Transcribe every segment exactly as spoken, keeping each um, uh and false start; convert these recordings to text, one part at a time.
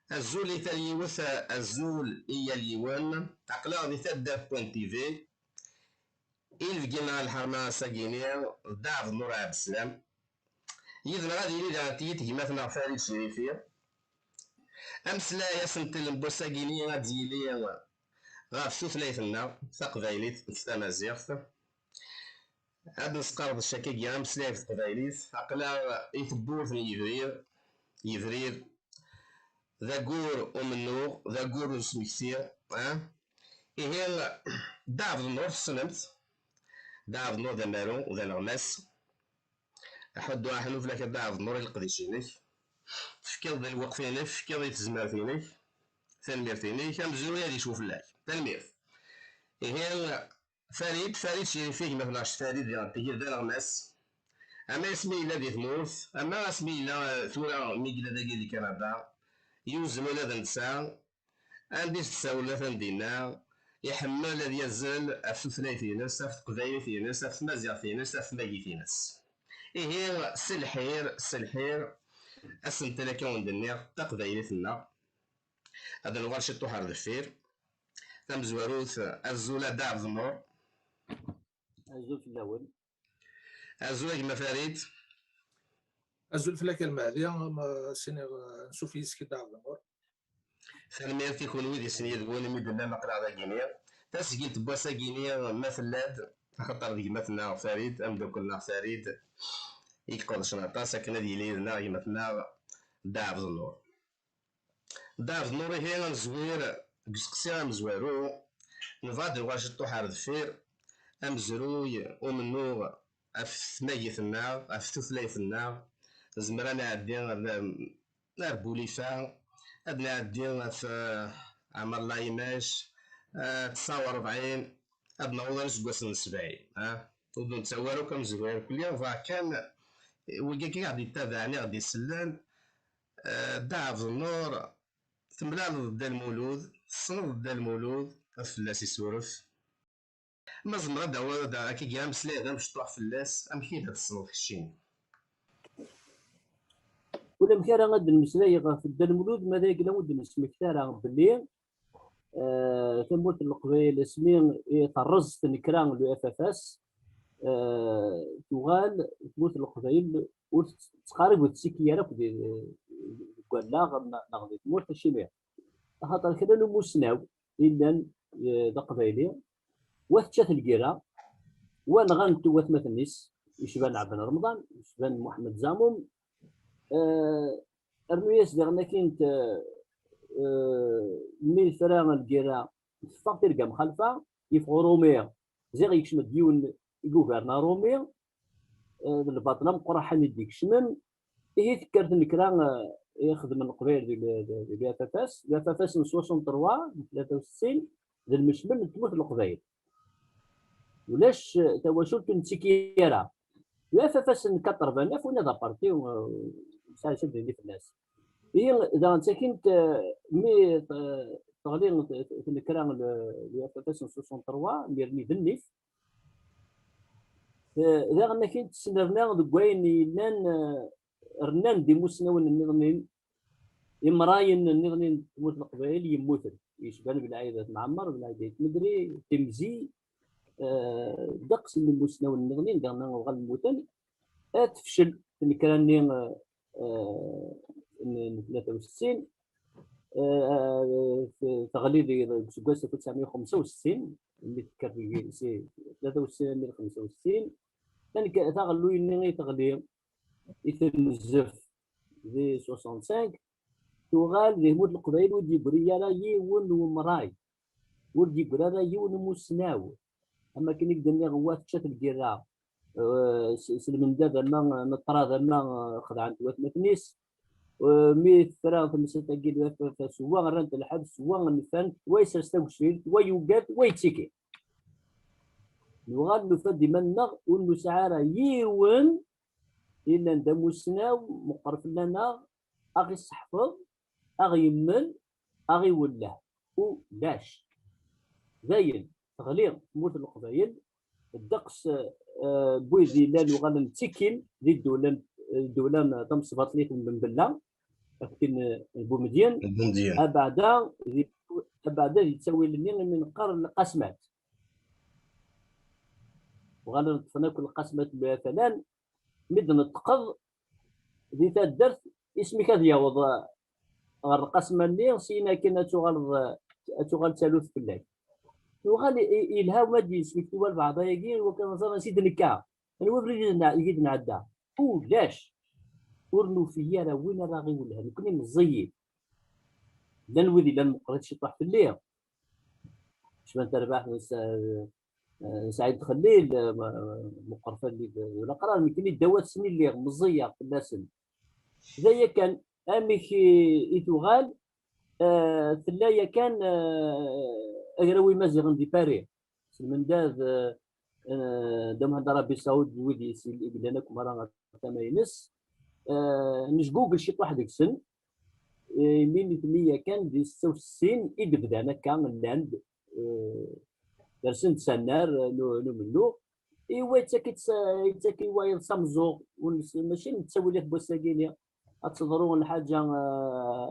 Azul i tal yiwet, azul i yal yiwen. Aql-aɣ di taddart point T V. I lebgi neɣ lḥerma ass-agini, d Dda Ɛebdennur Ɛebdeslam. Yid-neɣ ad yili daɣen tiyit gma-tneɣ Farid Cirifi. Ameslay asentel n wass-agini ad d-yili ɣef tutlayt-nneɣ taqbaylit d tamaziɣt. Ad nesqerdec akkagi ameslay ɣef teqbaylit, aql-aɣ i tewwurt n yebrir, yebrir d aggur umennuɣ, d aggur n usmekti, ah? Ihi, Dda Ɛebdennur tessnem-t, Dda Ɛebdennur d amaru, d aneɣmas. Aḥuddu aḥnuf lak a Dda Ɛebdennur i leqdic-inek, tefkiḍ di lweqt-inek, tefkiḍ i tezmert-inek, tanemmirt-inek, amezruy ad icfu fell-ak. Tanemmirt. Ihi, Farid, Farid Cirifi, gma-tneɣ Farid, diɣen tigi d aneɣmas. Ama asmi yella di tmurt, ama asmi yella, eh, tura mi yella dagi di Kanada, yuzzel ula d netta, anda i s-d-sawlen atan dinna, iḥemmel ad yazzel ɣef tutlayt-ines, ɣef teqbaylit-ines, ɣef tmaziɣt-ines, ɣef tmagit-ines. Ihi, s lḥir, s lḥir, asentel akka wen-d-nniɣ, taqbaylit-nneɣ. Ad nuɣal ciṭuḥ ar deffir. Tamezwarut, azul a Dda Ɛebdennur. Azul fell-awen. Azul a gma Farid. Azul fell-ak a Lmehdi, ma siniɣ, eh, ansuf yis-k a Dda Ɛebdennur. Tanemmirt i kunwi di sin yid-wen imi d-tellam aql-aɣ dagini. Tasgilt n wass-agini ma tella-d, axaṭer d gma-tneɣ Farid, ameddakel-nneɣ Farid, i iqedcen aṭas akken ad yili yid-neɣ gma-tneɣ Dda Ɛebdennur. Dda Ɛebdennur, ihi ad nezwir deg useqsi amezwaru, nebɣa ad nuɣal ciṭuḥ ar deffir, amezruy umennuɣ ɣef tmagit-nneɣ, ɣef tutlayt-nneɣ, nezmer ad nɛeddi ar, ar Bulifa, ad nɛeddi ɣef, eh, Ɛmer Layimac, eh, tesɛa u rebɛin, ad naweḍ ar useggas n sebɛin, ah? Ur d-nettawi ara akk amezruy irkelli, bɣa kan wigi akka i ɣ-d-yettabaɛen, i ɣ-d-isellen, eh, Dda Ɛebdennur, temlaleḍ Dda Lmulud, tessneḍ Dda Lmulud, ad fell-as isuref. Ma zemreɣ ad d-awiɣ da akkagi ameslay d amecṭuḥ fell-as, amek i d-tessneḍ keččini? Ulamek ara ad d-nmeslay ɣef Dda Lmulud, ma d ayen ur d-nesmekti ara belli, eh, tamurt n Leqbayel asmi i terreẓ tnekra n l'U F F S, eh, tuɣal tmurt n Leqbayel ur tettqarib, ur tettekki ara akk di, deg wallaɣ neɣ di tmurt, acimi? Axaṭer kra n umusnaw i yellan, eh, d aqbayli, wa tečča-t lgirra, wa nɣan-t watmaten-is, yecban Ɛebd Remḍan, yecban Muḥemmed Zamum, eh, rnu-yas diɣen akkin, eh, mi tefra lgirra, teffeɣ tirga mxalfa, yeffeɣ Rumi, ziɣ yekcem-d yiwen i yugarna Rumi, eh, d lbaṭel ameqqran i d-ikecmen. Ihi tekker tnekra, eh, i xedmen Leqbayel di, di, di l'U F F S, l'U F F S n soixante-trois, n tlata u settin, d lmecmel n tmurt n Leqbayel. Ulac, eh, tawacult ur nettekki ara. L'U F F S n quatre-vingt-neuf, winna d aparti, eh, ur nesɛi acu ad d-nini fell-as. Ihi, daɣen ttakint, eh, mi, eh, teɣli t-, t-, tnekra l-, l'U F F S n soixante-trois, imir-nni d nnif, Eh, daɣen akin tesnerna deg wayen yellan, eh, rnan-d imusnawen nniḍen, imrayen nniḍen n tmurt n Leqbayel yemmuten, yecban Belɛid At Mɛemmer, Belɛid Ayt Medri, Timzi, eh, ddeqs n imusnawen nniḍen, daɣen uɣalen mmuten. Eh, tefcel tnekra-nni, eh, eh, n, n tlata u settin, eh, eh, te-, teɣli di, deg useggas alef u tesɛemya u xemsa u settin, mi tekker deg si tlata u settin armi d xemsa u settin. Tank-, taɣelluy-nni i teɣli, i tenzef di soixante-cinq, tuɣal di tmurt n Leqbayel ur d-yeggri ara yiwen n umray, ur d-yeggri ara yiwen n umusnaw. Am akken i k-d-nniɣ, wa tečča-t lgirra, eh, s, s lmendad ama, eh, n ṭṭrad ama, eh, xedɛen-t watmaten-is. Eh, mi tefra temsalt-agi n F F S, wa rran-t lḥebs, wa nfan-t, wa yessers tageccilt, wa yugad, wa yettiki. Nuɣal nufa-d iman-nneɣ ur nesɛi ara yiwen yellan d amussnaw meqqer fell-aneɣ, a ɣ-isseḥfeḍ, a ɣ-yemmel, a ɣ-iwelleh. Ulac. Dayen, teɣli tmurt n Leqbayel, ddeqs, eh, n wid yellan uɣalen ttikkin di ddewla, ddewla tamesbaṭlit n Benbella, Akken n Bumedyen, abeɛda di, abeɛda di ttawil-nni imi neqqar lqasmat. Uɣalen ṭṭfen akk lqasmat n At Alan, mi d-neṭqeḍ di taddart, isem-ik ad yaweḍ ɣer lqasma-nni, syin akin ad tuɣaleḍ, ad tuɣal talut fell-ak. Yuɣal i-, i-, yelha ma d-yesmekti walbeɛḍ ayagi, i wakken ad ẓren ansi d-nekka, anwa abrid i d-nɛ-, i d-nɛedda. Ulac! Ur nufi ara win ara ɣ-iwellhen, nekkni meẓẓiyin. Llan wid yellan meqqrit ciṭuḥ fell-i. Cban tarbaḥt n Sa-, n Saɛid Xellil, eh, ma-, meqqer fell-i d ulaqrar, nekkni ddaw-atsen i lliɣ, meẓẓiyeɣ fell-asen. D aya kan, amek i, i tuɣal, eh, tella yakan, eh, agraw imaziɣen di Paris. S lmendad, eh, eh, Dda Muḥend Arabi Saud, d wid i s-, i yellan akk merra ɣer tama-ines. Eh, nejgugel ciṭuḥ deg-sen. Eh, imi nitni yakan di setta u settin i d-bdan akka, llan-d, eh, rsen-d s annar, eh, n u-, n umennuɣ. Iwa yettak-itt s-, yettak i wayeḍ s ameẓẓuɣ, ur nes-, mačči nettawilat n wass-agi-ni. Ad teḍru lḥaǧa, eh,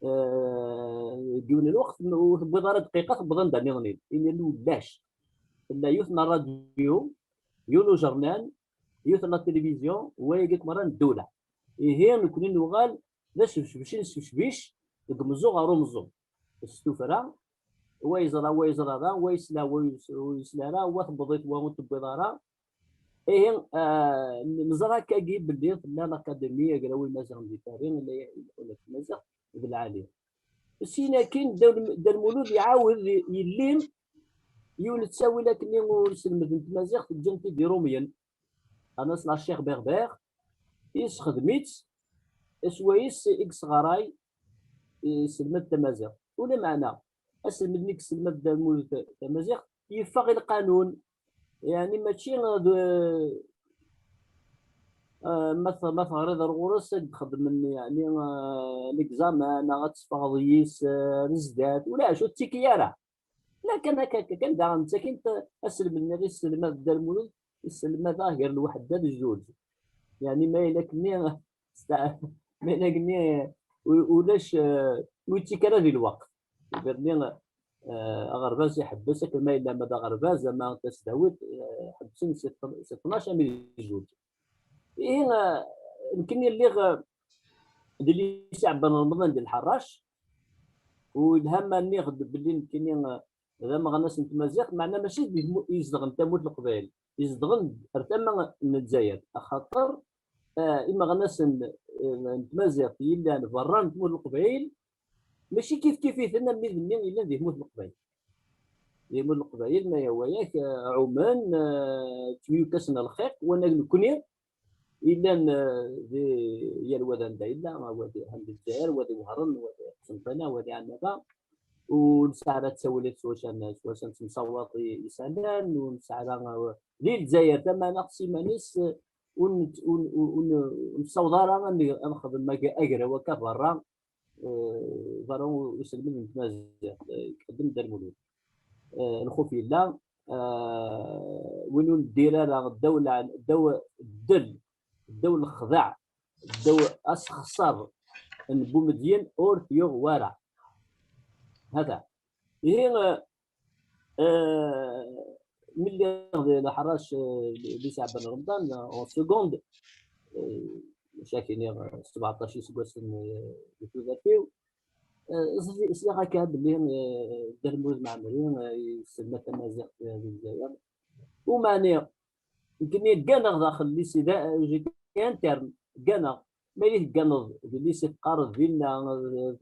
eh, deg yiwen n lweqt, ur tewwiḍ ara dqiqa, tewweḍ anda nniḍen. Imi ulac. Tella yiwet n ṛṛadyu, yiwen ujernan, yiwet n la télévision, wayagi akk merra n ddula. Ihi, nekkni nuɣal d asbecbec i nesbecbic deg umeẓẓuɣ ɣer umeẓẓuɣ. S tuffra, wa yeẓra, wa yeẓra da, wa yesla, wa yes-, ur yesli ara, wa tewweḍ-it, wa ur tewwiḍ ara. Ihi, ah, neẓra akkagi belli tella l'Académie Agraw Imaziɣen di Paris, la, la, la, Tmaziɣt d lɛali. Syin akin, Dda Lm-, Dda Lmulud iɛawed yelli yiwen n ttawil akken ur selmed n tmaziɣt, ǧǧan-t-id Irumyen, qqaren-as l'archière berbère, yessexdem-itt, swayes i yesɣaray, yesselmad tamaziɣt. Ulameɛna aselmed-nni i yesselmad Dda Lmulud ta-, tamaziɣt, yeffeɣ i lqanun, yeɛni mačči d, eh, ma t-, ma teɣriḍ ar ɣur-s ad d-xedmen, yeɛni, eh, l'examen, neɣ ad teffɣeḍ yis, eh, ar zdat, ulac, ur ttekki ara. La kan akka, akka kan, daɣen ttakint aselmed-nni i yesselmad Dda Lmulud, yesselmad-aɣ gar lweḥda d zzuǧ. Yeɛni ma yella akkenni, sta-, ma yella akkenni, u-, ulac, eh, ur yettekki ara di lweqt. Iberni, eh, aɣerbaz iḥebbes, akken ma yella ma d aɣerbaz, ama tasdawit, eh, ḥebbsen si tn-, si tnac armi d zzuǧ. Ihi, eh, nekkini lliɣ, eh, di lycée Ɛebban Remḍan di Lḥerrac, u yelha ma nniɣ-d belli nekkini, eh, d ameɣnas n tmaziɣt, meɛna mačči di tmu-, izedɣen tamurt n Leqbayel, izedɣen ar tama n Lezzayer, axaṭer, eh, imeɣnasen, eh, n tmaziɣt yellan berra n tmurt n Leqbayel, mačči kifkif-iten am wid-nni yellan di tmurt n Leqbayel. Di tmurt n Leqbayel, ma yehwa-yak, eh, ɛumen, eh, ttemyukkasen lxiq, wanag nekkni, yellan, eh, di yal wa d anda yella, wa di, ha di Lezzayer, wa di Wehran, wa di Qsenṭina, wa di Ɛennaba, ur nesɛi ara ttawilat s wacu n, s wacu n temsawaḍ i, isalan, ur nesɛi ara, eh, di Lezzayer, tamaneɣt s iman-is, eh, ur net-, ur, ur, ur n-, ur nessaweḍ ara ad n-, ad nexdem ag-, agraw akka berra, eh, berra u-, uselmed n tmaziɣt, eh, iqeddem Dda Lmulud. Eh, lxuf yella, eh, win ur neddir ara ddaw lɛen-, ddaw ddel, ddaw lexdeɛ, ddaw asexṣer n Bumedyen ur t-yuɣ wara. Hata. Ihi, eh, eh, mi lliɣ di Leḥrac, eh, lycée Ɛebban Remḍan, eh, en seconde, eh, maca ad k-iniɣ, eh, sebɛeṭṭac iseggasen, eh, di tudert-iw, eh, sli-, sliɣ akka belli, eh, Dda Lmulud Mɛemmri, eh, yesselmad tamaziɣt, eh, di Lezzayer. Umeɛni, nekkini gganeɣ daxel lycée, da, j'étais interne, gganeɣ. Ma yella tegganeḍ di lycée teqqareḍ dinna,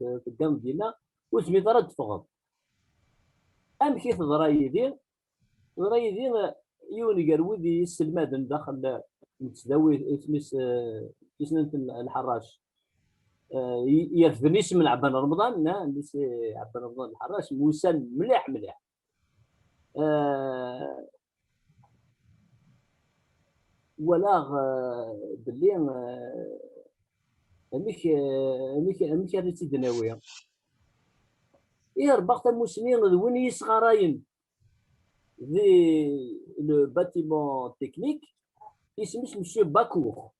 eh, tegganeḍ dinna, ur tezmireḍ ara ad teffɣeḍ. Amek i teḍra yid-i? Teḍra yid-i, eh, yiwen gar wid i yesselmaden daxel, eh, n tesdawit, isem-is, eh, tisnant n Lḥerrac. Eh, y-, yerfden isem n Ɛebban Remḍan, eh, lycée Ɛebban Remḍan Lḥerrac, mwusan mliḥ, mliḥ. Eh, walaɣ, eh, belli, eh, amek, eh, amek, amek ara tt-id-nawi? I rebbaɣ tamusni d win i yisɣarayen di le bâtiment technique, isem-is Monsieur Bacour.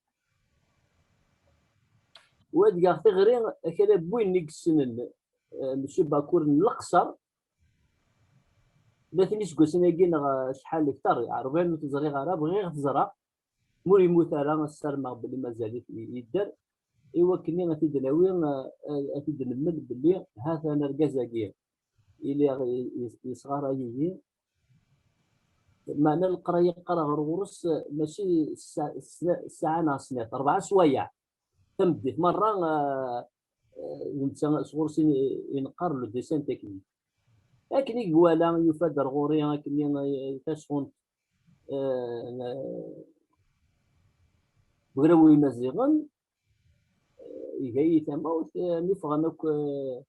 U ad geɣ tiɣri akala n win i yessnen, eh, Monsieur Bakour n Leqṣer, tlata n yiseggasen-agi neɣ, eh, acḥal kter, ṛebɛin ur t-ẓriɣ ara, bɣiɣ ad t-ẓreɣ. Ma ur yemmut ara, ssarmeɣ belli mazal-it i-, yedder, i wakken ad t-id-nawi, eh, ad t-id-nemmel belli ha-t-an argaz-agi iliɣ i-, i-, yesɣaray-iyi. Meɛna leqraya qqareɣ ɣer ɣur-s, eh, mačči ssaɛa, ssaɛa neɣ snat, rebɛa swayeɛ. Tameddit merra, eh, eh, d netta sɣur-s i, i neqqar le dessin technique. Akken i iwala, yufa-d ar ɣur-i akken i, eh, tasɣunt, eh, n, eh, Ugraw Imaziɣen, eh, iga-yi tamawt, eh, mi ffɣen akk, eh,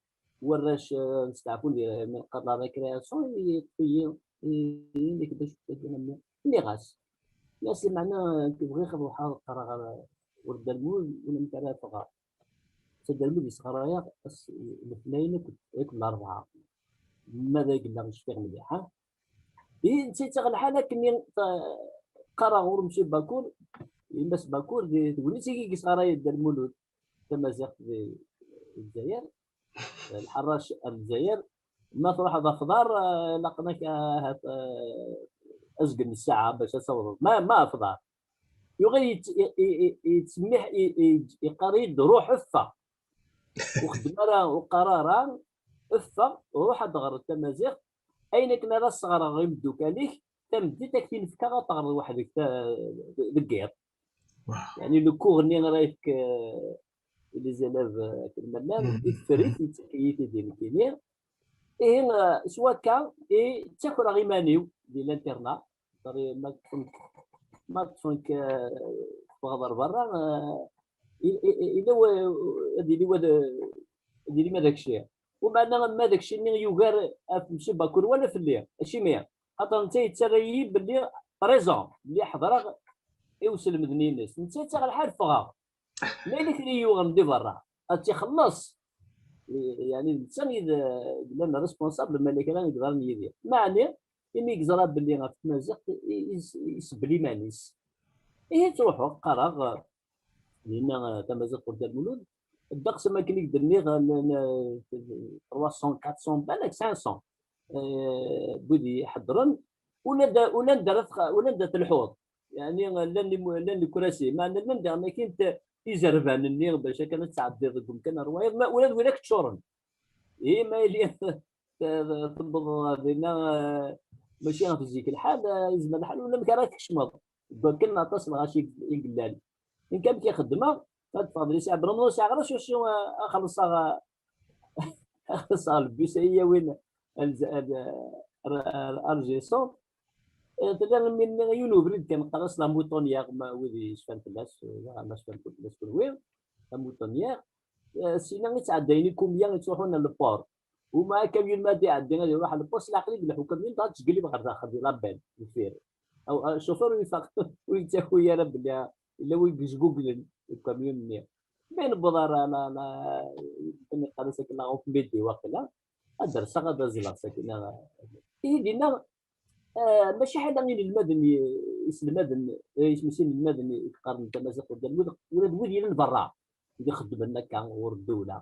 warrac, eh, nesteɛfu di, mi neqqar la récréation, yeṭṭef-iyi, i, i, i, d acu i d-nniɣ? Nniɣ-as, nniɣ-as, meɛna nekk bɣiɣ ad ruḥeɣ ad qqareɣ ɣer, ɣer Dda Lmulud, ulamek ara ffɣeɣ. Dda Lmulud yesɣaray-aɣ ass, letnayen akked, akked larebɛa. Ma d ay yella cfiɣ mliḥ, ha? Ihi, netta yettaɣ lḥal akken i, ta-, qqareɣ ɣur Msi Bakur, Mass Bakur, di tegnit-agi i yesɣaray Dda Lmulud tamaziɣt di, di Lezzayer, lḥerrac ar Lezzayer, ma truḥeḍ Afḍar, eh, laqen-ak ahat, eh, azgen n ssaɛa bac ad tawḍeḍ. Ma, ma Afḍar. Yuɣal yett-, i-, i-, i-, yettsemmiḥ, i-, i-, yeqqar-iyi-d, "Ruḥ ffeɣ. Ur xeddem ara, ur qqar ara, ffeɣ, ruḥ ad teɣreḍ tamaziɣt. Ayen akken ara sseɣreɣ imeddukal-ik, tameddit ad k-t-in-fkeɣ ad teɣreḍ weḥd-k ta-, deg yiḍ." Yeɛni, le cours-nni ara yefk, eh, i les élèves, eh, akken ma llan, i tefrit, yettak-iyi-t-id i nekkini. Ihi, eh, s wakka i ttakreɣ iman-iw di l'internat. Ma ṭṭfen-k, ma ṭṭfen-k, eh, teffɣeḍ ar berra, eh, i-, i-, i-, yella wa-, ad yili wa d, ad yili ma d akci. Umeɛna ma d akci-nni yugar ɣef Msi Bakur wala fell-i. Acimi? Xaṭer netta yettarra-yi belli présent, belli ḥeḍreɣ i uselmed-nni-ines. Netta yettaɣ lḥal ffɣeɣ. Ma yella kra i yuɣen di berra, ad tt-ixelleṣ. Yeɛni, d netta i d, d llan responsable ma yella kra i yeḍran yid-i. Meɛni, imi i yeẓra belli ɣef tmaziɣt, i, i, isebbel iman-is. Ihi ttruḥuɣ, qqareɣ, eh, dinna, eh, tamaziɣt ɣur Dda Lmulud. Ddeqs am akken i k-d-nniɣ, eh, n, n, trois cents, quatre cents balak, cinq cents, eh, n wid iḥeddren. Ula d, ula d ara tx-, ula d ara telḥuḍ. Yeɛni, llan imu-, llan lekrasi, meɛna llan daɣen akkin t-, izerban-nni bac akken ad tɛeddiḍ deg umkan ar wayeḍ, ma ula d widak ččuren. Ihi ma yili t-, t-, tewweḍ ɣer dinna, eh, mačči ɣef zik lḥal, eh, yezmer lḥal ulamek ara tkecmeḍ. Deg wakken aṭas lɣaci i, i yellan. Nekk amek i xeddmeɣ, ad ṭṭfeɣ adlis, ɛebren ur sɛiɣ ara s wacu, eh, ad xellṣeɣ, eh, ad xellṣeɣ lebus ay yawin ar, ar, ar, ar Alger Centre. Eh, tella mi nniɣ yiwen ubrid kan qqar-as la Moutonnière, ma wid yecfan fell-as, eh, ma cfan fell-as kunwi, la Moutonnière. Eh, sina i ttɛeddayen ikumya i ttruḥun ar le port. Uma akamyun ma ad iɛeddi ad iruḥ ar le port, s leɛqel i ileḥḥu ukamyun, dɣa tjeglib ɣer daxel di la benne, deffir. Aw, eh, chauffeur ur ifaq, ur yettaki ara belli yella win yejguglen deg ukamyun-nni. Mi newweḍ ar la, la, akken yeqqar-as akken, la Route Médée waqila, ad rseɣ ad azzleɣ sakkin, ah, ihi dinna, ah, mačči ḥala inelmaden i-, iselmaden, eh, isem-is inelmaden i yeqqaren tamaziɣt ɣer Dda Lmulud, ula d wid yellan berra, i ixeddmen akka ɣur ddewla.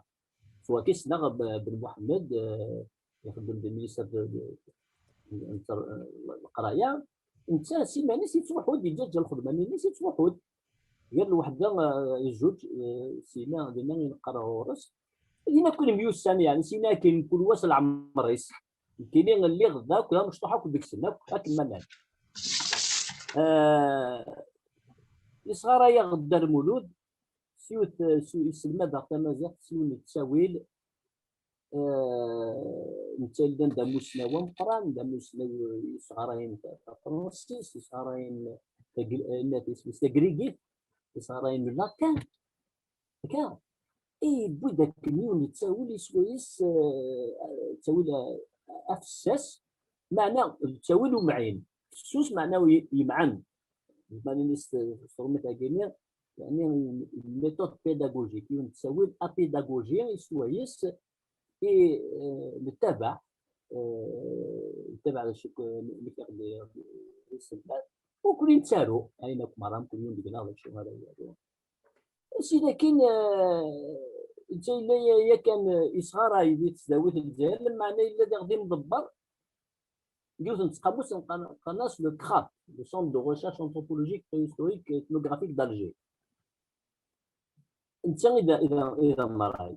S wakka i ssneɣ B-, Ben Muḥemmed, eh, ixeddem d ministre de, de, de, de leqraya, netta s iman-is yettruḥu-d, yeǧǧa-ǧǧa lxedma-nni-ines, yettruḥu-d. Gar lweḥda, eh, zuǧ, eh, sina dinna i neqqar ɣur-s. Dinna akk myussan, yeɛni, sina akken kul wa s leɛmer-is. Nekkini lliɣ da akk d amecṭuḥ akk deg-sen akk, akken ma llan. Eh, yesɣaray-aɣ-d Dda Lmulud, s yiwet, s, yesselmad-aɣ tamaziɣt s yiwen n ttawil, eh, netta yellan d amussnaw ameqqran, d amussnaw yesɣarayen ta-, tafransist, yesɣarayen tagri-, eh, isem-is tagrigit, yesɣarayen le latin. Akka, i yewwi-d akken yiwen n ttawil i swayes, eh, ttawil, eh, afessas, meɛna d ttawil umɛin. Fessus meɛna y-, yemɛen. Meɛna s, s tṛumit-agi-nni, yeɛni, une méthode pédagogique, yiwen n ttawil apédagogie i swayes, i, eh, nettabaɛ, eh, nettabaɛ d acu k-, nekk i ɣ-d-, iselmad. Ur kul nettaru, ayen akk merra, mkul yiwen deg-neɣ d acu ara yaru. Sida kan, eh, netta yella ya-, yakan, eh, yesɣaray di tesdawit n Lezzayer, lameɛna yella diɣ d imḍebber n yiwet n tqamust, nqan-, nqan-as le CRAP, le Centre de Recherche Anthropologique, Préhistorique et Ethnographique d'Alger. Netta i d, i d, i d amray.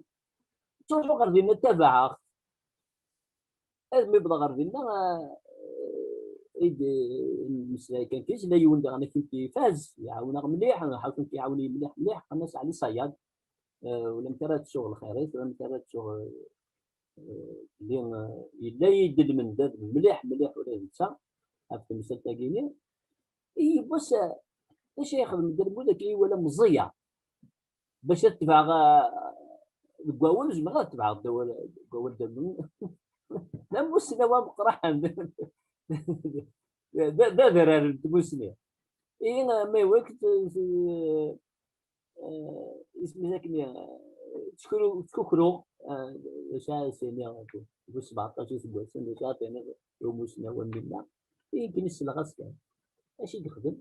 Ttruḥuɣ ɣer dinna, tabaɛeɣ-t. Ad mi wwḍeɣ ɣer dinna, eh, i d-, eh, mmeslay kan kis, la yiwen diɣen akken ifaz, iɛawen-aɣ mliḥ, ḥaken iɛawen-iyi mliḥ, mliḥ, qqaren-as Ɛli Ṣayaḍ, eh, ulamek ara ttuɣ lxir-is, ulamek ara ttuɣ, eh, eh, belli, eh, yella-yi-d lmendad mliḥ, mliḥ ula d netta, ɣef temsalt-agi-nni. Yiwwas, eh, acu ay yexdem Dda Lmulud akken i iwala meẓẓiyeɣ? Bac ad tebɛeɣ, ah, deg wawal, zemreɣ ad tebɛeɣ deg wawal, deg wawal d amu-, d amussnaw ameqqran. D, d, d adrar n tmussni. Ihi, ma iwakken, eh, eh, isem-is akken, eh, ttkru-, ttkukruɣ, eh, d acu ara s-iniɣ, bu sbeɛṭac iseggasen, d acu ara tiniḍ i umussnaw am winna? Ihi, akken i selleɣ-as kan. Acu i yexdem?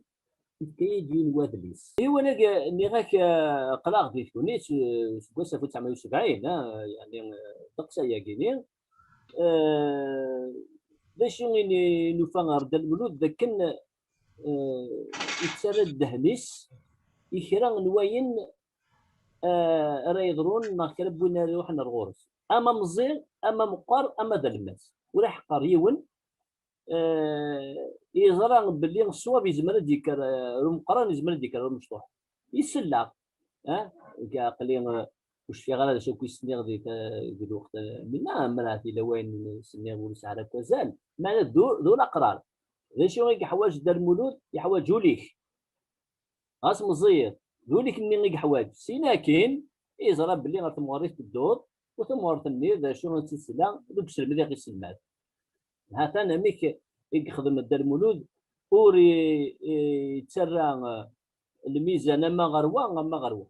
Yefka-yi-d yiwen wadlis. Yiwen ag-, nniɣ-ak, eh, aql-aɣ di Tunis, eh, seg wass alef u tesɛemya u sebɛin, ah, yeɛni, eh, ddeqs ayagi-nni. Eh, d acu i n-, nufa ɣer Dda Lmulud? D akken, eh, yettarra ddehn-is i kra n wayen, eh, ara yeḍrun neɣ kra n win ara iruḥen ar ɣur-s. Ama meẓẓi, ama meqqer, ama d alemmas. Ur iḥeqqer yiwen, eh, yeẓra belli ṣṣwab yezmer ad d-yekker, eh, ar umeqqran, yezmer ad d-yekker ar umecṭuḥ. Isell-aɣ. Eh? Nekk aql-i, eh, ur cfiɣ ara d acu akk i s-nniɣ di ta-, di lweqt, eh, minna, amerhat yella wayen s-nniɣ ur yesɛi ara akk azal. Meɛna d u-, d ulaqrar. D acu i yeḥwaǧ Dda Lmulud? Yeḥwaǧ ul-ik. Ɣas meẓẓiyeḍ, d ul-ik-nni i yeḥwaǧ. Sin akin, yeẓra belli ɣer temɣer i tedduḍ, u tamɣert-nni d acu i tt-isla, d uselmed i ɣ-iselmad. Hatan amek i yexdem Dda Lmulud, ur i-, i-, yettarra, eh, lmizan ama ɣer wa, ama ɣer wa.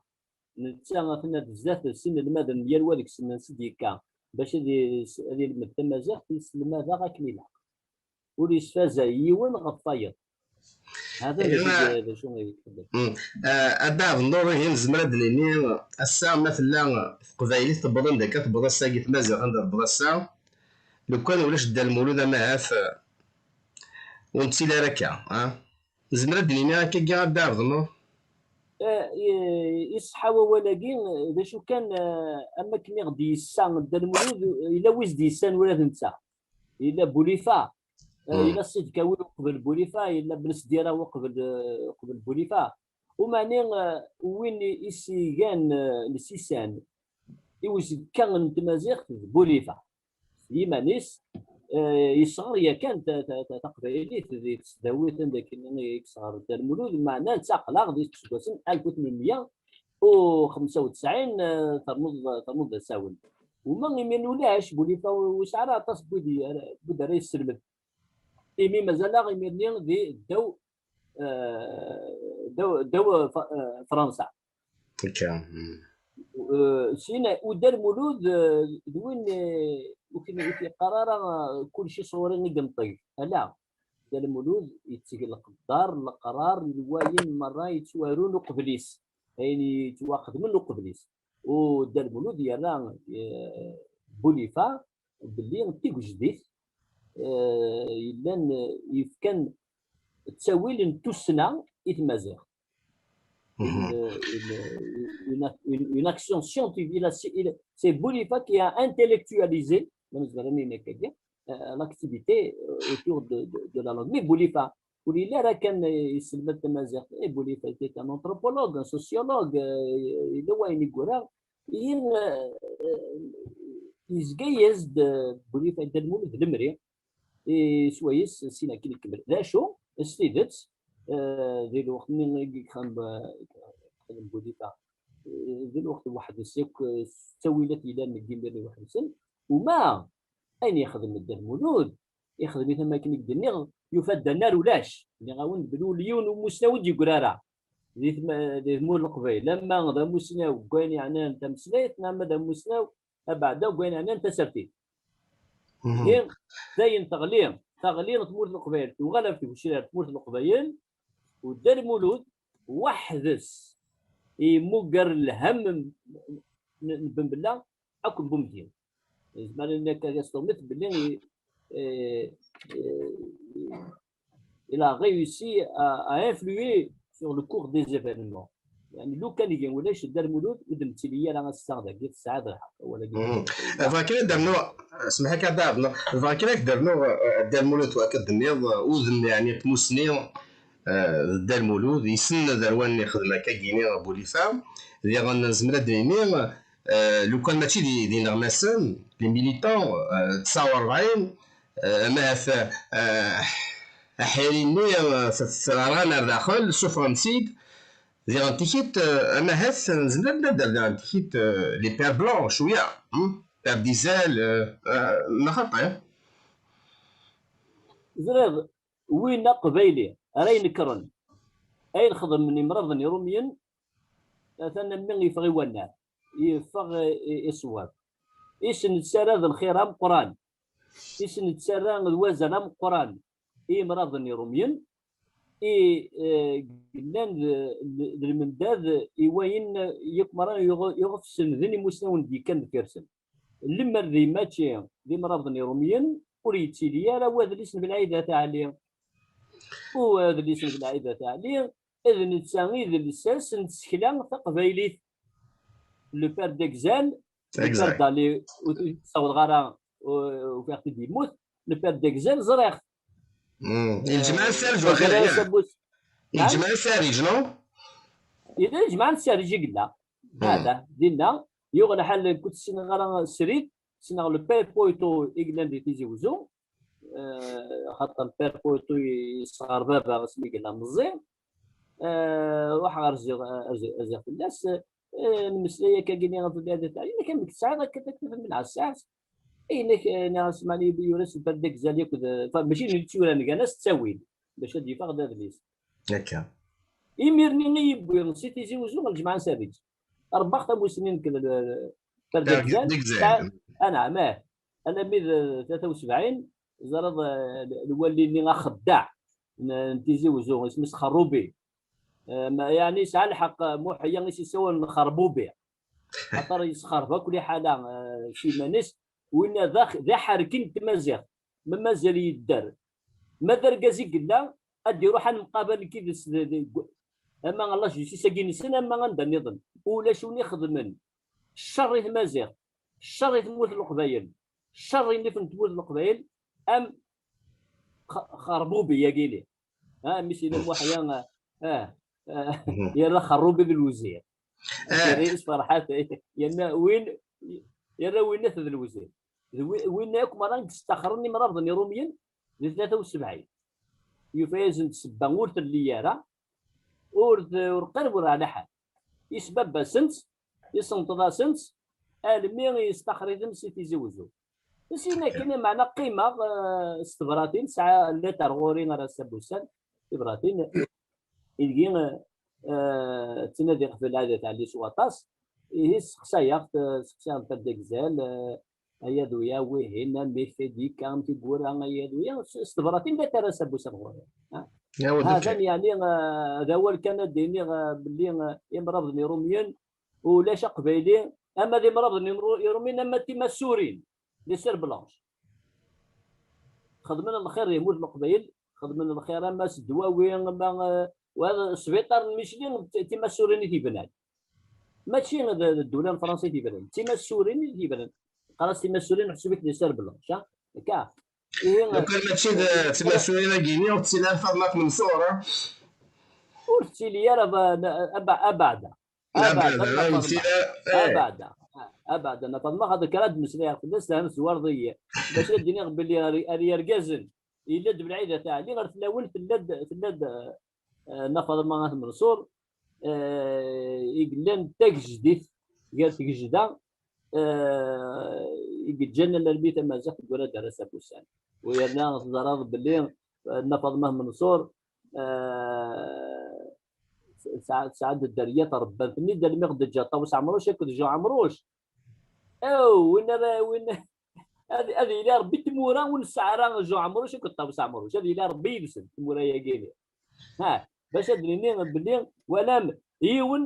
Netta atan ar zdat, s inelmaden, yal wa deg-sen ansi d-yekka, bac ad is-, ad yelmed tamaziɣt, yesselmad-aɣ akken ilaq. Ur yesfazay yiwen ɣef wayeḍ. Hada d acu, d acu ay yexdem. Mm. Ah, a Dda Ɛebdennur, ihi nezmer ad d-nini, ass-a ma tella teqbaylit tewweḍ anda akka tewweḍ ass-agi, tmaziɣt anda tewweḍ ass-a, lukan ulac Dda Lmulud, ama ahat, ah, ur nettili ara akka, ah? Nezmer ad d-nini akkagi, a Dda Ɛebdennur? Eh, i-, iṣeḥḥa wawal-agi, d acu kan, eh, am wakken i ɣ-d-yessa Dda Lmulud, yella wi s-d-yessan ula d netta. Yella Bulifa, eh, yella Sidi Kawi uqbel Bulifa, yella Ben Sdira uqbel, eh, uqbel Bulifa. Umeɛni, eh, win i s-igan, eh, lsisan i uzekka n tmaziɣt d Bulifa. S yiman-is, eh, yesɣer yakan ta-, ta-, ta-, taqbaylit di tesdawit anda akken i yesɣer Dda Lmulud, meɛna netta aql-aɣ di iseggasen alef u tmenmeyya u xemsa u tesɛin, eh, ternuḍ, ternuḍ d asawen. Uma imir-nni ulac, Bulifa ur yesɛi ara aṭas n wid i-, n wid ara yesselmed. Imi mazal-aɣ imir-nni di ddaw, eh, ddaw, ddaw, eh, Fa-, eh, Fransa. Akka. Mm. Eh, sin, u Dda Lmulud, eh, d win, eh, ur k-, ur k-yeqqar ara, eh, kulci sɣur-i i yenṭeg. Ala, Dda Lmulud yetteg leqder, leqrar, d wayen merra yettwarun uqbel-is, ayen yettwaxedmen uqbel-is. U Dda Lmulud yerra, eh, Bulifa belli d tigejdit, eh, yellan, eh, yefkan ttawil n tussna i tmaziɣt. Mhm. Une, une, une, une, une action scientifique. Il a, il a, c'est Boulifa qui a intellectualisé, ma nezmer ad nini akkagi, euh, l'activité, euh, autour de, de, de la langue. Mais Boulifa, ur yelli ara kan, euh, yesselmad tamaziɣt. Eh, Boulifa était un anthropologue, un sociologue, euh, yella wayen i yura. Ihi, euh, euh, yezga-yas-d, euh, Boulifa Dda Lmulud d lemri. I swayes sin akken ikemmel. D acu, s tidet, eh, di lweqt-nni i yexdem, eh, yexdem Budifa, eh, di lweqt weḥd-s akk, eh, s ttawilat yellan deg yimir-nni weḥd-sen, uma ayen yexdem Dda Lmulud, yexdem-it am akken i k-d-nniɣ, yufa-d annar ulac. Nniɣ-awen-d belli ur yiwen umussnaw ur d-yeggra ara di tma-, di tmurt n Leqbayel, ama d amussnaw deg wayen yeɛnan tameslayt, neɣ ama d amussnaw abeɛda deg wayen yeɛnan tasertit. Mhm. Ihi, dayen teɣli, teɣli tmurt n Leqbayel, tuɣal ɣer tgecrar tmurt n Leqbayel, u Dda Lmulud weḥd-s, yemmuger lhem n, n, n Ben Bella akk n Bumedyen. Zemreɣ ad nini akka, s teṛmit belli i, eh, eh, il a réussi à, à influer sur le cours des événements. Yani, lukan ihi ulac Dda Lmulud, ur d-nettili ara ass-a dagi, tesɛiḍ lḥeqq, awal-agi. Mhm. Bɣiɣ kan ad d-rnuɣ, smeḥ-ak ad d-rnuɣ, bɣiɣ kan ad d-rnuɣ, eh, Dda Lmulud, wakken tenniḍ, eh, udem, yani, tmussni, eh, d Dda Lmulud, yessen ad rwan ixdem akka gini Bulifa, diɣen nezmer ad d-nini, eh, lukan mačči d, d ineɣmasen, les militants, eh, tesɛa u rebɛin, eh, ama ahat, eh, aḥiri-nni, eh, t-, t-, rɣan ar daxel, suffɣen-t-id, diɣen tikit, eh, ama ahat nezmer ad d-nerr diɣen tikit, eh, les pères blancs, cwiya, hmm? Père Dizel, eh, eh, neɣ xaṭi? Ẓriɣ, win aqbayli ara inekkren ayen xedmen imraḍen irumyen, atan am mi yeffeɣ i wannar, yeffeɣ i, i, i ṣṣwab. Is nettarra d lxir ameqqran, is nettarra d wazal ameqqran i imraḍen irumyen, i, eh, yellan d, d, d lmendad i wayen yakk merra yuɣ-, yuɣef senden imusnawen d-yekkan deffir-sen. Lemmer d mačči d imraḍen irumyen, ur yettili ara wadlis n Belɛid At Ɛli. U wadlis n Belɛid At Ɛli, d netta i d lsas n tsekla taqbaylit. Le père d'Exal, le père d'Ali, ur t-ssawḍeɣ ara, u-, ufiɣ-t-id yemmut, le père d'Exal, ẓriɣ-t. Mm. Iljemɛen Serj, waqila, ya. Iljemɛen Serj, non? Yella iljemɛen Serj i yella. Hada, dinna, yuɣ lḥal, ur ssineɣ ara srid, ssneɣ le père Poito i yellan di Tizi Wezzu, eh, xaṭer le père Poito yesɣer baba asmi yella meẓẓi. Eh, ruḥeɣ rziɣ, rziɣ, rziɣ fell-as. Eh, nemmeslay akka gini ɣef Belɛid At Ɛli, nekk amek tesɛiḍ akka taktabt n Belɛid At Ɛli? Inek, eh, nniɣ-as, mani yura-s le père d'Exal akked, eh, fa-, mačči d netta i yuran, gan-as ttawil bac ad d-yeffeɣ d adlis. Akka. Imir-nni i yewwi si Tizi Wezzu ɣer Lǧemɛa n Serriǧ. Rebbaɣ tamussni nekk d le père d'Exal. D'Exal. Anɛam, eh. Alammi d tlata u sebɛin, ẓriɣ, eh, lwali-nni axeddaɛ n, n Tizi Wezzu, isem-is Xerrubi. Eh, ma, yeɛni yesɛa lḥeqq, eh, Muḥya i s-yessawalen Xerbubi. Axaṭer yesxerb akk liḥala, eh, s yiman-is. Winna d ax-, d aḥerki n tmaziɣt. Ma mazal yedder. Ma d argaz i yella, ad d-iruḥ ad nemqabal nekk yid-s d, d, deg, ama la justice-agi-nsen, ama anda nniḍen. Ulac win ixedmen ccer i tmaziɣt, ccer i tmurt n Leqbayel, ccer i nnif n tmurt n Leqbayel, am X-, Xerbubi-agi-ni. Ah, mmi-s yella Muḥya, ah, ah, yerra Xerrubi d lwezir. Yerra-yas Ferḥat, yerna win, yerra winna d lwezir. D wi-, winna akk merra i yestaxren imrabeḍ n Irumyen di tlata u sebɛin. Yufa-yasen-d ssebba ur telli ara, ur t-, ur qrib ur ɛla ḥal. Isbabb-asen-tt, isenṭeḍ-asen-tt, almi yestaxer-iten si Tizi Wezzu. Sin akken, meɛna qqimeɣ, eh, s tebratin, sɛiɣ lettre ɣur-i ara s-, abussan, tibratin, ideg, eh, ttnadiɣ ɣef Lɛid At Ɛli s waṭas, ihi sseqsayeɣ-t, eh, sseqsayeɣ-t ad d-agzal, eh, ayad uya, wihin, amek tadika, amek i yura, ayad uya, s, s tebratin, lettre ara s-abussan ɣur-i. Ha? Hatan, yeɛni, eh, d awal kan ad d-iniɣ, eh, belli, eh, imrabeḍ n Irumyen, ulac aqbayli, ama d imrabeḍ n Imru-, Irumyen, ama d timasurin, les sœurs blanches. Xedmen lxir di tmurt n Leqbayel, xedmen lxir ama s ddwawi, ama, eh, wa d sbiṭar n Micli, d timasurin i t-yebnan. Mačči d, d ddula n Fransa i t-yebnan, d timasurin i t-yebnan. Qqar-as timasurin, ḥseb-it les sœurs blanches, ha? Akka. Ihi, lukan mačči d timasurin-agi, ur tettili ara Faḍma At Menṣur, ha? Ur tettili ara ba-, aba-, abeɛda. Abeɛda, abeɛda, Nna Faḍma. Abeɛda. Abeɛda, Nna Faḍma, xaṭer kra ad d-meslayeɣ fell-as, lhan tezwareḍ-iyi. Bac ad d-iniɣ belli ar, ar yergazen, yella-d Belɛid At Ɛli, ɣer tlawin tella-d, tella-d, eh, Nna Faḍma At Menṣur, eh, i yellan d tagejdit gar tgejda, eh, i yeǧǧan alarmi tamaziɣt deg wara d-terra s abussan. U yerna teẓraḍ belli, eh, Nna Faḍma At Menṣur, eh, tesɛa, tesɛa-d dderya, tṛebba-ten-id almi ɣ-d-teǧǧa Ṭawes Ɛemruc akked Jean Ɛemruc. Aw, win ara, win, ad, ad yili Ṛebbi n tmura ur nesɛi ara Jean Ɛemruc akked Ṭawes Ɛemruc. Ad yili Ṛebbi yid-sen, tmura-agi-ni. Ha, bac ad d-nini belli walam yiwen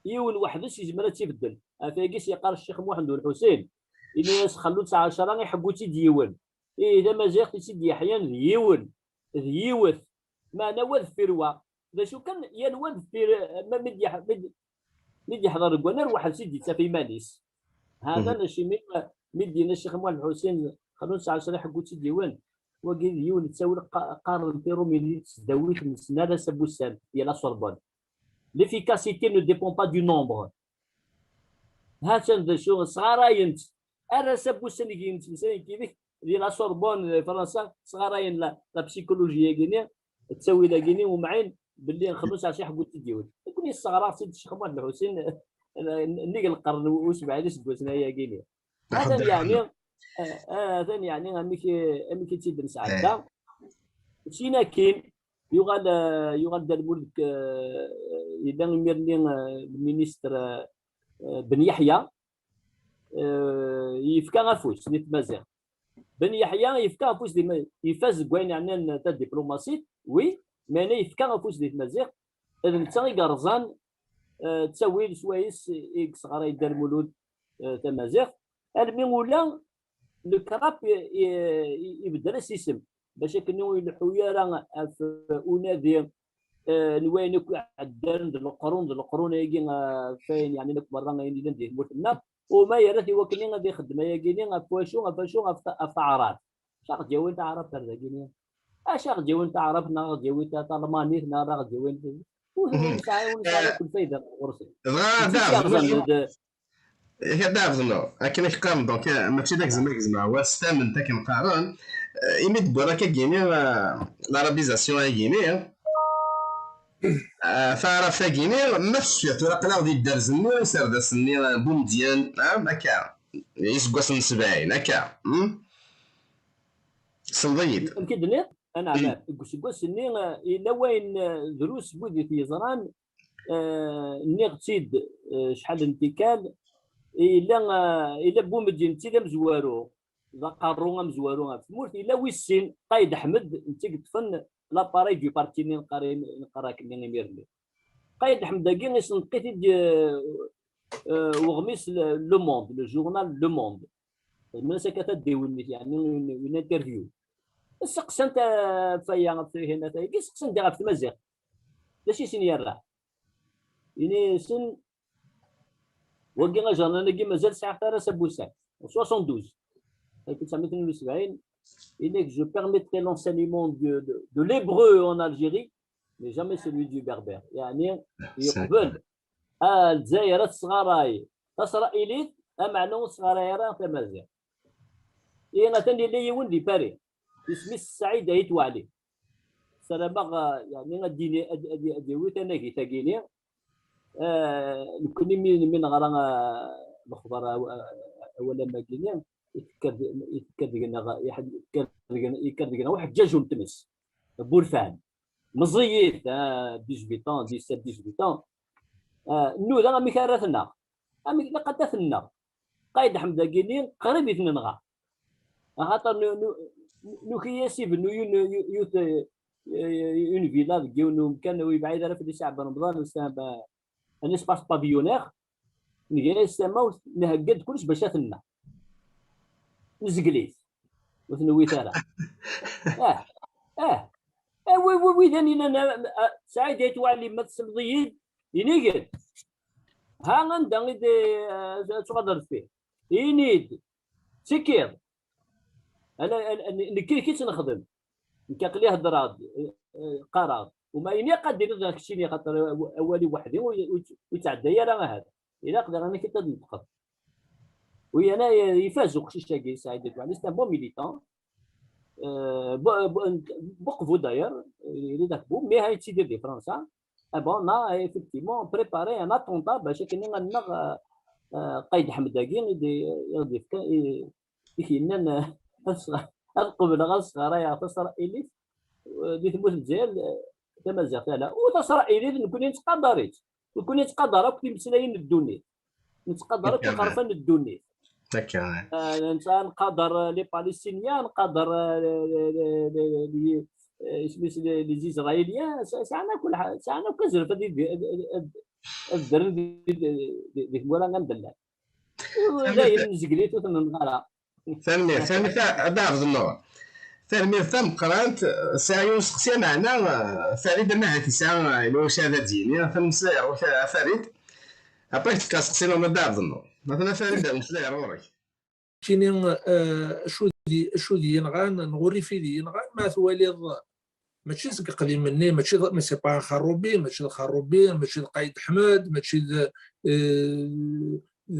yiwen weḥd-s yezmer ad tt-ibeddel. Ɣef wayagi s-yeqqar Ccix Muḥend Ulḥusin, ini-as xellu tesɛa ɛecra iḥeggu-tt-id yiwen. Ihi tamaziɣt i tt-id-yeḥyan d yiwen, d yiwet. Meɛna wa deffir wa. D acu kan, yal wa deffir, ma mi d-yeḥ-, mi d-, mi d-yeḥḍer deg wannar, weḥd-s i d-yettaf iman-is. Hatan acimi, mi d-yenna Ccix Muḥend Lḥusin, xellu tesɛa ɛecra iḥeggu-tt-id yiwen, wagi d yiwen ttawil qa-, qqaren tirumit di tesdawit n Snat Asabusan, di la Sorbonne. L'efficacité ne dépend pas du nombre. Hatan d acu, sɣarayen-tt. Ar ass-a n wussan i yettmeslayen yid-k, di la Sorbonne, di Fransa, sɣarayen la, la psychologie-agi-ni, ttawil-agi-ni, umɛin, belli xellu tesɛa ɛecra iḥeggu-tt-id yiwen. Nekkni sseɣraɣ-tt-id Ccix Muḥend Lḥusin, nnig lqern u sebɛin iseggasen ayagi-ni. Atan yeɛni, eh, eh, atan yeɛni amek, amek i tt-id-nesɛedda. Sin akin, yuɣal, eh, yuɣal Dda Lmulud, eh, yella imir-nni, eh, lministr, eh, eh, Ben Yeḥya, eh, yefka afus di tmaziɣt. Ben Yeḥya yefka afus di ma-, ifaz deg wayen yeɛnan tadiplumasit, wi, meɛna yefka afus di tmaziɣt, d netta i yerẓan, eh, ttawil swayes i yesɣaray Dda Lmulud, eh, tamaziɣt, almi ula le CRAP i, i, i, ibeddel-as isem, bac akken ur ileḥḥu ara ɣef unadi, eh, n wayen akk iɛeddan d leqrun, d leqrun-agi, eh, ɣef wayen yeɛnan akk merra ayen yellan di tmurt-nneɣ, uma yerra-t i wakken ad ixeddem ayagi-ni ɣef wacu, ɣef wacu, ɣef ta-, ɣef taɛrabt. Acu aɣ-d-yawin taɛrabt ar dagi-ni? Acu aɣ-d-yawin taɛrabt, neɣ aɣ-d-yawin ta-, talmanit, neɣ aɣ-d-yawin, ur, ur nesɛi, ur nesɛi akk lfayda ɣur-sen. Dɣa d aɣbel-, d-, Ihi d aɣbel-, akken i k-qqaren, donc, eh, mačči d agzem, agzem, wa s tament akken qqaren, eh, imi d-wwiḍ akka gini, eh, l'arabisation-agi-ni, eh, taɛrabt-agi-ni, ma tecfiḍ tura aql-aɣ di dderz-nni, iserdasen-nni, eh, Bumedyen, eh, akka, iseggasen n sebɛin, akka, hmm? Tessneḍ-iyi-d. Amek i d-tenniḍ? Anaɛlaf, deg useggas-nni, eh, yella wayen, eh, drus n wid i t-yeẓran, eh, nniɣ-tt-id, eh, acḥal n tikkal, yella, eh, yella Bumedyen d tid amezwaru, d aqerru amezwaru ɣef tmurt, yella wis sin, Qayd Ḥmed, netta i yeṭṭfen l'appareil du parti-nni neqqar, neqqar akken imir-nni. Qayd Ḥmed-agi isenṭeq-it-id, eh, eh, weɣmis Le, Le Monde, le journal Le Monde. Xedmen-as akka tadiwennit, yeɛni une, une interview. Steqsan-t, eh, ɣef waya, ɣef tihin, ɣef wayagi, steqsan-t ɣef tmaziɣt. D acu i sen-yerra? Ini-asen, wagi ajernan-agi mazal sɛiɣ-t ar ass-a n wussan, soixante-douze. Alef u tesɛemya tnin u sebɛin, ini-ak, je permettrai l'enseignement de, de, de l'hébreu en Algérie, mais jamais celui du berbère. Yeɛni, yeqbel a Lezzayer ad tesɣaray tasra'ilit, ameɛna ur tesɣaray ara tamaziɣt. Ihi atan yella yiwen di Paris, isem-is Saɛid Ayt Weɛli. Ssarameɣ, eh, yeɛni ad d-yini, ad, ad, ad yawi tanagit-agi-ni. Eh, nekkni mi, mi neɣra, eh, lexbar aw-, awal am wagi-ni, yekker, yekker deg-neɣ, yekker deg-neɣ, yekker deg-neɣ uḥeǧǧaǧ n tmes, Burfan. Meẓẓiyit, ah, dix-huit ans, dix-sept, dix-huit ans. Ah, nnuda amek ara t-nnaɣ? Amek ilaq ad t-nnaɣ? Qayd Ḥmed-agi-ni qrib i t-nenɣa. Axaṭer nu-, nu-, nuki-as ibennu yun-, yu-, yut-, une villa deg yiwen n umkan ur yebɛid ara fell-i Si Ɛebd Remḍan, un espace pavillonnaire. Nga-as tamawt, nhegga-d kullec bac ad t-nnaɣ. Nezgel-it. Ur t-newwit ara. Ah, ah. Ah, wi, wi, widan inan, ah, ah, Saɛid Ayt Weɛli, ma tselḍ-iyi-d, inig-d. Ha anda i d, ah, ad tuɣal ar deffir. Ini-d, ttekkiḍ. Ala, ala, nekk, nekk i tt-nexdem. Nekk aql-i heddreɣ-d, eh, eh, qqareɣ-d. Uma ini-, ilaq ad d-tiniḍ d keččini, xaṭer aw-, awal-iw weḥd-i ur, ur, ur yettɛedday ara ahat. Ilaq daɣen ad k-id-tneṭqeḍ. U yana ifaz uqcic-agi, Saɛid At Weɛli, c'est un bon militant. Euh, bu-, bu-, buqbu d'ailleurs, il est d'accord, mais il est di Fransa. Ah bon, on a effectivement préparé un attentat, bac akken ad nnaɣ, euh, euh, Qayd Ḥmed-agi, i d-, i d-yefka, i, i k-yennan, euh, ad sɣ-, ad qebleɣ ad sɣarayeɣ tasra'ilit, euh, di tmurt n Lezzayer, euh, tamaziɣt, ala. U tasra'ilit, nekkni nettqadar-itt. Nekkni nettqadar akk timeslayin n ddunit. Nettqadar akk iqerfan n ddunit. Akka. Ah, netta nqader, ah, les Palestiniens, nqader, ah, les, les, les, les, les, eh, isem-is, les, les Israéliens, s-, sɛan akk lḥ-, sɛan akk azref ad id-, ad, ad, ad, ad ddren di, di, di, di tmura anda llan. Dayen, nezgel-it, ur ten-nenɣa ara. Tanemmirt, tanemmirt a Dda Ɛebdennur. Tanemmirt tameqqrant. Sɛiɣ yiwen usteqsi, meɛna, eh, Farid, ama ahat yesɛa, eh, yella wacu ara d-yini. Atan meslay ɣur-k a Farid. Après, tefka asteqsi-nni a Dda Ɛebdennur. Atan a Farid, meslay ɣur-k. Kini, eh, acu d-, acu d-yenɣan, neɣ urrif i d-yenɣan, ma twaliḍ, mačči seg iqdimen-nni, mačči d, mais c'est pas un xerrubi, mačči d xerrubi, mačči d Qaid Ḥmed, mačči d, eh, d,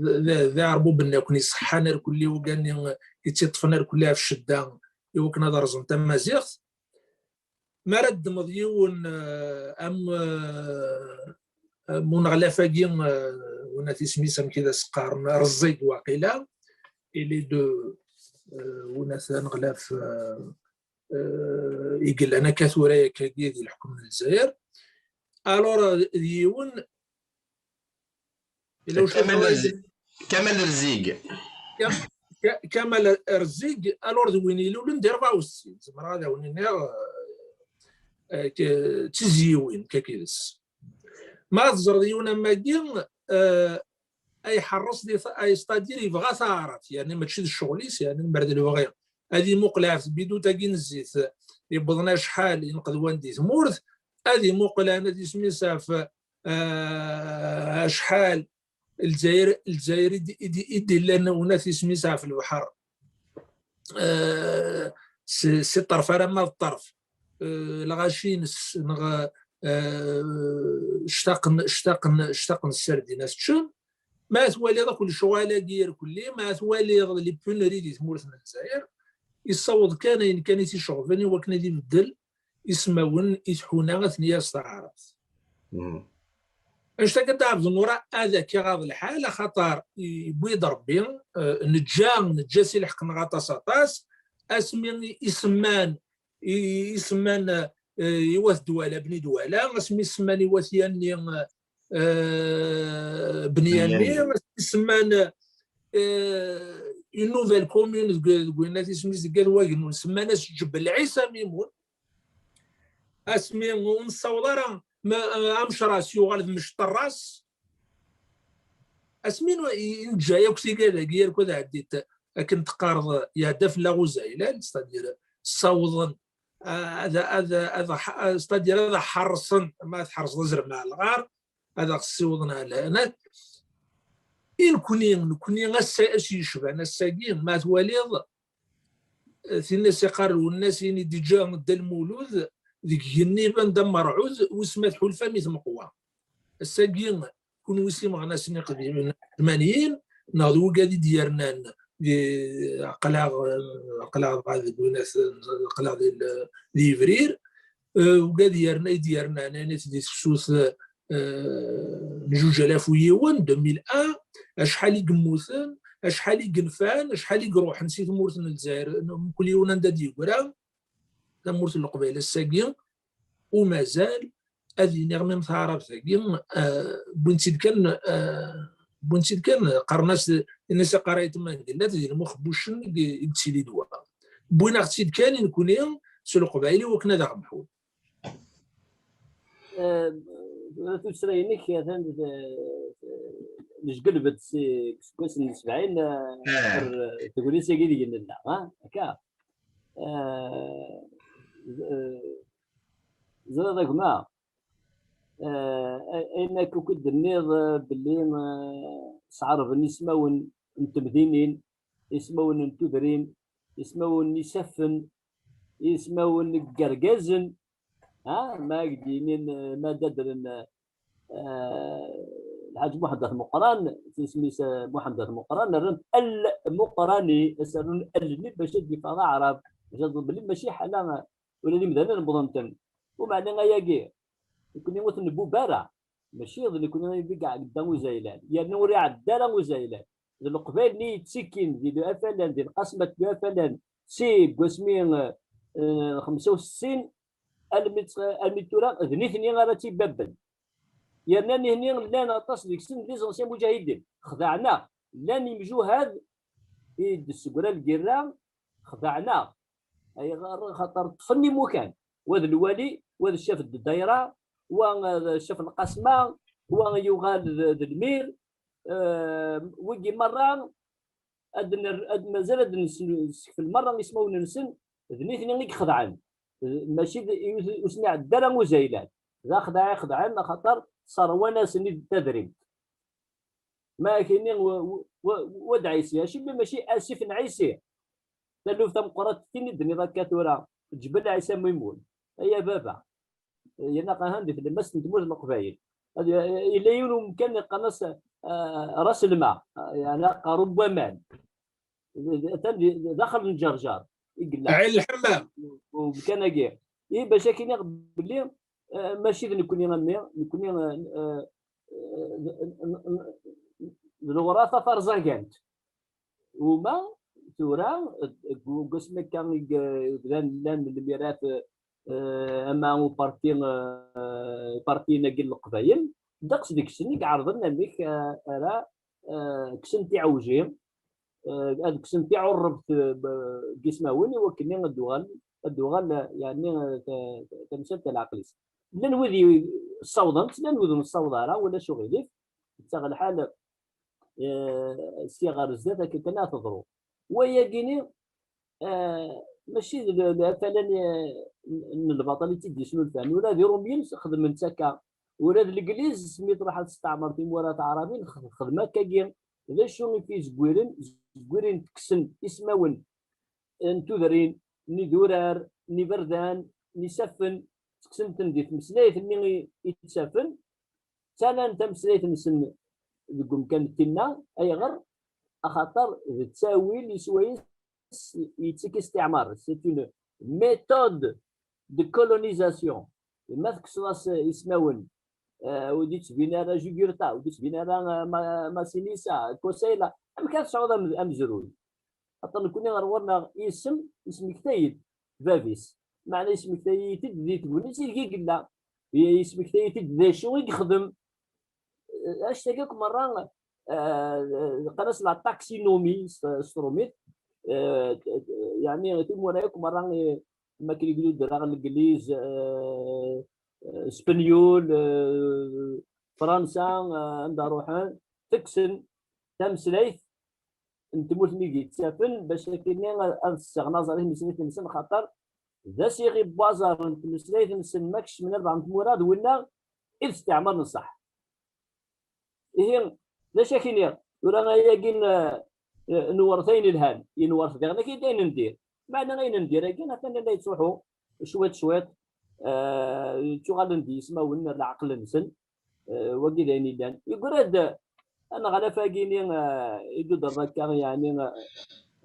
d, d, d aɛerbuben akk iṣeḥḥan irkelli, wigad-nni ittiṭṭfen irkelli ɣef ccedda i wakken ad rẓen tamaziɣt. Mi ara ddmeḍ yiwen, eh, am, eh, am uneɣlaf-agi, eh, win at isem-is, amek i d as-qqaren, Rẓig waqila, il est de, eh, win at aneɣlaf, eh, eh, i yellan akka tura, akkagi di leḥkem n Lezzayer. Alors, d yiwen, yella ucaf Kamal Rzi-, Kamal Rzig. Kam-, Ka-, Kamal Rzig, alors d win ilulen di rebɛa u settin, zemreɣ ad awen-iniɣ, eh, eh, k-, d tizzyiwin, akka yid-s. Ma teẓreḍ yiwen am wagi, eh, ay ḥerres di ta-, ay, c'est-à-dire yebɣa taɛrabt, yani mačči d ccɣel-is, yani lemmer d lebɣi ad imuqel ɣef tbidut-agi n zzit, yewwḍen acḥal inqedwan di tmurt, ad imuqel ɛni ad isem-is ɣef, eh, acḥal Lezzayer, Lezzayer i d, i d, i d-illan win at isem-is ɣef lebḥer, eh, si, si ṭṭerf alamma d ṭṭerf, eh, lɣaci-ines, neɣ, eh, ctaqen, ctaqen, ctaqen sserdin ad t-ččen. Ma twaliḍ akk lecɣal-agi irkelli, ma twaliḍ les pénuries di tmurt n Lezzayer, yessaweḍ kan ayen kan i t-iceɣben i wakken ad ibeddel ismawen i tḥuna ad ten-yas taɛrabt. Mhm. Anect-agi, Dda Ɛebdennur, ad ak-iɣaḍ lḥal, axaṭer yewwi-d Rebbi, eh, neǧǧa, neǧǧa si lḥeqq-nneɣ aṭas, aṭas, asmi i semman, i, i semman, eh, i wat Dwala, Bni Dwala, asmi semman i wat Yanni, eh, Bni Yanni, Yanni. Asmi semman, eh, une nouvelle commune deg, deg win at isem-is deg At Wagennun, semman-as Ǧebel Ɛisa Mimun. Asmi ur nessaweḍ ara, ma, amecras yuɣal d mecṭerras. Asmi n-, i-, i neǧǧa yakk tigad-agi, yarku ad ɛeddit, akken teqqareḍ, iɛedda fell-aɣ uzaylal, c'est-à-dire ssawḍen, a-, ad, ad, ad, ad, c'est-à-dire ad ḥerṣen, ma tḥerṣeḍ azrem ar lɣar, ad aɣ-ssiwḍen ar lehna. I nekni, nekni ass-a, ass yecban ass-agi, ma twaliḍ, tin i s-iqqar Lwennas, ini déjà Dda Lmulud, deg yigenni iban d amerɛud, wis ma tḥulfam i tmeqwa. Ass-agi, kunwi s imeɣnasen iqdimen, tmanyin, neɣ d wigad i d-yernan, di, aql-aɣ, aql-aɣ dɣa deg winat, aql-aɣ di, di Yebrir, eh, wigad yerna, i d-yernan, anit di tefsut, eh, n juj alaf u yiwen, deux mille un, acḥal i yemmuten, acḥal i yenfan, acḥal i iruḥen si tmurt n Lezzayer, mkul yiwen anda d-yeggra, tamurt n Leqbayel ass-agi, u mazal, ad iniɣ, même taɛrabt-agi, eh, wwin-tt-id kan, eh, wwin-tt-id kan, qqaren-as, ini-as aqaray n tmangellat, di lmuxebbucen i, i yettili ddwa. Wwin-aɣ-tt-id kan i nekni s Leqbayel i wakken ad aɣ-mḥun. Eh, tuttra-inek atan, eh, nejgelbet si, seg wass n sebɛin, eh, ar tegnit-agi deg nella, ha? Akka. Eh, eh, ẓriɣ a gma, eh, ayen akk i d-tenniḍ, eh, belli, eh, sɛerben ismawen n temdinin, ismawen n tudrin, ismawen n isaffen, ismawen n yergazen, ha, ma ak-d-yinin, eh, ma d-adren, eh, Lḥaǧ Muḥend At Meqqran, isem-is, eh, Muḥend At Meqqran, rran-t Al Muqrani, as-rrun Al-nni bac ad d-yeffeɣ d aɛrab, bac ad belli mačči ḥala, eh, ula d imdanen wwḍen-ten. Umeɛna ayagi, nekni ur t-nbubb ara, mačči d nekni i deg iɛedda uzaylal, yerna ur iɛedda ara uzaylal. D Leqbayel-nni yettikin di Afalan, di lqasmat n Afalan, si deg wasmi, eh, eh, xemsa u settin, almi tt-, almi tura, d nitni ara tt-ibabben. Yerna nihni llan aṭas deg-sen d les anciens mujahidin. Xdaɛen-aɣ. Llan imjuhad i d-tessegra lgirra, xdaɛen-aɣ. Ayɣer? Xaṭer ṭṭfen imukan. Wa d lwali, wa d ccaf n ddayra, wa, eh, d Ccaf Lqasma, wa yuɣal d, d lmir, eh, wigi merra ad ner-, ad mazal ad nsekfel merra ismawen-nsen, d nitni i ixedɛen. Eh, mačči d, i, ur sen-iɛedda ara uzaylan. D axdeɛ i xedɛen, axaṭer sserwan-asen-id tadrimt. Ma ak-iniɣ wa, wa, wa, wa d Ɛisi, acimi mačči Asif n Ɛisi? Taluft tameqqrant tin i d-tenniḍ akka tura, Ǧbel Ɛisa Mimun. Ay a baba, yerna qehan di tlemmast n tmurt n Leqbayel. Ad, yella yiwen umkan yeqqaren-as, ah, Ras Lma, ah, yeɛni aqerru n waman. Atan di, daxel n Ǧerǧer i yella. Ɛin Lḥemmam. U-, umkan-agi. I bac ad k-iniɣ belli, ah, mačči d nekkni a mmi, nekkni, ah, ah, d, d, d, d lewrafa tarzagant. Uma tura, deg, deg wasmi akka i g-, bdan llan lmirat, eh, ama uparti, eh, ipartiyen-agi n Leqbayel, ddeqs deg-sen i iɛerḍen amek, eh, ara, eh, kksen tiɛewji, eh, ad kksen tiɛurrebt, eh, b-, deg ismawen, i wakken ad d-tuɣal, ad d-tuɣal, eh, yeɛni, eh, ta-, ta-, tamsalt n leɛqel-is. Llan wid i ssawḍen-tt, llan wid ur nessaweḍ ara, ulac uɣilif, yettaɣ lḥal, eh, sya ɣer zdat akka kan ad teḍru. Wayagini, eh, mačči d l-, d afalan, eh, n, n lbaṭel i tt-id-yesnulfan. Ula d Irumyen xedmen-tt akka. Ula d Legliz, mi truḥ ad testeɛmer timura taɛrabin, x-, xedmen akkagi. D acu i t-izegwiren? Zegwiren tekksen ismawen n tudrin, n idurar, n iberdan, n isaffen, ttekksen-ten di tmeslayt-nni i, i ttafen, ttalan tameslayt-nsen deg umkan n tinna. Ayɣer? Axaṭer d ttawil i swayes yettak istiɛmar. C'est une méthode de colonisation. Ma tekkseḍ-as ismawen, eh, ur d-yettbin ara Jugurtha, ur d-yettbin ara, eh, Ma-, Masinissa, Kosayla, amek ara tesɛuḍ am-, amezruy? Aṭer nekkni ɣer ɣur-neɣ isem, ismektay-d bab-is. Meɛna ismektay-it-id di tegnit ideg i yella. Ismektay-it-id d acu i yexdem. Eh, anect-agi akk merra, eh, qqaren-as la taxonomie s, s trumit. Eh, yeɛni timura akk merra, eh, ma akken i d-ddreɣ Legliz, eh, eh, Spenyul, eh, Fransa, eh, anda ruḥen, tekksen tameslayt n tmurt-nni i d-yettafen, bac akkenni ad, ad sseɣen aẓar i tmeslayt-nsen, xaṭer d asiɣi n waẓar n tmeslayt-nsen ma kecmen albaɛḍ n tmura d winna i d-steɛmaren ṣṣeḥ. Ihi, d acu ak-iniɣ? Tura ayagi n, eh, newret ayen ilhan, i newret diɣen akid ayen n dir. Meɛna ayen n dir-agi, atan la yettruḥu cwiṭ cwiṭ, eh, ttuɣalen d yismawen n leɛqel-nsen, eh, wagi d ayen illan. Yeggra-d aneɣlaf-agi-ni, eh, i d-tudreḍ akka, yeɛni, eh,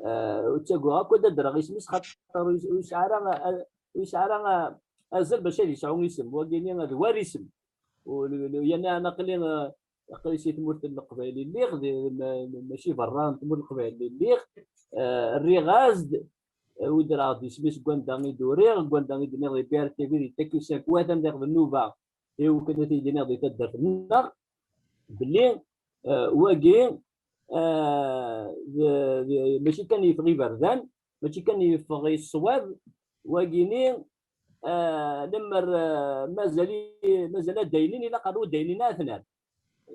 eh, ur ttagiɣ akk ad d-adreɣ isem-is, xaṭer ur yes-, ur yesɛi ara, eh, ur yesɛi ara, eh, azal bac ad yesɛu isem. Wagi-ni d war isem. U, u, u, yerna aql-i, eh, aql-i si tmurt n Leqbayel i lliɣ, di, ma-, ma-, mačči berra n tmurt n Leqbayel i lliɣ, eh, rriɣ-as-d, eh, udreɣ-d isem-is deg wanda i d-uriɣ, deg wanda i d-nniɣ di B R T V, di Takusa, deg wat amdiɣ d nnuba, i wakken ad t-id-iniɣ di taddart-nneɣ, belli, eh, wagi, eh, d, d, mačči kan yeffeɣ iberdan, mačči kan yeffeɣ i ṣṣwab, wagini, eh, lemmer, eh, mazal i, mazal ad daynin, ilaq ar ur daynin ara tnar.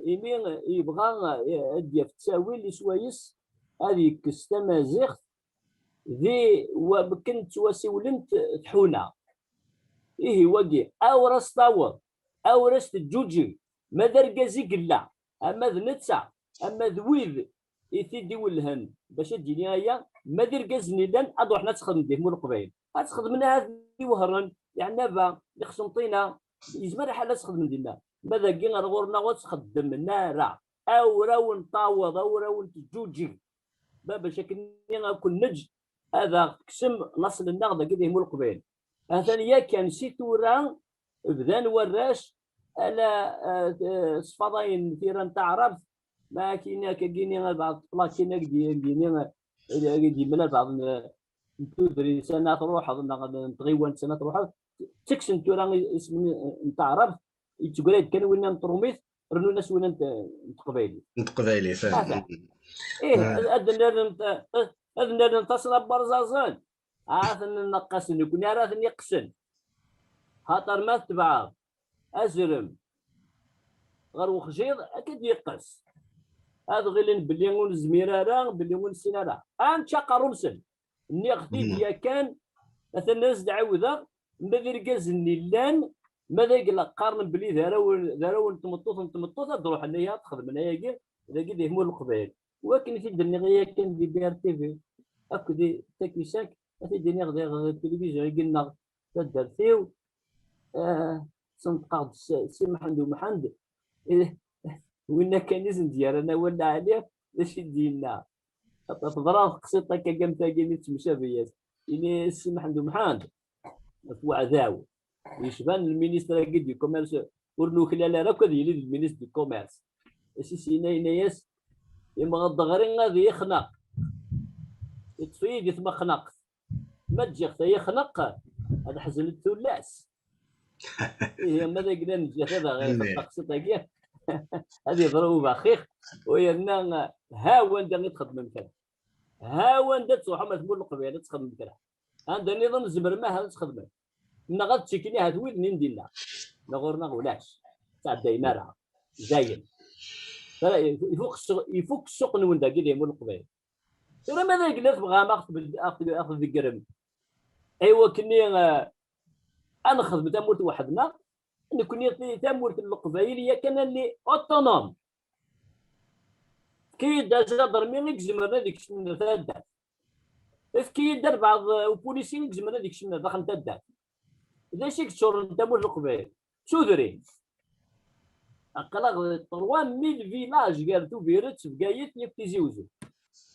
Imi yebɣa, eh, ad d-yaf ttawil i swayes ad yekkes tamaziɣt di wakken ttwasiwlent tḥuna. Ihi wagi, awer as-taweḍ, awer as-teǧǧuǧeg, ma d argaz i yella, ama d netta, ama d wid i t-id-iwellhen bac ad d-yini aya, ma d irgazen i llan, ad ruḥen ad tt-xedmen di tmurt n Leqbayel. Ad tt-xedmen ahat di Wehran, Iɛennaba, di Qsenṭina, yezmer lḥal ad tt-xedmen dinna. Ma dagi ar ɣur-neɣ ur tt-xeddmen ara. Awer awen-taweḍ, awer awen-teǧǧuǧeg. Babac akken ad ken-neǧǧ, ad aɣ-tekksem laṣel-nneɣ dagi di Mulqbil. Atan yakan si tura bdan warrac ala, eh, sfaḍayen tira n taɛrabt, ma akin akkagini albaɛḍ tplakin agdini, eh, agi d-yemla albaɛḍ n, n tudrin sana truḥeḍ, neɣ n tɣiwant sana truḥeḍ, ttekksen tura isem n taɛrabt, yettegray-d kan winna n trumit, rnun-as winna n t-, n teqbaylit. N teqbaylit, eh. Atan. Ih, eh, ad nnerren t-, ad nnerren taṣla n warẓaẓen. Ad ten-nneqqasen, nekkni ara ten-iqqsen. Xaṭer ma tebɛeḍ azrem ɣer uxjiḍ, ad k-id-yeqqes. Ad ɣilen belli ur nezmir ara, belli ur nessin ara. Ad nečč aqerru-nsen. Nniɣ-t-id yakan, atan ad as-d-ɛiwdeɣ, ma d irgazen-nni llan, ma d ay la qqaren belli d arraw, d arraw n tmeṭṭut, n tmeṭṭut, ad d-ruḥen aya, ad xedmen ayagi, dagi di Hmur Leqbayel. Wakken i t-id-nniɣ yakan di B R T V, akked di Takisak, ad t-id-iniɣ diɣ di tilivizyu-agi-nneɣ, taddart-iw, ah, senṭqeɣ-d s-, Si Mḥend Umḥend, eh, winna kan i sen-d-yerran awal lɛali, d acu i d-yenna? Teḍra teqsiṭ akka am tagi-nni d temcabi-yas. Ini-as Si Mḥend Umḥend, ɣef uɛdaw. Yecban lministre-agi du commerce, ur nuklal ara akk ad yili d lministre du commerce. Asis yenna, yenna-yas, imɣeḍ ɣri ad yexneq. Yeṭṭef-iyi di tmexneqt. Ma ǧǧiɣ-t ad yexneq, ad ḥeznet tullas. Ihi, ma d aglan ǧǧiɣ-t ad aɣ-, taqsiṭ-agi, ad yeḍru ubaxix, u yerna ha wanda i txedmem kra. Ha wanda ad tṛuḥem ar tmurt n Leqbayel ad txedmem kra. Anda nniḍen tzemrem aha ad txedmem. Neɣ ad ttekkin ahat wid-nni n dinna. Neɣ ɣur-neɣ ulac. Ur tɛeddayem ara. Dayen. Ifuk ssuq, ifuk ssuq-nwen dagi di Hmur n Leqbayel. Tura ma d agla tebɣam ad ɣ-tbed-, ad ɣ-t-, ad ɣ-tḍeggrem. Aywa, akkenni, eh, ad nexdem tamurt weḥd-neɣ, nekni tamurt n Leqbayel yakan alli autonome. Efk-iyi-d ajadermi i izemren ad ikecmen taddart. Efk-iyi-d albeɛḍ, eh, upulisi i izemren ad ikecmen daxel n taddart. D acu i yeččuren tamurt n Leqbayel? D tudrin. Aql-aɣ trois mille villages gar Tubiret, Bgayet, yakk Tizi Uzzu.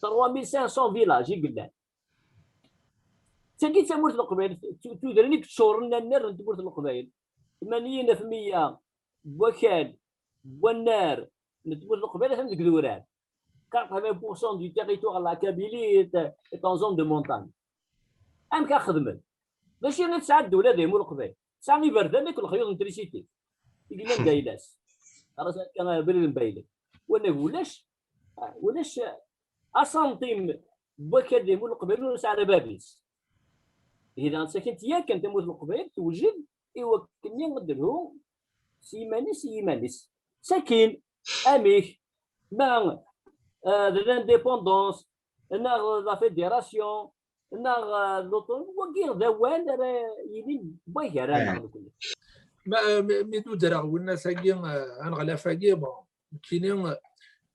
Trois mille cinq cents villages i yellan. D tagi d tamurt n Leqbayel, tu-, tudrin i yeččuren annar n tmurt n Leqbayel. Tmanyin ɣef meyya n wakal, n wannar n tmurt n Leqbayel atan deg idurar. Quatre-vingts pour cent du territoire de la Kabylie est, est en zone de montagne. Amek ara xedmen? D acu i tesɛa ddula di Hmur n Leqbayel? Tesɛa iberdan akked lexyuḍ n trisiti i yellan d ayla-s. Ɣer-as akka abrid n Baylen. Wanag ulac, ulac asantim n wakal di Hmur n Leqbayel ur nesɛi ara bab-is. Ihi daɣen sakint yakan tamurt n Leqbayel tewjed i wakken ad telhu s yiman-is i yiman-is. Sakin, amek? Ma, euh, de l'indépendance, neɣ la fédération, neɣ, euh, l'autonomie, wagi d awal ara yilin wagi ara neɣ nekkni. Ma, mi, mi d-udreɣ winnat-agi, euh, aneɣlaf-agi, bon, nekkini,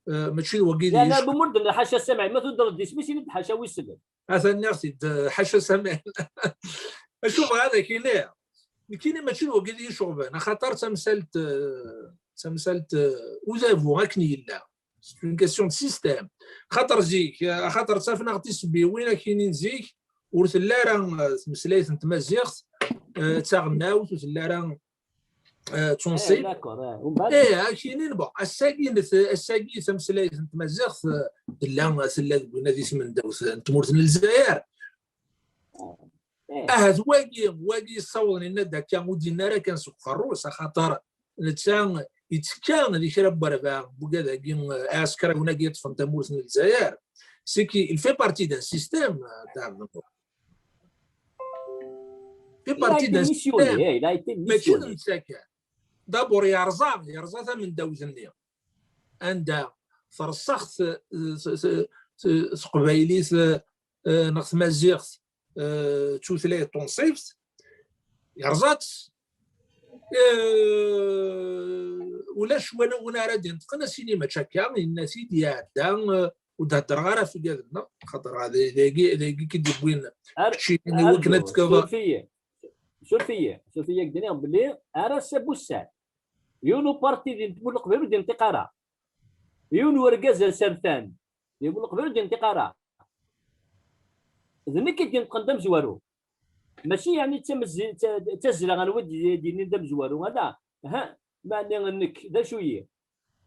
euh, mačči d wagi d... Lana, bu mudden ḥaca Samaɛin, ma tudreḍ d isem-is, ini-d ḥaca wissen. Atan nniɣ-t-id, ḥaca Samaɛin. Acu bɣiɣ ad ak-iniɣ? Nekkini mačči d wagi d iyi-iceɣben, axaṭer d tamsalt, eh, d tamsalt, eh, udabu akken yella. C'est une question de système. Xaṭer zik, eh, axaṭer ttafnaɣ tisebbiwin akkin n zik, ur telli ara, eh, tmeslayt n tmaziɣt, eh, d taɣelnawt, ur telli ara, eh, d tunṣibt. Eh, d'accord, eh, umbeɛd? Eh, akkin, bon, ass-agi, ass-agi tameslayt n tmaziɣt, eh, tella, tella deg win ad isem n dawt n tmurt n Lezzayer. Eh. Ahat wagi, wagi yessawḍen, yenna-d akka, ur d-yenni ara kan seg uqerru-s, axaṭer netta yettekka di kra n werbaɛ n wigad-agi, eh, iɛsekriwen-agi yeṭṭfen tamurt n Lezzayer. C'est qu'il fait partie d'un système, eh, Dda Ɛebd Nnur. Fait partie d'un système. Il a été missionné, eh, il a été missionné. Mačči d netta kan. D'abord, yerẓa, yerẓa tamendawt-nni. Anda terṣaxt, eh, s-, s-, s-, s teqbaylit, eh, eh, neɣ tmaziɣt, eh, d tutlayt tunṣibt, yerẓa-tt. Eh, ulac wala win ara d-ineṭqen, a sini mačči akka, yenna-t-id, iɛedda, eh, ur d-heddreɣ ara ɣef igad-nneɣ, xaṭer d, d, dagi, dagi i d-yewwin keččini, wakken ad tekkeḍ. Suref-iyi, suref-iyi, suref-iyi, ad k-d-iniɣ belli ar ass-a Bussar, yiwen uparti di tmurt n Leqbayel ur d-yenṭiq ara. Yiwen urgaz asertan di tmurt n Leqbayel ur d-yenṭiq ara. D nekk i d-yenṭqen d amezwaru. Mačči yeɛni d tamezzi-, d ta-, d tazzla n wid d-, d-yennin d amezwaru, ala. Ha, meɛni nekk, d acu-yi?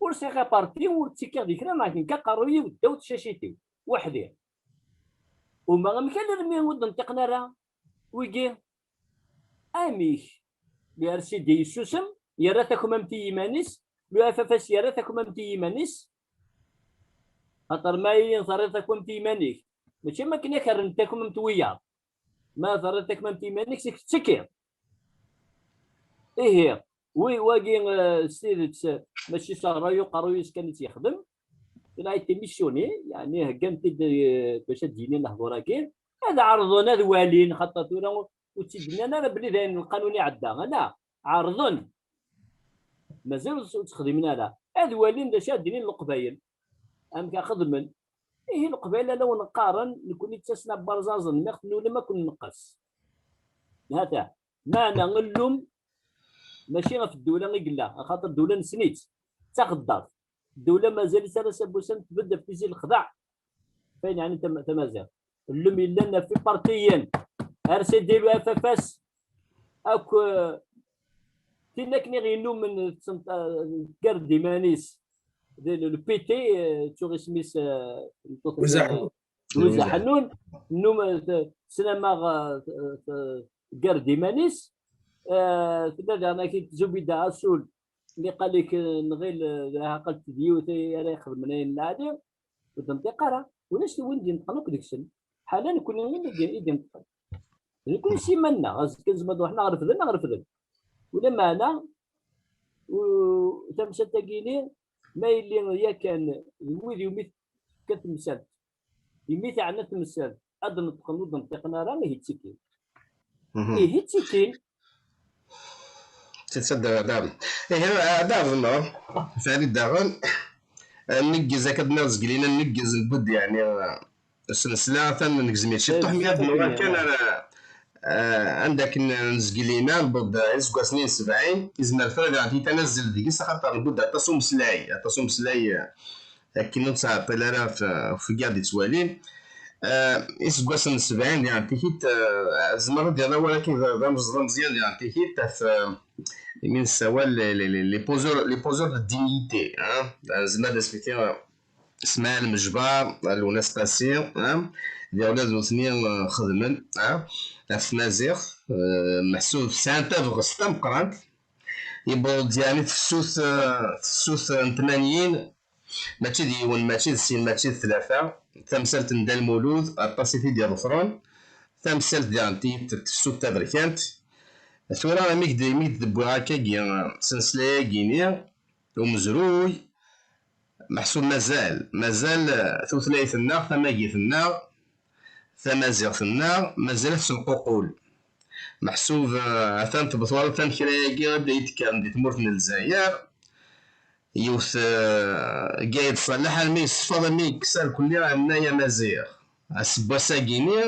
Ur sɛiɣ aparti, ur ttekkiɣ di kra, neɣ nekk aqerruy-iw ddaw tcacit-iw, weḥd-i. Uma amek alarmi ur d-nṭiqen ara wigi? Amek? Le R C D yessusem, yerra takmamt i yiman-is, le F F S yerra takmamt i yiman-is. Xaṭer ma ihi terriḍ takmamt i yiman-ik, mačči am akken i ak-rren takmamt wiyaḍ. Ma terriḍ takmamt i yiman-ik, seg tettekkiḍ. Ihi, Wi wagi, eh, s tidet, eh, mačči s ṛṛay uqerruy-is kan i tt-yexdem. Il a été missionné, yeɛni heggan-t-id, eh, bac ad d-yini lehdur-agi. Ad ɛerḍen, ad walin, xaṭer tura ur tt-id-nnan ara belli d ayen lqanun iɛedda, ala, ɛerḍen. Mazal ur tt-, ur tt-xdimen ara. Ad walin d acu ad d-inin Leqbayel. Amek a xedmen? Ihi Leqbayel ala wen-qqaren, nekni d tasna n warẓaẓen, mi ɣ-tnulem ad ken-nqes. Hata, meɛna llum mačči ɣef ddula i yella, axaṭer ddula nessen-itt, d taxeddart. Ddula mazal-itt ara s abussan tbedd ɣef tizi lexdeɛ. Fayen yeɛni tam-, tamaziɣt. Llum yellan ɣef ipartiyen, R C D, le F F S, akk, eh, tin akken i ɣ-yennumen ttent-, eh, tgarrd iman-is, d le, le P T, eh, ttuɣ isem-is, eh, n Tmurt n Wizza Ḥennun. Wizza Ḥennun, nnumen, eh, t-, tesnam-aɣ, eh, t-, t-, tgarrd iman-is, eh, tella daɣen akid Zubida Asul, niqal-ik, eh, nɣil, eh, d aɛaqel d yiwet ara ixedmen ayen lɛali, ur d-tenṭiq ara. Ulac win d-yenṭqen akk deg-sen. Ḥala nekni i d-, i d-yenṭqen. D nekni s iman-nneɣ, azekka nezmer ad ruḥen ad ɣ-refden, ad ɣ-refden. Ulameɛna, u-, tamsalt-agi-ni, ma yelli yakan d wid iwumi tekka temsalt, imi teɛna temsalt, ad d-neṭqen ur d-neṭṭiqen ara, ihi ttikin. Mhm. Ihi ttikin. Titsa da, da. Ihi, da, da, Farid daɣen, nneggez akka d-nniɣ zgelina, nneggez n buddi, yeɛni, s nesla, atan negzem-itt ciṭuḥ, mi ad nuɣal kan ar, eh, anda akken nezgelina, newweḍ iseggasen-nni n sebɛin, izmer Farid ad aɣ-d-yini azzel deg-s, axaṭer nbuddi aṭas umeslay, aṭas umeslay, eh, akken ur nettɛeṭṭil ara ɣef, ɣef wigad yettwalin. Eh, iseggasen n sebɛin diɣen tikit, eh, tzemreḍ ad d-tiniḍ awal akken d, d amez-, d ameẓyan diɣen tikit, ɣef, eh, imi nessawal les, les, les, les poseurs, les poseurs de dignité, hein. Eh, nezmer ad as-nini, eh, Smaɛil Mejbar, Lwennas Qasi, hein, d iɣlad nutni, eh, xedmen, hein, ɣef tmaziɣt, eh, meḥsub sɛan tabɣest tameqqrant. Yewweḍ-d yeɛni tefsut, eh, tefsut n tmanyin, mačči d yiwen, mačči d sin, mačči d tlata. Tamsalt n Dda Lmulud, aṭas i t-id-iḍefren. Tamsalt diɣen ti-, tefsut taberkant. Tura, imi k-d-, imi k-d-wwiɣ akkagi, eh, s nesla-agi-ni, umezruy, meḥsub mazal, mazal, eh, tutlayt-nneɣ, tamagit-nneɣ, tamaziɣt-nneɣ, mazal-itt s lququl. Meḥsub, eh, atan tebṭel atan kra-agi i d-yekkren di tmurt n Lezzayer. Yiwet, eh, Gayd Ṣaleḥ, almi yessefeḍ, almi yekkes arkelli, yenna-yas Amaziɣ. Aseggas-agi-ni,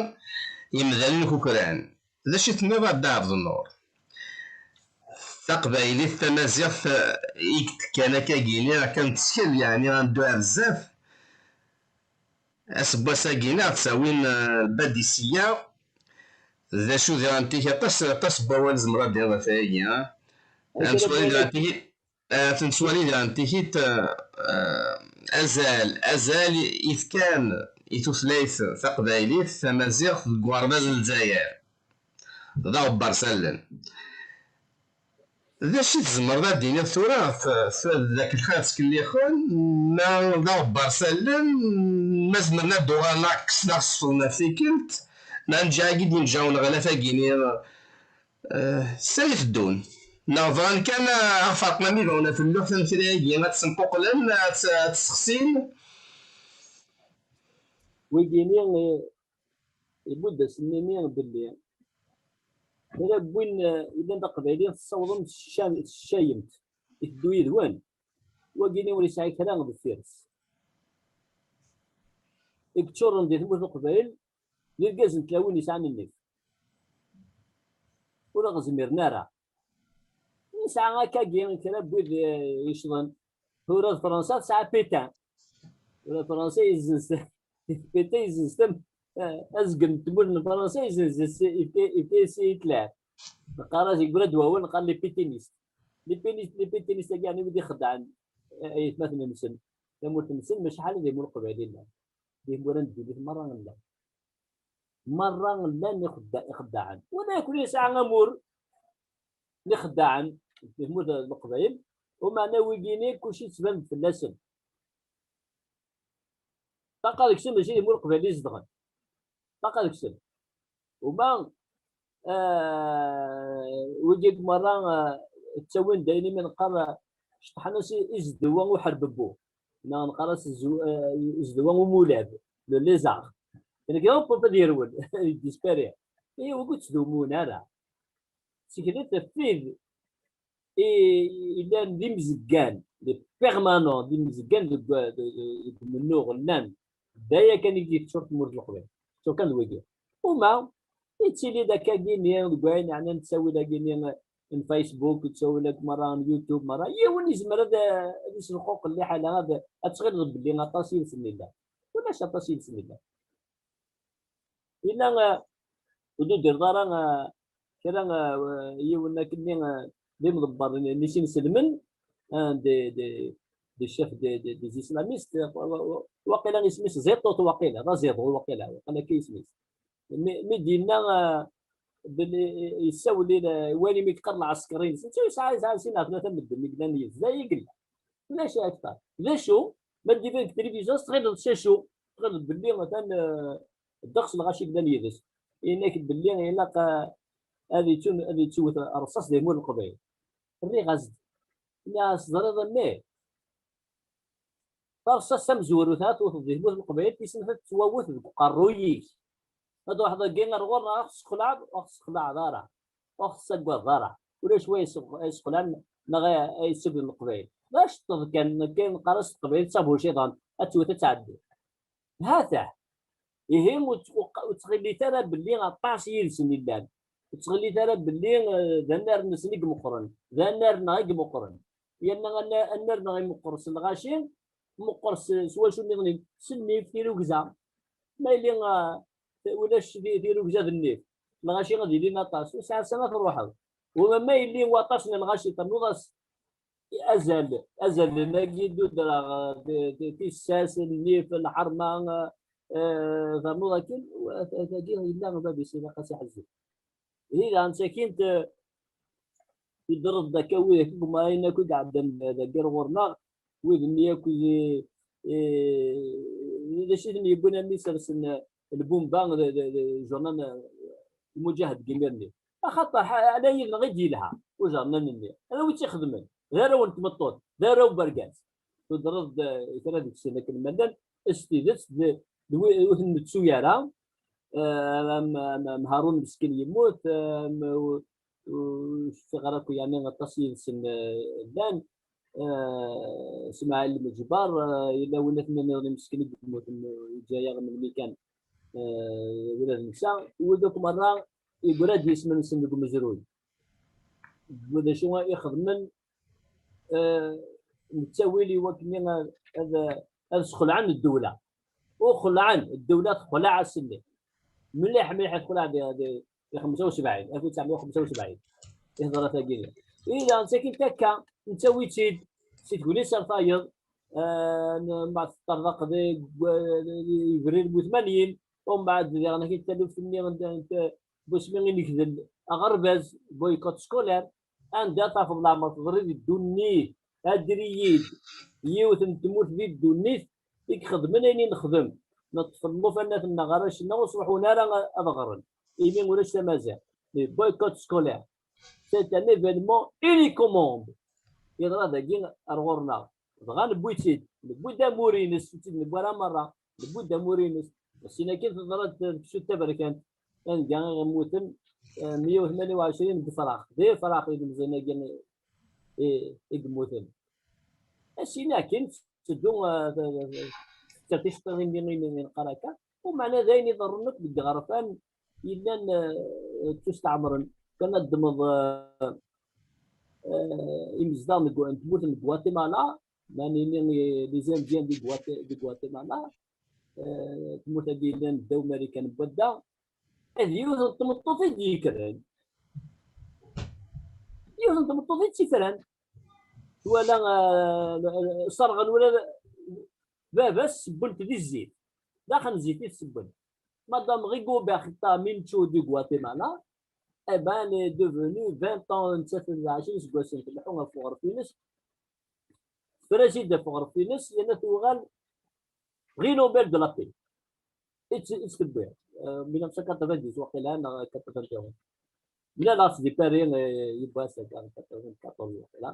imdanen kukran. D acu i tenniḍ a Dda Ɛebdennur? Taqbaylit, tamaziɣt, eh, i yettekkan akkagi-ni, akken tettkel, yeɛni, ad neddu ar zdat. Aseggas-agi-ni, ad ttawin, eh, lbadi sya. D acu diɣen tik aṭas, aṭas n wawal zemreɣ ad d-iniɣ ɣef wayagi, ha? Ad nettwali diɣen tikit, eh, ad nettwali diɣen tikit, eh, eh, azal, azal i fkan i tutlayt taqbaylit, tamaziɣt deg uɣerbaz n Lezzayer. D aɣebbar s allen. D acu i tzemreḍ ad d-tiniḍ tura ɣef, ɣef, d akken lxir ttkellixen, ma d aɣebbar s allen, ma zemren ad d-uɣalen ad kksen, ad ɣ-sefḍen ɣef tikkelt, ma nǧeɛ-agi d-inǧa uneɣlaf-agi-ni, eh, s ay teddun? Neɣ bɣan kan ad ɣ-ferqen am ibawen ɣef lluḥ, am kra-agi, ad tt-ssenquqlen, ad tt-, ad tt-ssexsin? Wigi-ni, eh, ibudd-asen-nni belli kra n win, eh, yellan d aqbayli tessawḍem s cca-, s ccayemt, iteddu yid-wen. Wagi-ni ur yesɛi kra deffir-s. I yeččuren di tmurt n Leqbayel d irgazen n tlawin yesɛan nnif. Ur ɣ-zmiren ara. Nesɛa akkagi kra n wid, eh, yecḍen. Tura d Fransa tesɛa Pétain. Tura d Fransa yezzenz, Pétain yezzenz tam-, eh, azgen n tmurt n Fransa yezzenz, ifka-, ifka-yas i Hitler. Neqqar-as, yeggra-d wawal, neqqar les pétainistes. Les péni-, les pétainistes-agi, yeɛni wid ixeddɛen, eh, aytmaten-nsen, tamurt-nsen, maca ḥala d imur Leqbayel i llan. D imura n ddunit merra llan. Merra llan ixedda-, ixeddaɛen. Wala yakk yesɛa amur n ixeddaɛen di tmurt n Leqbayel, umeɛna wigi-ni kulci yettban-d fell-asen. Taqa deg-sen mačči d imur Leqbayel i zedɣen. Taqa deg-sen. Uma, eh, wigi merra, eh, ttawin-d ayen imi neqqar, ceṭṭḥen-as i, i zedwa uḥerbebbu, neɣ neqqar-as zedwa umulab, le lézard. Nekk hop, hop, ad yerwel, yeddispari. Ihi, wukud ttdumun ara. Seknet ɣef wid i yellan d imzeggan, les permanents, d imzeggan deg, deg, deg umennuɣ, llan. D aya kan i d-yettur tmurt n Leqbayel. Ttur kan d wigi. Uma, yettili-d akkagi-nni deg wayen yeɛnan ttawil-agi-nni n Facebook, ttawil akk merra n YouTube, merra. Yiwen yezmer ad, ad iselquq liḥala, ad, ad tɣileḍ belli aṭas yid-sen yella. Ulac aṭas yid-sen yella. Yella, eh, ur d-tudireḍ ara, eh, kra, eh, yiwen akkenni, eh, d imḍebber n, n isinselmen, eh, des, des, des chefs des, des, des islamistes, eh, wa-, wa-, waqila isem-is Ziṭuṭ, waqila, d aziḍu, waqila, waqila akka isem-is. Mi, mi d-yenna, eh, belli yessawel i, i wayen imi yeqqar lɛesker-ines. Netta yesɛa, yesɛa sin neɣ tlata medden i yellan yid-s. D aya i yella. Ulac akter. D acu? Ma d-iban deg tilivizyu, tɣileḍ d cacu. Tɣileḍ belli atan, eh, ddeqs lɣaci i yellan yid-s. Yenna-k belli ilaq, eh, ad yettu-, ad yettwet rrṣaṣ di lmul n Leqbayel. Rriɣ-as-d. Nniɣ-as, teẓriḍ a mmi, taṛṣaṣt tamezwarut ara tewteḍ di tmurt n Leqbayel, tis snat ad tettwawet deg uqerruy-ik. Ma truḥeḍ dagi ar ɣur-neɣ, ur ɣ-tessexlaɛeḍ, ur ɣ-tessexlaɛeḍ ara, ur ɣ-tessaggadeḍ ara. Ulac wa yessex-, yesexlaɛen neɣ ay, ay yessagden Leqbayel. D aceṭṭeḍ kan, nekkni neqqar-as Leqbayel d tabuciḍant, ad tewwet ad tɛeddi. Hata. Ihi ur tt-, ur q-, ur ttɣillit ara belli aṭas yid-sen i llan. Ur ttɣillit ara belli, eh, d annar-nsen i imeqqren, d annar-nneɣ i imeqqren. Yerna anna-, annar-nneɣ imeqqer s lɣaci, meqqer s, s wacu nniḍen, s nnif, tirugza. Ma yili, eh, ulac ti-, tirugza d nnif, lɣaci ad ilin aṭas, ur sɛa sani ad truḥeḍ. Uma ma yili waṭas n lɣaci ternuḍ-as azal, azal-nni-agi d udreɣ, d, d, tissas, nnif, lḥerma, eh, ternuḍ akken, wa-, tagi yella bab-is, ilaq-as iḥezzeb. Ihi daɣen sakint, eh, tudreḍ-d akka widak akk, ma ayen akk i iɛeddan dagi ar ɣur-neɣ, wid-nni akk i, i, d acu i ten-yewwin armi sersen, eh, lbumba, d, d, d, journal, eh, Lmuǧahed deg imir-nni. Axaṭer ḥa-, ala yid-neɣ i d-yelha ujernan-nni. Ala wi tt-ixedmen. D arraw n tmeṭṭut, d arraw n wergaz. Tudreḍ-d, eh, kra deg-sen akken ma llan, s tidet, d, d wi ur ten-nettu ara, eh, am, am, am Harun meskin yemmut, am, u-, ur cfiɣ ara akk, yeɛni aṭas yid-sen, eh, llan, eh, Smaɛil Meǧber, eh, yella win ad t-niniḍ imesken i yemmuten, eh, yeǧǧa-yaɣ melmi kan, eh, ula d netta, wid akk merra yeggra-d yisem-nsen deg umezruy. D acu i xedmen, eh, nettawil i wakken ad, ad, ad sxelɛen ddewla. U xelɛen, ddewla texleɛ ass-nni. Mliḥ, mliḥ, texleɛ di, di, di xemsa u sebɛin, alef u tesɛemya u xemsa u sebɛin. I teḍra tagi. Ila, sakint akka, nettawi-tt-id, si tguni s ar tayeḍ, eh, n-, ma teṭṭerḍeq di, di, di, di yebrir bu tmanyin, umbeɛd diɣen akkin taluft-nni n, n, n, wasmi i negdel aɣerbaz, boycott scolaire, anda tafeḍ leɛmer teḍri di ddunit, adri-yi-d, yiwet n tmurt di ddunit i ixedmen ayen i nexdem, neṭṭef llufan-nneɣ, arrac-nneɣ ur sruḥun ara ad ɣren, imi ulac tamaziɣt. Le boycott scolaire, c'est un événement unique au monde. Yeḍra dagi ar ɣur-neɣ. Dɣa newwi-tt-id, newwi-d amur-ines, ur tt-id-newwi ara merra, newwi-d amur-ines. Sin akin teḍra-d tkessut taberkant, anga i ɣ-mmuten, eh, meyya u tmanya u ɛecrin deg Ifrax. D Ifrax i d imẓin-agi i, i yemmuten. Asin akin tetteddu, eh, t-, t-, tekker ticeṭṭiḍin-nni i, i neqqar akka. Umeɛna d ayen iḍerrun akk deg iɣerfan yellan, eh, ttusteɛmren. Kan ad ddmeḍ, eh, eh, imezdaɣ n Gua-, n tmurt n Guatemala, ma nini, eh, les Indiens di Guate-, di Guatemala, eh, tmurt-agi yellan ddaw Marikan n wadda, d yiwet n tmeṭṭut i d-yekkren. Yiwet n tmeṭṭut i tt-ifran. Twala, eh, sserɣen ula d baba-s, ssewwen-t di zzit. D axen zzit i t-ssewwen. Madame Rigoberta Menchú di Guatemala, eh ben, elle est devenue vingt ans, nettat d ɛecrin iseggasen tleḥḥu ɣef uɣref-ines, tefra-tt-id ɣef uɣref-ines, yerna tuɣal prix Nobel de la paix. I tt-, i tt-tewwi, eh, mille neuf cent quatre-vingt-dix waqila, neɣ quatre-vingt-onze. Mlaleɣ-tt di Paris, eh, yiwwas akka, quatre-vingt-quatorze waqila.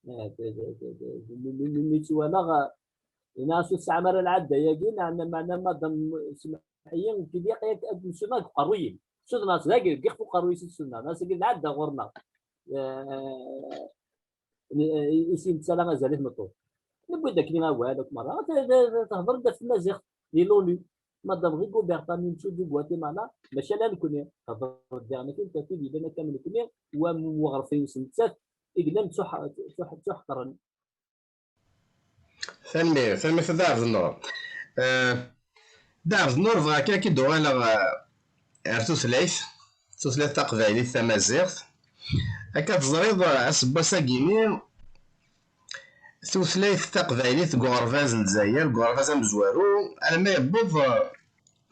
Eh, d, d, d, d, d, mi, mi, mi, mi tt-walaɣ, eh, yenna-as ur tesɛam ara lɛadda-yagi, neɣ, neɣ, meɛna madam, semmeḥ-iyi, nekk ilaq ad, ad d-nsuneɣ deg uqerruy-im. Sudneɣ-tt dagi, deg ixef uqerruy-is i tt-sudneɣ. Neɣ-as agi d lɛadda ɣur-neɣ. Eh, i, i s-nettarra azal i tmeṭṭut. Newwi-d akken awal akk merra. Te-, te-, te-, tehder-d ɣef tmaziɣt di l'ONU. Madame Rigoberta Menchú di Guatemala, mačči ala nekni, tehder-d diɣen akken tafid yellan akka am nekni, wa m-, weɣref-ines nettat, i yellan ttuḥ-, ttuḥ-, ttuḥeqren. Tanemmirt, tanemmirt a Dda Ɛebdennur. Eh, Dda Ɛebdennur, bɣiɣ kan ad k-id-uɣaleɣ, eh, ar tutlayt, tutlayt taqbaylit tamaziɣt. Akka teẓriḍ, eh, aseggas-agi-ni, tutlayt taqbaylit deg uɣerbaz n Lezzayer, deg uɣerbaz amezwaru, alma yewweḍ, eh,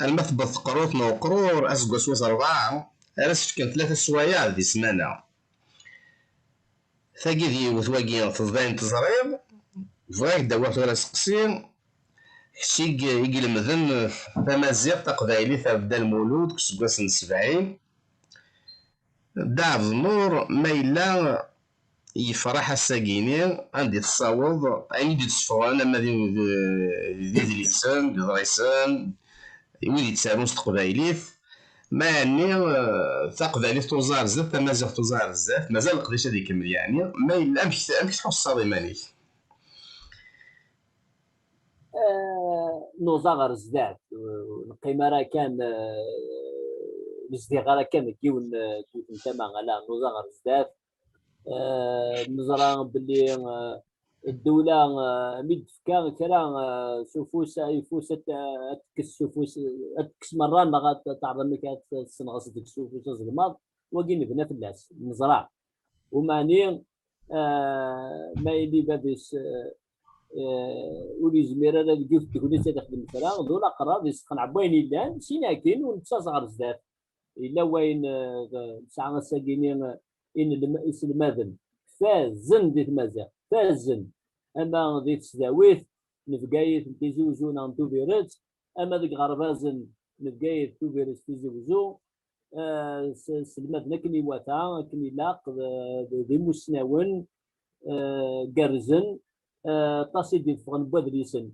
alma tewweḍ teqrurt n uqrur, aseggas wis rebɛa, ara s-fken tlata swayeɛ di ssmana. Tagi d yiwet, wagi tebɣiḍ ad teẓriḍ. Bɣiɣ ad k-d-awiɣ tura aseqsi, kečč i i ilemden tamaziɣt taqbaylit ar Dda Lmulud deg useggas n sebɛin. Dda Ɛebdennur, ma yella yefreḥ ass-agi-ni, anda i tessaweḍ ayen i d-itteffɣen, ama d, d, d idlisen, d iḍrisen, i wid yettarun s teqbaylit, ma ɛni, eh, taqbaylit tuẓa ar zdat, tamaziɣt tuẓa ar zdat, mazal leqdic ad ikemmel yeɛni, ma yella, amek, amek tḥusseḍ iman-ik? Eh, nuẓa ɣer zdat, ur neqqim ara kan, eh, nezdiɣ ara kan deg yiwen, eh, deg yiwet n tama, ala, nuẓa ɣer zdat. Eh, neẓra belli, eh, ddewla, eh, mi d-tefka kra, eh, s ufus, ayeffus, ad, ad tekkes s ufus, ad tekkes merra, neɣ ad teɛreḍ amek ad tessenɣes deg-s ufus azelmaḍ, wagi nebna fell-as, neẓra. Umeɛni, eh, ma yili bab-is, eh, eh, ur yezmir ara deg yiwet n tegnit ad ixdem kra, d ulaqrar, yesteqneɛ n wayen yellan, sin akin ur nettaẓ ɣer zdat. Yella wayen, eh, nesɛa ass-agi-ni, eh, inelm-, iselmaden fazen di tmaziɣt, fazen, ama di tesdawit n Bgayet, n Tizi Uzzu neɣ n Tubiret, ama deg iɣerbazen n Bgayet, Tubiret, Tizi Uzzu, eh, s-, selmaden akken iwata, akken ilaq, d, d, d imussnawen, eh, gerrzen, eh, aṭas i d-iffɣen n wadlisen.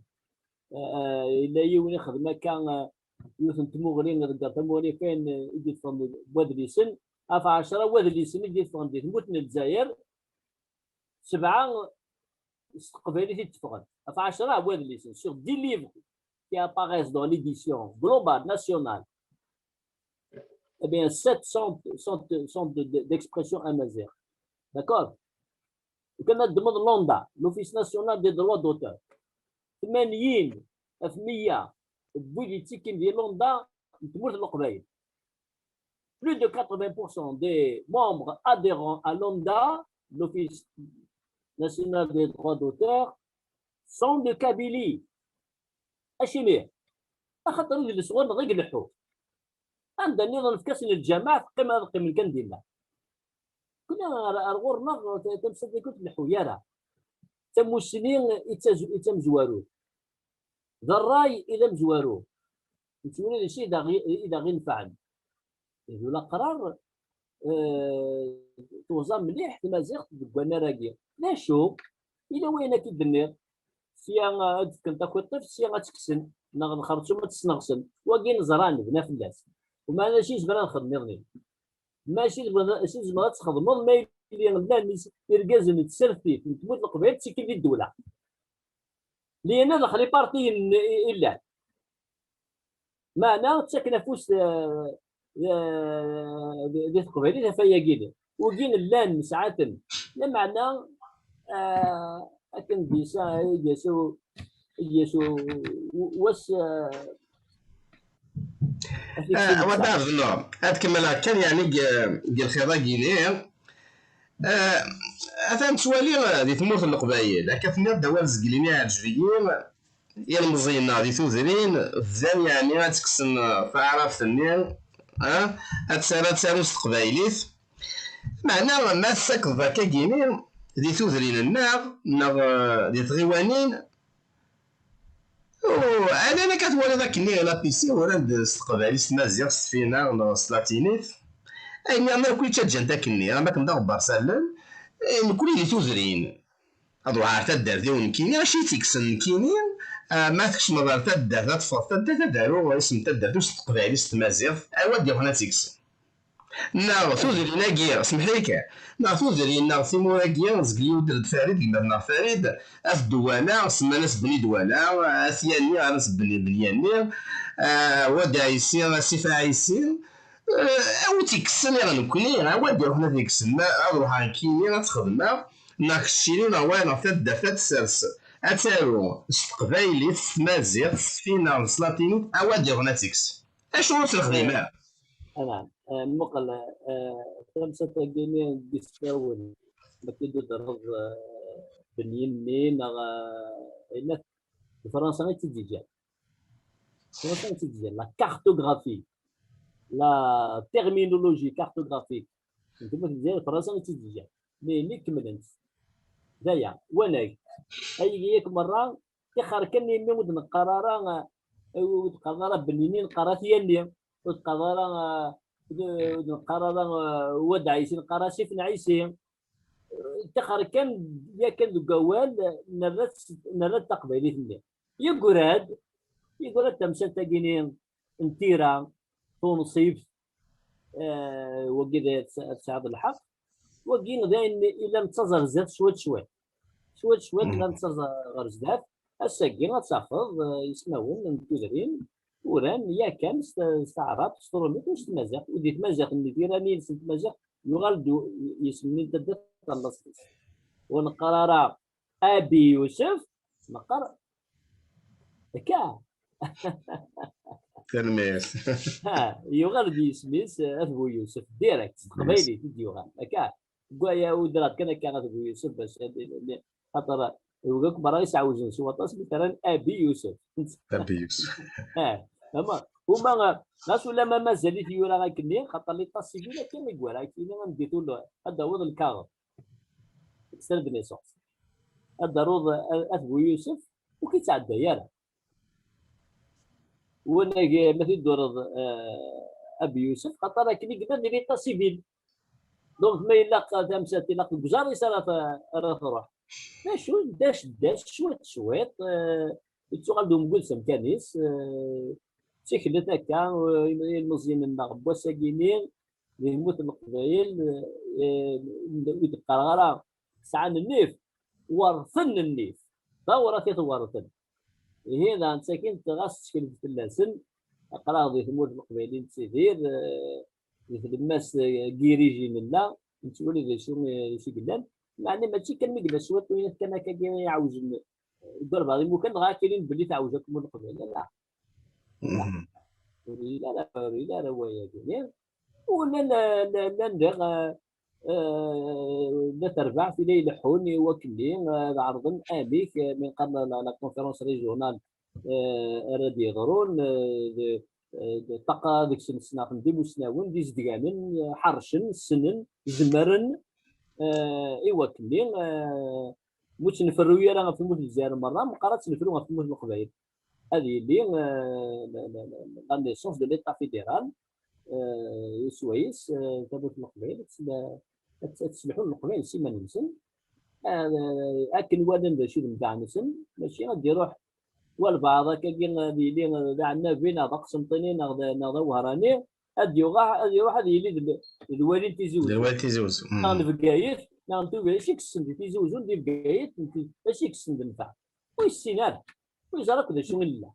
Eh, yella yiwen ixdem akka, eh, yiwet n tmuɣli, iḍegger tamuɣli f wayen, eh, i d-iffɣen n wadlisen, ɣef ɛecra wadlisen i d-iffɣen di tmurt n Lezzayer, sebɛa s teqbaylit i d-ffɣen. Ɣef ɛecra wadlisen, sur dix livres qui apparaissent dans l'édition globale nationale, eh bien, sept sont, sont, sont de, de, d'expression amazigh. D'accord? Kan ad d-tmeḍ l'ONDA, l'Office National des Droits d'Auteur. Tmanyin ɣef meyya n wid yettekkin di l'ONDA n tmurt n Leqbayel. Plus de quatre-vingts pour cent des membres adhérents à l'ONDA, l'Office National des Droits d'Auteur, sont de Kabylie. Acimi? Axaṭer idles ɣur-neɣ i ileḥḥu. Anda nniḍen nefka-sen lǧameɛ, teqqim ad qqimen kan dinna. Kna ar, ar ɣur-neɣ ta-, tamsalt-agi ur tleḥḥu ara. Tamussni i d taz-, i d tamezwarut. D ṛṛay i d amezwaru. Nettwali d acu i d aɣ-, i d aɣ-inefɛen. D ulaqrar, eh, tuẓa mliḥ tmaziɣt deg wannar-agi. D acu? Yella wayen akka i d-tenniḍ, sya ad d-fken takwiṭ, sya ad tt-kksen, neɣ d xerṣum ad tt-sneɣsen. Wagi neẓra, nebna fell-as. Umeɛna acu i nezmer ad nexdem iḍnin? Mačči d, acu i tzemreḍ ad txedmeḍ ma yili llan is-, irgazen n tsertit n tmurt n Leqbayel ttikin di ddewla? Liyana daxel ipartiyen i, i llan. Meɛna ttaken afus, eh, eh, di, di teqbaylit ɣef wayagi-ni. Wigin llan nesɛa-ten. Lameɛna, eh, akken d-yesa, i d-yesa u-, i d-yesa u-, u-, wass, eh, Ah, wa Dda Ɛebdennur, ad kemmleɣ kan yeɛni deg, deg lxiḍ-agi-ni. Ah, atan ttwaliɣ, ah, di tmurt n Leqbayel, akka tenniḍ-d awal zgelli-nni iɛǧeb-iyi, ilmeẓyen-nneɣ di tudrin bdan yeɛni ad tekksen, ah, taɛrabt-nni, ah, ad tt-, ad tt-arun s teqbaylit. Meɛna ma tessakeḍ akkagi-ni di tudrin-nneɣ neɣ, ah, di tɣiwanin, Ur, ala nekk ad twaliḍ akken lapisi uran-d s teqbaylit, s tmaziɣt, s tfinaɣ neɣ s tlatinit. Ayen nniḍen akk yettaǧǧan-t akkenni, am akken d aɣebbar s allen, eh, nekkni di tudrin. Ad ruḥeɣ ɣer taddart-iw nekkini, acu i tt-ikksen nekkini? Ah, ma tkecmeḍ ɣer taddart, ad teffɣeḍ taddart, ad aruɣ isem n taddart-iw s teqbaylit, s tmaziɣt, awa d-yuɣen ad tt-ikksen. Neɣ tudrin-agi, semḥ-iyi kan, neɣ tudrin, neɣ timura-agi, zgel yiwet d Farid, gma-tneɣ Farid, At Dwala, semman-as Bni Dwala, At Yanni, ɣer-as Bni, Bni Yanni, ah, Wad Ɛisi, Asif Ɛisi, eh, awi tt-ikksen i nekkni, awa d-iruḥen ad ikksen, ma ad ruḥeɣ nekkini ad t-xedmeɣ, neɣ keččini, neɣ wayeḍ, neɣ taddart ad tessers, ad taru s teqbaylit, s tmaziɣt, s tfinaɣ, s tlatinit, awa d-iruḥen ad tt-ikksen. Acu ur tt-nexdim ara? Anɛam. Eh, muqel, eh, tamsalt-agi-nni n yisrawen, ma k-id-udreḍ, eh, Benyinni neɣ, eh, ayen akk, d Fransa i tt-id-iǧǧan. D Fransa i tt-id-iǧǧan. La cartographie, la terminologie cartographique n tmurt n Lezzayer, d Fransa i tt-id-iǧǧan. Nitni kemmlen-tt. D aya, wanag. Ayagi yakk merra, tixer kan imi ur d-neqqar ara, eh, ur d-qqaren ara Benyinni, neqqar At Yanni, ur d-qqaren ara, eh, ur d-neqqar ara, eh, Wad Ɛisi, neqqar Asif n Ɛisi. Tixer kan, yakan deg wawal, nerra-tt, nerra-d taqbaylit-nni. Yeggra-d, yeggra-d tamsalt-agi-nni n tira, tunṣibt, eh, wagi d, tesɛiḍ lḥeqq. Wagi d ayen i la nettaẓ ɣer zdat cwiṭ cwiṭ. Cwiṭ cwiṭ la nettaẓ ɣer zdat. Ass-agi ad tafeḍ, eh, ismawen n tudrin uran yakan s, s taɛrabt, s trumit, u s tmaziɣt. U di tmaziɣt-nni, tira-nni-ines n tmaziɣt, yuɣal-d u-, yisem-nni n taddart ɣer laṣel-is. Ur neqqar ara Abi Yusef, neqqar akka. Tanemmirt. Ha, yuɣal-d yisem-is, eh, At Bu Yusef, direct, s teqbaylit i d-yuɣal, akka. Deg waya, udreɣ kan akka At Bu Yusef, bac, eh, eh, eh, xaṭer, eh, akk merra i s-ɛewjen s waṭas, mi t-rran Abi Yusef. Abi Yusef. Eh, ama, uma, eh, ɣas ulamma mazal-it yura akkenni, xaṭer l'état civil akka i yura akkenni, anda i tul-, ad d-tawiḍ lkaɣeḍ. Extrait de naissance. Ad d-taruḍ, eh, At Bu Yusef, ur k-ittɛedday ara. Wanag, ma t-id-tureḍ, eh, Abi Yusef, xaṭer akken i yella di l'état civil. Donc, ma ilaq tamsalt, ilaq deg uẓar-is ara t-, ara truḥ. D acu, ddac, ddac, cwiṭ, cwiṭ, eh, yettuɣal-d umgud s amkan-is, eh, d tikelt akka, eh, ilmeẓyen-nneɣ n wass-agi-nni, di tmurt n Leqbayel, eh, ur d-qqareɣ ara sɛan nnif, werten nnif, d awrat i t-werten. Ihi, daɣen, d takin, ɣas ttkel fell-asen, aql-aɣ di tmurt n Leqbayel i nettidir, eh, di tlemmast, eh, n yiriji nella, nettwali d acu, eh, d acu i yellan. Meɛna mačči kan mi yella cwiṭ n wiyaḍ kan akka i iɛewjen, eh, deg walbeɛḍ imukan, dɣa ad k-inin belli teɛwej akk tmurt n Leqbayel. Ala. Ur yelli ara, ur yelli ara wayagi. U llan, llan, llan diɣ, eh, eh, la terbaɛt i la ileḥḥun i wakken-nni, eh, ad ɛerḍen amek, eh, mi nqar la, la, la conférence régionale, eh, ara d-yeḍrun, eh, d, eh, d ṭṭaqa deg-sen snat n d imusnawen, d izedganen, eh, ḥercen, ssnen, zemren, eh, i wakken-nni, eh, mi ur tt-nferru ara ɣef tmurt n Lezzayer merra, meqqar ad tt-nefru ɣef tmurt n Leqbayel. Ad yili, eh, la, la, la, la naissance de l'État fédéral, eh, swayes, eh, tamurt n Leqbayel ad tt-, ad tt-, ad tt-sselḥun Leqbayel s iman-nsen. Eh, akken walan d acu i d nnfeɛ-nsen, mačči ad d-iruḥ walbeɛḍ akkagi ad yili d aɛennabi neɣ d aqsenṭini neɣ d, neɣ d awehṛani, ad d-yuɣ, ad iruḥ ad yili d, d lwali n Tizi Uzzu. D lwali n Tizi Uzzu. Neɣ n Bgayet, neɣ n Tubiret, acu i yessen di Tizi Uzzu, di Bgayet, n Ti-, acu i yessen d nnfeɛ? Ur yessin ara. Ur yeẓri akk d acu i nella.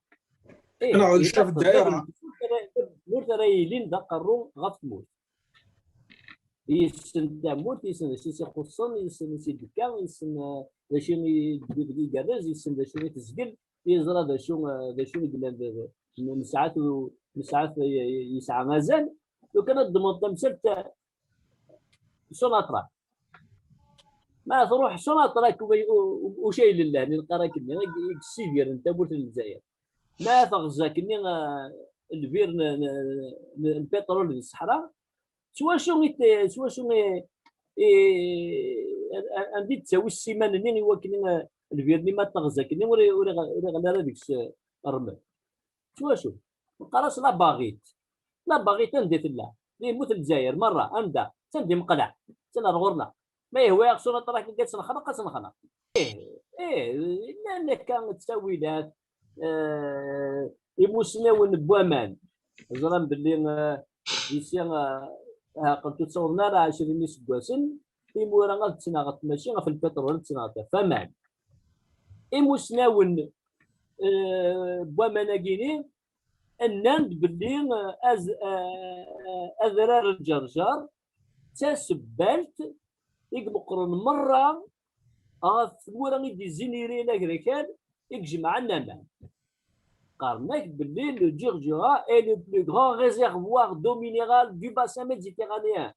Ih, neɣ d ccaf dayra. Ur ara yilin d aqerru ɣef tmurt. Yessen tamurt, yessen d acu i s-ixuṣṣen, yessen acu i d-tekka, yessen, eh, d acu i d-, igerrez, yessen d acu i tezgel, yeẓra d acu, eh, d acu i yellan d, d, n-, nesɛa-t u-, nesɛa-t, eh, yesɛa azal. Lukan ad d-ddmeḍ tamsalt, eh, Sunatra. Ma truḥ Sunatra, u-, u-, ucayel n lehni, neqqar akken, i, i yessidiren tamurt n Lezzayer. Ma teɣza akkenni, eh, lbir n, n, n, n lpiṭrul di ṣṣeḥra, s wacu i t-, s wacu i, i, a-, a-, anda i d-ttawi ssiman-nni i wakken, eh, lbir-nni ma teɣza akkenni ur i-, ur iɣ-, ur iɣelli ara deg-s, eh, rrmel? S wacu? Neqqar-as la baɣit. La baɣit anda i tella? Yemmut Lezzayer merra, anda? Attan di Meqleɛ, attan ar ɣur-neɣ. Ma yehwa-yaɣ s unaṭrak akka ad tt-nexneq, ad tt-nexneq. Ih, ih, llan akka ttawilat, eh, imusnawen n waman. Ẓran belli, eh, d'ici, eh, ha, qrib ur ttawḍen ara ɛecrin iseggasen, timura ad ttnaɣent mačči ɣef lpiṭrul, ad ttnaɣent ɣef waman. Imusnawen, eh, n waman-agi-ni, nnan-d belli, eh, az-, eh, adrar n Ǧerǧer d tasebbalt i imeqqren merra ɣef tmura i d-izzin irayen agrakal i ijemɛen aman. Qqaren-ak belli le Djurdjura est le plus grand réservoir d'eau minérale du bassin méditerranéen.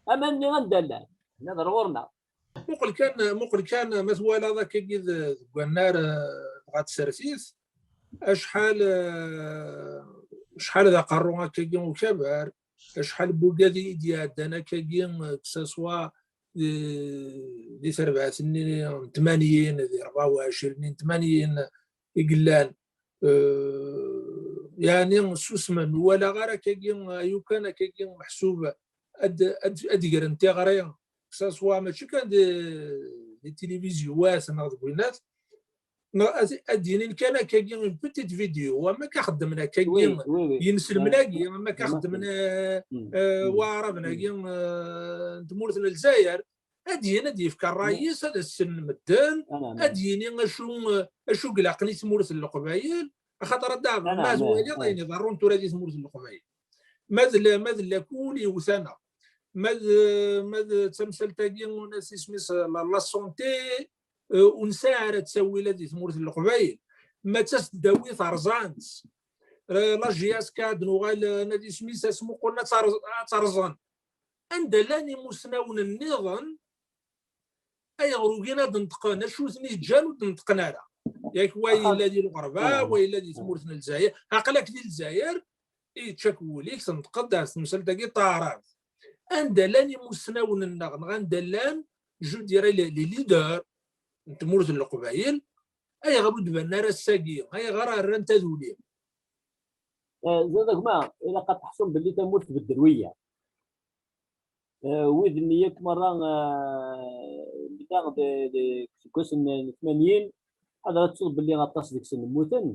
Aman-nni anda llan? Hna d ar ɣur-neɣ. Muqel kan, muqel kan ma twalaḍ akkagi d-, deg wannar, eh, dɣa tsertit, acḥal, eh, acḥal d aqerru akkagi ukabar, acḥal n wugad i d-iɛeddan akkagi, eh, que ça soit di, di terbaɛt-nni n tmanyin, di rebɛa u ɛecrin n tmanyin i yellan. Eh, yeɛni susmen, ur walaɣ ara akkagi, ayu kan akkagi meḥsub ad, ad, ad gren tiɣri, que ça soit mačči kan di, di tilivizyu-wat neɣ deg winat, neɣ ad, ad d-inin kan akkagi une petite vidéo, am akka xeddmen akkagi, oui, oui, oui, yinselmen-agi, am akka xeddmen, eh, eh, waɛraben-agi, eh, n tmurt n Lezzayer, ad d-yini, ad d-yefk ṛṛay-is, ad as-ssnen medden, ad d-yini acu, acu i ilaqen i tmurt n Leqbayel, axaṭer ad d-, ma twaliḍ ayen iḍerrun tura di tmurt n Leqbayel. Ma d la-, ma d lakul iwet-aneɣ. Ma d, ma d tamsalt-agi, ur nesɛi isem-is, la, la santé, eh, ur nesɛi ara ttawil di tmurt n Leqbayel. Ma d tasdawit rẓan-tt. Eh, la J S K, ad nuɣal, eh, nadi isem-is, asmuqel ad tt-rẓ-, ad tt-rẓen. Anda llan imusnawen nniḍen ayɣer ugin ad neṭqen? Acu ten-iǧǧan ur d-neṭqen ara? Yak wa yella di lɣerba, wa yella di tmurt n Lezzayer. Aql-ak di Lezzayer, yečča-k wul-ik, tenṭqeḍ ar temsalt-agi taɛrabt. Anda llan imusnawen-nneɣ, neɣ anda llan, je dirais, les, les leaders n tmurt n Leqbayel, ayɣer ur d-banen ara ass-agi? Ayɣer rran taduli? Eh, zad a gma, ilaq ad teḥṣum belli tamurt tbeddel wiyaḍ. Eh, wid-nni yakk merra, eh, bdan de, de, seg wass n tmanyin, ḥader ad tettuḍ belli aṭas deg-sen mmuten,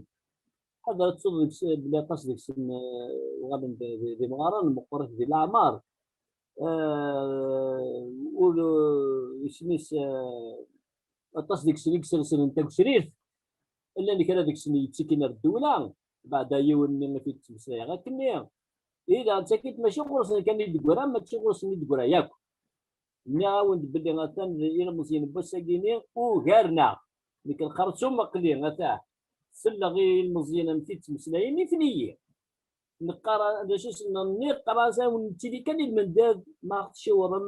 ḥader ad tettuḍ deg-s-, belli aṭas deg-sen, eh, uɣalen d, d, d imɣaren, meqqrit di leɛmer. Eh, ur, eh, isem-is, eh, aṭas deg-sen i yesresren tagecrit, llan kra deg-sen yettikin ar ddewla, beɛda yiwen-nni i t-id-ttmeslayeɣ akkenni. Ihi daɣen tagi mačči ɣur-sen kan i d-teggra, mačči ɣur-sen i d-teggra yakk. Nniɣ-awen-d belli atan ilmeẓyen n wass-agi-ni ugaren-aɣ. Nekk lxerṣum aql-i ata selleɣ i ilmeẓyen amek i ttmeslayen, nitni-yi. Neqqar, d acu s-, n-, neqqar-as, awen nettili kan i lmendad, ma ɣ-tciwṛem,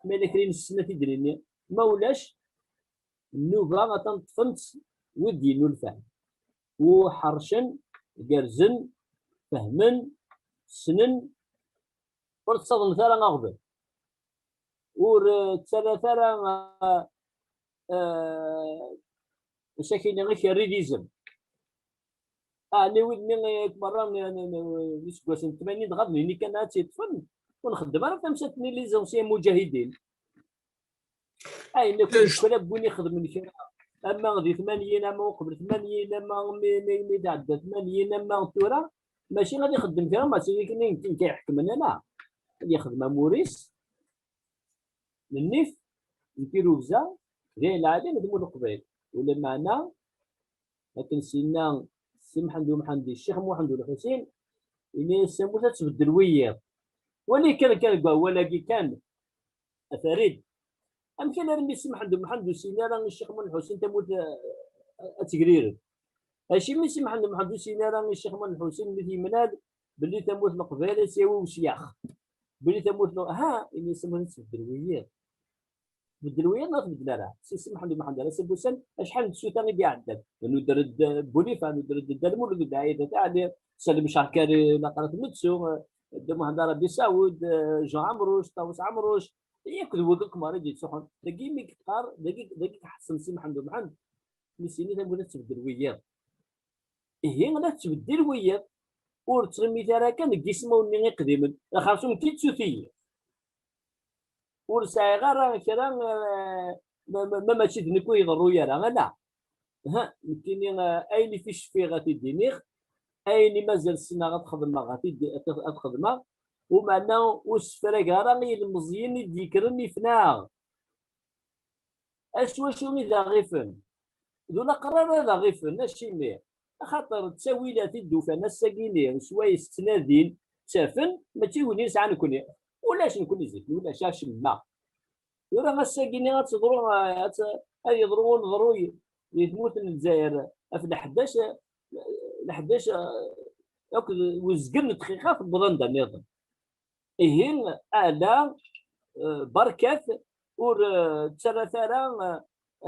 ma yella kra i nessen ad t-id-nini. Ma ulac, nnuba atan ṭṭfen-tt wid d-yennulfan. U ḥercen, gerrzen, fehmen, ssnen, ur ttaḍnet ara aɣbel. Ur, eh, ttalat ara, eh, eh, acu ak-iniɣ, ikerri d izem. Ɛni wid-nni, eh, merra n, n, n, n iseggasen n tmanyin dɣa d nini kan ad tt-yeṭṭfen, ur nxeddem ara tamsalt-nni les anciens mujahidin. Ayen akk kra n win ixedmen kra, ama di tmanyin, ama uqbel tmanyin, ama mi, mi, mi d-ɛedda tmanyin, ama tura, mačči ad ixeddem kra, mačči d nekk, nekk iḥekmen, ala. Ad yexdem amur-is n nnif, n tirugza, d ayen lɛali, d mul Leqbayel. Ulameɛna, akken s-yenna Si Mḥend Umḥend i Ccix Muḥend Ulḥusin, ini-as tamurt ad tbeddel wiyiḍ. Wali kan, kan deg wawal-agi kan, a Farid. Amek alarmi Si Mḥend Umḥend ur s-yenni ara i Ccix Muḥend Ulḥusin tamurt, eh, ad tegrireb? Acimi Si Mḥend Umḥend ur s-yenni ara i Ccix Muḥend Ulḥusin mi t-yemlal belli tamurt n Leqbayel ad tt-yawi usyax? Belli tamurt n, ha, ini-as tamurt ad tbeddel wiyiḍ. Tbeddel wiyaḍ neɣ tbeddel ara? Si Si Mḥend Umḥend ar ass n wussan, acḥal n tsuta i d-iɛeddan? Nuder-d Bulifa, nuder-d Dda Lmulud, Dda Ɛida Taɛli, Salim Cerkari, Laqrat Metsu, Dda Muḥend Arabi Saɛud, Jean Ɛemruc, Ṭawes Ɛemruc, yakk d wid akk merra i d-yettruḥun. Dagi mi yeqqar, dagi, dagi iḥeṣṣel Si Mḥend Umḥend, mi s-yenna tamurt ad tbeddel wiyaḍ. Ihi la tettbeddil wiyiḍ. ur ttɣimit ara kan deg yismawen-nni iqdimen, xersum ki d tutiyi. Ur sɛiɣ ara kra, eh, ma, ma, ma mačči d nekk ur iḍerru ara, ala. Ha, nekkini, eh, ayen i fi cfiɣ ad t-id-iniɣ, ayen i mazal ssneɣ ad xedmeɣ, ad t-id-, ad t-, ad xedmeɣ, umeɛna ur ssefrageɣ ara i yilmeẓyen i d-yekkren ifnaɣ. Acu, acu i d aɣ-ifen? D ulaqrar ad aɣ-ifen, acimi? Axaṭer ttawilat i d-ufan ass-agi-nni, swayes ttnadin, ttafen, mačči win i nesɛa nekkni. Ulac nekkni zik, ulac acemma. Tura ass-agi-nni ad teḍru, ad t-, ad yeḍru uneḍru di tmurt n Lezzayer ɣef leḥdac, leḥdac akked uzgen n ddqiqa tewweḍ anda nniḍen. Ihi, ala, eh, berkat, ur, eh, ttarrat ara,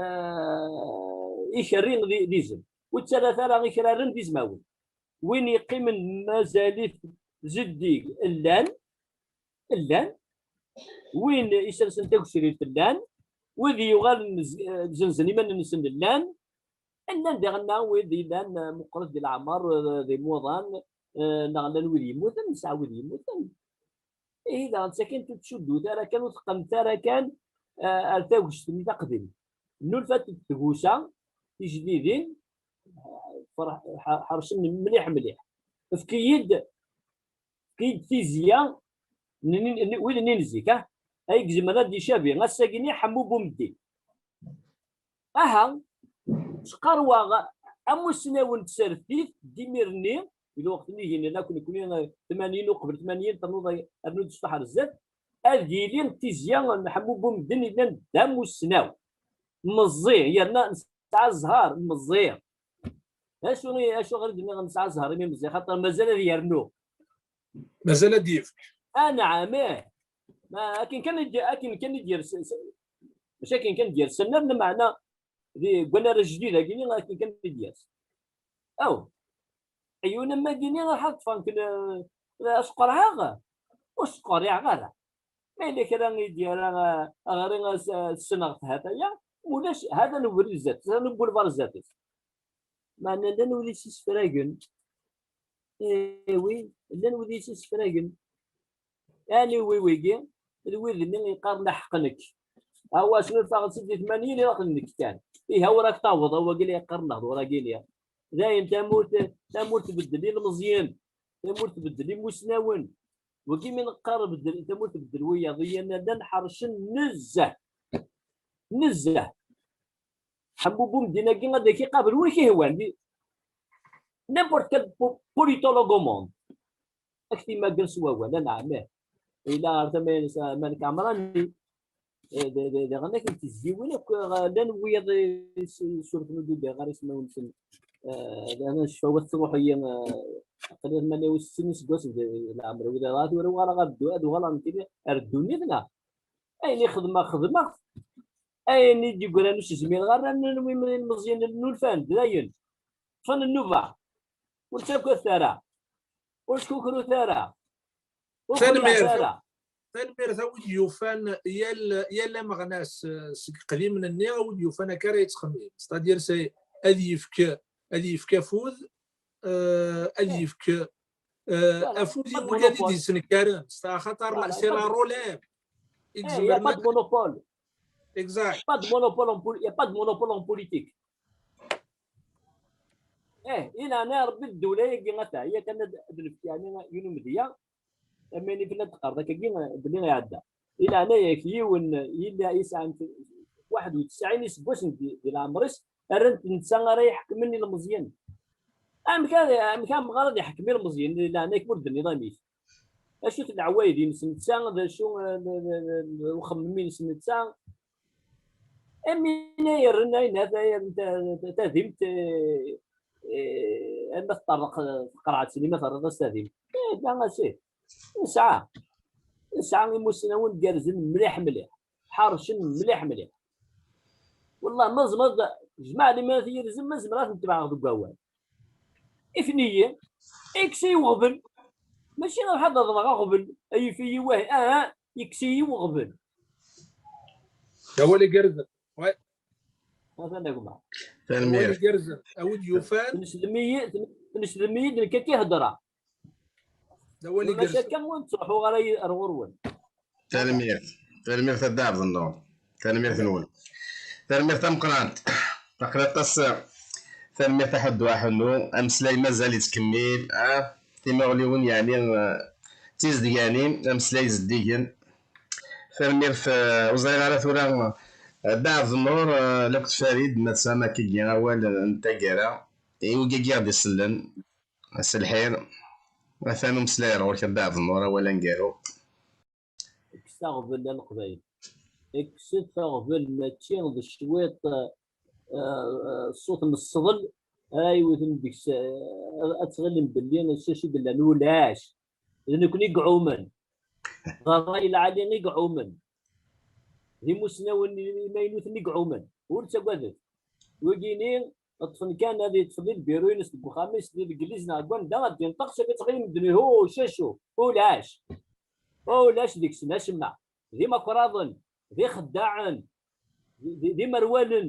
eh, ikerri d, d izem. Ur ttarrat ara ikraren d izmawen. Win yeqqimen mazal-it zeddig, llan, llan. Win isersen tagecrirt, llan. Wid yuɣalen z-, eh, zenzen iman-nsen, llan. Llan diɣenna wid yellan, eh, meqqret di leɛmer, eh, d imuḍan, eh, neɣ llan wid yemmuten, nesɛa wid yemmuten. Ihi daɣen, sakin ur ttcuddut ara kan, ur teqqnet ara kan, eh, ar tagest-nni taqdimt. Nnulfant-d tgusa tijdidin, eh, ferḥ-, ḥer-, ḥercen mliḥ, mliḥ. Efk-iyi-d, efk-iyi-d tizya n, n, n, wid-nni n zik, ah, ay izemren ad d-icabi ass-agi-nni Ḥemmu Bumeddi. Aha, ttqarwaɣ amussnaw n tsertit d imir-nni, di lweqt-nni ihi nella akk nekkni, eh, tmanyin uqbel tmanyin, ternuḍ ay-, rnu-d sṭaḥ ar zdat, ad yili d tizya n Ḥemmu Bumedden yellan d amussnaw. Meẓẓi, yerna nesɛa zzher, meẓẓi. Acu i, acuɣer i d-nniɣ nesɛa zzher imi meẓẓi? Xaṭer mazal ad yernu. Mazal ad d-yefk. Anɛam, ih. Ma akken kan i d-, akken kan i d-yers-, s-, mačči akken kan i d-yersen, lameɛna di, deg wannar ajdid-agi-nni akken kan i d-yers. Aw, ɛyun am wagi-nni, ruḥ ad ṭṭfen-k, eh, eh, asqerɛeɣ? Ur sqerriɛeɣ ara. Ma yella kra i d-yerra, eh, aɣri as-, as-, ssneɣ-t hataya, ulac, hatan ubrid zdat-s, hatan ubulvar zdat-s. Meɛna llan wid i s-isefragen. Iwi, llan wid i s-isefragen. Anwi wigi? D wid-nni yeqqaren aḥeqq nekk. Awa, snulfaɣ-tt-id di tmanyin, ilaq d nekk kan. Ihi, awra k-taweḍ, a wagi la yeqqaren lehdur-agi-nni. Dayen, tamurt, tamurt tbeddel ilmeẓyen, tamurt tbeddel imusnawen. Wagi mi neqqar beddel, tamurt tbeddel wiyaḍ, iyan llan ḥercen nezzeh. Nezzeh. Ḥemmu Bumeddi-agi ad ak-iqabel win k-ihwan. Di n'importe quel po-, politologue au monde. Ad k-t-imagger s wawal, anɛam, ih. Yella ɣer tama-ines, ah, Malik Ɛemrani, eh, d, d, daɣen akken tizyiwin akk, eh, llan wiyaḍ i s-, surfen ur d-udiɣ ara ismawen-nsen. Eh, daɣen ccfawat truḥ-iyi, eh, aql-i tmanya u settin iseggasen di leɛmer, wid ara tura uɣaleɣ ar ddu-, ad uɣaleɣ nekkini ar ddunit, neɣ ayen i xedmeɣ, xedmeɣ. Ayen i d-yeggran ur s-zmireɣ ara, nnan wi ilmeẓyen nnulfan-d dayen. Ṭṭfen nnuba. Ur ttagadet ara. Ur skukrut ara. Ur xelleɛet ara. Tanemmirt a wid yufan yal, yal ameɣnas, eh, seg iqdimen-nni, a wid yufan akka ara yettxemmim. C'est-à-dire, c'est, ad yefk, ad yefk afud, eh, ad yefk, eh, afud i wigad i d-yesnekkaren. Axaṭer c'est la relève. Eh, il y a pas de monopole. Exact. Pas de monopole en poli-, il y a pas de monopole en politique. Eh, i leɛnaya Rebbi, ddewla-agi ata, yak kan ad, ad nefk, yeɛni, yiwen umedya, am wayen i fell-as d-teqqareḍ akkagi, belli iɛedda. I leɛnaya-k, yiwen yella yesɛan waḥed u tesɛin iseggasen di, di leɛmer-is, rran-t netta ara iḥekmen ilmeẓyen. Amek ara, amek amɣar ad iḥekkem ilmeẓyen? Di leɛnaya-k, ma ur d-tenniḍ amek. Acu-t leɛwayed-ines netta, d acu, eh, d, d, d, d uxemmem-ines netta? Am win ay yerren ayen, ta-, ta-, ta-, tadimt, eh, eh, ama teṭṭerḍeq, eh, tqerɛet-nni, ma terriḍ-as tadimt. Eh, da, a sidi. Nesɛa, nesɛa imusnawen gerrzen mliḥ, mliḥ. Ḥercen mliḥ, mliḥ. Wallah, ma tzemreḍ, jmaɛ limanat yirzen, ma zemreɣ ad ten-tebɛeɣ deg wawal. Ifniyi, ikkes-iyi uɣbel. Mačči ruḥ ad aḍneɣ aɣbel, ay yif-iyi wahi, aha, ikkes-iyi uɣbel. D awal igerrzen. Ouais. Atan a gma. Tanemmirt. Awal igerrzen. A wid yufan. Tnesdem-iyi, tnesdem-iyi-d nekk akka i heddreɣ. Ulac akka ur nettruḥu ara ar ɣur-wen. Tanemmirt. Tanemmirt a Dda Ɛebdennur. Tanemmirt-nwen. Tanemmirt tameqqrant. Aql-aɣ aṭas. Tanemmirt a Ḥuddu Aḥunnu. Ameslay mazal yettkemmil. Ah, timuɣliwin yeɛni, ah, d tizedganin. Ameslay zeddigen. Tanemmirt, ah, ur ẓriɣ ara tura, ah, Dda Ɛebdennur, ah, akked Farid, ma tesɛam akkagi awal n taggara i wigi i ɣ-d-isellen. Ass lḥir. Atan umeslay ar ɣur-k a Dda Ɛebdennur, awal aneggaru. Kkset aɣbel a Leqbayel. Kkset aɣbel, mačči d cwiṭ, eh, eh, ṣṣut n ṣṣḍel ara yewten deg-s, eh, ad tɣilem belli acu i yellan. Ulac. D nekkni i iɛumen. D ṛṛay lɛali i iɛumen. D imusnawen imaynuten i iɛumen. Ur ttagadet. Wigini ṭṭfen kan ad yeṭṭef di lbiru-ines deg uxxam-is, di legliz neɣ deg wanda ad d-inṭeq, seg ad tɣilim medden, hu, cacu, ulac. Ulac deg-sen acemma. D imakṛaḍen, d ixeddaɛen, d, d, d imerwalen,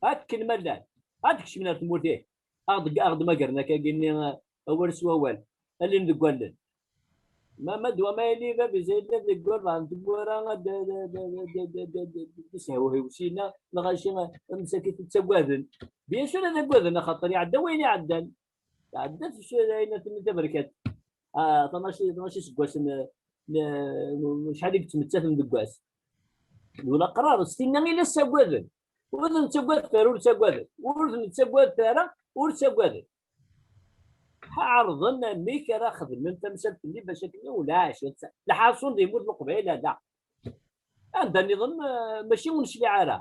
akken ma llan. Ad kecmen ar tmurt, ih. Ad ɣ-d-, ad ɣ-d-magren akkagi-nni, eh, awal s wawal. Allen deg wallen. Ma, ma d wa ma yili bab izayden deg walbeɛḍ n tmura ad, ad, ad, ad isehwehw sina, neɣ aci, msakit ttagaden. Bien sûr ad agaden, axaṭer iɛedda wayen iɛeddan. Iɛedda ayen aten taberkat. Ah, tnac, tnac iseggasen, eh, n, n, n, acḥal i yettmettaten deg wass. D ulaqrar, s tinna i la ssagaden. Ur ten-ttagadet ara, ur ttagadet. Ur ten-ttagadet ara, ur ttagadet. Ɛerḍen amek ara xedmen tamsalt-nni bac akken ulac. Lḥaṣun d yemmut Leqbayel ala. Anda nniḍen, eh, mačči ur necliɛ ara.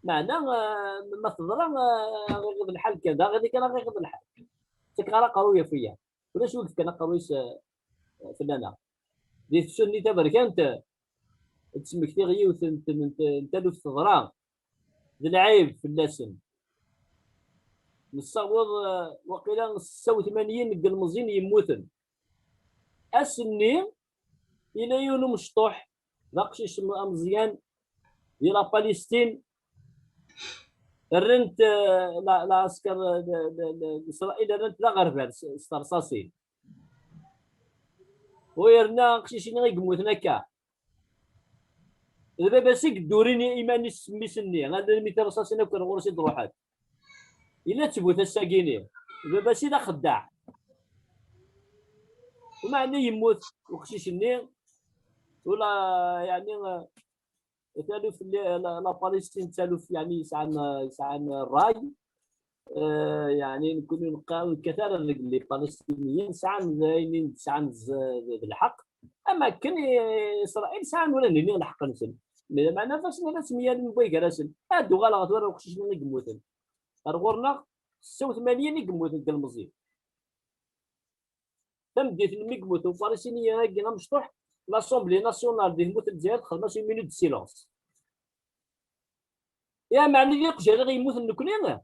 Meɛna, eh, ma teḍra, eh, ɣiɣ d lḥal kan, d aɣiḍi kan ɣiɣ d lḥal. Ttak ara aqerru yaf wiyaḍ. Ulac wi yefkan aqerru-is, eh, fell-aneɣ. Di tefsut-nni taberkant, eh, d-smektiɣ yiwet n, n, n, n taluft teḍra. D lɛib fell-asen. Nessaweḍ, eh, waqila setta u tmanyin n yilmeẓyen yemmuten. Ass-nni, yella yiwen umecṭuḥ, d aqcic am-, ameẓyan, di la Palestine, rrant, eh, la, lɛesker, eh, de, de, de, Isṛayil, rrant d aɣerbal s, s terṣaṣin. U yerna aqcic-nni i yemmuten akka, d baba-s i yeddurin i iman-is s mmi-s-nni, almi tirṣaṣin akk ar ɣur-s i d-ruḥent. Yella ttbut ass-agi-ni. Baba-s i d axeddaɛ. Umeɛna yemmut uqcic-nni, ula, yeɛni, eh, taluft, la, la, la Palestine d taluft, yeɛni, yesɛan, yesɛan ṛṛay. Eh, yeɛni, nekkni neqqa-, ur nekkat ara deg les Palestiniens, sɛan d ayen i sɛan z-, d, d lḥeqq. Am akken i, Isṛayil sɛan ula d nini lḥeqq-nsen. Lameɛna ɣas ma la ttemyalen wway gar-asen. Ad d-uɣaleɣ tura uqcic-nni i yemmuten. Ar ɣur-neɣ, setta u tmanyin i yemmuten deg yilmeẓyen. Tameddit-nni mi yemmut ufarisini-agi amecṭuḥ, l'Assemblée nationale di tmurt n Lezzayer texdem-as une minute de silence. Ya meɛni d iqjan i yemmuten nekkni?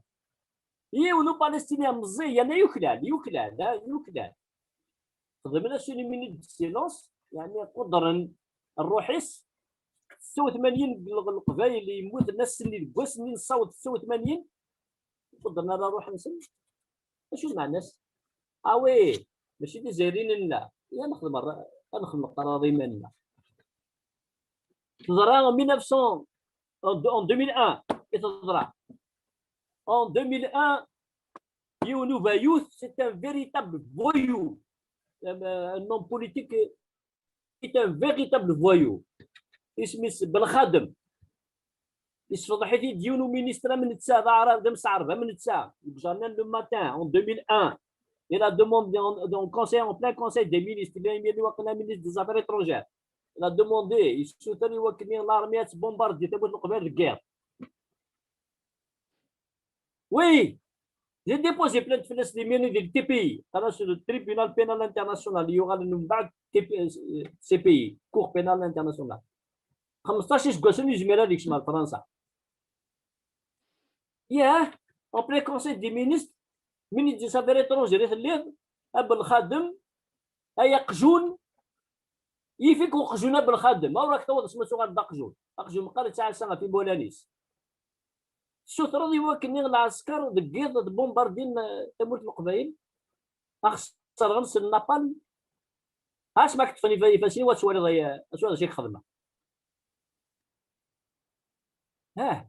Yiwen upalestini meẓẓi, yerna yuklal, yuklal, ha, yuklal. Xedmen-as une minute de silence, yeɛni qudren rruḥ-is. Setta u tmanyin n Leqbayel yemmuten ass-nni, deg wass-nni nessaweḍ setta u tmanyin, qudren ara rruḥ-nsen. Acu meɛna-s? Ah oui, mačči d Izzayriyen nella. Ya nexdem rra-, ad nexdem leqrar iman-nneɣ. Teḍra en mille neuf cents, en, en deux mille un, i teḍra. En deux mille un, yiwen ubayut, c'est un véritable voyou. Un, un homme politique, c'est un véritable voyou. Isem-is Belxadem. Yessefḍeḥ-it-id yiwen uministr am netta, d aɛrab, d amseɛreb am netta, deg journal Le Matin en deux mille un. Il a demandé en, en conseil, en plein conseil des ministres, il a mis un ministre des Affaires étrangères. Il a demandé, yessuter i wakken l'armée ad tbumbardi tamurt n Leqbayel deg yiḍ. Oui, j'ai déposé plainte fell-as imir-nni di le T P I, qqaren-as le Tribunal Pénal International, yuɣalen mbeɛd T P I, euh, C P I, Cour Pénale Internationale. Xemseṭṭac iseggasen ur yezmir ad yekcem ar Fransa. Yah, en plein conseil des ministres, ministre des affaires étrangères i telliḍ, a Belxadem, ay aqjun, yif-ik uqjun a Belxadem, ma ur ak-tawiḍ asma tuɣal d aqjun. Aqjun meqqar yettɛassa ɣef imulan-is. Tessutreḍ i wakken lɛesker deg yiḍ ad bumbardin, eh, tamurt n Leqbayel, a ɣ-sserɣen s napalm. Ɣas ma k-ṭṭfen ifa-, ifassen-iw, ad twaliḍ ay-, ad twaliḍ acu i k-xedmeɣ. Ah,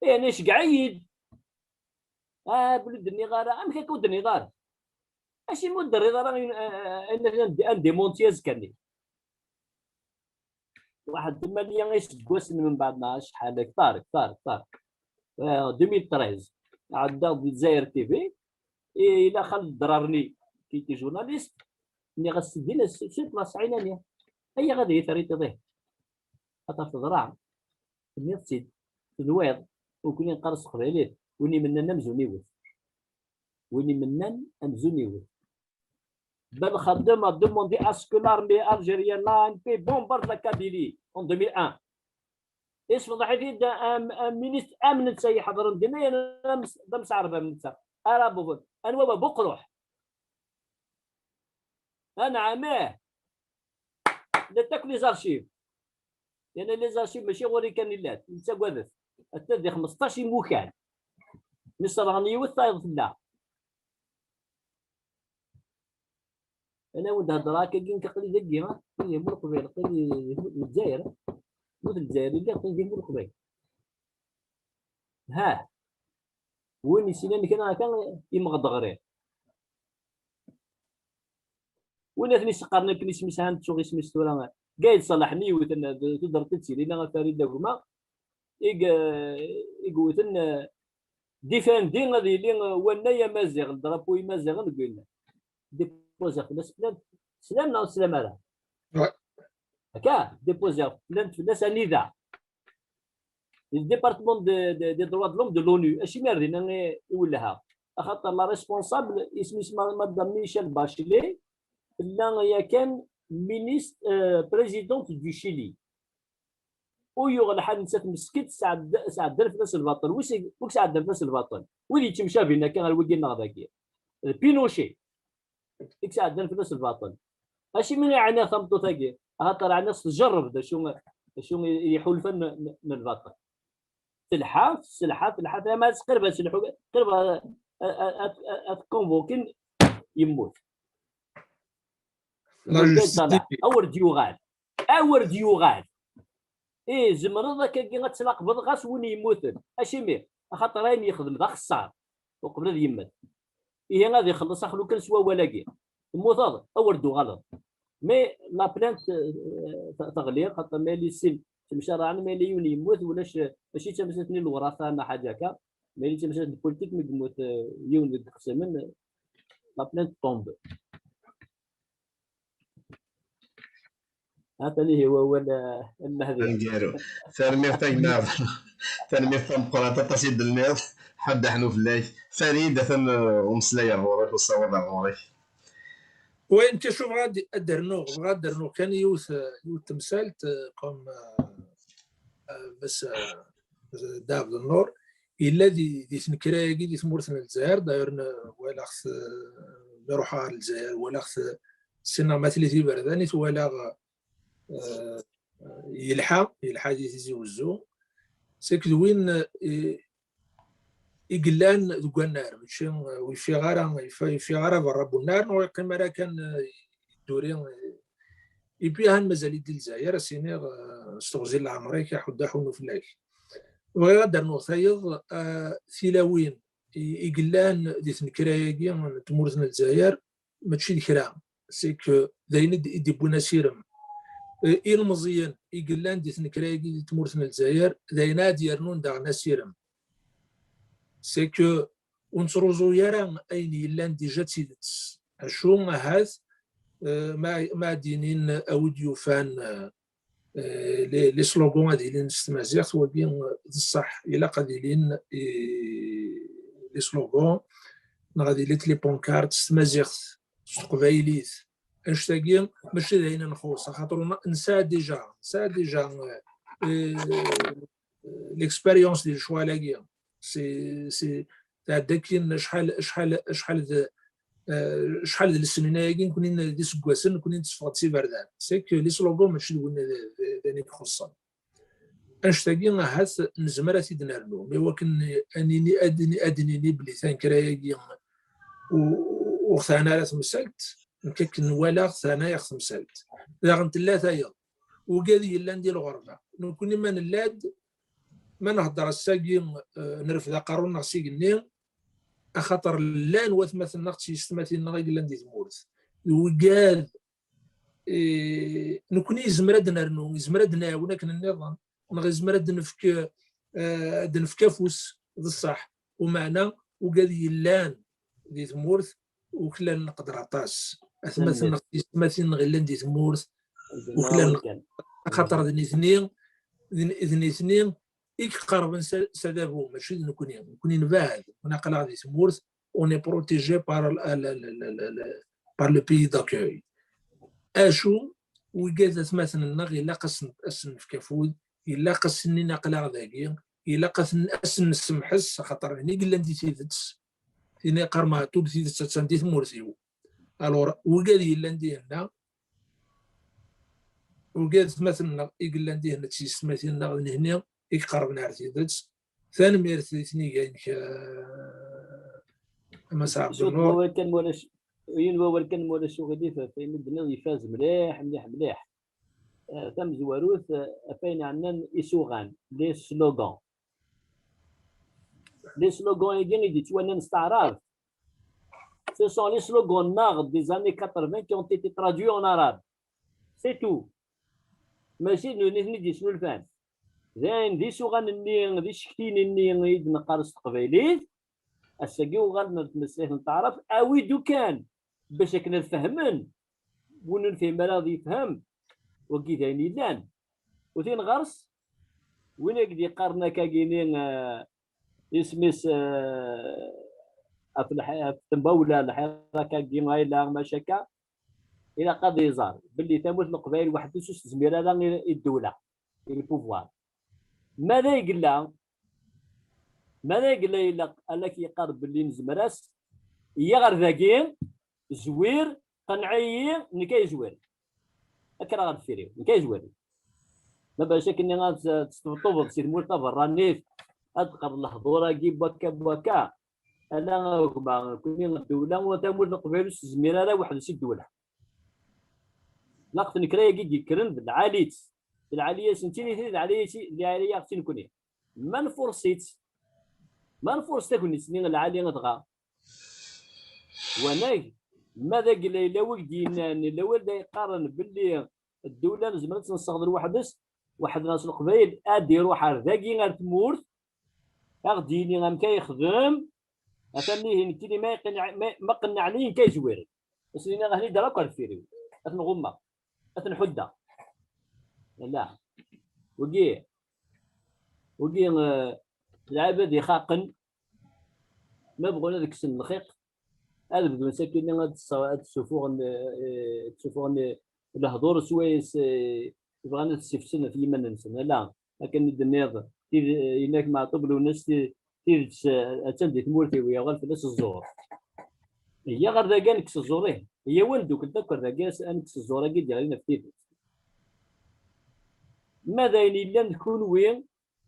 yani, iceggeɛ-iyi-d. Ah, belli ur d-nniɣ ara. Amek akka ur d-tenniḍ ara? Acimi ur d-terriḍ ara ayen, a, a, ayen, ayen, ayen démenti azekka-nni? Waḥed tmanya iseggasen min baɛd, neɣ acḥal, ktar, ktar, ktar. Eh, deux mille treize, ɛeddaɣ di Dzayer T V, i, ila Xaled Drarni, qui était journaliste, nniɣ-as, sidi, sur place ɛinani. Aya ad iyi-terriḍ iḍih. Xaṭer teḍra, tenniḍ-tt-id, tenwiḍ, ur ken-neqqar s teqbaylit, win imennan amzun iwet. Win imennan amzun iwet. Belkacem a demandé à ce que l'armée algérienne, l'A N P, bombarde la Kabylie en deux mille un. Yessefḍeḥ-it-id un, un ministre am netta iḥeḍren dinna, yerna d am-, d amseɛreb am netta. Ara bubun. Anwa wa? Buqruḥ. Anɛam, ih. Llant akk les archives. Yerna les archives mačči ɣur-i kan i llant, nettagadet. Atta di xmesṭac imukan. Mi sserɣen yiwet, tayeḍ fell-aɣ. Ana wen-d-heddreɣ akkagi, nekk aql-i dagi, ha? Aql-i di Mulqbel, aql-i di Lezzayer, ha? Ur d Lezzayer i lliɣ, aql-i di Mulqbel. Ha. Win yessinan kra akka, yemɣed ɣer-i. Win aten iseqqaren akken isem-is, ha, nettuɣ isem-is tura. Gayd Ṣalaḥ-nni yewten tudert i d-tilin, a Farid Agma, i g-, i yewten, eh, difandi ad yili, eh, wannay amaziɣ, le drapeau imaziɣen deg winna. Déposer fell-as plainte, teslam neɣ ur teslam ara? Ouais. Akka, déposer plainte fell-as anida? Le département de, de, des droits de l'homme de l'ONU, acimi ar dinna i, i wellheɣ? Axaṭer la responsable, isem-is ma-, Madame Michelle Bachelet, tella yakan ministre, euh, présidente du Chili. U yuɣ lḥal nettat meskint, sɛedda-, sɛeddan fell-as lbaṭel. Wi s-, wi sɛeddan fell-as lbaṭel? Wid yettemcabin akka ɣer wigi neɣ dagi. D Pinochet i yesɛeddan fell-as lbaṭel. Acimi i ɛniɣ tameṭṭut-agi? Axaṭer ɛniɣ s tjerreb d acu, d acu i, i iḥulfan n, n, n lbaṭel. Telḥa, tesselḥa, telḥa, tama qrib ad telḥu, qrib ad, ad, ad, ad, ad tkonvokin, yemmut. La justice. Awer d-yuɣal. Awer d-yuɣal. Ih, zemreḍ akkagi ad tlaqbeḍ ɣas win yemmuten. Acimi? Axaṭer ayen yexdem d axeṣṣar uqbel ad yemmet. Ihi ad ixelleṣ axlukan s wawal-agi. Temmuteḍ, awer d-tuɣaleḍ. Mais la plainte, euh, te-, teɣli, xaṭer ma yella sin ttemcaraɛen, ma yella yiwen yemmut, ulac, mačči d tamsalt-nni n lewrafa neɣ ḥaǧa akka, ma yella d tamsalt n politique, mi yemmut, euh, yiwen deg yixemsamen, euh, la plainte tombe. Atan ihi wawal, eh, n Mehdi. Aneggaru. Tanemmirt a gma. Tanemmirt tameqqrant aṭas i d-tenniḍ. Ḥedd aḥnu fell-ak. Farid, atan, eh, umeslay ar ɣur-k, usawaḍ ar ɣur-k. Oui, nekk acu bɣiɣ ad, ad d-rnuɣ, bɣiɣ ad d-rnuɣ kan yiwet, yiwet temsalt, eh, comme, eh, eh, bas, eh, Dda Ɛebdennur, yella di, di tnekra-agi di tmurt n Lezzayer, d'ailleurs, n-, walaɣ-t, eh, mi ruḥeɣ ɣer Lezzayer, walaɣ-t, eh, ssineɣ ma tili tiberdan i t-walaɣ, eh, yelḥa, yelḥa di Tizi Wezzu. C'est que d win, eh, i yellan deg wannar, mačči, eh, ur yeffiɣ ara, yeffi-, yeffiɣ ara berra n unnar, neɣ ur yeqqim ara kan, eh, yedduri, eh, et puis han mazal-it di Lezzayer, ad s-iniɣ, eh, s teɣzi n leɛmer-ik, aḥuddu aḥunnu fell-ak. Bɣiɣ ad d-rnuɣ tayeḍ, eh, tilawin i, i yellan di tnekra-agi n tmurt n Lezzayer, mačči d kra, c'est que d ayen i d-, i d-iwwin asirem. Eh, ilmeẓyen i yellan di tnekra-agi di tmurt n Lezzayer, d ayen ad d-yernun daɣen asirem. C'est que ur nettruẓu ara ayen yellan déjà d tidet. Acu ahat, eh, ma, ma ad d-inin a wi d-yufan, eh, eh, les, les slogans ad ilin s tmaziɣt, wagi, eh, d ṣṣeḥ, ilaq ad ilin, eh, les slogans, neɣ ad ilint les pancartes s tmaziɣt, s teqbaylit. Annect-agi mačči d ayen nxuṣ, axaṭer nesɛa déjà, nesɛa déjà, eh, l'expérience di lecɣal-agi. C'est, c'est, tɛedda akkin acḥal, acḥal, acḥal d, eh, acḥal d lesnin-agi, nekni n-, d iseggasen, nekni netteffeɣ-d s iberdan. C'est que les slogans mačči d win d, d, d ayen i ixuṣṣen. Annect-agi ahat nezmer ad t-id-nernu, mais wakken ad nini, ad nini, ad nini belli tanekra-agi u-, ur ɣ-teɛni ara temsalt, Nekk akken walaɣ tanayeɣ temsalt. Daɣen tella tayeḍ, ugad yellan di lɣerba. Nekkni ma nella-d, ma nhedder ass-agi, eh, nrefd aqerru-nneɣ s igenni, axaṭer llan watmaten-nneɣ d tyessetmatin-nneɣ i yellan di tmurt. Ugad, eh, nekkni yezmer ad nernu, yezmer ad nɛawen akken nniḍen, neɣ yezmer ad nefk, eh, ad nefk afus, d ṣṣeḥ. Umeɛna, ugad yellan di tmurt, uklan nqedder aṭas. Atmaten-nneɣ, tyessetmatin-nneɣ yellan di tmurt, uklan, axaṭer d nitni, d n-, d nitni i iqerben s, s adabu, mačči d nekkni. Nekkni nebɛed, nekkni aql-aɣ di tmurt, on est protégé par, la, la, la, la, la, la, par le pays d'accueil. Acu, wigad atmaten-nneɣ ilaq ad sen, ad sen-nefk afud, ilaq ad sen-nini aql-aɣ dagi, ilaq ad sen, ad sen-nessemḥes, axaṭer d nitni i yellan di tidet. Tin i qqar Meɛtub, tidet attan di tmurt-iw. Alors, wigad yellan dihinna, wigad atmaten-nneɣ i yellan dihinna d tyessetmatin-nneɣ d nitni i iqerben ar tidet. Tanemmirt di tniga-inek, eh, a Mass Ɛebdennur. Yiwen wawal kan, ma ulac, yiwen wawal kan, ma ulac uɣilif, ɣef ayen i d-tenniḍ, ifaz mliḥ, mliḥ, mliḥ. Eh, tamezwarut, eh, ɣef ayen ɛnan isuɣan, les slogans. Les slogans-agi i d-yettwanan s taɛrabt, ce sont les slogans-nneɣ des années quatre-vingts qui ont été traduits en arabe. C'est tout. Mačči d nutni i ten-id-yesnulfan. D ayen d isuɣan-nni, d icektiyen-nni i d-neqqar s teqbaylit, ass-agi uɣalen ar tmeslayt n taɛrabt, awi-d ukan, bac akken ad fehmen. Win ur nefhim ara ad yefhem, wagi d ayen yellan. U tin ɣer-s, win i k-d-yeqqaren akkagi-ni, eh, isem-is, eh, ɣef lḥi-, ɣef tembawla, lḥirak-agi, ayla, maca akka, ilaq ad iẓer belli tamurt n Leqbayel weḥd-s ur s-tezmir ara i, i ddewla, i le pouvoir. Ma d ay yella, ma d ay yella ilaq, ala k-yeqqar belli nezmer-as, iyya ɣer dagi, zwir, qenneɛ-iyi, nekk ay zwir. Kker ɣer deffir-iw, nekk ay zwir. Ma bac akken ad tesṭebṭubeḍ si tmurt taberranit, ad d-teqqareḍ lehdur-agi n wakka n wakka. Ala a gma, nekkni ddewla, tamurt n Leqbayel ur s-tezmir ara weḥd-s i ddewla. Laqt n kra-agi d-yekkren d lɛali-tt. D lɛali-as nekkini, d lɛali-as, d lɛali-aɣ-tt nekkni. Ma nfurṣ-itt, ma nfurṣ tagnit-nni lɛali dɣa. Wanag, ma d agla yella wi d-yennan, yella wi d-yeqqaren belli ddewla nezmer ad tt-nessaɣ d lweḥd-s, weḥd-neɣ s Leqbayel, ad d-iruḥ ar dagi ar tmurt, ad ɣ-d-yini amek ay yexdem, atan ihi nekkini ma iqen-, ma, ma qennɛen-iyi nekk ay zwiren. Ad s-nini ahni d akk ar deffir-iw, ad ten-ɣummeɣ, ad ten-ḥuddeɣ. Ala. Wagi, wagi, eh, lɛibad ixaqen, ma bɣun ad kksen lxiq, ad bdun sakkin ad ssa-, ad ssufuɣen, eh, ad ssufuɣen, eh, lehdur swayes, eh, bɣan ad ssifsen ɣef yiman-nsen. Ala, akken i d-tenniḍ, tid-, yenna-k Meɛṭub Lwennas, ti-, tidet, eh, attan di tmurt-iw, yuɣal fell-as ẓẓur. Iyya ɣer dagi ad nekkes ẓẓur, ih. Iyya-w ad neddukkel akk ar dagi ad nekkes ẓẓur-agi d-yeɣlin ɣef tidet. Ma d ayen yellan d kunwi,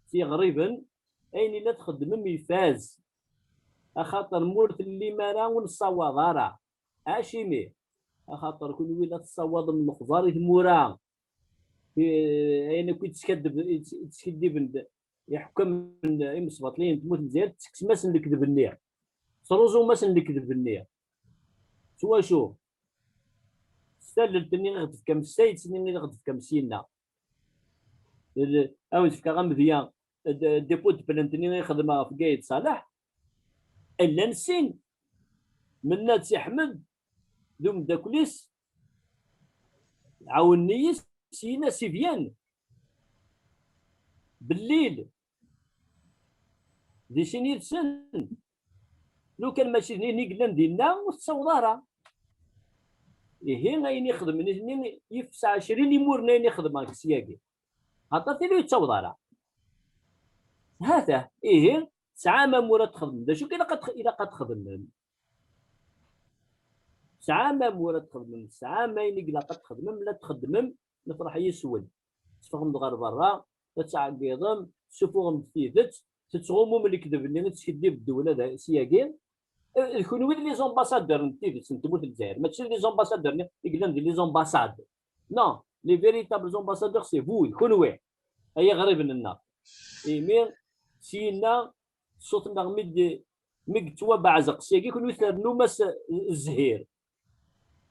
s yiɣriben, ayen i la txeddmem ifaz. Axaṭer ma ur tellim ara ur nessawaḍ ara. Acimi? Axaṭer kunwi la tessawaḍem lexbar i tmura. I-, ayen akk i teskaddeb-, i tes-, i teskiddiben d iḥekkamen imesbaṭliyen n tmurt n Lezzayer, tetteksem-asen lekdeb-nni. Tesruẓum-asen lekdeb-nni. S wacu? S tallelt-nni i ɣ-d-tefkam, s tayet-nni i ɣ-d-tefkam syenna. Awen-d-fkeɣ amedya, d-, dépôt de plainte-nni i xedmeɣ ɣef Gaël Salah. Llan sin, Mennad Si Ḥmed d umeddakel-is, ɛawnen-iyi, syin-a si Vienne. Bellil, di sin yid-sen. Lukan mačči d nitni i yellan dinna, ur tettaweḍ ara. Ihi, ayen i xedmen nitni, yif tesɛa ɛecrin imur n ayen i xedmeɣ deg syagi. Aṭas i ur yettaweḍ ara. Hatah, ihi, tesɛam amur ad txedmem. D acu i ilaq ad tx-, ilaq ad txedmem? Tesɛam amur ad txedmem, tesɛam ayen i ilaq ad txedmem, la txeddmem, nefreḥ yes-wen. Teffɣem-d ɣer berra, la tettɛeggiḍem, tessufuɣem-d tidet, tettɣumum lekdeb-nni i teskiddib ddewla da, syagi, Eh, d kunwi d les ambassadeurs n tidet n tmurt n Lezzayer, mačči d les ambassadeurs-nni i yellan di les ambassades. Non, les véritables ambassadeurs, c'est vous, d kunwi, ay iɣriben-nneɣ. Imi, syenna, ṣṣut-nneɣ mi d-, mi yettwabeɛzeq syagi, kunwi ternum-as zzhir.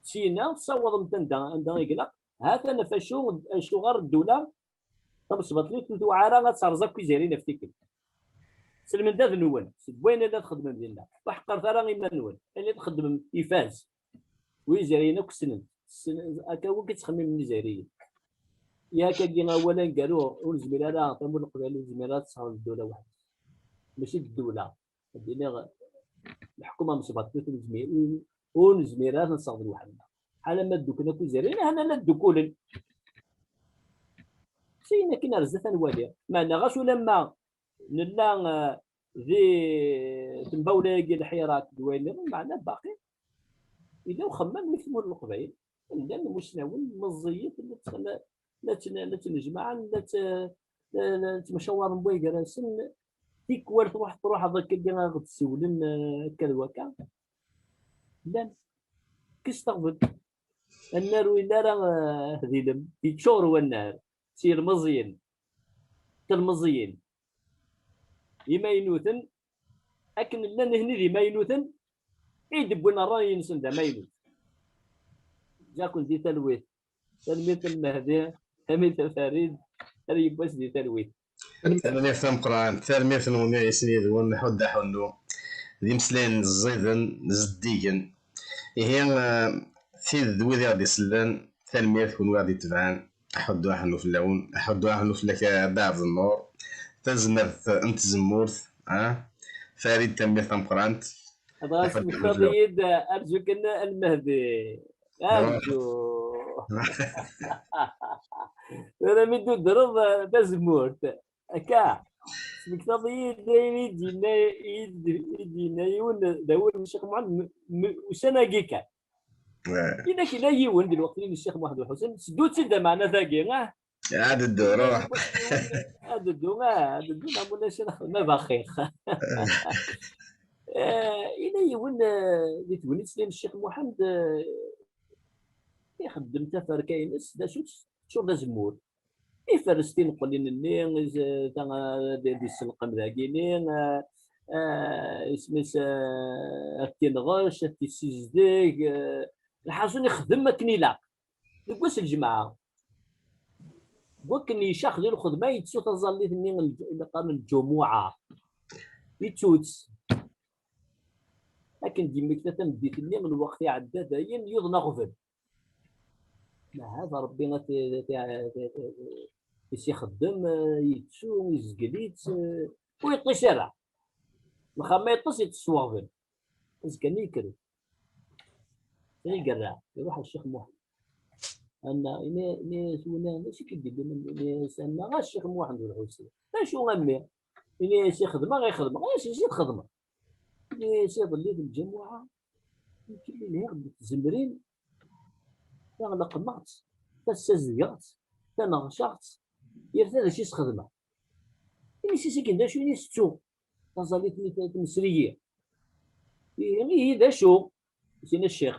Syenna, tessawaḍem-t anda, anda i ilaq. Ha-t-an ɣef acu, acuɣer ddula tamesbaṭlit ur tewɛa ara ad terẓ akk Izzayriyen ɣef tikkelt. S lmendad-nwen, seg wayen la txeddmem dinna, ur ḥeqqret ara iman-nwen. Ayen i txeddmem ifaz. Wi Izzayriyen akk ssnen. Ssnen, akka akk i ttxemmimen Izzayriyen. Yak-agi awal aneggaru, ur nezmir ara, tamurt n Leqbayel ur tezmir ara ad tesseɣ ddula weḥd-s. Mačči d ddula. Ad d-iniɣ, leḥkuma amesbaṭlit ur nezmir, ur nezmir ara ad nesseɣ d lweḥd-nneɣ. Ḥala ma dduklen akk Izzayriyen, ahan la ddukulen. Syin akin ar zdat ad nwali. Meɛna ɣas ulamma nella, eh, di tembawla-agi lḥira akked wayen nniḍen, meɛna baqi yella uxemmem deg tmurt n Leqbayel. Llan imusnawen meẓẓiyit, la tt-, la, la tt-, la ttnejmaɛen, la tt-, la, la ttemcawaren wway gar-asen. Tikwal truḥ, truḥeḍ akka ad ɣ-d-siwlen, eh, akka d wakka. Llan. Kkes taɣbel. Annar ur yelli ara, eh, d ilem. Yeččur wannar s yilmeẓyen, telmeẓyin imaynuten, akken llan nitni d imaynuten i d-wwin ṛṛay-nsen d amaynut. Ǧǧiɣ-ken di talwit. Tanemmirt a Lmehdi, tanemmirt a Farid, ar yiwwas di talwit. Tanemmirt tameqqrant, tanemmirt-nwen i sin yid-wen, Ḥuddu Aḥunnu. D imeslayen ẓiden, zeddigen. Ihi, eh, tid d wid i ɣ-d-isellen, tanemmirt kunwi i ɣ-d-itebɛen. Aḥuddu Aḥunnu fell-awen, Aḥuddu Aḥunnu fell-ak a Dda Ɛebdennur. Tazmert n tzemmurt, ah? Farid, tanemmirt tameqqrant. Dɣa smektaḍ-iyi-d, arju kan a Lmehdi. Arju. Tura mi d-tudreḍ, eh, tazemmurt. Akka. Smektaḍ-iyi-d ayen i d-yenna, i d-, i d-yenna yiwen d awal n Ccix Muḥend m-, m-, ussan-agi kan. Wah. Yella kra yiwen di lweqt-nni n Ccix Muḥend Uḥusen, seddu-tt-id ameɛna tagi, ah? Ad ddu, ruḥ. Ad ddu, ah, ad ddu, neɣ ulac, ma baxix. Eh, yella yiwen, eh, di tegnit-nni n Ccix Muḥend, eh, ixeddem taferka-ines, d acu-tt? Teččur d azemmur. Iferres tineqlin-nni, iz-, ta-, ad, ad isselqem dagini, eh, eh, isem-is, eh, ad t-inɣec, ad t-issizdeg, eh, lḥaṣun ixdem akken ilaq. Deg wass n lǧemɛa, deg wakken icax di lxedma, yettu taẓallit-nni n lǧ-, i qqaren lǧumuɛa. Yettu-tt. Akken d-yemmekta tameddit-nni, lweqt iɛedda dayen, yuḍen aɣbel. Ahat Ṛebbi ad t-, ad t-, ad t-, ad t-, is-ixeddem, eh, yettu, izgel-itt, eh, ur yeṭṭis ara. Lxir ma yeṭṭes, yeṭṭes s weɣbel. Azekka-nni yekker-d. I yerra, iruḥ ɣer Ccix Muḥend. Anna, ini, ini-as winna, d acu i k-id-yewwin? Ini-as, Anna, ɣas Ccix Muḥend Ulḥusin. D acu a mmi? Ini-as, i xedmeɣ, i xedmeɣ. Ini-as, i xedmeɣ. Ini-as, iḍelli d lǧamuɛa, nekk lhiɣ-d tzemrin, taɣleqmeɣ-tt, tassazedgeɣ-tt, taneɣcaɣ-tt, yal ta d acu i s-xedmeɣ. Ini-as, akken d acu? Ini-as, ttuɣ taẓallit-nni ta-, tmesri-yi. Ihi, ihi d acu? Isin a ccix.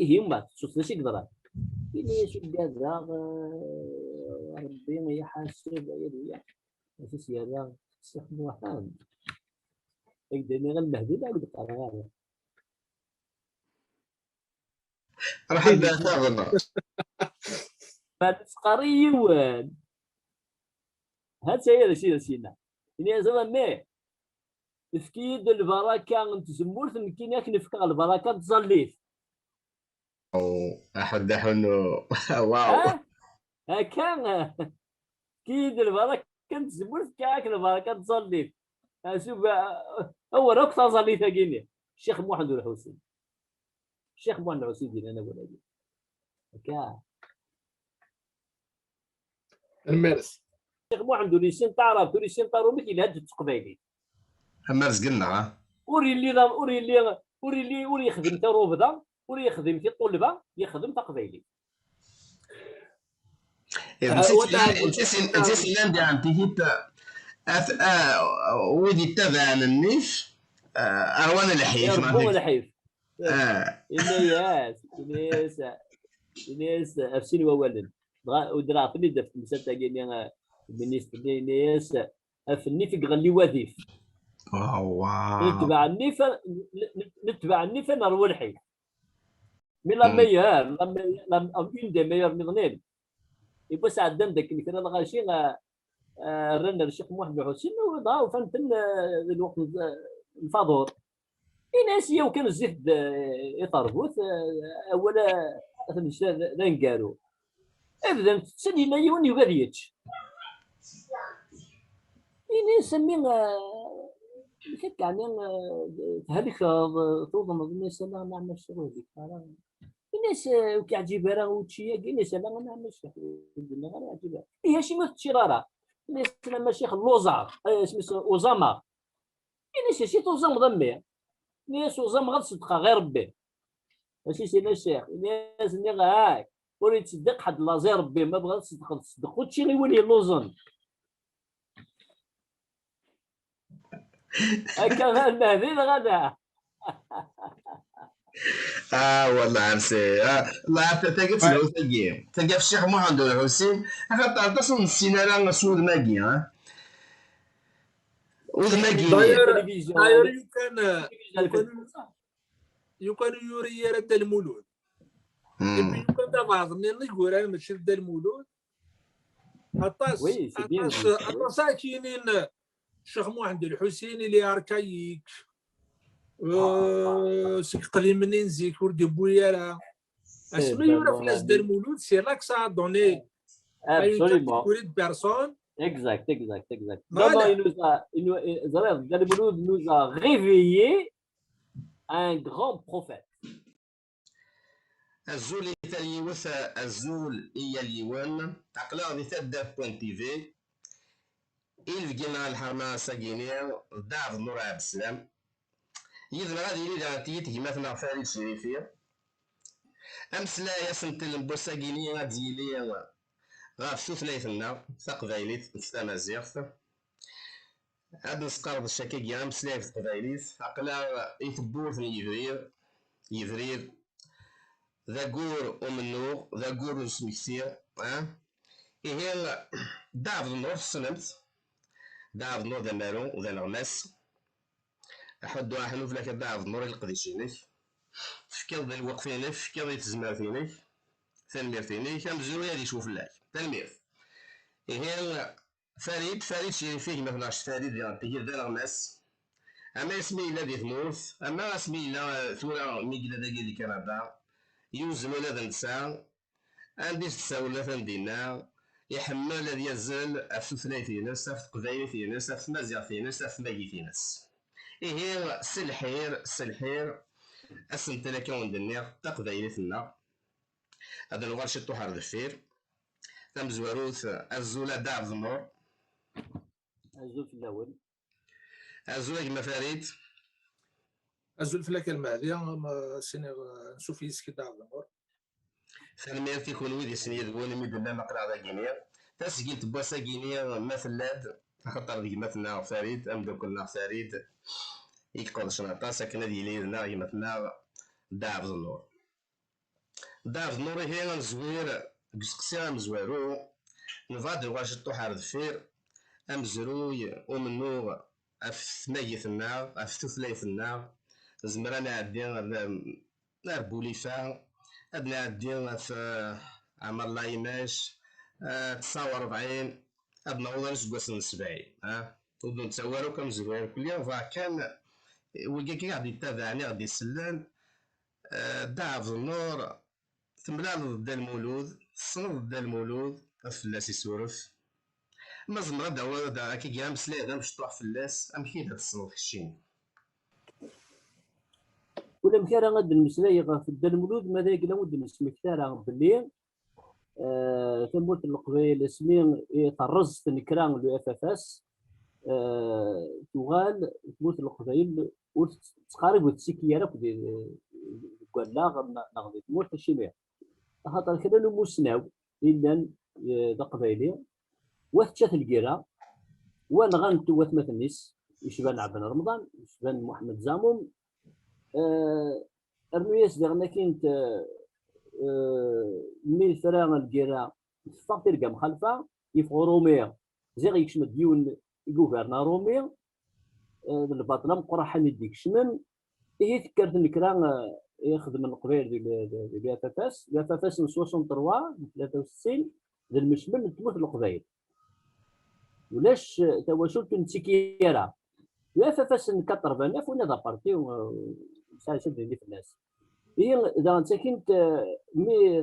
Ihi ma tettuḍ d acu i yeḍran? Ini-as, ugadeɣ, eh, Ṛebbi iḥaseb aya d wiyaḍ. Ad as-yerra Ccix Muḥend. Ak-d-nniɣ a Lmehdi, la ak-d-qqareɣ ara. Ruḥ ad d-taɣeḍ. Ma tettqari yiwen. Ha-tt aya d acu i d as-yenna. Ini-as, a mmi, efk-iyi-d lbaraka n tzemmurt, nekkini ad k-n-fkeɣ lbaraka n tẓallit. Aḥuddu Aḥunnu. Waw. Ha? Akka, efk-iyi-d lbaraka n tzemmurt, fkiɣ-ak lbaraka n tẓallit. Asuf, a-, awer akk taẓallit-agi-nni. Ccix Muḥend Ulḥusin. Ccix Muḥend Ulḥusin i d-yennan awal-agi. Akka. Tanemmirt. Ccix Muḥend ur yessin taɛrabt, ur yessin tarumit, yelha-d s teqbaylit. Am Rezg-nneɣ, ah? Ur yelli la-, ur yelli, ur yelli, ur yexdim tarubda, ur yexdim tiṭulba, yexdem taqbaylit. Eh, ah, netta wala-, netta sin-, netta sin-, nnan di ɛen tihit, ah, at-, ah, wid yettabaɛen nnif, Ah, arwan lḥif, irebbu lḥif. Yenna-yas, yenna-yas, yenna-yas ɣef sin wawalen. Dɣa udreɣ-ten-id ɣef temsalt-agi-nni, ministre-nni, yenna-yas, af nnif i iɣelli wadif. Netbeɛ nnif, netbeɛ nnif ad nerwu lḥif. Mais la meilleure, la, la, une des meilleures niḍnin. Yiwwas ɛeddan-d akken kra lɣaci, rran ar Ccix Muḥend Lḥusin, dɣa ufan-ten di lweqt n lfaḍur. Ini-as yaw kan zzit-d i terbut, awal ad t-nečč d aneggaru. Bdan tetten, yella yiwen yugi ad yečč. Ini-as a mmi, amek akka ɛni, thelkeḍ, tuḍneḍ? Ini-as ala, nɛam a ccix, ur helkeɣ ara. Ini-as ur k-yeɛǧib ara wučči-agi? Ini-as ala, nɛam a ccix, ur d-nniɣ ara yeɛǧib ara. Ihi acimi ur teččiḍ ara? Ini-as ala, a ccix, lluẓeɣ, isem-is uẓameɣ. Ini-as acu tuẓameḍ a mmi? Ini-as uẓameɣ ad ṣeddqeɣ i Rebbi. Acu i s-yenna ccix? Ini-as nniɣ-ak ur yettṣeddiq ḥedd laẓ i Rebbi, ma bɣiḍ ad tṣeddqeḍ, ṣeddeq učči i win yelluẓen. Akka d Mehdi neɣ ala? Ah, wallah, merci. Ah, la, tagi d tagi. Tagi ɣef Ccix Muḥend Ulḥusin, axaṭer aṭas ur nessin ara s wudem-agi, ah. Udem-agi. D'ailleurs, yukan, yukan ur yuri ara Dda Lmulud. Et puis yukan d abeɛḍ-nni n idurar, mačči d Dda Lmulud. Aṭas, aṭas, aṭas ara k-yinin Ccix Muḥend Lḥusin, il est archaïque. Euh, seg iqdimen-nni n zik ur d-yewwi ara. Asmi yura fell-as Dda Lmulud, c'est là que ça a donné à une catégorie de personnes. Exact, exact, exact. Non, non, il nous a, il nous, ẓriɣ, Dda Lmulud nous a réveillé un grand prophète. Azul i tal yiwet, azul i yal yiwen. Aql-aɣ di taddart point T V. Inebgi-nneɣ n lḥerma ass-agi-ni d Dda Ɛebdennur Ɛebdeslam. Yid-neɣ ad yili daɣen tigi tegmat-nneɣ Farid Cirifi. Ameslay asentel n wass-agi-ni ad d-yili ɣef tutlayt-nneɣ taqbaylit d tamaziɣt. Ad nesqerdec akkagi ameslay ɣef teqbaylit. Aql-aɣ i tewwurt n yebrir, yebrir d aggur umennuɣ, d aggur n usmekti, ah? Ihi, Dda Ɛebdennur tessnem-t, Dda Ɛebdennur d amaru, d aneɣmas. Aḥuddu aḥnu fell-ak a Dda Ɛebdennur i leqdic-inek. Tefkiḍ di lweqt-inek, tefkiḍ i tezmert-inek, tanemmirt-inek, amezruy ad yecbu fell-ak. Tanemmirt. Ihi, Farid, Farid Cirifi, gma-tneɣ Farid, tigi d aneɣmas. Ama asmi yella di tmurt, ama asmi yella, eh, tura mi yella dagi di Kanada, yuzzel ula d netta, anda i s-d-sawlen atan dinna, iḥemmel ad yazzel ɣef tutlayt-ines, ɣef teqbaylit-ines, ɣef tmaziɣt-ines, ɣef tmagit-ines. Ihi, s lḥir, s lḥir, asentel akka wen-d-nniɣ, taqbaylit-nneɣ. Ad nuɣal ciṭuḥ ar deffir. Tamezwarut, azul a Dda Ɛebdennur. Azul fell-awen. Azul a gma Farid. Azul fell-ak a Lmehdi, ma siniɣ ansuf yis-k a Dda Ɛebdennur. Tanemmirt i kunwi di sin yid-wen imi d-tellam aql-aɣ dagini. Tasgilt n wass-agini ma tella-d, axaṭer d gma-tneɣ Farid, ameddakel-nneɣ Farid, i iqedcen aṭas akken ad yili yid-neɣ gma-tneɣ Dda Ɛebdennur. Dda Ɛebdennur, ihi ad nezwir deg useqsi amezwaru, nebɣa ad nuɣal ciṭuḥ ar deffir, amezruy umennuɣ ɣef tmagit-nneɣ, ɣef tutlayt-nneɣ, nezmer ad nɛeddi ar, ar Bulifa, ad nɛeddi ɣef, eh, Ɛmer Layimac, eh, tesɛa u rebɛin, ad naweḍ ar iseggasen n sebɛin, ah? Ur d-nettawi ara akk amezruy irkelli, bɣa kan, eh, wigi akka i ɣ-d-yettabaɛen, i ɣ-d-isellen, eh, Dda Ɛebdennur, temlaleḍ Dda Lmulud, tessneḍ Dda Lmulud, ad fell-as isuref. Ma zemreɣ ad d-awiɣ akkagi ameslay d amecṭuḥ fell-as, amek i d-tessneḍ keččini? Ulamek ara ad d-nemmeslay ɣef Dda Lmulud, ma d ayagi ur d-nesmekti ara belli, eh, tamurt n Leqbayel asmi i terreẓ tnekra n le F F S, eh, tuɣal tmurt n Leqbayel ur tettqarib, ur tettekki ara akk di, deg wallaɣ neɣ di tmurt, acimi? Axaṭer kra n umusnaw i llan, eh, d aqbayli, wa tečča-t lgirra, wa nɣan-t watmaten-is, yecban Ɛebban Remḍan, yecban Muḥemmed Zamum. Eh, rnu-yas diɣen akkin, eh, mi tra lgirra, teffeɣ tirga mxalfa, yeffeɣ Rumi, ziɣ yekcem-d yiwen iguverna Rumi, eh, d lbaṭel ameqqran i d-ikecmen. Ihi tekker tnekra, eh, i xedmen Leqbayel di, di, di, di F F S, di F F S n soixante-trois, n tlata u settin, d lmecmel n tmurt n Leqbayel. Ulac, eh, tawacult ur nettiki ara. Di F F S n quatre-vingt-neuf, winna d aparti, eh, nesɛa ccab di fell-as. Ihi, daɣen ttakint, eh, mi, eh,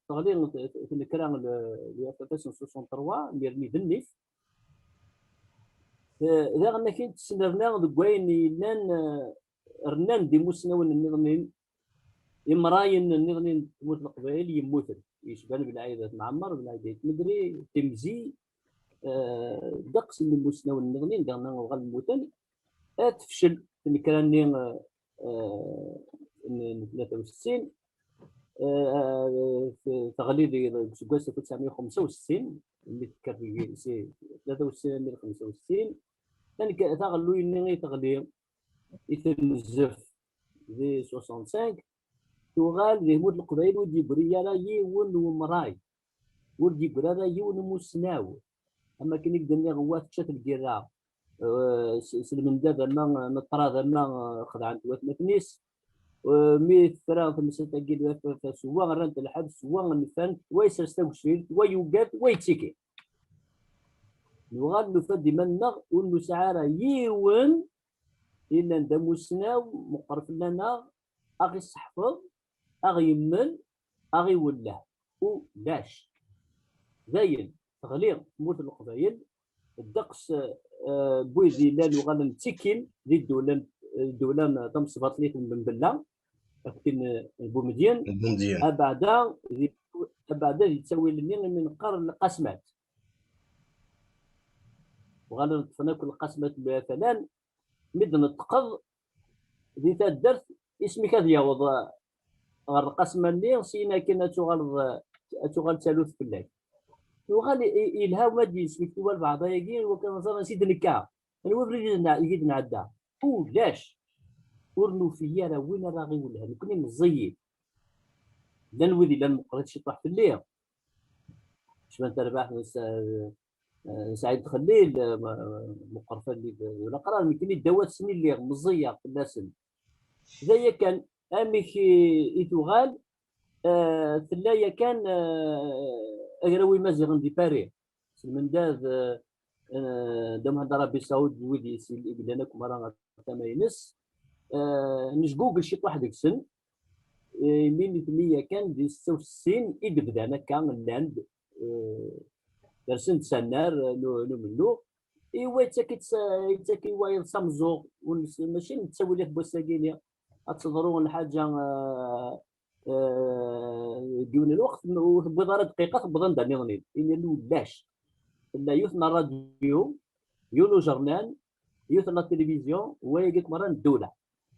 teɣli, eh, tnekra n, di F F S n soixante-trois, imir-nni d nnif. Eh, daɣen akin tesnerna deg wayen yellan, eh, rnan-d imusnawen nniḍen, imrayen nniḍen n tmurt n Leqbayel yemmuten. Yecban Belɛid At Mɛemmer, Belɛid Ayt Medri, Timzi, eh, ddeqs n imusnawen nniḍen, daɣen uɣalen mmuten. Eh, tefcel tnekra-nni, eh, eh, n, n tlata u settin, eh, eh, te-, teɣli di, deg useggas alef u tesɛemya u xemsa u settin, mi tekker deg si tlata u settin armi d xemsa u settin. Tanek-, taɣelluy-nni i teɣli, i tenzef di soixante-cinq, tuɣal di tmurt n Leqbayel ur d-yeggri ara yiwen n umray, ur d-yeggri ara yiwen n umusnaw. Am akken i k-d-nniɣ, wa tečča-t lgirra, eh, s-, s lmendad ama, eh, n ṭṭrad ama, eh, xedɛent watmaten-is. Eh, mi tefra temsalt-agi d F F S, wa rran-t lḥebs, wa nfan-t, wa yessers tageccilt, wa yugad, wa yettiki. Nuɣal nufa-d iman-nneɣ ur nesɛi ara yiwen yellan d amusnaw meqqer fell-aneɣ, a ɣ-isseḥfeḍ, a ɣ-yemmel, a ɣ-iwelleh. Ulac. Dayen, teɣli tmurt n Leqbayel, ddeqs, eh, n wid yellan uɣalen ttikin di ddewla, ddewla tamesbaṭlit n Benbella, akked tin n Bumedyen, Bumedyen. Abeɛda di, abeɛda di ttawil-nni imi neqqar lqasmat. Uɣalen ṭṭfen akk lqasmat n At Alan, mi d-neṭṭqeḍ di taddart, isem-ik ad yaweḍ, eh, ɣer lqasma-nni, syin akin ad tuɣaleḍ, eh, ad tuɣal talut fell-ak. Yuɣal i-, i-, yelha ma d-yesmekti walbeɛḍ ayagi, iwakken ad ẓren ansi d-nekka, anwa abrid i d-nɛ-, i d-nɛedda. Ulac! Ur nufi ara win ara ɣ-iwellhen, nekkni meẓẓiyin. Llan wid yellan meqqrit ciṭuḥ fell-i. Cban tarbaɛt n s-, eh, Saɛid Xellil, eh, ma-, meqqer fell-i d ulaqrar, nekkni ddaw-asen i lliɣ, meẓẓiyeɣ fell-asen. D aya kan, amek i, i tuɣal, eh, tella yakan, eh, agraw imaziɣen di Paris. S lmendad, eh, eh, Dda Muḥend Arabi Saud, d wid i s-, i yellan akk merra ɣer tama-ines. Eh, nejgugel ciṭuḥ deg-sen. Eh, imi nitni yakan di setta u settin i d-bdan akka, llan-d, eh, rsen-d s annar, eh, n u-, n umennuɣ. Iwa yettak-itt, yettak i wayeḍ s ameẓẓuɣ, ur nes-, mačči n ttawilat n wass-agi-ni. Ad teḍru lḥaǧa, eh, eh, deg yiwen n lweqt, ur tewwiḍ ara dqiqa, tewweḍ anda nniḍen. Imir-nni ulac. Tella yiwet n ṛṛadyu, yiwen ujernan, yiwet n la télévision, wayagi akk merra n ddewla.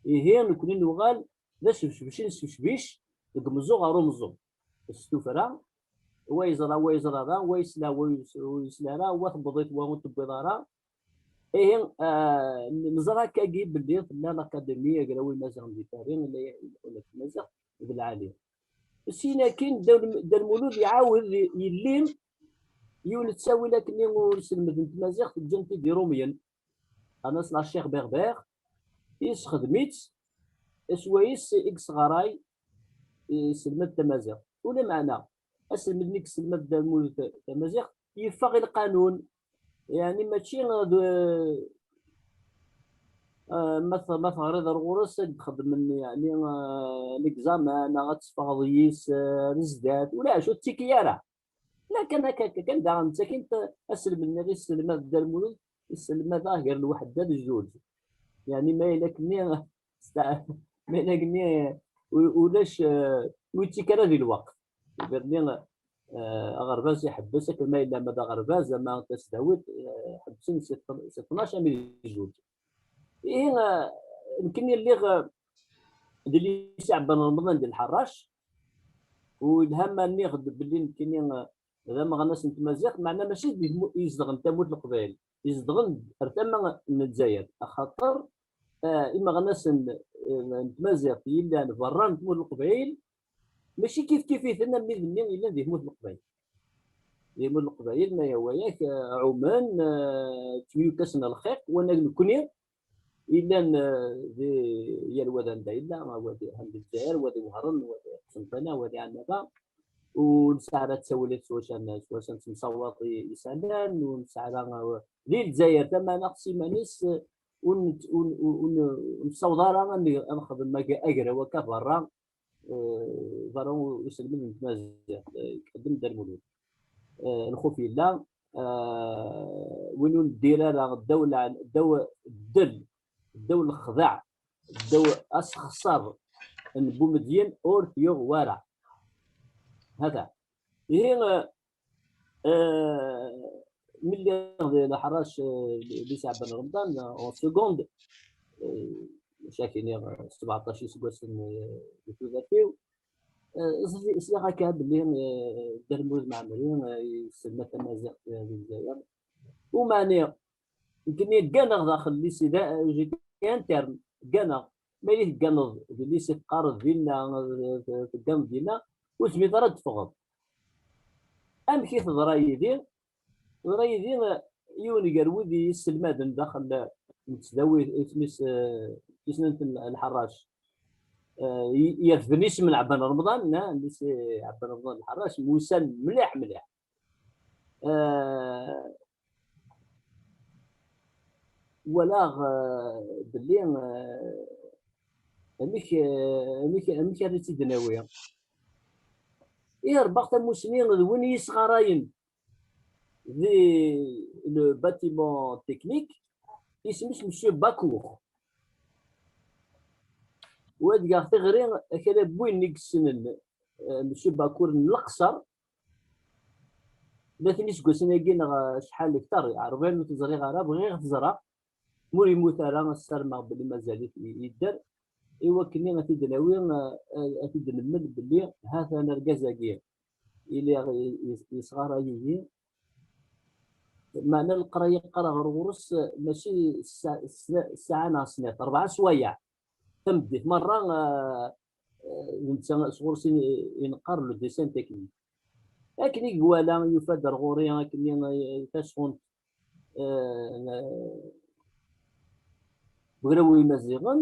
Ihi, nekkni nuɣal d asbecbec i nesbecbic deg umeẓẓuɣ ɣer umeẓẓuɣ. S tuffra, wa yeẓra, wa yeẓra ara, wa yesla, wa yes-, ur yesli ara, wa tewweḍ-it, wa ur tewwiḍ ara. Ihi, ah, neẓra akkagi belli tella l'Académie, agraw imaziɣen di Paris, la yḥemmel tmaziɣt d lɛali. Syin akkin, Dda Lm-, Dda Lmulud iɛawed yelli yiwen n ttawil akkenni ur selmden tmaziɣt, ǧǧan-t-id Irumyen. Qqaren-as la chaire berbère, yessexdem-itt, swayes i yesɣaray, iselmad tamaziɣt. Ulameɛna aselmed-nni i yesselmad Dda Lmulud tamaziɣt, yeffeɣ i lqanun. Yeɛni mačči d, eh, ma t-, ma teɣriḍ ar ɣur-s ad d-xedmen, yeɛni, eh, l'examen, neɣ ad teffɣeḍ yis, eh, ar zdat, ulac, ur ttiki ara. La kan akka, akka kan, daɣen ttakint aselmed-nni i yesselmad Dda Lmulud, yesselmad-aɣ gar lweḥda d zzuǧ. Yeɛni ma yella akkenni, sta-, ma yella akkenni, u-, ulac, eh, ur yettik ara di lweqt. Imir-nni, eh, aɣerbaz iḥebbes, akken ma yella ama d aɣerbaz, ama d tasdawit, eh, ḥebbsen si tn-, si tnac armi d zzuǧ. Ihi, eh, nekkini lliɣ, eh, di lycée Ɛebban Remḍan di Lḥerrac, u yelha ma nniɣ-d belli nekkini, eh, d ameɣnas n tmaziɣt, meɛna mačči di tmu-, izedɣen tamurt n Leqbayel, izedɣen ar tama n Lezzayer, axaṭer, eh, imeɣnasen, eh, n tmaziɣt yellan berra n tmurt n Leqbayel, mačči kif kif-iten am wid-nni yellan di tmurt n Leqbayel. Di tmurt n Leqbayel, ma yehwa-yak, eh, ɛumen, eh, ttemyukkasen lxiq, wanag nekkni, yellan, eh, di yal wa d anda yella, wa di, ha di Lezzayer, wa di Wehran, wa di Qsenṭina, wa di Ɛennaba, ur nesɛi ara ttawilat s wacu n, s wacu n temsawaḍ i, isalan, ur nesɛi ara, eh, di Lezzayer, tamaneɣt s iman-is, eh, ur net-, ur, ur, ur n-, ur nessaweḍ ara ad n-, ad nexdem ag-, agraw akka berra, eh, berra u-, uselmed n tmaziɣt, eh, iqeddem Dda Lmulud. Eh, lxuf yella, eh, win ur neddir ara ddaw lɛen-, ddaw ddel, ddaw lexdeɛ, ddaw asexṣer n Bumedyen ur t-yuɣ wara. Hata. Ihi, eh, eh, mi lliɣ di Leḥrac, eh, di Saɛban Remḍan, eh, en seconde, eh, maca kini, eh, sebɛeṭṭac iseggasen, eh, di tudert-iw, eh, sliɣ akka belli, eh, Dda Lmulud Mɛemmri, eh, yesselmad tamaziɣt, eh, di Lezzayer. Umeɛni, nekni gganeɣ daxel lycée, da, j'étais interne, gganeɣ. Ma yella tegganeḍ di lycée teqqareḍ dinna, eh, tegganeḍ dinna, ur tezmireḍ ara ad d-teffɣeḍ. Amek i teḍra yid-i? Teḍra yid-i, eh, yiwen gar wid i yesselmaden daxel, eh, n tesdawit, isem-is, eh, tisnant n Lḥerrac. Eh, i-, yerfden isem n Ɛebban Remḍan, na, lycée Ɛebban Remḍan Lḥerrac, mwusan mliḥ, mliḥ. Eh, walaɣ, eh, belli, eh, amek, eh, amek, amek ara tt-id-nawi? I rebbaɣ tamusni d win i yisɣarayen di le bâtiment technique, isem-is Monsieur Bacour. Wa deg-, tiɣri, akala n win i yessnen, eh, Monsieur Bacour n Leqṣer, tlata iseggasen-agi neɣ acḥal kter, ṛebɛin ur t-ẓriɣ ara, bɣiɣ ad t-ẓreɣ. Ma ur yemmut ara, ssarmeɣ belli mazal-it i-, yedder, i wakken ad t-id-nawi, eh, ad t-id-nemmel belli ha-t-an argaz-agi i lliɣ i-, i-, yesɣaray-iyi. Meɛna leqraya qqareɣ ɣer ɣur-s, eh, mačči ssaɛa, ssaɛa neɣ snat, rebɛa swayeɛ. Tameddit merra, eh, eh, d netta sɣur-s i, i neqqar le dessin technique. Akken i iwala, yufa-d ar ɣur-i akken i, eh, tasɣunt, eh, n, ugraw imaziɣen,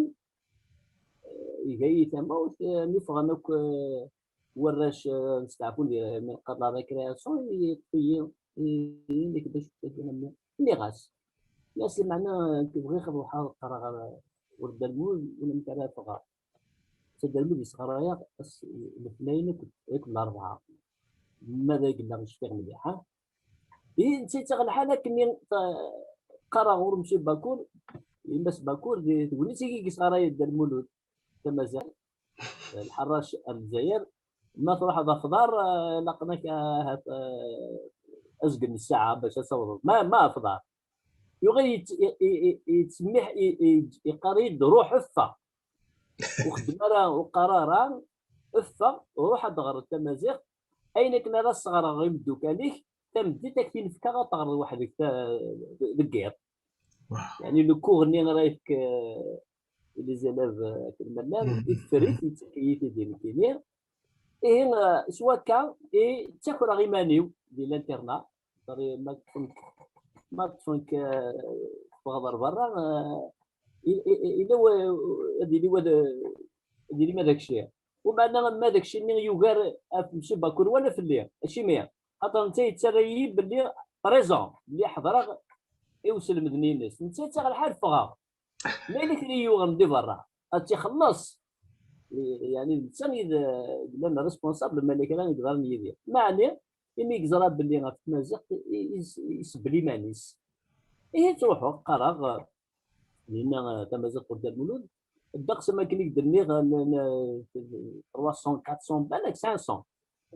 eh, iga-yi tamawt, eh, mi ffɣen akk, eh, warrac, eh, nesteɛfu di, mi neqqar la récréation, yeṭṭef-iyi, i, i, nekk d acu, nniɣ-as, nniɣ-as, meɛna nekk bɣiɣ ad ruḥeɣ ad qqareɣ ɣer, ɣer Dda Lmulud, ulamek ara ffɣeɣ. Dda Lmulud yesɣaray-aɣ ass, letnayen akked, akked larebɛa. Ma d ay yella cfiɣ mliḥ, ha? Ihi, netta yettaɣ lḥal akken i, ta-, qqareɣ ɣur Monsieur Bacour, i Mass Bacour, di tegnit-agi i yesɣaray Dda Lmulud tamaziɣt, Lḥerrac ar Lezzayer, ma truḥeḍ afḍar, eh, laqen-ak, eh, ahat, eh, azgen n ssaɛa bac ad tawḍeḍ. Ma, ma afḍar. Yuɣal yett-, i-, i-, i-, yettsemmiḥ, i-, i-, yeqqar-iyi-d: "Ruḥ, ffeɣ. Ur xeddem ara, ur qqar ara, ffeɣ, ruḥ ad d-ɣreḍ tamaziɣt, ayen akken ara s-ɣreɣ i imeddukal-ik, tameddit ad k-t-in-fkeɣ ad teɣreḍ weḥd-k ta-, deg yiḍ." Yeɛni, le cours-nni ara yefk, eh, i les élèves, eh, akken ma llan, i tefrit, yettak-iyi-t-id i nekkini. Ihi, eh, s wakka i ttakreɣ iman-iw di l'internat. Ṭṭari ma ṭṭfen-k, ma ṭṭfen-k, eh, teffɣeḍ ar berra, eh, i-, i-, i-, ila wa-, ad yili wa d-, ad yili ma d akci. Umeɛna ma d akci-nni yugar ɣef Monsieur Bacour wala fell-i. Acimi? Xaṭer netta yettarra-iyi belli présent, belli ḥeḍreɣ i uselmed-nni-ines. Netta yettaɣ lḥal ffɣeɣ. Ma yella kra i yuɣen di berra, ad tt-ixelleṣ. Yeɛni, d netta i d, yellan responsable ma yella kra i yeḍran yid-i. Meɛni, imi i yeẓra belli ɣef tmaziɣt, i, i, isebbel iman-is. Ihi ttruḥuɣ, qqareɣ, eh, dinna, eh, tamaziɣt ɣur Dda Lmulud. Ddeqs am akken i k-d-nniɣ, eh, n, n, trois cents, quatre cents, balak cinq cents,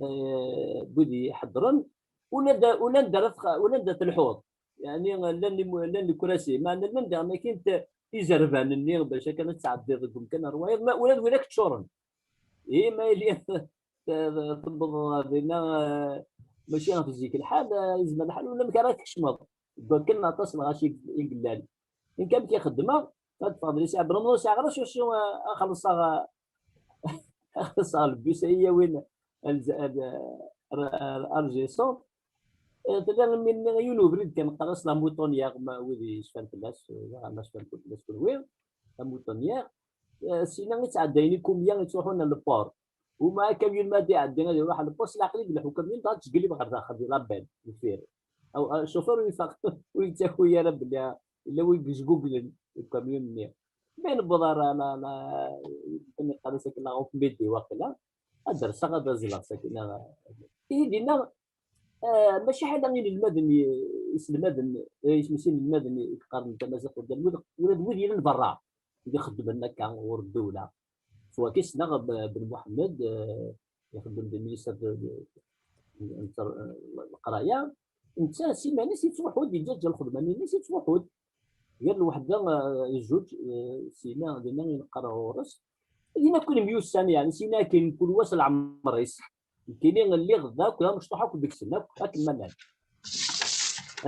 eh, n wid iḥeddren. Ula d, ula anda ara tx-, ula anda telḥuḍ. Yeɛni, llan imu-, llan lekrasi, meɛna llan daɣen akkin t-, izerban-nni, bac akken ad tɛeddiḍ deg umkan ar wayeḍ, ma ula d widak ččuren. Ihi, ma yili t-, t-, tewweḍ dinna, eh, Mačči ɣef zik lḥal, eh, yezmer lḥal ulamek ara tkecmeḍ. Deg wakken aṭas n lɣaci i yellan. Nekk amek i xeddmeɣ, ad ffɣeɣ d lɛisa Ɛebd Remḍan, ur sɛiɣ ara s wacu, eh, ad xellṣeɣ, eh, ad xellṣeɣ lebus ay yawin ar, ar, ar, ar Argé Centre. Eh, tella imi-nni yiwen ubrid kan qqar-as la Moutonnière, ma wid yecfan fell-as, eh, ma cfan fell-as kunwi, la Moutonnière. Eh, sina i ttɛeddayen ikumya i ttruḥun ar le port. Uma akamyun ma ad iɛeddi ad iruḥ ar le port, s leɛqel i yelḥu ukamyun, dɣa tettgellib ɣer daxel di la benne, deffir. Aw, aw, chauffeur ur ifaq, ur yettaki ara belli yella wi yejguglen deg ukamyun-nni. Ma newweḍ ar la, la, akken yeqqar-as akken la rampe Médée waqila, ad rseɣ ad azzleɣ sakin. Ihi dinna, eh, mačči ḥala inelmaden i, iselmaden, eh, isem-is inelmaden i yeqqaren tamaziɣt ur d-, ula d wid yellan berra, i ixeddmen akka ɣur ddewla. Swati ssneɣ B-, Ben Muḥemmed, eh, ixeddem d ministre de, de, de leqraya. Netta s iman-is yettruḥu-d, yeǧǧa-ǧǧa lxedma-nni-ines, yettruḥu-d. Gar lweḥda, eh, zuǧ, eh, sina dinna i neqqar ɣur-s. Dinna kul myussan, yeɛni sina akin kul wa s leɛmer-is. Nekkini lliɣ d akk d amecṭuḥ akk deg-sen akk akken ma llan.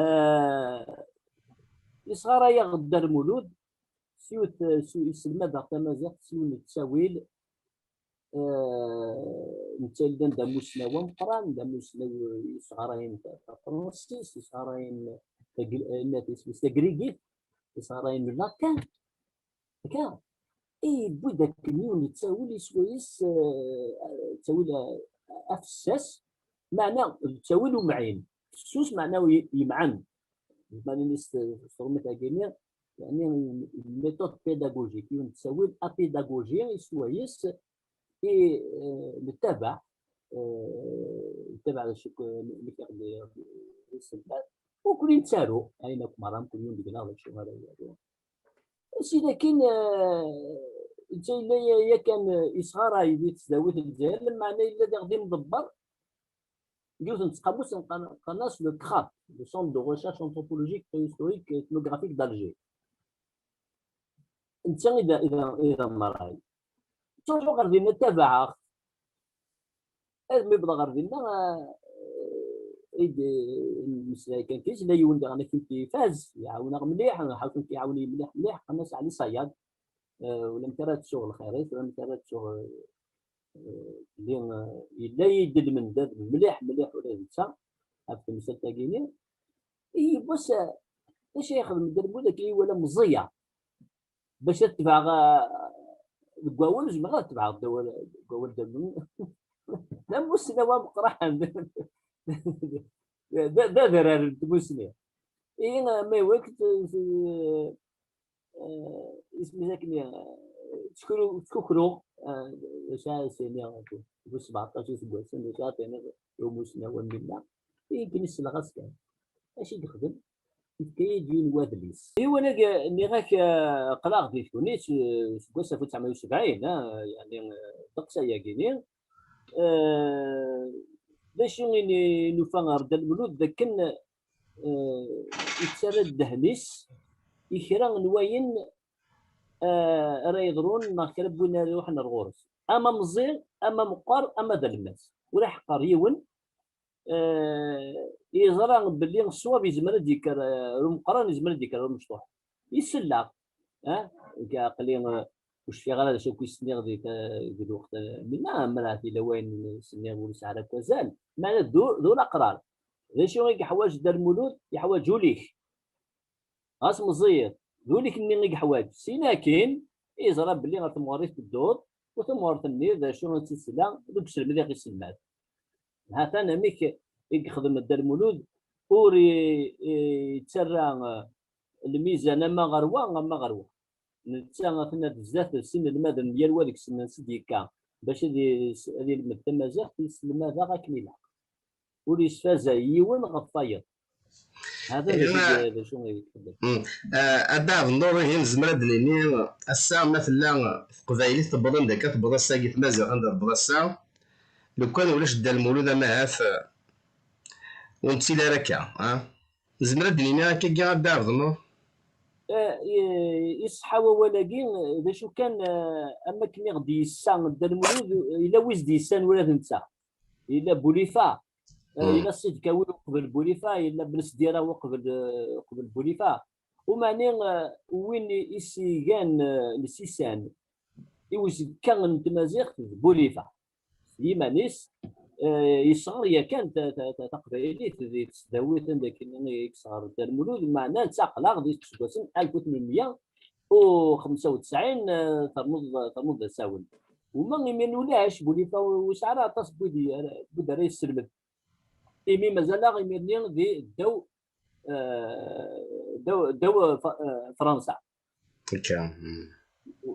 Eh, yesɣaray-aɣ-d Dda Lmulud, s yiwet, s, yesselmad-aɣ tamaziɣt s yiwen n ttawil. Eh, netta yellan d amussnaw ameqqran, d amussnaw yesɣarayen ta-, tafransist, yesɣarayen tagri-, eh, tagrigit, yesɣarayen latin. Akka, i yewwi-d akken yiwen n ttawil iswa-is, eh, ttawil, eh, afessas, meɛna d ttawil umɛin. Fessus meɛna y-, yemɛen. Meɛna s, s tṛumit-agi-nni, yeɛni, une méthode pédagogique, yiwen n ttawil apédagogie iswa-is, i, eh, nettabaɛ, eh, nettabaɛ d acu k-, amek i ɣ-d-, iselmad. Ukli nettaru, ayen akk merra, mkul yiwen deg-neɣ d acu ara yaru. Sida akin, eh, netta yella ya-, yakan, eh, isɣaray di tesdawit n Lezzayer, lameɛna yella diɣ d imḍebber n yiwet n tqamust qqaren-as le crap, le Centre de Recherche Anthropologique Préhistorique et Ethnographique d'Alger. Netta i d, i d, i d amray. Ttruḥuɣ ɣer dinna, ttabaɛeɣ-t. Armi wwḍeɣ ɣer dinna, eh, i d-, eh, nemmeslay kan kis, la yiwen diɣen akken ifaz, iɛawen-aɣ mliḥ, ḥaken iɛawen-iyi mliḥ, mliḥ, qqaren-as Ɛli Ṣayaḍ. Eh, ulamek ara ttuɣ lxir-is, ulamek ara ttuɣ, eh, eh, belli, eh, yella-yi-d lmendad mliḥ, mliḥ ula d netta, ɣef temsalt-agi-nni. I yiwwas, eh, d acu i yexdem Dda Lmulud akken i yi-iwala meẓẓiyeɣ? Bac ad tebɛeɣ, ah, deg wawal, zemreɣ ad tebɛeɣ deg wawal, deg wawal d, d amussnaw ameqqran. D, d adrar n tmussni. Ihi, ah, ma iwak, t-, t-, eh, isem-is akken, eh, ttkru-, ttkukruɣ, eh, d acu ara s-iniɣ, bu sebɛeṭṭac iseggasen, d acu ara tiniḍ i umusnaw am winna? Ihi, akken i selleɣ-as kan. Acu i yexdem? Yefka-yi-d yiwen wadlis. Ihi wanag, nniɣ-ak, eh, aql-aɣ di tegnit, eh, seg wass alef u tesɛemya u sebɛin, ah, yeɛni, eh, ddeqs ayagi-ni. Eh, d acu i n-, nufa ɣer Dda Lmulud? D akken, eh, yettarra ddehn-is i kra n wayen, eh, ara yeḍrun neɣ kra n win ara iruḥen ar ɣur-s. Ama meẓẓi, ama meqqer, ama d alemmas. Ur iḥeqqer yiwen, eh, yeẓra belli ṣṣwab yezmer ad d-yekker, eh, ar umeqqran, yezmer ad d-yekker ar umecṭuḥ. Yesell-aɣ, eh, nekk aql-i, eh, ur cfiɣ ara d acu akk i s-nniɣ di ta-, di lweqt, eh, minna, amer ahat yella wayen s-nniɣ ur yesɛi ara akk azal. Meɛna d u-, d ulaqrar. D acu i yeḥwaǧ Dda Lmulud? Yeḥwaǧ ul-ik. Ɣas meẓẓiyeḍ, d ul-ik-nni i yeḥwaǧ. Sin akin, yeẓra belli ɣer temɣer i tedduḍ, u tamɣert-nni d acu i tt-tesla, deg uselmed i ɣ-iselmad. Hatan amek i yexdem Dda Lmulud, ur i-, i-, yettarra, eh, lmizan ama ɣer wa, ama ɣer wa. Netta atan ad zdat sin inelmaden, yal wa deg-sen ansi d-yekka, bac ad is-, ad ilmed tamaziɣt, yesselmad-aɣ akken ilaq. Ur yesfazay yiwen ɣef wayeḍ. Hada d acu, d acu i yexdem. Mm. Ah, a Dda Ɛebdennur, ihi nezmer ad d-nini, ass-a ma tella teqbaylit tewweḍ anda akka tewweḍ ass-agi, tmaziɣt anda tewweḍ ass-a, lukan ulac Dda Lmulud ama ahat, ah, ur nettili ara akka, ah? Nezmer ad d-nini akkagi, a Dda Ɛebdennur? Eh, i-, iṣeḥḥa wawal-agi, d acu kan, eh, am akken i ɣ-d-yessa Dda Lmulud, yella wi s-d-yessan ula d netta. Yella Bulifa, Eh, yella Sidi Kawi uqbel Bulifa, yella Ben Sdira uqbel, eh, uqbel Bulifa. Umani, eh, win i s-igan, eh, lsisan i uzekka n tmaziɣt d Bulifa. S yiman-is, eh, yesɣer yakan ta-, ta-, ta-, taqbaylit di tesdawit anda akken i yesɣer Dda Lmulud, meɛna nettaqel-aɣ di iseggasen alef u tmenmeyya u xemsa u tesɛin, eh, ternuḍ, ternuḍ d asawen. Uma imir ulac, Bulifa ur yesɛi ara aṭas n wid i-, n wid ara yesselmed. Imi mazal-aɣ imir-nni di ddaw, eh, ddaw, ddaw, eh, Fa-, eh, Fransa. Akka.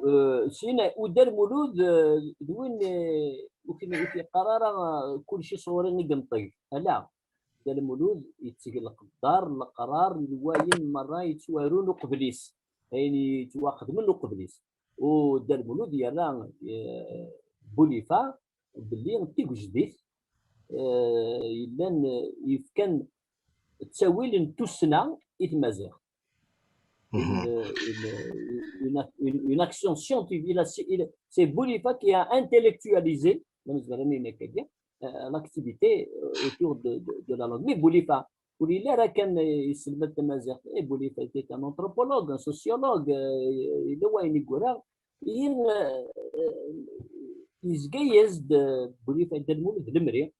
Eh, sin, u Dda Lmulud, eh, d win, eh, ur k-, ur k-yeqqar ara, eh, kulci sɣur-i i yenṭeg. Ala, Dda Lmulud yetteg leqder, leqrar, d wayen merra yettwarun uqbel-is, ayen yettwaxedmen uqbel-is. U Dda Lmulud yerra, eh, Bulifa belli d tigejdit, eh, yellan, eh, yefkan ttawil n tussna i tmaziɣt. Une, une, une, une action scientifique. Il a, il a, c'est Bulifa qui a intellectualisé, euh, l'activité, euh, autour de, de, de la langue. Mais Bulifa, ur yelli ara kan, eh, yesselmad tamaziɣt. Eh, Bulifa était un anthropologue, un sociologue, eh, yella wayen i yura. Ihi, eh, eh, yezga-yas-d, eh, Bulifa Dda Lmulud d lemri,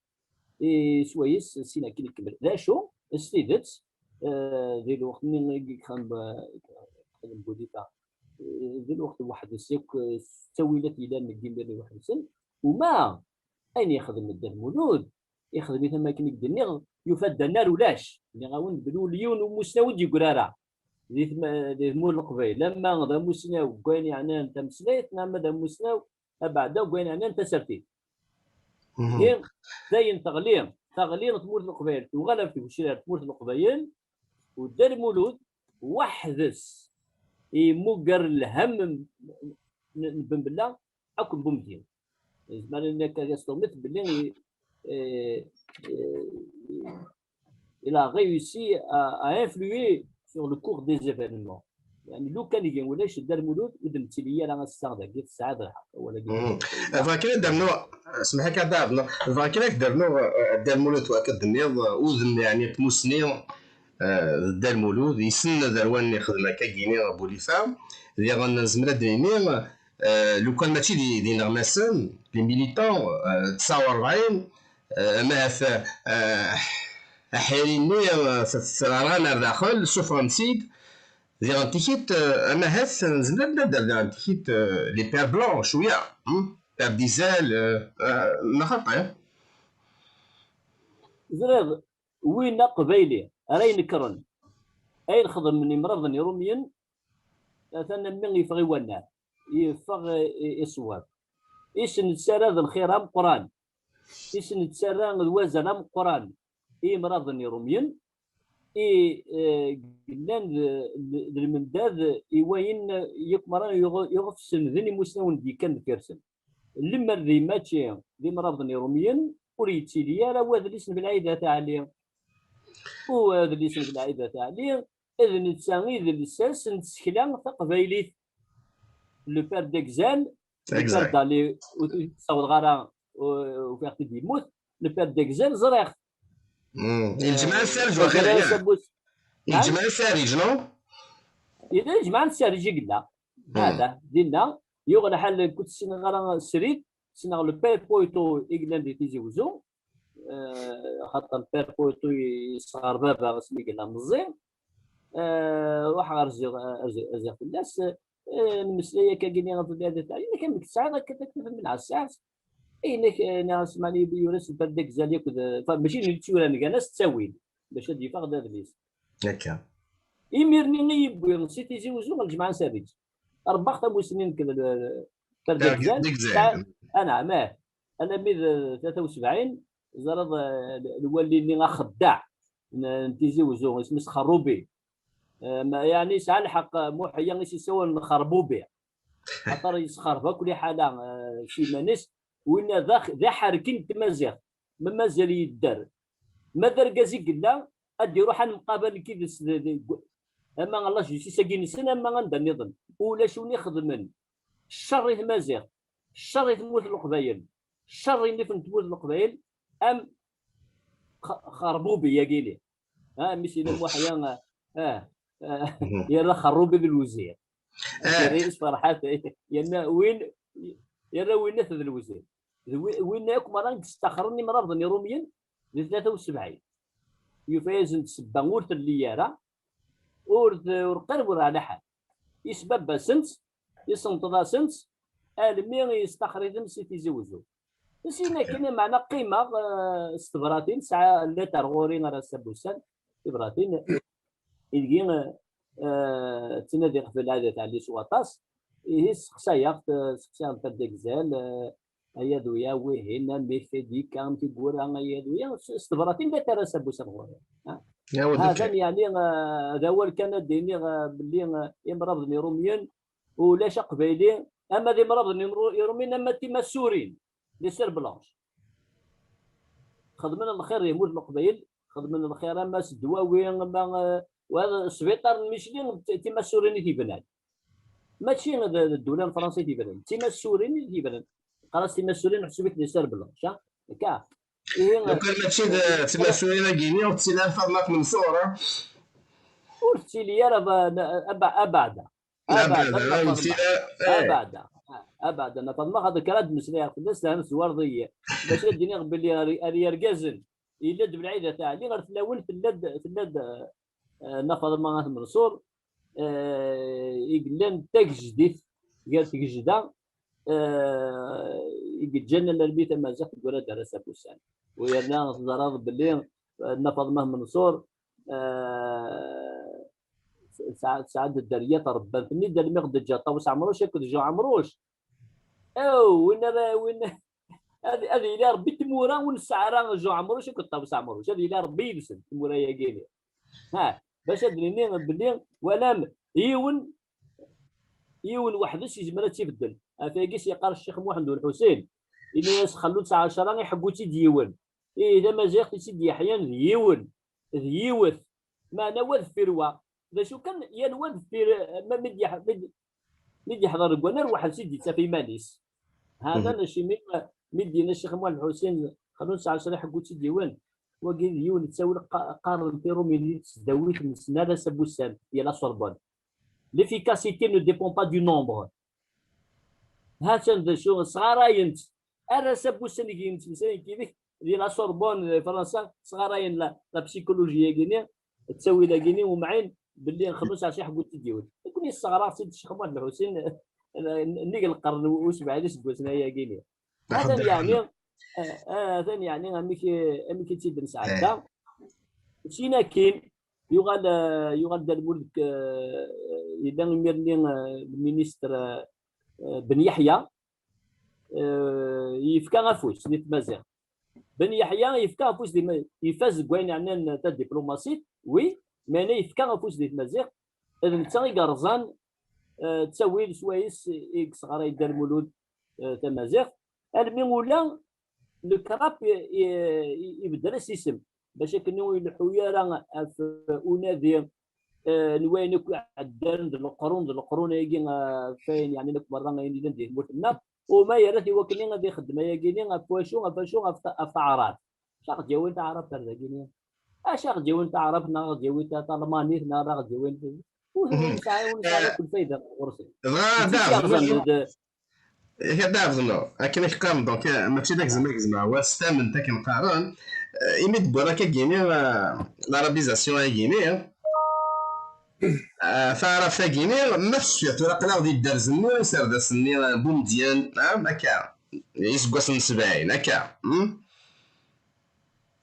eh, swayes sin akken ikemmel. D acu, s tidet, eh, di lweqt-nni i yexdem, eh, yexdem Bulifa, eh, di lweqt weḥd-s akk, eh, s ttawilat yellan deg yimir-nni weḥd-sen, uma ayen yexdem Dda Lmulud, ixdem-it am akken i k-d-nniɣ, yufa-d annar ulac. Nniɣ-awen-d belli ur yiwen umussnaw i d-yegri ara. Di tma-, di tmurt n Leqbayel, ama d amussnaw deg wayen yeɛnan tameslayt, ama d amussnaw abeɛda deg wayen yeɛnan tasertit. Ihi, d ayen teɣli, teɣli n tmurt n Leqbayel, tuɣal ɣer tgecrar n tmurt n Leqbayel, u Dda Lmulud weḥd-s yemmuger lhem n, n, n Ben Bella akked Bumedyen. Yezmer ad nini akka, ad as-tuɣmet belli, eh, eh, il a réussi à, à influer sur le cours des événements. Yani, lukan ihi ulac Dda Lmulud, ur d-nettili ara ass-a dagi, tesɛiḍ lḥeqq, awal-agi. Bɣiɣ kan ad d-rnuɣ, semmeḥ-ak ad d-rnuɣ, bɣiɣ kan ad d-rnuɣ, eh, Dda Lmulud, wakken ad d-tenniḍ, eh, udem, yani, n tmussni, eh, d Dda Lmulud, yessened ar wayen ixdem akka gini Bulifa, diɣen nezmer ad d-nini, eh, lukan mačči d, d ineɣmasen, les militants, eh, tesɛa u rebɛin, eh, ama ɣef, eh, aḥiri-nni, eh, t-, t-, rran ar daxel, suffɣen-t-id, diɣen tikit, eh, ama ahat nezmer ad d-nerr diɣen tikit, eh, les pères blancs, cwiya, hmm? Père Dizelle, eh, eh, neɣ xaṭi? Ẓriɣ, win aqbayli ara inekkren ayen xedmen imraḍen irumyen, atan am mi yeffeɣ i wannar, yeffeɣ i, i, i ṣṣwab. I s-nettarra d lxir ameqqran, i s-nettarra d wazal ameqqran i imraḍen irumyen, i, eh, yellan d, d, d lmendad i wayen yakk merra yuɣ-, yuɣ-, semden imusnawen d-yekkan deffir-sen. Lemmer d mačči d imraḍen irumyen, ur yettili ara wadlis n Belɛid At Ɛli. U adlis n Belɛid At Ɛli, d netta i d lsas n tsekla taqbaylit. Le père d'Exal, le père Exact. D'Ali, ur t-ssawḍeɣ ara, u-, ufiɣ-t-id yemmut. Le père d'Exal, ẓriɣ-t. Mm. Eh, Lǧemɛa Sarij, waqila, ya? Lǧemɛa Sarij, non? Yella Lǧemɛa n Sarij i yella. Mm. Hada, dinna, yuɣ lḥal, ur ssineɣ ara srid, ssneɣ le père Poito i yellan di Tizi Wezzu, eh, xaṭer le père Poito yesɣer baba asmi yella meẓẓi. Eh, ruḥeɣ rziɣ, rziɣ, rziɣ fell-as, eh, nemmeslay akka gini ɣef Belɛid At Ɛli, nekk amek tesɛiḍ akka taktabt n Belɛid Saɛid? Inek, eh, neɣ Smaɛil yura-s le père d'Exal akked, eh, fa-, mačči d netta i yuran, gan-as ttawil bac ad d-yeffeɣ d adlis. Akka. Imir-nni i yewwi si Tizi Wezzu ɣer Lǧemɛa n Sarij. Rebbaɣ tamussni nekk d le père d'Exal. D'Exal. Anɛam, ah. Alammi d tlata u sebɛin, ẓriɣ, eh, lwali-nni axeddaɛ n, n Tizi Wezzu, isem-is Xerrubi. Eh, ma, yeɛni yesɛa lḥeqq, eh, Muḥ-, i s-yessawalen Xerbubi. Axaṭer yesxerb akk liḥala, eh, s yiman-is. Winna d ax-, d aḥerki n tmaziɣt. Ma mazal yedder. Ma d argaz i yella, ad d-iruḥ ad nemqabal nekk yid-s d, d, ama ɣer la justice-agi-nsen, ama anda nniḍen. Ulac win ixedmen ccer i tmaziɣt, ccer i tmurt n Leqbayel, ccer i nnif n tmurt n Leqbayel, am xerbubi yagini. Ha, mi s-yenna Muḥya, ah, ah, yerra xerrubi d lwezir. Yerra-yas Ferḥat, yerna win, yerra winna d lwezir. D wi-, winna akk merra i yestaxren imrabḍen iṛumyen di tlata u sebɛin. Yufa-yasen-d ssebba ur telli ara, ur d-, ur qrib ur ɛla ḥal. Isbabba-sent, isenṭeḍ-asent, almi yestaxer-iten si Tizi Wezzu. Sin akken, meɛna qqimeɣ, eh, s tebratin, sɛa lettre ɣur-i ar ass-a n wussan, tibratin, ideg, eh, eh, ttnadiɣ ɣef Lɛidat Ɛli s waṭas, ihi sseqsayeɣ-t, eh, sseqsayeɣ-t ad d-agzal, eh, ay aduya, wihin, amek, dika, amek i yura, ay aduya, s, s tebratin, lettre ar ass-a n wussan ɣur-i. Ha? Hatan, yeɛni, eh, d awal kan ad d-iniɣ, eh, belli, eh, imrabḍen iṛumyen, ulac aqbayli, ama d imrabḍen imru-, iṛumyen, ama d timasurin, les sœurs blanches. Xedmen lxir di tmurt n Leqbayel, xedmen lxir ama s ddwawi, ama, eh, wa d sbiṭar n Micli, d timasurin i t-yebnan. Mačči d, d ddula n Fransa i t-yebnan, d timasurin i t-yebnan. Qqar-as timasurin, ḥseb-it les sœurs blanches, ha? Akka. Ihi, lukan mačči d, eh, timasurin-agi-nni, ur tettili ara Faḍma At Menṣur, ha? Ur tettili ara ba-, aba-, abeɛda. Abeɛda, abeɛda, ur tettili ara, eh. Abeɛda. Abeɛda, Nna Faḍma, xaṭer kra ad d-meslayeɣ fell-as, lhan tezwareḍ-iyi. Bac ad d-iniɣ belli ar, ar yergazen, yella-d Belɛidat Ɛli, ɣer tlawin tella-d, tella-d, eh, Nna Faḍma At Menṣur, eh, i yellan d tagejdit gar tgejda, eh, i yeǧǧan alarmi tamaziɣt teggra-d ar ass-a n wussan. U yerna teẓraḍ belli, eh, Nna Faḍma At Menṣur, eh, tesɛa, tesɛa-d dderya tṛebban-ten-id almi ɣ-d-teǧǧa Ṭawes Ɛemruc akked Jean Ɛemruc. Aw, win ara, win, ad, ad yili Ṛebbi d tmura ur nesɛi ara Jean Ɛemruc akked Ṭawes Ɛemruc. Ad yili Ṛebbi yid-sen, tmura-yagi-nni. Ha, bac ad d-nini belli walam yiwen, yiwen weḥd-s yezmer ad tt-ibeddel. Ɣef wayagi s-yeqqar Ccix Muḥend U Lḥusin, ini-as xellu tesɛa ɛecṛa iḥeggu-tt-id yiwen. Ih, tamaziɣt i tt-id-yeḥyan d yiwen, d yiwet. Meɛna wa deffir wa. D acu kan, yal wa deffir, ma, mi d-yeḥ-, mi d-, mi d-yeḥḍer deg wannar, weḥd-s i d-yettaf iman-is. Hatan acimi, mi d-yenna Ccix Muḥend Lḥusin, xellu tesɛa ɛecṛa iḥeggu-tt-id yiwen, wagi d yiwen n ttawil qa-, qqaren-t iṛumyen di tesdawit-nsen ar ass-a n wussan, di la Sorbonne. L'efficacité ne dépend pas du nombre. Hatan d acu, sɣarayen-tt. Ar ass-a n wussan i yettmeslayen yid-k, di la Sorbonne, di Fransa, sɣarayen la, la psychologie-agi-nni, ttawil-agi-nni, umɛin, belli xellu tesɛa ɛecṛa iḥeggu-tt-id yiwen. Nekkni sseɣraɣ-tt-id Ccix Muḥend Lḥusin, nnig lqern u sebɛin iseggasen ayagi-nni. Atan yeɛni, eh, eh, atan yeɛni amek, amek i tt-id-nesɛedda. Sin akin, yuɣal, eh, yuɣal Dda Lmulud, eh, yella imir-nni, eh, lministr, eh, eh, Ben Yeḥya, eh, yefka afus di tmaziɣt. Ben Yeḥya yefka afus di ma-, ifaz deg wayen yeɛnan tadiplumasit, wi, meɛna yefka afus di tmaziɣt, d netta i yerẓan, eh, ttawil swayes i yesɣaray Dda Lmulud, eh, tamaziɣt, almi ula le CRAP i, i, i, ibeddel-as isem, bac akken ur ileḥḥu ara ɣef unadi, eh, n wayen akk iɛeddan d leqrun, d leqrun-agi, eh, ɣef wayen yeɛnan akk merra ayen yellan di tmurt-nneɣ. Uma yerra-t i wakken ad ixeddem ayagi-nni ɣef wacu, ɣef wacu, ɣef ta-, ɣef taɛrabt. Acu aɣ-d-yawin taɛrabt ar dagi-nni? Acu aɣ-d-yawin taɛrabt, neɣ aɣ-d-yawin ta-, talmanit, neɣ aɣ-d-yawin, ur, ur nesɛi, ur nesɛi akk lfayda ɣur-sen. Dɣa d aɛebdu, d, Yak ad d-ɛebden, akken i k-qqaren, donc, eh, mačči d agzem, agzem, wa s tament akken qqaren, eh, imi d-wwiɣ akka gini, eh, l'arabisation-agi-ni, eh, taɛrabt-agi-ni, ma tecfiḍ tura aql-aɣ di dderz-nni, iserdasen-nni, eh, Bumedyen, ah, akka, iseggasen n sebɛin, akka, hmm?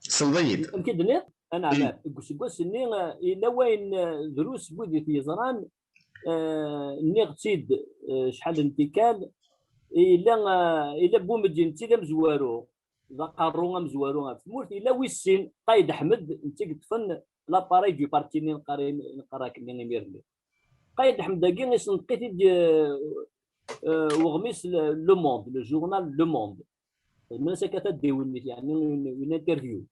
Tessneḍ-iyi-d. Amek i d-tenniḍ? Anɛam, deg useggas-nni, eh, yella wayen, eh, drus n wid i t-yeẓran, eh, nniɣ-tt-id, eh, acḥal n tikkal, yella, eh, yella Bumedyen d tid amezwaru, d aqerru amezwaru ɣef tmurt, yella wis sin, Qayed Ḥmed, netta i yeṭṭfen l'appareil du parti-nni neqqar, neqqar akken imir-nni. Qayed Ḥmed-agi isenṭeq-it-id, eh, eh, weɣmis Le, Le Monde, le journal Le Monde. Xedmen-as akka tadiwennit, yeɛni une, une interview.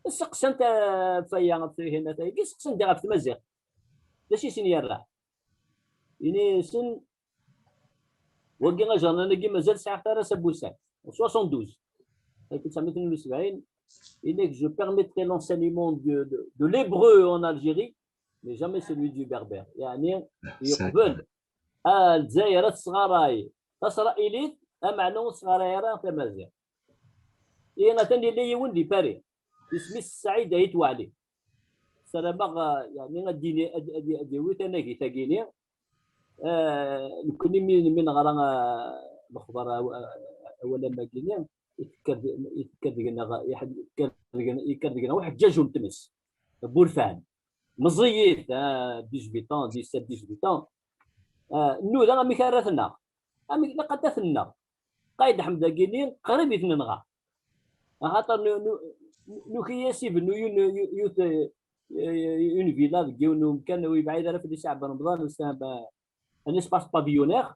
Seqsan-t, eh, ɣef waya, ɣef tihin, ɣef wayagi, seqsan-t ɣef tmaziɣt. D acu i sen-yerra? Ini-asen, wagi ajernan-agi mazal sɛiɣ-t ar ass-a n wussan, soixante-douze, alef u tesɛemya u tnin u sebɛin, Yenna-k, je permettrai l'enseignement de, de, de l'hébreu en Algérie, mais jamais celui du berbère. Yeɛni, yeqbel, ah, Lezzayer ad tesɣaray tasrayilit, ameɛna ur tesɣaray ara tamaziɣt. Ihi atan yella yiwen di Paris, isem-is Saɛid Ayt Weɛli. Ssarameɣ, ah, yeɛni, ad d-yini, ad, ad, ad yawi tanagit-agi-ni. Ah, nekkni mi, mi neɣra, ah, lexbar, ah, awal am wagi-ni, yekker, yekker deg-neɣ, yekker deg-neɣ, yekker deg-neɣ uḥeǧǧaǧ n tmes, bu lfehm. Meẓẓiyit, ah, dix-huit ans, dix-sept, dix-huit ans. Ah, nnuda amek ara t-nnaɣ? Amek ilaq ad t-nnaɣ? Qayd Ḥmed-agi-ni qrib i t-nenɣa. Axaṭer nu-, nu-, nuki-as ibennu yun-, yu-, yut-, eh, une villa deg yiwen umkan ur yebɛid ara fell-i Si Ɛebd Remḍan, c'est un, un espace pavillonnaire.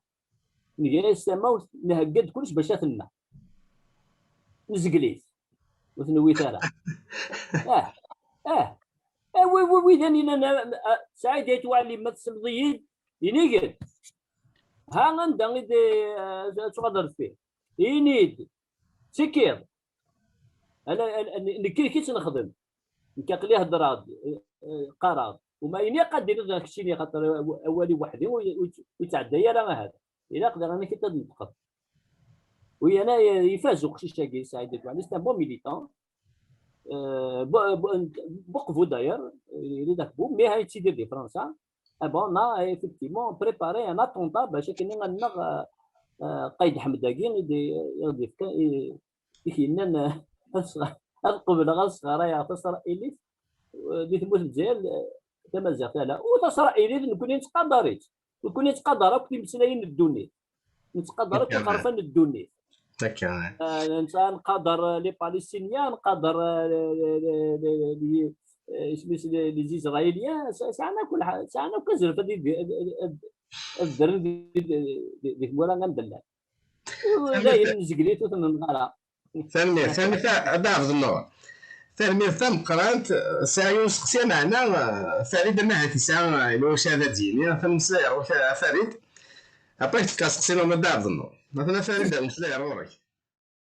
Nga-as tamawt, nhegga-d kullec bac ad t-nnaɣ. Nezgel-it. Ur t-newwit ara. Ah, ah. Ah, wi, wi, wid-an inan, ah, ah, Saɛid Ayt Weɛli, ma tesleḍ-iyi-d, ini-d. Ha anda i d, ah, ad tuɣaleḍ ar deffir. Ini-d. Ttekkiḍ. Ala, ala, nekk, nekk i tt-nexdem. Nekk aql-i heddreɣ-d, eh, eh, qqareɣ-d. Uma ini, ad d-tiniḍ d keččini, xaṭer aw-, awal-iw weḥd-i ur, ur, ur yettɛedday ara ahat. Ilaq daɣen ad k-id-tneṭqeḍ. U yana ifaz uqcic-agi, Saɛid Ayt Weɛli, c'est un bon militant. Euh, bu-, bu-, buqbu d'ailleurs, il est d'Akbou, mais il étudie de France. Ah bon, on a effectivement préparé un attentat, ben, c'est que nous, on a, euh, euh, Qayd Ḥmed-agi, il est, il est, il est, il est, ad qebleɣ ad sɣarayeɣ tasrayilit, eh, di tmurt n Lezzayer, eh, tamaziɣt ala. U tasrayilit, nekkni nettqadar-itt. Nekkni nettqadar akk timeslayin n ddunit. Nettqadar akk iqerfan n ddunit. Akka. Eh, netta nqadar, eh, les Palestiniens, nqadar, eh, les, les, les, les, eh, isem-is, les, les Israéliens, sa-, sɛan akk lḥa-, sɛan akk azref ad, ad, ad, ad ddren di, di, di, di tmura anda llan. Ur d ayen nezgel-it ur ten-nɣara. Tanemmirt, tanemmirt a Dda Ɛebdennur. Tanemmirt tameqqrant. Sɛiɣ yiwen usteqsi, meɛna, eh, Farid, ama ahat yesɛa, eh, yella wacu ara d-yini. Atan meslay ɣur-k a Farid. Après, tefka asteqsi-nni a Dda Ɛebdennur. Atan a Farid, meslay ɣur-k.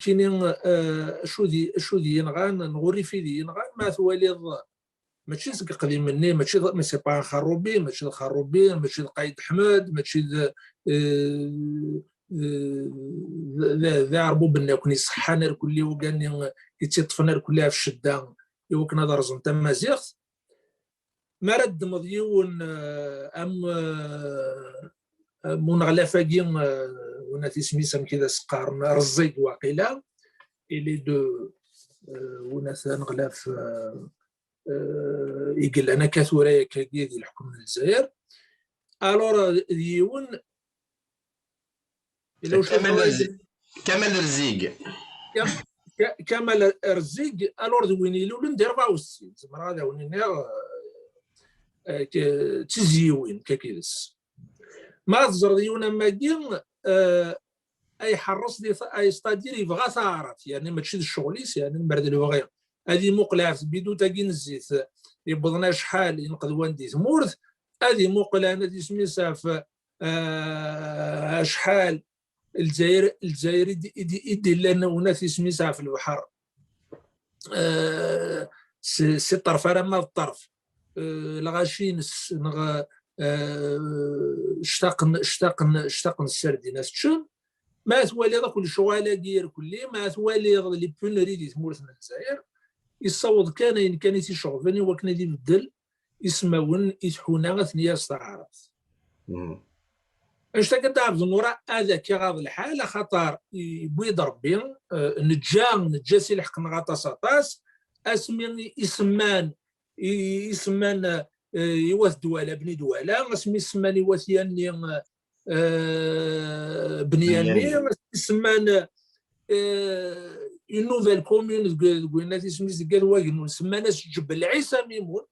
Kini, eh, acu d-, acu d-yenɣan, neɣ urrif i d-yenɣan, ma twaliḍ, mačči seg iqdimen-nni, mačči d, mais c'est pas un Xerrubi, mačči d Xerrubi, mačči d Qayd Ḥmed, mačči d, eh, eh, d, d, d Iɛerbuben akk-nni iṣeḥḥan irkelli, wigad-nni i tt-iṭṭfen irkelli ɣef ccedda i wakken ad rẓen tamaziɣt. Mi ara ddmeḍ yiwen, eh, am, eh, am uneɣlaf-agi, eh, win at isem-is amek i d as-qqaren, Rẓig waqila, il est de, eh, win at aneɣlaf, eh, eh, i yellan akka tura yakkagi di leḥkem n Lezzayer. Alors, d yiwen, yella wacu Kamal Rzi-, Kamal Rzig. Kam-, Ka-, Kamal Rzig, alors d win ilulen di rebɛa u settin, zemreɣ ad awen-iniɣ, eh, eh, k-, d tizzyiwin, akka yid-s. Ma teẓreḍ yiwen am wagi, eh, ay ḥerres di ta-, ay, c'est-à-dire, yebɣa taɛrabt, yani mačči d ccɣel-is, yani lemmer d lebɣi ad imuqel ɣef tbidut-agi n zzit, yewweḍen acḥal inqedwan di tmurt, ad imuqel ɛni ad isem-is ɣef, eh, acḥal Lezzayer, Lezzayer i d-, i d-, i d-illan, win at isem-is ɣef lebḥer, eh, si, si ṭṭerf alamma d ṭṭerf, eh, lɣaci-ines, neɣ, eh, ctaqen, ctaqen, ctaqen sserdin ad t-ččen. Ma twaliḍ akk lecɣal-agi irkelli, ma twaliḍ les pénuries di tmurt n Lezzayer, yessaweḍ kan ayen kan i t-iceɣben i wakken ad ibeddel ismawen i tḥuna ad ten-yas taɛrabt. Mhm. Annect-agi a Dda Ɛebdennur ad ak-iɣaḍ lḥal, axaṭer yewwi-d Rebbi, eh, neǧǧa, neǧǧa si lḥeqq-nneɣ aṭas, aṭas, asmi i semman, i, i semman, eh, i wat Dwala, Bni Dwala, asmi i semman i wat Yanni, eh, Bni Yanni, Bni Yanni. Asmi i semman, eh, une nouvelle commune deg, deg win at isem-is deg At Wagennun, semman-as Ǧebel Ɛisa Mimun.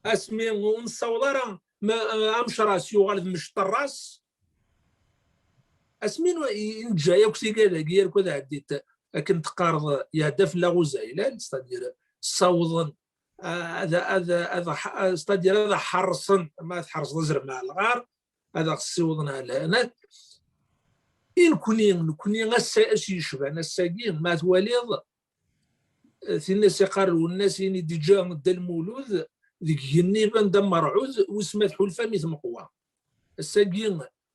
Asmi ur nessaweḍ ara, ma, eh, amecras yuɣal d mecṭerras. Asmi nu-, i, i neǧǧa yakk tigad-agi, irkad ɛeddit, akken teqqareḍ, iɛedda fell-aɣ uzaylal, c'est-à-dire, ssawḍen, eh, ad, ad, ad, ad, c'est-à-dire, ad ḥerṣen, ma tḥerṣeḍ azrem ar lɣar, ad aɣ-ssiwḍen ar lehna. I nekni, nekni ass-a, ass yecban ass-agi, ma twaliḍ, tin i s-iqqar Lwennas, ini d-iǧǧa Dda Lmulud deg igenni iban d amerɛud, wis ma tḥulfam i tmeqwa. Ass-agi,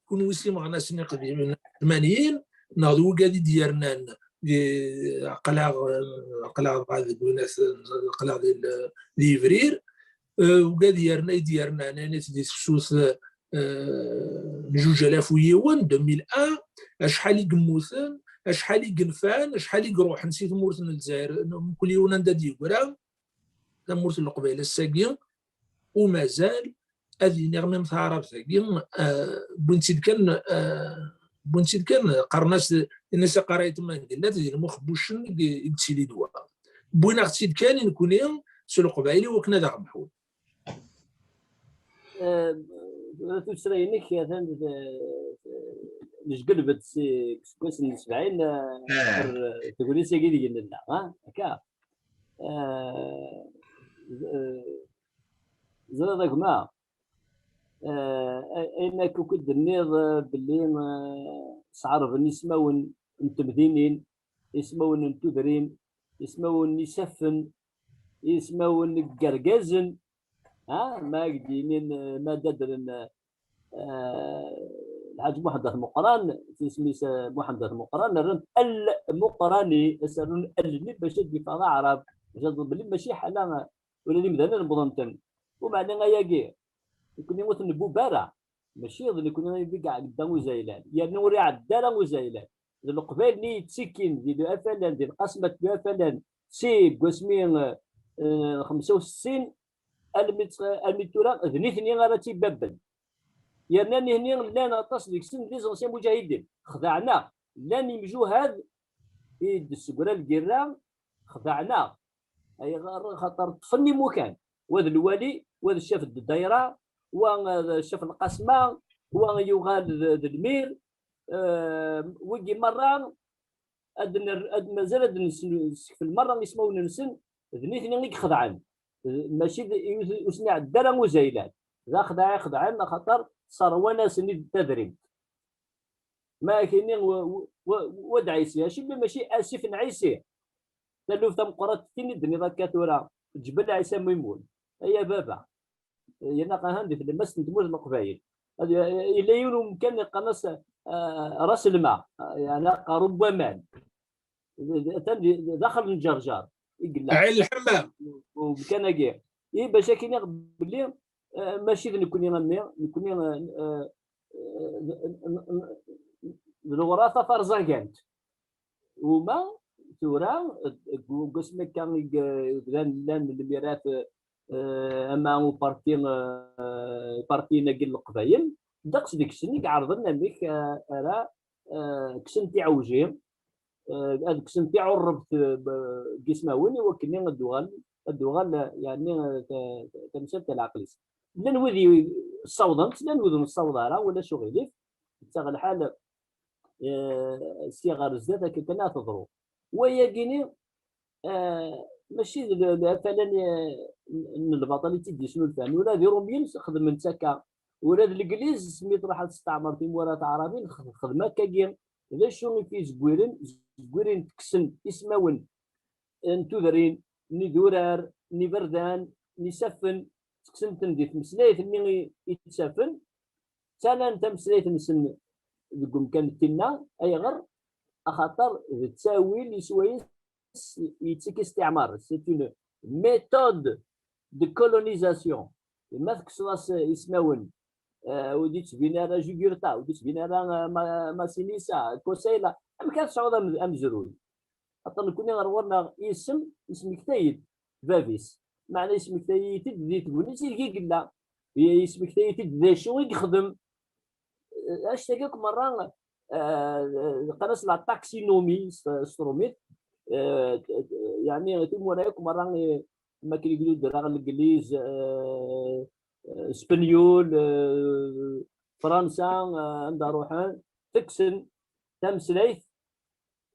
kunwi s imeɣnasen iqdimen tmanyin, neɣ d wigad i d-yernan di, aql-aɣ, aql-aɣ dɣa deg winat, aql-aɣ di, di Yebrir, eh, wigad yerna, i d-yernan, anit di tefsut, eh, n juj alaf u yiwen, deux mille un, acḥal i yemmuten, acḥal i yenfan, acḥal i iruḥen si tmurt n Lezzayer, mkul yiwen anda d-yeggra, tamurt n Leqbayel ass-agi, u mazal, ad iniɣ, même taɛrabt-agi, eh, wwin-tt-id kan, eh, wwin-tt-id kan, qqaren-as, ini-as iqarayt mangellat, di lmuxebbucen i, i yettili ddwa. Wwin-aɣ-tt-id kan i nekni s Leqbayel i wakken ad aɣ-mḥun. Eh, tura tuttra-inek atan d-, d-, nejgelbet si, seg wass n sebɛin, eh, ar tegnit-agi deg nella, ha? Akka. Eh, eh, ẓriɣ a gma, eh, ayen akk i d-tenniḍ, eh, belli, eh, sɛerben ismawen n temdinin, ismawen n tudrin, ismawen n isaffen, ismawen n yergazen, ha, ma ak-d-yinin, eh, ma d-adren, eh, Lḥaǧ Muḥend At Meqqran, isem-is, eh, Muḥend At Meqqran, rran-t Al Muqrani, as rrun Al-nni bac ad d-yeffeɣ d aɛrab, bac ad belli mačči ḥala, eh, ula d imdanen wwḍen-ten. Umeɛna ayagi, nekni ur t-nbub ara, mačči d nekni i d iɛedda uzaylan, yerna ur iɛedda ara uzaylan. D Leqbayel-nni yettikin di Afalan, di lqasmat n Afalan, seg wasmi, eh, eh, xemsa u settin, almi tt-, almi tura, d nitni ara tt-ibabben. Yerna nihni llan aṭas deg-sen d iẓensi muǧahidin. Xdaɛen-aɣ. Llan imjuhad i d-tessegra lgirra, xdaɛen-aɣ. Ayɣer? Xaṭer ṭṭfen imukan. Wa d lwali, wa d ccaf n ddayra, wa d ccaf n lqasma, wa yuɣal d, d lmir, eh, wigi merra ad ner-, ad, mazal ad nsekfel merra ismawen-nsen, d nitni i ixedɛen. Mačči d, ur sen-iɛedda ara uzaylan. D axdeɛ i xedɛen, axaṭer sserwan-asen-id tadrimt. Ma ak-ini wa, wa, wa, wa d Ɛisi, acimi mačči asif n Ɛisi? Taluft tameqqrant tin i d-tenniḍ akka tura, Ǧbel Ɛisa Mimun. Ay a baba. Yerna ahan di tlemmast n tmurt n Leqbayel. Ad, yella yiwen umkan yeqqaren-as, eh, Ras Lma, eh, yeɛni aqerru n waman. Atan di, daxel n Ǧerǧer i yella. Ɛin Lḥemmam. Umkan-agi. I bac ad k-iniɣ belli, eh, mačči d nekni a mmi, nekni, eh, eh, d, d, d, d lewrafa tarzagant. Uma tura, deg wasmi akka i bdan llan lmirat, eh, ama uparti, eh, ipartiyen-agi n Leqbayel, ddeqs deg-sen i iɛerḍen amek, eh, ara, eh, kksen tiɛewji, eh, ad kksen tiɛurrebt, eh, deg ismawen i wakken ad d-tuɣal, ad d-tuɣal, eh, yeɛni, eh, ta-, ta-, tamsalt n leɛqel-is. Llan wid i-, ssawḍen-tt, llan wid ur nessaweḍ ara, ulac uɣilif, yettaɣ lḥal, eh, sya ɣer zdat akka kan ad teḍru. Wayagini, eh, mačči d l-, d afalan, eh, n, n lbaṭel i tt-id-yesnulfan. Ula d Irumyen xedmen-tt akka. Ula d Legliz, mi truḥ ad testeɛmer timura taɛrabin, x-, xedmen akkagi. D acu i t-yezgwiren? Zgwiren tekksen ismawen n tudrin, n idurar, n iberdan, n isaffen, ttekksen-ten di tmeslayt-nni i, i ttafen, ttalan tameslayt-nsen deg umkan n tinna. Ayɣer? Axaṭer d ttawil i swayes yettekk istiɛmar. C'est une méthode de colonisation. Ma tekkseḍ-as ismawen, eh, ur d-yettbin ara Jugurtha, ur d-yettbin ara, eh, Ma-, Masinissa, Kosayla, amek ara tesɛuḍ am-, amezruy? Aṭer nekni ɣer ɣur-neɣ isem, yesmektay-d bab-is. Meɛna yesmektay-it-id di tegnit ideg i yella. Yesmektay-it-id d acu i yexdem. Eh, anect-agi akk merra, eh, qqaren-as la taxinomie s, s trumit. Eh, yeɛni timura akk merra, eh, ma akken i d-udreɣ Legliz, eh, eh, Spenyul, eh, Fransa, eh, anda ruḥen, tekksen tameslayt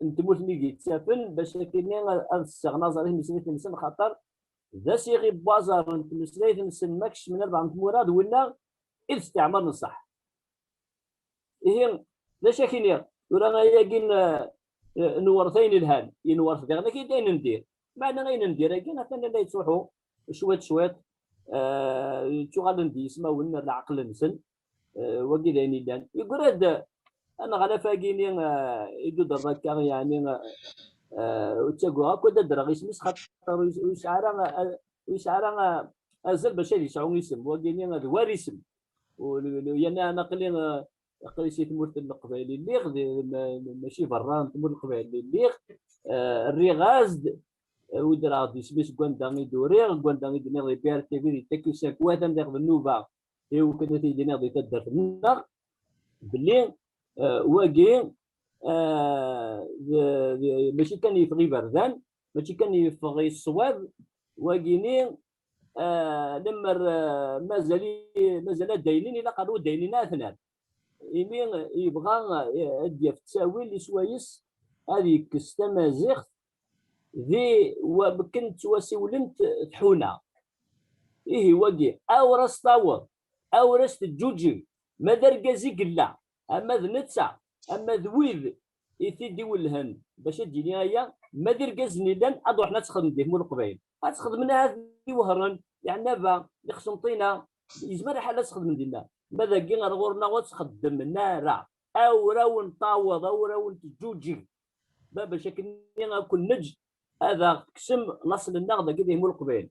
n tmurt-nni i d-yettafen, bac akkenni ad, ad sseɣen aẓar i tmeslayt-nsen, xaṭer d asiɣi n waẓar n tmeslayt-nsen ma kecmen albaɛḍ n tmura d winna i d-stiɛmar n ṣṣeḥ. Ihi, d acu ak-iniɣ? Tura ayagi n, eh, newret ayen ilhan, i newret diɣen akid ayen n dir. Meɛna ayen n dir-agi atan la yettruḥu cwiṭ cwiṭ, eh, ttuɣalen-d yismawen ar leɛqel-nsen. Eh, wagi d ayen yellan. Yeggra-d aneɣlaf-agi-ni, eh, i d-tudreḍ akka, yeɛni, eh, ur ttaggad akk ad d-adreɣ isem-is, xaṭer ur yesɛi ara, eh, ur yesɛi ara, eh, azal bac ad yesɛu isem. Wagi-ni d war isem. Ur, ur, yerna aql-i, eh, aql-i si tmurt n Leqbayel i lliɣ, di, ma-, ma-, mačči berra n tmurt n Leqbayel i lliɣ. Eh, rriɣ-as-d, eh, udreɣ-d isem-is seg wanda i d-uriɣ, seg wanda i d-nniɣ di B R T V, di Takusak, wa atan diɣ d nnuba i wakken ad t-id-iniɣ di taddart-nneɣ, belli, eh, wagi, eh, d, d, mačči kan yeffeɣ iberdan, mačči kan yeffeɣ i ṣṣwab, wagi-ni, eh, lemmer, eh, mazal i-, mazal ad d-aynin, ilaq ad ur d-aynin ara tnar. Imi yebɣa, eh, ad d-yaf ttawil i swayes ad yekkes tamaziɣt di wakken ttwasiwlent tḥuna. Ihi wagi, awer as-taweḍ, awer as-teǧǧuǧeg, ma d argaz i yella, ama d netta, ama d wid i t-id-iwellhen bac ad d-yini aya, ma d irgazen yellan, ad ruḥen ad txedmen di tmurt n Leqbayel. Ad txedmen ahat d iwehren, yeɛnaba, d ixsenṭina, yezmer lḥal ad txedmen dinna. Ma dagi ar ɣur-neɣ ur txeddmen ara, awer awen-taweḍ, awer awen-teǧǧuǧeg. Babac akken-nni ad ken-neǧǧ, ad aɣ-tekksem laṣel-nneɣ dagi di tmurt n Leqbayel.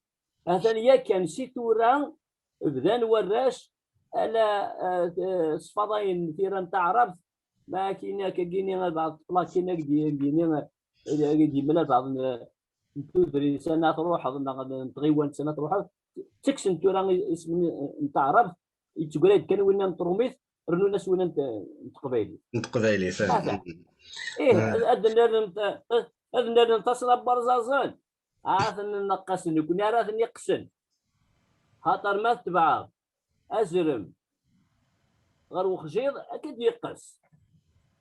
Atan yakan si tura bdan warrac ala, eh, sfaḍayen tira n taɛrabt, ma akin akkagini bɛeḍ tplakin ak d-yini, eh, ak d-yemla bɛeḍ n, n tudrin sana truḥeḍ, neɣ n tɣiwant sana truḥeḍ, ttekksen tura isem n taɛrabt, yettegray-d kan winna n trumit, rnun-as winna n t-, n teqbaylit. N teqbaylit, eh. Ih, ad, ad nnerren, ad nnerren tasra n warẓaẓen. Ad ten-nneqqasen, nekkni ara ten-iqqsen. Xaṭer ma tebɛeḍ azrem ɣer uxjiḍ, ad k-id-yeqqes.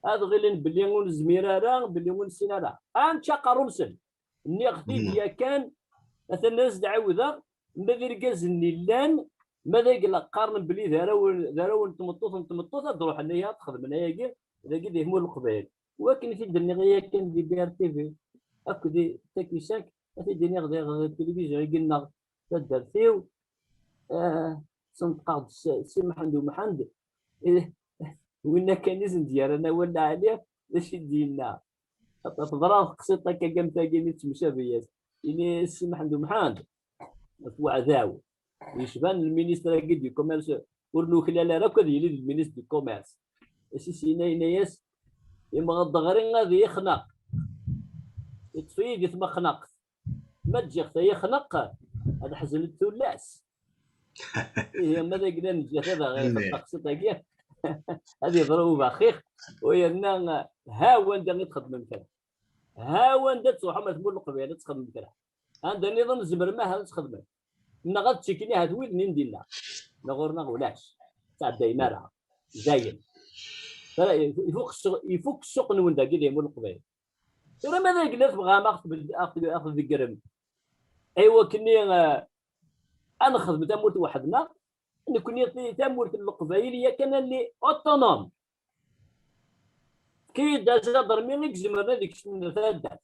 Ad ɣilen belli ur nezmir ara, belli ur nessin ara. Ad nečč aqerru-nsen. Nniɣ-t-id yakan, atan ad as-d-ɛiwdeɣ, ma d irgazen yellan, ma d ay la qqaren belli d arraw, d arraw n tmeṭṭut, n tmeṭṭut, ad d-ruḥen ihi ad xedmen ayagi, dagi di tmurt n Leqbayel. Wakken i t-id-nniɣ yakan di B R T V, akked di Takusak, ad t-id-iniɣ diɣ di tilivizyu-agi-nneɣ taddart-iw, eh, senṭqeɣ-d s-, Si Mḥend Umḥend, eh, winna kan i sen-d-yerran awal lɛali, d acu i d-yenna? Teḍra teqsiṭ akka am tagi mi tettemcabi-yas. Ini Si Mḥend Umḥend, ɣef uɛdaw. Yecban lministre-agi du commerce, ur nuklal ara akk ad yili d lministre du commerce. As-is yenna, yenna-yas, imɣeḍ ɣer-i ad iyi-ixneq. Yeṭṭef-iyi di tmexneqt. Ma ǧǧiɣ-t ad iyi-ixneq, ad ḥeznet tullas. Ihi, ma d agla n ǧǧiɣ ad aɣ-ixneq taqsiṭ-agi, ad yeḍru ubaxix, u yerna ha wanda i txedmem kra. Ha wanda ad truḥem ar tmurt n Leqbayel ad txedmem kra. Anda nniḍen tzemrem aha ad txedmem. Neɣ ad ttekkin ahat wid-nni n dinna. Neɣ ɣur-neɣ ulac. Ur ttɛeddayen ara. Dayen. Ifuk ssuq, ifuk ssuq-nwen dagi di tmurt n Leqbayel. Tura ma d agla tebɣam ad ɣ-tbed-, ad ɣ-t-, ad ɣ-tdegrem. Aywa, akkenni, eh, ad nexdem tamurt weḥd-neɣ, nekkni tamurt n Leqbayel yakan ad nili autonome. Efk-iyi-d aẓadermi i izemren ad ikecmen taddart.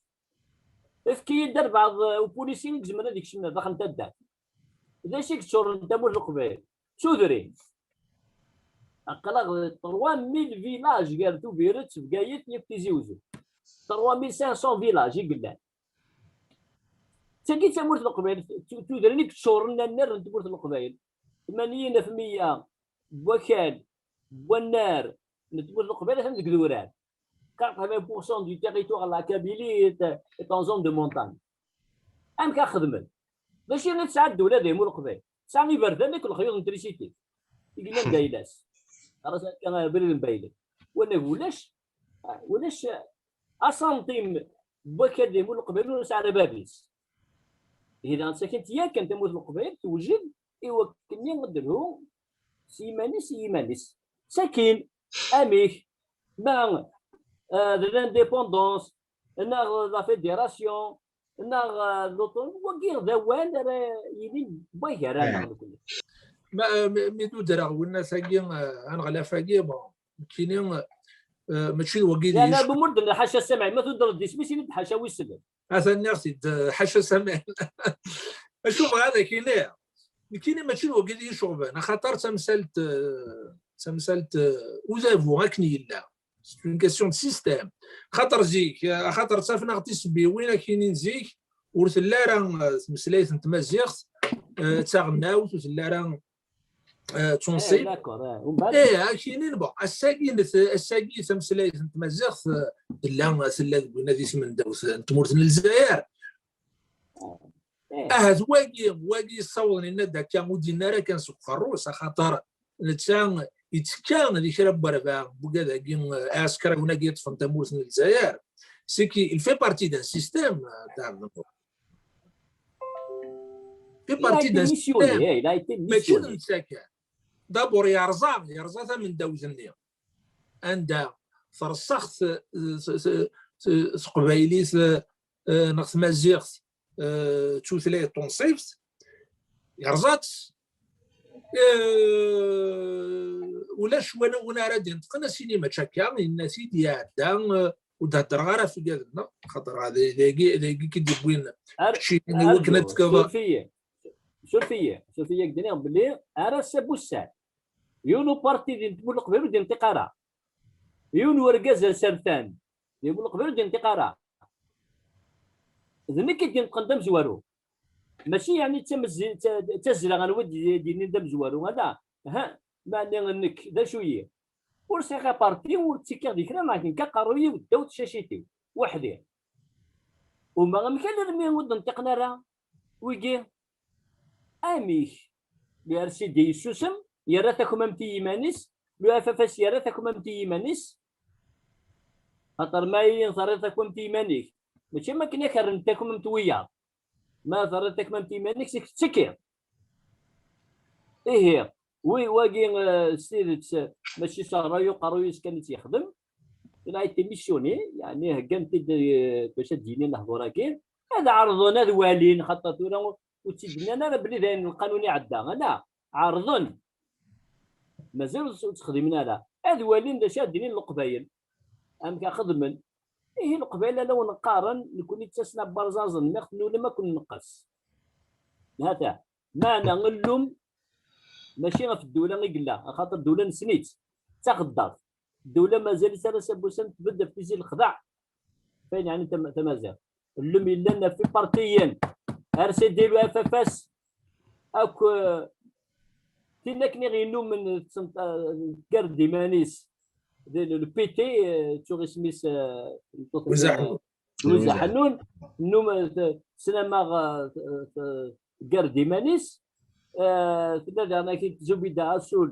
Efk-iyi-d albeɛḍ, eh, upulisi i izemren ad ikecmen daxel n taddart. D acu i yeččuren tamurt n Leqbayel? D tudrin. Aql-aɣ d trois mille villages gar Tubiret, Bgayet, yakk Tizi Uzzu. Trois mille cinq cents villages i yellan. D tagi d tamurt n Leqbayel, tu-, tudrin i yeččuren annar n tmurt n Leqbayel. Tmanyin af meyya n wakal, n wannar n tmurt n Leqbayel atan deg idurar. Quatre-vingts pour cent du territoire de la Kabylie est, est en zone de montagne. Amek ara xedmen? D acu i tesɛa ddula di tmurt n Leqbayel? Tesɛa iberdan akked lexyuḍ n trisiti i yellan d ayla-s. Ɣer-as akka abrid n Baylen. Wanag ulac, ulac asantim n wakal di tmurt n Leqbayel ur nesɛi ara bab-is. Ihi daɣen sakint yakan tamurt n Leqbayel tewjed i wakken ad d-telhu s yiman-is i yiman-is. Sakin, amek? Ma, eh, d l'indépendance, neɣ d la fédération, neɣ, eh, d l'autonomie, wagi d awal ara yilin n wagar-aneɣ nekkni. Ma, mi, mi d-udreɣ winnas-agi, eh, aneɣlaf-agi, bon, nekkini, eh, Eh, mačči d wagi d... Yeɛni, Bumurden, ḥaca Samaɛin, ma tudreḍ-d isem-is, ini-d ḥaca wissen. Atan nniɣ-t-id, eh, ḥaca Samaɛin. Acu bɣiɣ ad ak-iniɣ? Nekkini mačči d wagi d iyi-iceɣben, axaṭer d tamsalt, eh, d tamsalt, eh, udabu akken yella. C'est une question de système. Xaṭer zik, eh, axaṭer ttafnaɣ tisebbiwin akinin zik, ur telli ara, eh, tmeslayt n tmaziɣt, eh, d taɣelnawt, ur telli ara, eh, d tunṣibt. Eh, d'accord, eh, umbeɛd? Eh, akinin, bon, ass-agi, ass-agi tameslayt n tmaziɣt, eh, tella, tella deg winna di tmendawt n tmurt n Lezzayer. Eh. Ahat wagi, wagi yessawḍen, yenna-d akka, ur d-yenni ara kan seg uqerru-s, axaṭer netta yettekka di kra n werbaɛ n wigad-agi, eh, iɛsekriwen-agi yeṭṭfen tamurt n Lezzayer. C'est qu'il fait partie d'un système, eh, Dda Ɛebdennur. Il fait partie d'un système. Il a été missionné, eh, il a été missionné. Mačči d netta kan. D'abord, yerẓa, yerẓa tamendawt-nni. Anda terṣax t-, t-, t-, t-, teqbaylit, eh, neɣ tmaziɣt, eh, d tutlayt tunṣibt, yerẓa-tt. Eh, ulac win, win ara d-inṭqen, a s-yini mačči akka, yenna-t-id, iɛedda, eh, ur d-heddreɣ ara ɣef wigad-nneɣ, xaṭer d, d, dagi, dagi i d-yewwin keččini i wakken ad tekkeḍ. Suref-iyi, suref-iyi, suref-iyi, ak-d-iniɣ belli ar ass-a Bussal, yiwen uparti di tmurt n Leqbayel ur d-inṭiq ara. Yiwen urgaz asertan, di Leqbayel ur d-inṭiq ara. D nekk i d-inṭqen d amezwaru. Mačči yeɛni d tamezzi-, d ta-, d tazzla anwa i d-, d-yennin d amezwaru, ala. Ha, meɛni nekk, d acu-yi? Ur sɛiɣ aparti, ur ttekkiɣ di kra, neɣ nekk aqerruy-iw ddaw tcacit-iw, weḥd-i. Uma amek alarmi ur d-nṭiqen ara wigi? Amek? Le R C D yessusem, yerra takmamt i yiman-is, le F F S yerra takmamt i yiman-is. Xaṭer ma ayen terriḍ takmamt i yiman-ik, mačči am akken ad k-rren takmamt wiyaḍ. Ma terriḍ takmamt i yiman-ik, seg tettekkiḍ. Ihi, wi-, wagi, eh, s tidet, eh, mačči s ṛṛay uqerruy-is kan i tt-yexdem. Il a été missionné, yeɛni heggan-t-id, eh, bac ad d-yini lehdur-agi. Ad ɛerḍen, ad walin, xaṭer tura ur tt-id-nnan ara belli d ayen lqanun iɛedda, ala, ɛerḍen. Mazal ur tt-, ur tt-xdimen ara. Ad walin d acu ad d-inin Leqbayel. Amek a xedmen? Ihi Leqbayel ala wen-qqaren, nekni ttasna n Barẓaẓen, mi ɣ-tennulem ad ken-nqes. Hata, meɛna llum mačči ɣef ddula i yella, axaṭer ddula nessen-itt, d taxeddart. Ddula mazal-itt ar ass-a n wussan tbedd ɣef tizi lexdeɛ. Fayen yeɛni tam-, tamaziɣt. Llum yellan ɣef ipartiyen, R C D, le F F S, akk, eh, tin akken i ɣ-yennumen ttent-, eh, tgarrd iman-is, d le, le P T, eh, ttuɣ isem-is, eh, Wizza Ḥennun. Wizza Ḥennun, nnumen, eh, t-, tesnam-aɣ, eh, t-, t-, tgarrd iman-is, eh, tella daɣen akkin Zubida Asul,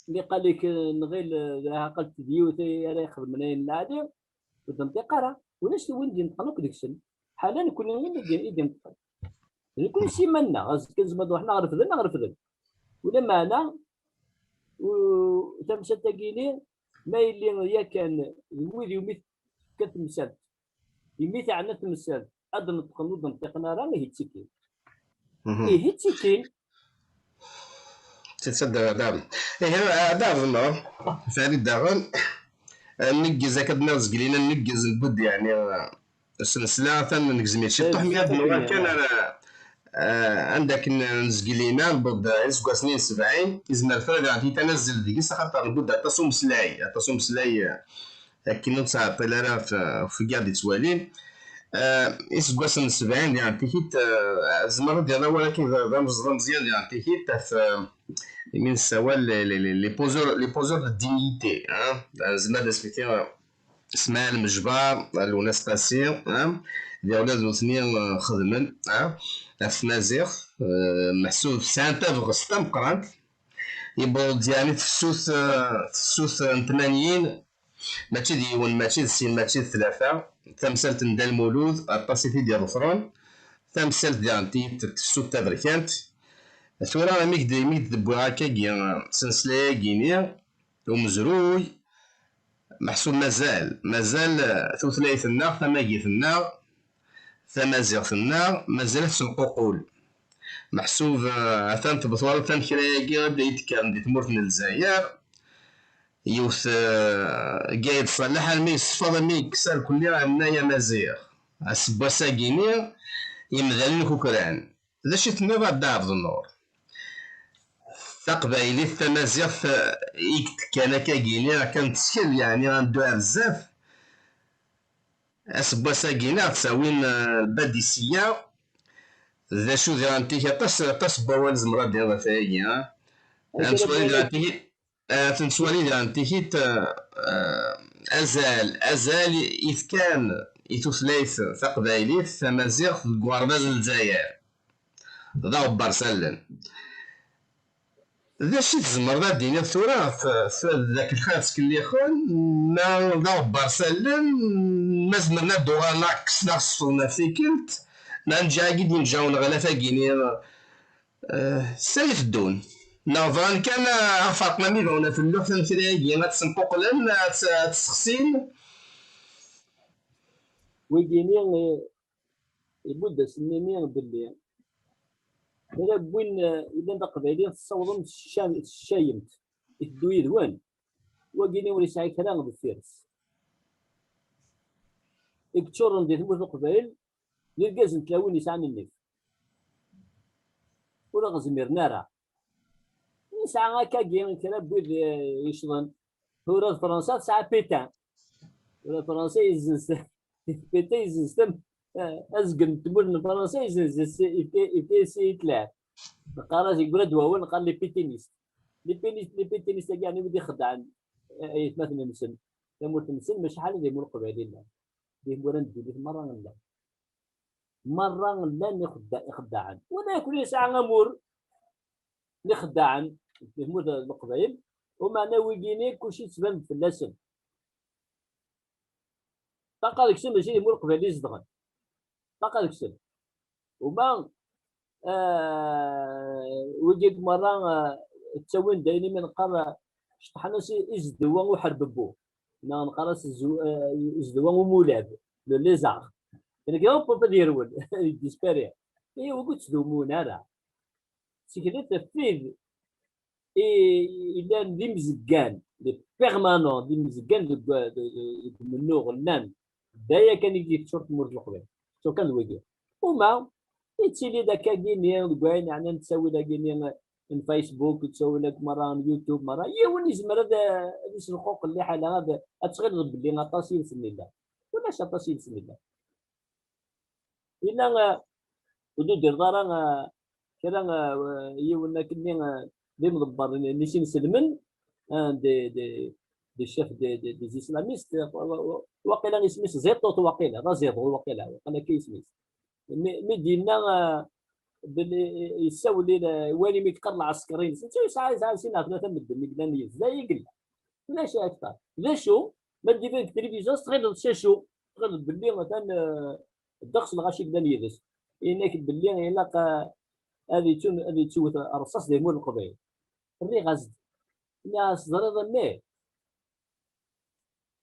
niqal-ik, eh, nɣil, eh, d lɛaqel d yiwet ara ixedmen ayen lɛali, ur d-nṭiq ara. Ulac win d-inṭqen akk deg-sen. Ḥala nekkni i d-, i d-inṭqen. D nekkni s iman-nneɣ, azekka nezmer ad ruḥen ad ɣ-refden, ad ɣ-refden. Ulameɛna, u-, tamsalt-agi-ni, ma yelli yakan d wid umi tefka temsalt, imi teɛna temsalt, ad d-neṭqen ur d-nṭiqen ara, ihi ttikin. Mhm. Ihi ttikin. Tsadda da. Ihi, da, da, Farid daɣen, nneggez akka d-nniɣ zgelina, nneggez n buddi, yeɛni, snesla, atan negzem-itt ciṭṭuḥ, mi ad nuɣal kan ar, eh, anda akken nezgelina, newweḍ iseggasen n sebɛin, izmer tura ad iɛeddi tanazzel deg-s, axaṭer newweḍ aṭas umeslay, aṭas umeslay, eh, akken ur nettɛeṭṭil ara ɣef, ɣef wigad yettwalin. Eh, iseggasen n sebɛin diɣen tikit, eh, tzemreḍ ad d-tawiḍ awal akken d, d amez-, d ameẓyan diɣen tikit, ɣef, eh, imi nessawal les, les, les, les poseurs, les poseurs de dignité, hein. Nezmer ad as-nefk Smaɛil Mejbar, Lwennas Qasi, hein, d iɣlad nutni, eh, xedmen, hein, ɣef tmaziɣt, eh, meḥsub sɛan tabɣest tameqqrant. Yewweḍ-d yeɛni tefsut, eh, tefsut n tmanyin, mačči d yiwen, mačči d sin, mačči d tlata. Tamsalt n Dda Lmulud, aṭas i t-id-iḍefren. Tamsalt diɣen tefsut taberkant. Tura, imi k-d-, imi k-d-wwiɣ akkagi, eh, s nesla-agi-ni, umezruy, meḥsub mazal, mazal, eh, tutlayt-nneɣ, tamagit-nneɣ, tamaziɣt-nneɣ, mazal-itt s lququl. Meḥsub, eh, atan tebṭel tamekrayagi i d-, i d-tekkren di tmurt n Lezzayer. yiwet, eh, Gayd Ṣaleḥ, almi yessefeḍ, almi yekkes arkelli, yenna-yas: "Amaziɣ, aseggas-agi-ni imdanen kukran." D acu i tenniḍ a Dda Ɛebdennur? Taqbaylit, tamaziɣt, eh, i yettekkan akkagi-ni, kan tettkel, yeɛni, ad neddu ar zdat. Aseggas-agi-ni ad ttawin, eh, lbadi sya. D acu diɣen tigi, aṭas, aṭas n wawal zemreɣ ad d-iniɣ ɣef wayagi, ha? Ad nettwali diɣen tigi, ad nettwali diɣen tigi, eh, eh, azal, azal i fkan i tutlayt taqbaylit, tamaziɣt deg uɣerbaz n Lezzayer. D aɣebbar s allen. D acu i tzemreḍ ad d-tiniḍ tura ɣef, ɣef, d akken lxir ttkellixen, ma d aɣebbar s allen, ma zemren ad d-uɣalen ad kksen, ad sefḍen ɣef tikkelt, ma nǧa-agi d-inǧa uneɣlaf-agi-ni, eh, s ay teddun? Neɣ bɣan kan, eh, ad ferqen am ibawen ɣef lluḥ, am kra-agi, ad tt-ssenquqlen, ad tt-, ad tt-ssexsin? Wigi-ni, eh, imudd-asen-nini belli kra n win, eh, yellan d aqbayli tessawḍem tecca-, teccayem-t, iteddu yid-wen, wagi-ni ur yesɛi kra deffir-s. I yeččuren di tmurt n Leqbayel d irgazen n tlawin yesɛan nnif. Ur ɣ-zmiren ara. Yesɛa akkagi kra n wid, eh, yecḍen. Tura d Fransa tesɛa Pétain. Tura d Fransa yezzenz, Pétain yezzenz tam-, eh, azgen n tmurt n Fransa yezzenz, yefka-, yefka-yas i Hitler. Neqqar-as, yeggra-d wawal, neqqar les pétainistes. Les péni-, les pétainistes-agi, yeɛni wid ixeddɛen, eh, aytmaten-nsen, tamurt-nsen, maca ḥala d imur Leqbayel i llan. D imura n ddunit merra llan. Merra llan ixedda-, ixeddaɛen. Wala yakk yesɛa amur n ixeddaɛen di tmurt n Leqbayel, umeɛna wigi-ni kulci yettban-d fell-asen. Ṭaqa deg-sen mačči d imur Leqbayel i zedɣen. Ṭaqa deg-sen. Uma, eh, wigi merra, eh, ttawin-d ayen imi neqqar, eh, ceṭṭḥen-as i, i zedwa uḥerbebbu. Neɣ neqqar-as zedwa, eh, zedwa umulab, le lézard. Nekk d aweṭṭuf ad yerwel, ad yeddispari. Ihi wigi ur ttdumun ara. Tteklet ɣef wid i, i llan d imzeggan, les permanents, d imzeggan deg, deg, deg umennuɣ llan. D aya kan i d-yeččur tmurt n Leqbayel. Teččur kan d wigi. Uma, yettili-d akkagi-nni deg wayen yeɛnan ttawil-agi-nni n Facebook, ttawil akk merra n YouTube, merra. Yiwen yezmer ad, ad iselquq liḥala, ad, ad tɣileḍ belli aṭas yid-sen yella. Ulac aṭas yid-sen yella. Yella, eh, ur d-tudireḍ ara, eh, kra, eh, yiwen akkenni, eh, d imḍebber n, n isinselmen, eh, des, des, des chefs des, des, des islamistes, eh, wa-, wa-, waqila isem-is Ziṭuṭ, waqila, d aziḍu, waqila, waqila akka isem-is. Mi, mi d-yenna, eh, belli yessawel i la-, wali mi yeqqar lɛesker-ines. Netta yesɛa, yesɛa sin neɣ tlata medden i yellan yid-s. D aya i yella. Ulac akter. D acu? Ma d-iban deg tilivizyu, tɣileḍ d cacu. Tɣileḍ belli atan, eh, ddeqs n lɣaci i yellan yid-s. Yenna-k belli ilaq, eh, ad yettu-, ad yettwet rrṣaṣ di tmurt n Leqbayel. Rriɣ-as-d. Nniɣ-as, teẓriḍ a mmi,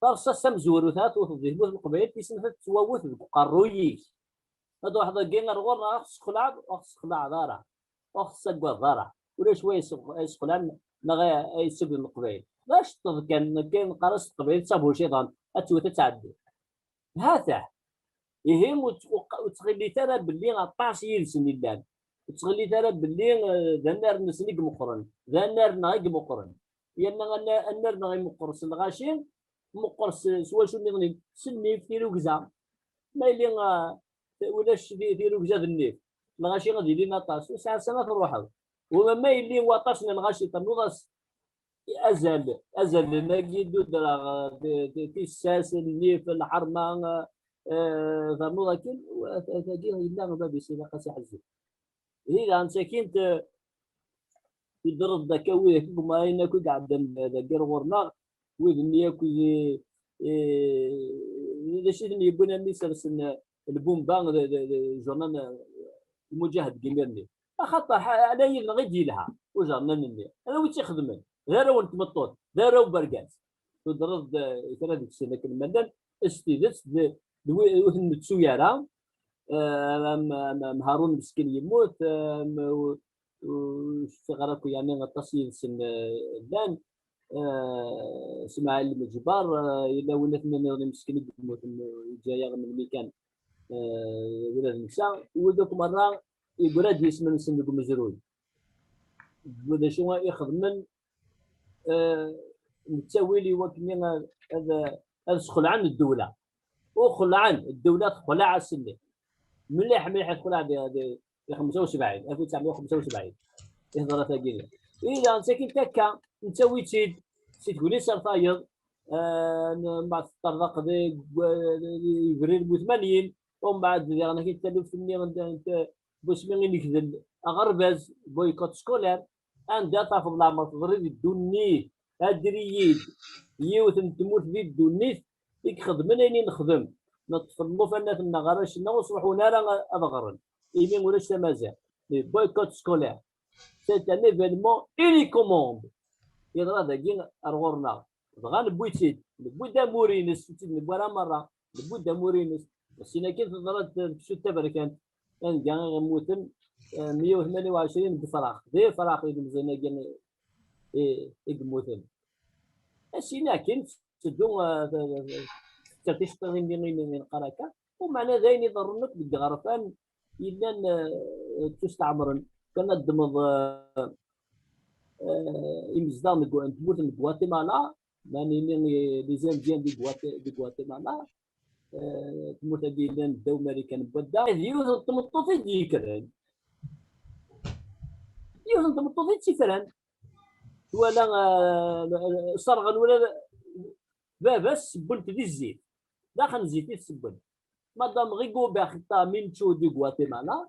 tarṣaṣt tamezwarut ara tewteḍ di tmurt n Leqbayel, tis snat ad tettwawet deg uqerruy-ik. Ma d-truḥeḍ dagi ar ɣur-neɣ, ad ɣ-tessexlaɛeḍ, ur ɣ-tessexlaɛeḍ ara. Ur ɣ-tessaggadeḍ ara. Ulac wa yessex-, yessexlaɛen neɣ ay-, ay yessagden Leqbayel. D aceṭṭeḍ kan, nekkni neqqar-as s teqbaylit d tabuciḍant, ad tewwet ad tɛeddi. Hatah. Ihi ur tt-, ur q-, ur ttɣillit ara belli aṭas yid-sen i llan. Ur ttɣillit ara belli, eh, d annar-nsen i imeqqren, d annar-nneɣ i imeqqren. Yerna anna-, annar-nneɣ imeqqer s lɣaci, meqqer s, s wacu nniḍen, s nnif, tirugza. Ma yili, ah, ulac ti-, tirugza d nnif, lɣaci ad ilin aṭas, ur sɛiɣ sani ad truḥeḍ. Uma ma yili waṭas n lɣaci ternuḍ-as azal, azal-nni-agi d udreɣ, d, d, tissas, nnif, lḥerma, eh, ternuḍ akken, wa-, tagi yella bab-is ilaq-as iḥezzeb. Ihi daɣen sakint, eh, tudreḍ-d akka wid akk i yemɣaren akk i iɛeddan d-, dagi ar ɣur-neɣ, wid-nni akk i, i, d acu i ten-yewwin almi sersen, eh, lbumba d, d, d, journal, eh, Lmuǧahed deg imir-nni. Axaṭer ḥa-, ala yid-neɣ i d-yelha ujernan-nni. Ala wi tt-ixedmen. D arraw n tmeṭṭut, d arraw n wergaz. Tudreḍ-d, eh, kra deg-sen akken ma llan, s tidet d, d wi-, ur ten-nettu ara. Eh, am, am, am Harun meskin yemmut, am, u-, u-, ur cfiɣ ara akk, yeɛni aṭas yid-sen, eh, llan. eh, Smaɛil Lmeǧber, eh, yella win aten nniḍen imeskin i yemmuten, eh, yeǧǧa-yaɣ melmi kan, eh, ula d netta, wid akk merra yeggra-d yisem-nsen deg umezruy. D acu i xedmen, eh, nettawil i wakken ad, ad, ad sxelɛen ddewla. Ur xelɛen, ddewla texleɛ ass-nni. Mliḥ, mliḥ i texleɛ di, di, di xemsa u sebɛin, alef u tesɛemya u xemsa u sebɛin. I teḍra tagi. I daɣen sakin takka, nettawi-tt-id si tegnit ar tayeḍ, eh, n-, mbeɛd teṭṭerḍeq deg, eh, yebrir bu tmanyin, umbeɛd diɣen akkin taluft-nni n, n, n wasmi i negdel aɣerbaz, boycott scolaire, anda tafeḍ leɛmer teḍri di ddunit, adri-yi-d yiwet n tmurt di ddunit i ixedmen ayen i nexdem, neṭṭef llufan-nneɣ arrac-nneɣ ur sruḥun ara ad ɣren, imi ulac tamaziɣt. Le boycott scolaire, c'est un événement unique au monde. Yeḍra dagi ar ɣur-neɣ. Dɣa newwi-tt-id, newwi-d amur-ines, ur tt-id-newwi ara merra, newwi-d amur-ines. Sin akin teḍra-d deg Sud Taberkant, anga i mmuten, eh, meyya u tmanya u ɛecrin deg ifrax. D ifrax ilemẓiyen-agi i, i, i yemmuten. Asin akin tetteddu, eh, t-, t-, tetter ticeṭṭiḍin-nni i, i neqqar akka. Umeɛna d ayen iḍerrun akk deg iɣerfan yellan, eh, ttusteɛmren. Kan ad ddmeḍ, eh, eh, imezdaɣ n Gu-, n tmurt n Guatemala, ma nini, eh, les Indiens di Guate-, di Guatemala, eh, tmurt-agi yellan ddaw Marikan n wadda. D yiwet n tmeṭṭut i d-yekkren. Yiwet n tmeṭṭut i tt-ifran. Twala, eh, serɣen wala baba-s sewwen-t di zzit. Daxel n zzit i t-sewwen. Madame Rigoberta Menchú du Guatemala,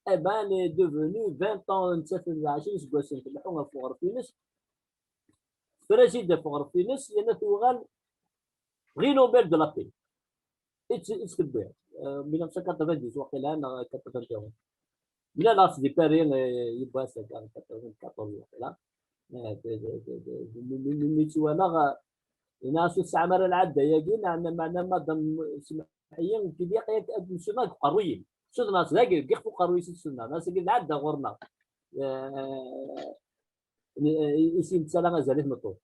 eh ben, elle est devenue vingt ans, nettat d ɛecrin iseggasen tleḥḥu ɣef uɣref-ines. Tefra-tt-id ɣef uɣref-ines, yerna tuɣal prix Nobel de la paix. I tt-, i tt-tewwi, eh, mille neuf cent quatre-vingt-dix waqila, neɣ quatre-vingt-onze. Mlaleɣ-tt di Paris, eh, yiwwas akka, quatre-vingt-quatorze waqila. Eh, d, d, d, d, d, mi, mi, mi, mi tt-walaɣ, eh, yenna-as ur tesɛam ara lɛadda-yagi, neɣ, neɣ, meɛna madam semmeḥ-iyi, nekk ilaq ad, ad nsuneɣ deg uqerruy-im. Sudneɣ-tt dagi, deg ixef uqerruy-is i tt-sudneɣ. Nniɣ-as agi d lɛadda ɣur-neɣ. Eh, i, i, i s-yettala azal i tmeṭṭut.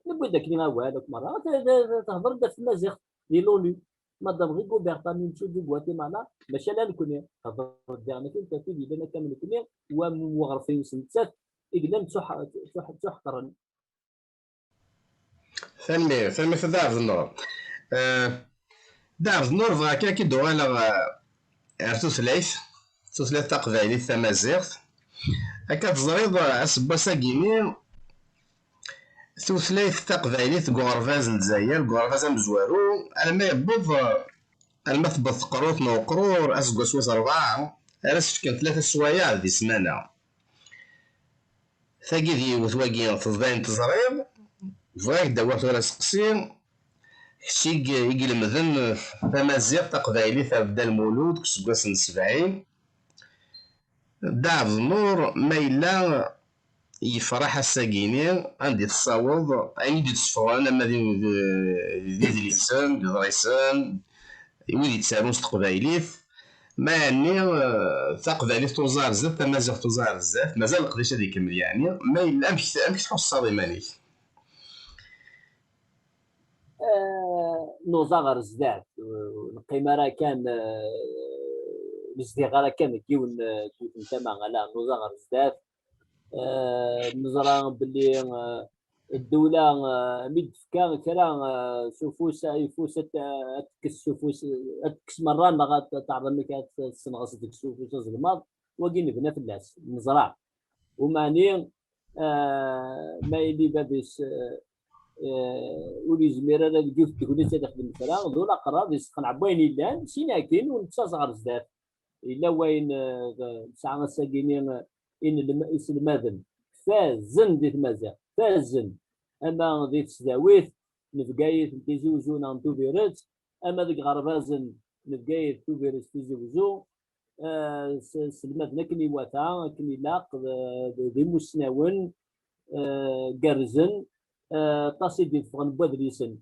Newwi-d akken awal akk merra. Te-, te-, te-, tehder-d ɣef tmaziɣt di l'ONU. Madame Rigoberta Menchú du Guatemala, maca ala nekni. Tehder-d diɣen akken tafid yellan akka am nekni, wa m-, weɣref-ines nettat, i yellan ttuḥ-, ttuḥ-, ttuḥeqren. Tanemmirt, tanemmirt a Dda Ɛebdennur. Eh, Dda Ɛebdennur, bɣiɣ kan ad k-id-uɣaleɣ, eh, ar tutlayt, tutlayt taqbaylit tamaziɣt. Akka teẓriḍ, eh, aseggas-agi-ni, tutlayt taqbaylit deg uɣerbaz n Lezzayer, deg uɣerbaz amezwaru, alma yewweḍ, eh, alma tewweḍ teqrurt n uqrur, aseggas wis rebɛa, ara s-fken tlata sswayeɛ di ssmana. Tagi d yiwet wagi, teẓḍayen teẓriḍ, bɣiɣ ad k-d-awiɣ tura aseqsi, kečč i i ilemden tamaziɣt taqbaylit ar Dda Lmulud deg useggas n sebɛin. Dda Ɛebdennur, ma yella yefreḥ ass-agi-ni, anda i tessaweḍ ayen i d-itteffɣen, ama d, d, d idlisen, d iḍrisen, i wid yettarun s teqbaylit, ma ɛni, eh, taqbaylit tuẓa ar zdat, tamaziɣt tuẓa ar zdat, mazal leqdic ad ikemmel yeɛni, ma yella, amek, amek tḥusseḍ iman-ik? Eh, nuẓa ɣer zdat, eh, neqqim ara kan, eh, nezdiɣ ara kan deg yiwen, eh, deg yiwet n tama, ala, nuẓa ɣer zdat. Eh, neẓra belli, eh, ddewla, eh, mi d-tefka kra, eh, s ufus, ayeffus, ad t-, ad tekkes s ufus, ad tekkes merra, neɣ ad t-, teɛreḍ amek ad t-, tessenɣes deg s ufus azelmaḍ, wagi nebna fell-as, neẓra. Umeɛni, eh, ma yili bab-is, eh, eh, ur yezmir ara deg yiwet n tegnit ad ixdem kra, d ulaqraḍ yesseqneɛ n wayen yellan, sin akin ur nettaẓ ɣer zdat. Yella wayen, eh, nesɛa ass-agi-ni, eh, inelm-, iselmaden fazen di tmaziɣt, fazen, ama di tesdawit n Bgayet n Tizi Uzzu neɣ n Tubiret, ama deg iɣerbazen n Bgayet, Tubiret, Tizi Uzzu, eh, s-, selmaden akken iwata, akken ilaq, d, d, d imussnawen, eh, gerrzen, eh, aṭas i d-iteffɣen n wadlisen.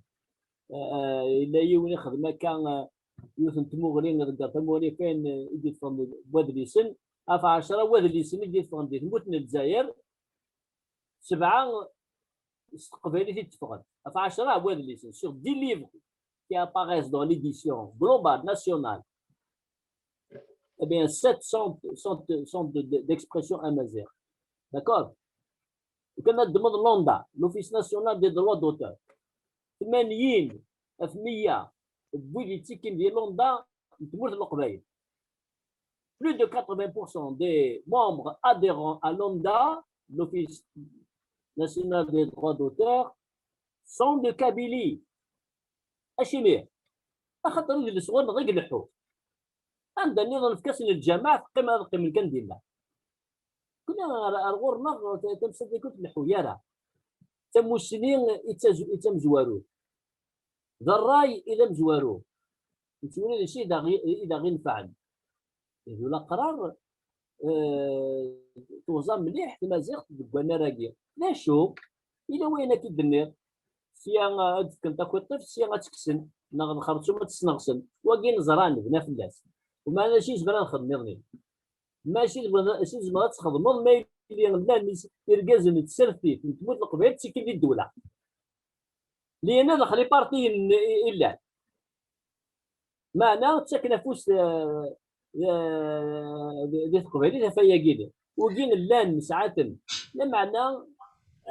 Eh, yella yiwen ixdem akka, eh, yiwet n tmuɣli, iḍegger tamuɣli ɣef wayen, eh, i d-iteffɣen n wadlisen, ɣef ɛecra wadlisen i d-iteffɣen di tmurt n Lezzayer, sebɛa s teqbaylit i d-teffɣen. Ɣef ɛecra n wadlisen, sur dix livres qui apparaissent dans l'édition globale nationale, eh bien, sept sont, sont, sont de, de, d'expression amazigh. D'accord? Kan ad d-tmeḍ l'ONDA, l'Office National des Droits d'Auteur. Tmanyin ɣef meyya n wid yettekkin di l'ONDA n tmurt n Leqbayel. Plus de quatre-vingts pour cent des membres adhérents à l'ONDA, l'Office National des Droits d'Auteur, sont de Kabylie. Acimi? Axaṭer idles ɣur-neɣ i ileḥḥu. Anda nniḍen efk-asen lǧameɛ, teqqim ad qqimen kan dinna. Kunni ar, ar ɣur-neɣ ta-, tamsalt-agi ur tleḥḥu ara. D tamussni i d tazu-, i d tamezwarut. D ṛṛay i d amezwaru. Nettwali d acu i d aɣ-, i d aɣ-inefɛen. Ihi ula aqrar, eh, tuẓa mliḥ tmaziɣt deg wannar-agi. D acu? Yella wayen akka i d-tenniḍ. Sya, eh, ad d-fken takwiṭ, sya ad tt-kksen, neɣ d xerṣum ad tt-sneɣsen. Wagi neẓra, nebna fell-as. Umeɛna acu i nezmer ad nexdem iḍ-nni? Mačči d, acu i tzemreḍ ad txedmeḍ ma yili llan is-, irgazen n tsertit n tmurt n Leqbayel ttekkin di ddewla. Llan daxel ipartiyen i, i llan. Meɛna ttaken afus, eh, eh, di, di teqbaylit ɣef wayagi-nni. Wigi llan, nesɛa-ten. Lameɛna,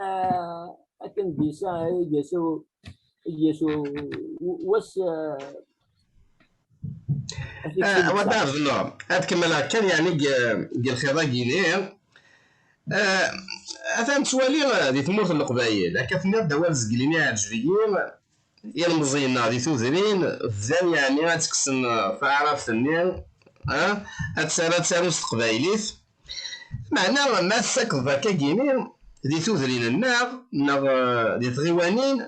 eh, akken d-yesa, i d-yesa u-, i d-yesa u-, u-, wass, eh, Ah, wa d aɣbel, ad kemmleɣ kan, yeɛni, deg, deg lxiḍ-agi-nni. Ah, atan nettwali, ah, di tmurt n Leqbayel, akka tenniḍ-d awal zgelli-nni iɛǧeb-iyi, ilmeẓyen-nneɣ di tudrin, bdan, yeɛni, ad tekksen, ah, taɛrabt-nni, ah, ad tt-, ad tt-arun s teqbaylit. Meɛna ma tessakeḍ akkagi-nni di tudrin-nneɣ, neɣ, ah, di tɣiwanin,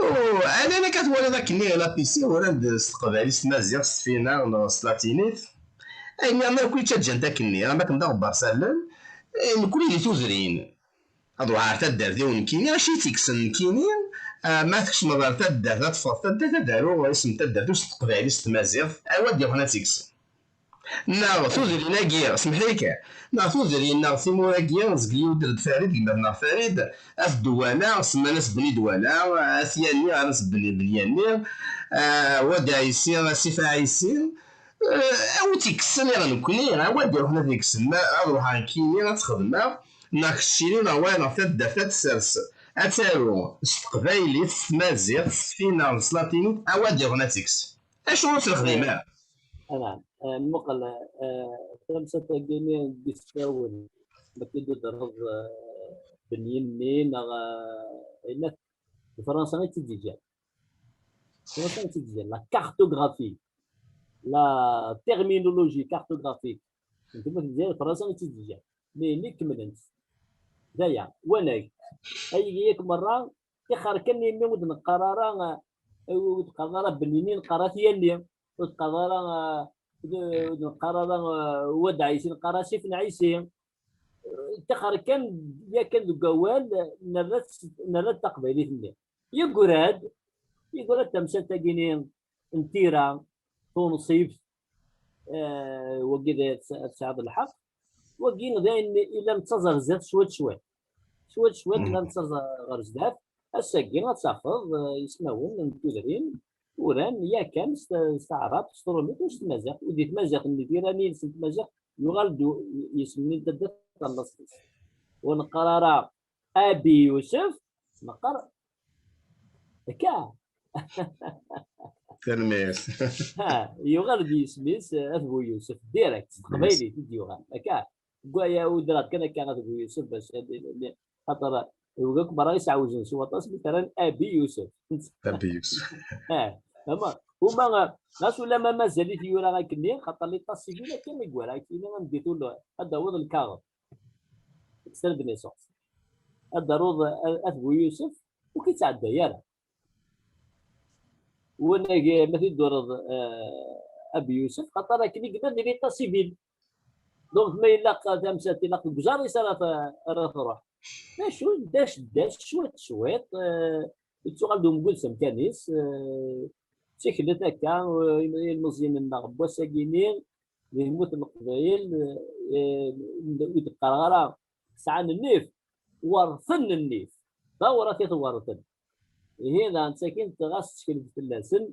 Ur, ala nekk ad twaliḍ akkenni la P C uran-d s teqbaylit, s tmaziɣt, s tfinaɣ neɣ s tlatinit. Ayen nniḍen akk yettaǧǧan-t akkenni, am akken d aɣebbar s allen, eh, nekkni di tudrin. Ad ruḥeɣ ar taddart-iw nekkini, acu i tt-ikksen nekkini, ah, ma tkecmeḍ ar taddart, ad teffɣeḍ taddart, ad aruɣ isem n taddart-iw s teqbaylit, s tmaziɣt, awa d-yuɣen ad tt-ikksen. Neɣ tudrin-agi, semmeḥ-iyi kan, neɣ tudrin neɣ timura-agi, zgelli udr d Farid, gma-tneɣ Farid, At Dwala, semman-as Bni Dwala, At Yanni, ɣer-as Bni, Bni Yanni, ah, Wad Ɛisi, Asif Ɛisi, ah, awi tt-ikksen iɣ nekkni, awa d-iruḥen ad ikksen, ma ad ruḥeɣ nekkini ad t-xedmeɣ, neɣ keččini, neɣ wayeḍ, neɣ taddart ad tessers, ad taru s teqbaylit, s tmaziɣt, s tfinaɣ, s tlatinit, awa d-iruḥen ad tt-ikkes. Acu ur tt-nexdim ara? Anɛam. Eh, muqel, eh, tamsalt-agi-nni n yisfawen, ma k-id-udreḍ, eh, Benyinni neɣ, eh, yenna-t, d Fransa i tt-id-iǧǧan. D Fransa i tt-id-iǧǧan. La cartographie, la terminologie cartographique. N tmurt n Lezzayer, d Fransa i tt-id-iǧǧan. Mi, mi kemmlent. D aya, wanag. Ayagi yakk merra, tixer kan imi ur d-neqqar ara, ur d-qqaren ara Benyinni, neqqar At Yanni, ur d-qqaren ara, ur d-neqqar ara Wad Ɛisi, neqqar Asif n Ɛisi. Tixer kan, yakan deg wawal, nerra-tt, nerra-d taqbaylit-nni. Yeggra-d, yeggra-d tamsalt-agi-nni n tira, tunṣibt, eh, wagi d, tesɛiḍ lḥeqq. Wagi d ayen i la nettaẓ ar zdat cwiṭ cwiṭ. Cwiṭ cwiṭ la nettaẓ ɣer zdat. Ass-agi ad tafeḍ, eh, ismawen n tudrin uran yakan s ta-, s taɛrabt, s trumit u s tmaziɣt. U di tmaziɣt-nni, tira-nni-ines n tmaziɣt, yuɣal-d u-, yisem-nni n taddart ɣer laṣel-is. Ur neqqar ara Abi Yusef, neqqar akka. Tanemmirt. Ha, yuɣal-d yisem-is, eh, At Bu Yusef, direct, s teqbaylit i d-yuɣal, akka. Deg waya udreɣ-d kan akka At Bu Yusef, bac, eh, eh, eh, xaṭer, eh, akk merra i s-ɛawjen s waṭas, mi t-rran Abi Yusef. Abi Yusef. Eh, ama, uma, eh, ɣas ulamma mazal-it yura akkenni, xaṭer l'état civil akka i yura akkenni, anda i tul-, ad d-tawiḍ lkaɣeḍ. Extrait de naissance. Ad d-taruḍ, eh, At Bu Yusef, ur k-ittɛedday ara. Wanag, ma t-id-turiḍ, eh, Abi Yusef, xaṭer akken i yella di l'état civil. Donc, ma ilaq tamsalt, ilaq deg uẓar-is ara t-, ara truḥ. D acu, ddac, ddac, cwiṭ, cwiṭ, eh, yettuɣal-d umgud s amkan-is, eh, d tikelt akka, eh, ilmeẓyen-nneɣ n wass-agi-nni, di tmurt n Leqbayel, eh, ur d-qqareɣ ara sɛan nnif, werten nnif. D awrat i t-werten. Ihi daɣen sakin ɣas tettkellem fell-asen,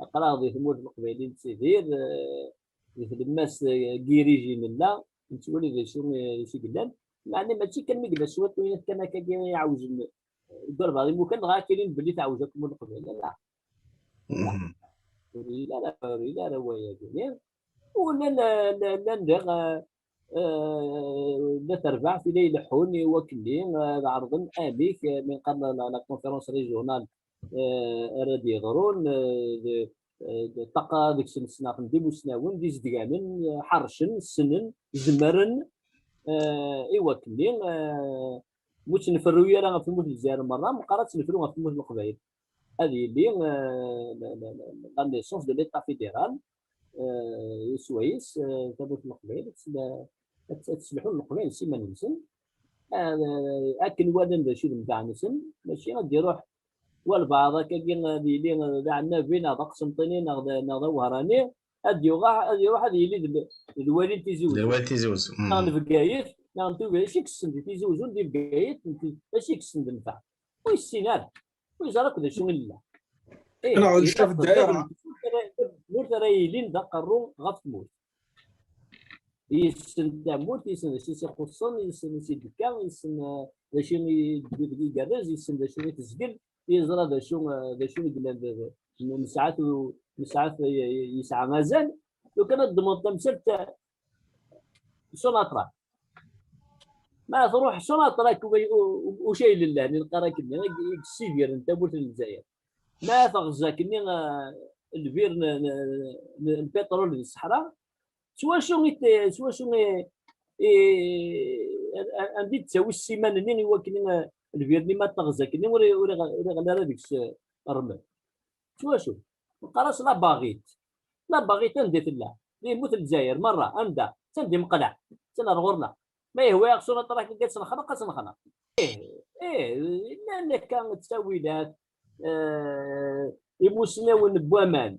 aql-aɣ di tmurt n Leqbayel i nettidir, eh, di tlemmast, eh, n yiriji nella, nettwali d acu, eh, d acu i yellan. Meɛna mačči kan mi yella cwiṭ n wiyaḍ kan akkagi iɛewjen, eh, deg walbeɛḍ imukan, dɣa ad k-inin belli teɛwej akk tmurt n Leqbayel. Ala. Mhm. Ur yelli ara, ur yelli ara wayagi. U llan, llan, llan diɣ, eh, eh, la terbaɛt i la ileḥḥun i wakken-nni, eh, ad ɛerḍen amek, eh, mi nqal la, la, la conférence régionale, eh, ara d-yeḍrun, eh, d, eh, d ṭṭaqa deg-sen ssneɣ-ten d imusnawen, d izedganen, eh, ḥercen, ssnen, zemren, eh, i wakken-nni, eh, ur ttnefru ara ɣef tmurt n Lezzayer merra, meqqar ad ttnefru ɣef tmurt n Leqbayel. Ad yili, eh, la, la, la, la naissance de l'État fédéral, eh, swayes, eh, tamurt n Leqbayel ad tt-, ad tt-, ad tt-sselḥun Leqbayel s iman-nsen. Eh, akken walan d acu i d nnfeɛ-nsen, mačči ad d-iruḥ walbeɛḍ akkagi ad yili d aɛennabi neɣ d aqsenṭini neɣ d, neɣ d awehṛani, ad d-yuɣ, ad iruḥ ad yili d, d lwali n Tizi Uzzu. D lwali n Tizi Uzzu. Mm. Neɣ n Bgayet, neɣ n Tubiret, acu i yessen di Tizi Uzzu, di Bgayet, n Ti-, acu i yessen d nnfeɛ? Ur yessin ara. Ur yeẓri akk d acu i nella. Ih, neɣ d ccaf ddayiɣ. Tmurt ara, tmurt ara yilin d aqerru ɣef tmurt. Yessen tamurt, yessen d acu i s-ixuṣṣen, yessen acu i d-tekka, yessen, eh, d acu i d-, i igerrez, yessen d acu i tezgel, yeẓra d acu, eh, d acu i yellan d, d, n-, nesɛa-t u-, nesɛa-t, eh, yesɛa azal. Lukan ad d-ddmeḍ tamsalt, eh, Sumatra. Ma tṛuḥ Sumatra, u-, u-, ucayel n lehni lqarak-nni i, i yessidiren tamurt n Lezzayer. Ma teɣza akkenni, eh, lbir n, n, n, n lpiṭrul di ṣṣeḥra, s wacu i t-, s wacu i, i, a-, a-, anda i d-ttawi ssiman-nni i wakken, eh, lbir-nni ma teɣza akkenni ur i-, ur iɣ-, ur iɣelli ara deg-s, eh, ṛṛmel? S wacu? Neqqar-as la baɣit. La baɣit anda i tella? Di tmurt n Lezzayer merra, anda? Attan di Meqleɛ, attan ar ɣur-neɣ. Ma yehwa-yaɣ Sumatra akka ad tt-nexneq, ad tt-nexneq. Ih, ih, llan akka ttawilat, eh, imusnawen n waman.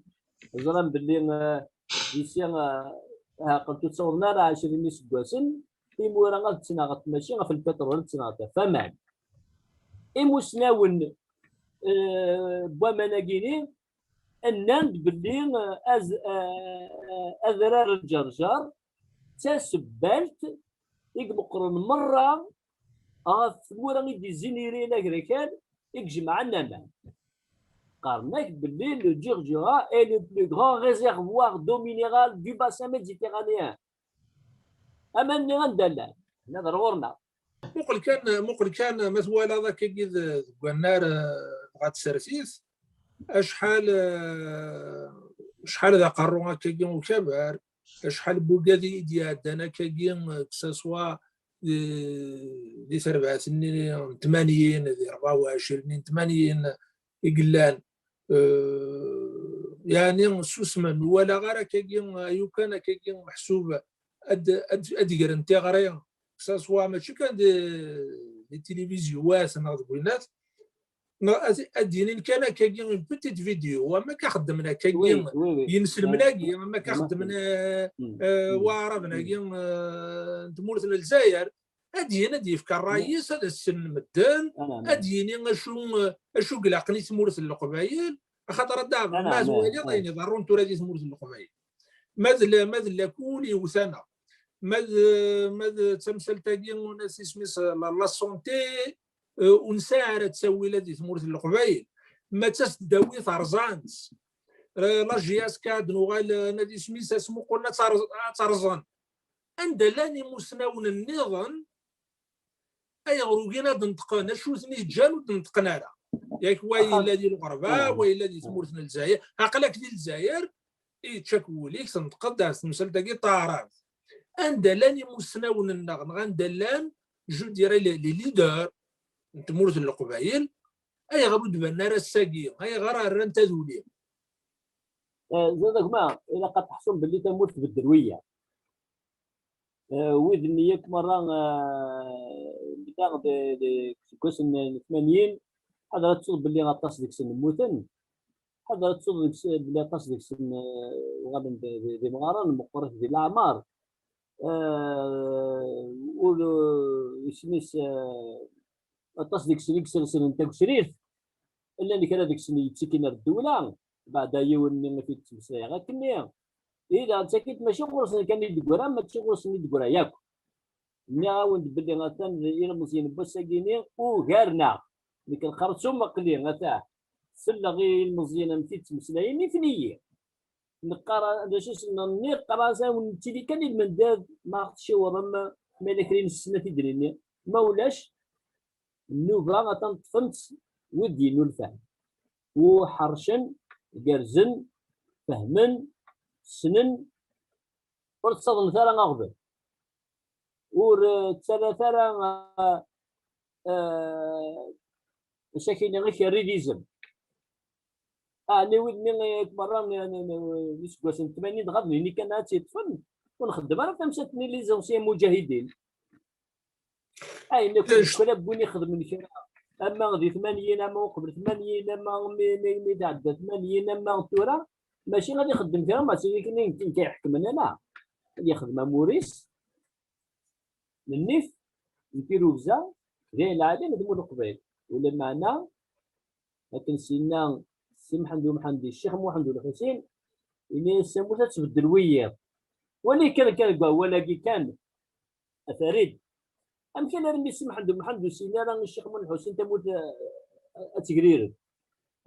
Ẓran belli, eh, d'ici, eh, ha, qent ur ttawḍen ara ɛecrin iseggasen, timura ad ttnaɣent mačči ɣef lpiṭrul, ad ttnaɣent ɣef waman. Imusnawen, eh, n waman-agi-ni, nnan-d belli, eh, az-, eh, adrar n Ǧerǧer d tasebbalt i imeqqren merra ɣef tmura i d-izzin iri agrakal i ijemɛen aman. Qqaren-ak belli le Djurdjura est le plus grand réservoir d'eau minérale du bassin méditerranéen. Aman-nni anda llan? Hna d ɣur-neɣ. Muqel kan, muqel kan ma twalaḍ akkagi d-, deg wannar, eh, dɣa tsertit, acḥal, eh, acḥal d aqerru akkagi ukabar, acḥal n wugad i d-iɛeddan akkagi, eh, que ça soit di, di terbaɛt-nni n tmanyin, di rebɛa u ɛecrin n tmanyin i yellan. Eh, yeɛni susmen, ur walaɣ ara akkagi, ayu kan akkagi meḥsub ad, ad, ad d-gren tiɣri, que ça soit mačči kan di, di tilivizyu-wat neɣ deg winat, neɣ ad, ad d-inin kan akkagi une petite vidéo, am akka xeddmen akkagi, oui, oui, oui, yinselmen-agi, am akka xeddmen, eh, eh, waɛraben-agi, eh, n tmurt n Lezzayer, ad d-yini, ad d-yefk ṛṛay-is, ad as-ssnen medden, ad d-yini acu, acu i ilaqen i tmurt n Leqbayel, axaṭer ad d-aɣen ma twaliḍ ayen iḍerrun tura di tmurt n Leqbayel. Ma d la, ma d lakul yewwet-aneɣ. Ma d, ma d tamsalt-agi, ur nasi isem-is, la, la santé, eh, ur nesɛi ara ttawil di tmurt n Leqbayel. Ma d tasdawit rẓan-tt. Eh, la J S K ad nuɣal, eh, nadi isem-is, asmuqel ad terẓ-, ad terẓen. Anda llan imusnawen nniḍen ayɣer ugin ad neṭqen? Acu ten-iǧǧan ur d-neṭqen ara? Yak wa yella di lɣerba, wa yella di tmurt n Lezzayer. Aql-ak di Lezzayer, yečča-k wul-ik, tenṭqeḍ-d ɣef temsalt-agi n taɛrabt. Anda llan imusnawen-nneɣ, neɣ anda llan, je dirais, les, les leaders n tmurt n Leqbayel, ayɣer ur d-banen ara ass-agi? Ayɣer rran taduli? Eh, zad a gma, ilaq ad teḥṣum belli tamurt tbeddel wiyaḍ. Eh, wid-nni yakk merra, eh, bda de, de, seg wass n tmanyin, ḥader ad tettuḍ belli aṭas deg-sen mmuten, ḥader ad tettuḍ deg-s-, belli aṭas deg-sen, eh, uɣalen d, d, d imɣaren, meqqret di leɛmer. Eh, ur, isem-is, eh, aṭas deg-sen i isersen n tagecrit, llan kra deg-sen yettikin ar ddewla, beɛda yiwen-nni i t-id-ttmeslayeɣ akkenni. Ihi daɣen d takit mačči ɣur-sen kan i d-teggra, mačči ɣur-sen i d-teggra yakk. Nniɣ-awen-d belli atan d ilmeẓyen n wass-agi-ni ugaren-aɣ. Nekk lxerṣum aql-i ata selleɣ i ilmeẓyen amek i ttmeslayen, ifen-iyi. Neqqar d acu s-, n-, nniɣ qqar-as-awen nettili kan i lmendad, ma ɣ-tciwṛem, ma yella kra i nessen ad t-id-nini, ma ulac, nnuba atan ṭṭfen-tt wid d-yennulfan. U ḥercen, gerrzen, fehmen, ssnen, ur ttaḍnet ara aɣbel. Ur, eh, ttarrat ara, eh, eh, acu-agi-nni, ikerri d izem. Ɛni wid-nni, eh, merra n, n, n, n iseggasen n tmanyin dɣa d nini kan ad tt-yeṭṭfen, ur nxeddem ara tamsalt-nni les anciens mujahidin. Ayen akk kra n win ixedmen kra, ama di tmanyin, ama uqbel tmanyin, ama mi, mi, mi tɛedda tmanyin, ama tura, mačči ad ixeddem kra, mačči d nekk i iḥekmen, ala. Ad yexdem amur-is, n nnif, n tirrugza, d ayen lɛali, d mul uqbayl. Ulameɛna, akken s-yenna Si Mḥend Umḥend i Ccix Muḥend Ulḥusin, yenna-yas tamurt ad tbeddel wiyiḍ. Wali kan, kan deg wawal-agi kan, a Farid. Amek alarmi Si Mḥend Umḥend ur s-yenni ara i Ccix Muḥend Ulḥusin tamurt, eh, ad tegrireb?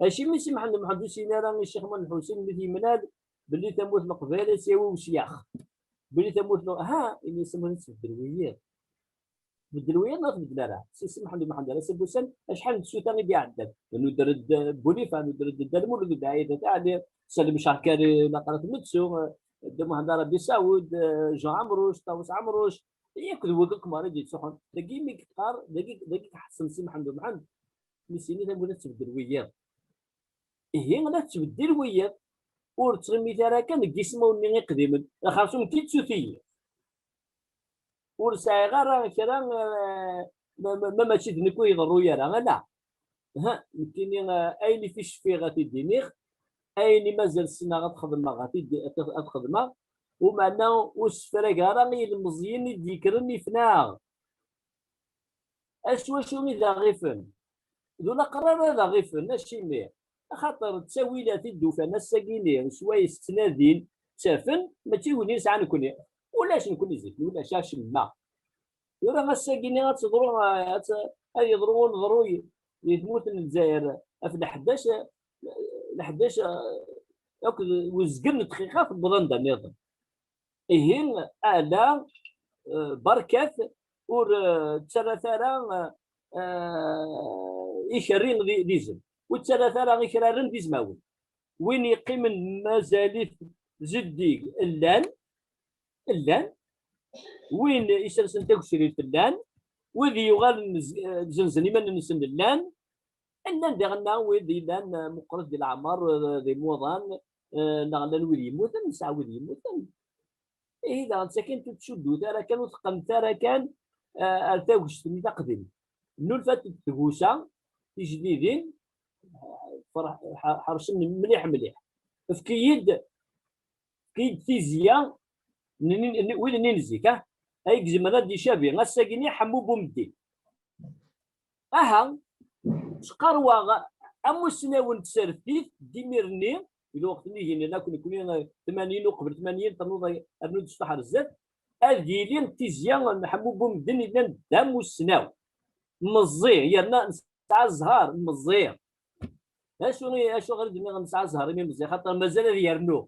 Acimi Si Mḥend Umḥend ur s-yenni ara i Ccix Muḥend Ulḥusin mi t-yemlal belli tamurt n Leqbayel ad tt-yawi usyax? Belli tamurt n, ha, ini-as tamurt ad tbeddel wiyiḍ. Tbeddel wiyiḍ neɣ tbeddel ara? Si Si Mḥend Umḥend ar ass n wussan, acḥal n tsuta i d-iɛeddan? Nuder-d Bulifa, nuder-d Dda Lmulud, Dda Ɛida At Ɛli, Salim Cerkari, Laqrat Metsu, Dda Muḥend Arabi Saɛud, Jean Ɛemruc, Ṭawes Ɛemruc, yakk d wigi akk merra i d-yettruḥun. Dagi mi yeqqar, dagi, dagi iḥessen Si Mḥend Umḥend, mi s-yenna tamurt ad tbeddel wiyiḍ. Ihi la tettbeddil wiyiḍ, ur ttɣimit ara kan deg yismawen-nni iqdimen, xersum ki tsuti. Ur sɛiɣ ara kra, eh, ma, ma, ma mačči d nekk ur iḍerru ara, ala. Ha, nekkini, eh, ayen i fi cfiɣ ad t-id-iniɣ, ayen i mazal ssneɣ ad xedmeɣ, ad t-id-, ad, ad xedmeɣ, umeɛna ur ssefrageɣ ara i yilmeẓyen i d-yekkren ifen-aɣ. Acu, acu i d aɣ-ifen? D ulaqrar ara d aɣ-ifen, acimi? Axaṭer ttawilat i d-ufan ass-agi-ni, swayes ttnadin, ttafen, mačči d win i nesɛa nekni. Ulac nekni zik, ulac acemma. Tura ass-agi-ni ad teḍru, ad t-, ad yeḍru uneḍruy di tmurt n Lezzayer ɣef leḥdac, leḥdac akked uzgen n ddqiqa tewweḍ anda nniḍen. Ihi, ala, eh, berkat, ur, eh, ttarrat ara, eh, eh, ikerri d, d izem. Ur ttarrat ara ikraren d izmawen. Win yeqqimen mazal-it zeddig, llan, llan. Win isersen tagecrit, llan. Wid yuɣalen z-, eh, zenzen iman-nsen, llan. Llan diɣen wid yellan, eh, meqqret di leɛmer, eh, d imuḍan, eh, neɣ llan wid yemmuten, nesɛa wid yemmuten. Ihi daɣen d takin ur tettcuddut ara kan, ur teqqnemt ara kan, eh, ar tagest-nni taqdimt. Nnulfat-d tgusa, tijdidin, eh, ferḥ-, ḥer-, ḥercen mliḥ, mliḥ. Efk-iyi-d, efk-iyi-d tizya n, n, n, wid-nni n zik, ah, ay izemren ad d-icabi ass-agi-nni Ḥemmu Bumeddin. Aha, ttqarwaɣ amussnaw n tsertit d imir-nni, di lweqt-nni ihi nella akk nekni, eh, tmanyin uqbel tmanyin, ternuḍ, eh, rnu-d sṭaḥ ar zdat, ad yili tizya n Ḥemmu Bumedden yellan d amussnaw. Meẓẓi, yerna nesɛa zzher, meẓẓi. Acu i, acuɣer i d-nniɣ nesɛa zzher imi meẓẓi? Xaṭer mazal ad yernu.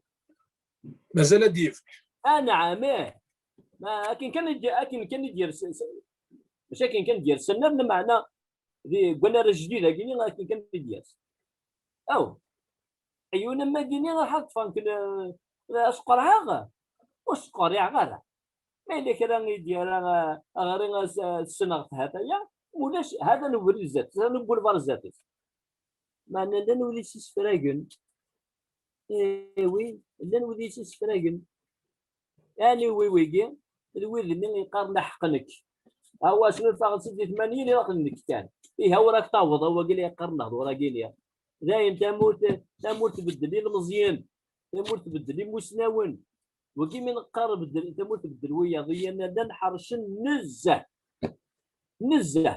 Mazal ad d-yefk. Anɛam, ih. Ma akken kan i d-, akken kan i d-yers, s-, mačči akken kan i d-yers, senner, lameɛna di, deg wannar ajdid-agi-nni, akken kan i d-yers. Aw, ɛyun am wagi-nni, ruḥ ad ṭṭfen-k, eh, asqerɛeɣ, ur sqerriɛeɣ ara. Ma yella kra i d-yerra, eh, aɣri, as-, eh, ssneɣ-t hataya, ulac, hada n ubrid zdat, hada n ubulvar zdat-s. Meɛna llan wid i s-isefragen. Iwi, llan wid i s-isefragen. Ani wi wigi? D wid-nni yeqqaren aḥeqq nekk. Awa, snulfaɣ-d seg tmanyin ilaq d nekk kan. Ihi, ur ak-taweḍ, a wagi la yeqqaren lehdur-agi-nni. Dayen, tamurt, tamurt tbeddel ilmeẓyen. Tamurt tbeddel imusnawen. Wagi mi neqqar beddel, tamurt tbeddel wiyaḍ, yerna llan ḥercen nezzeh. Nezzeh.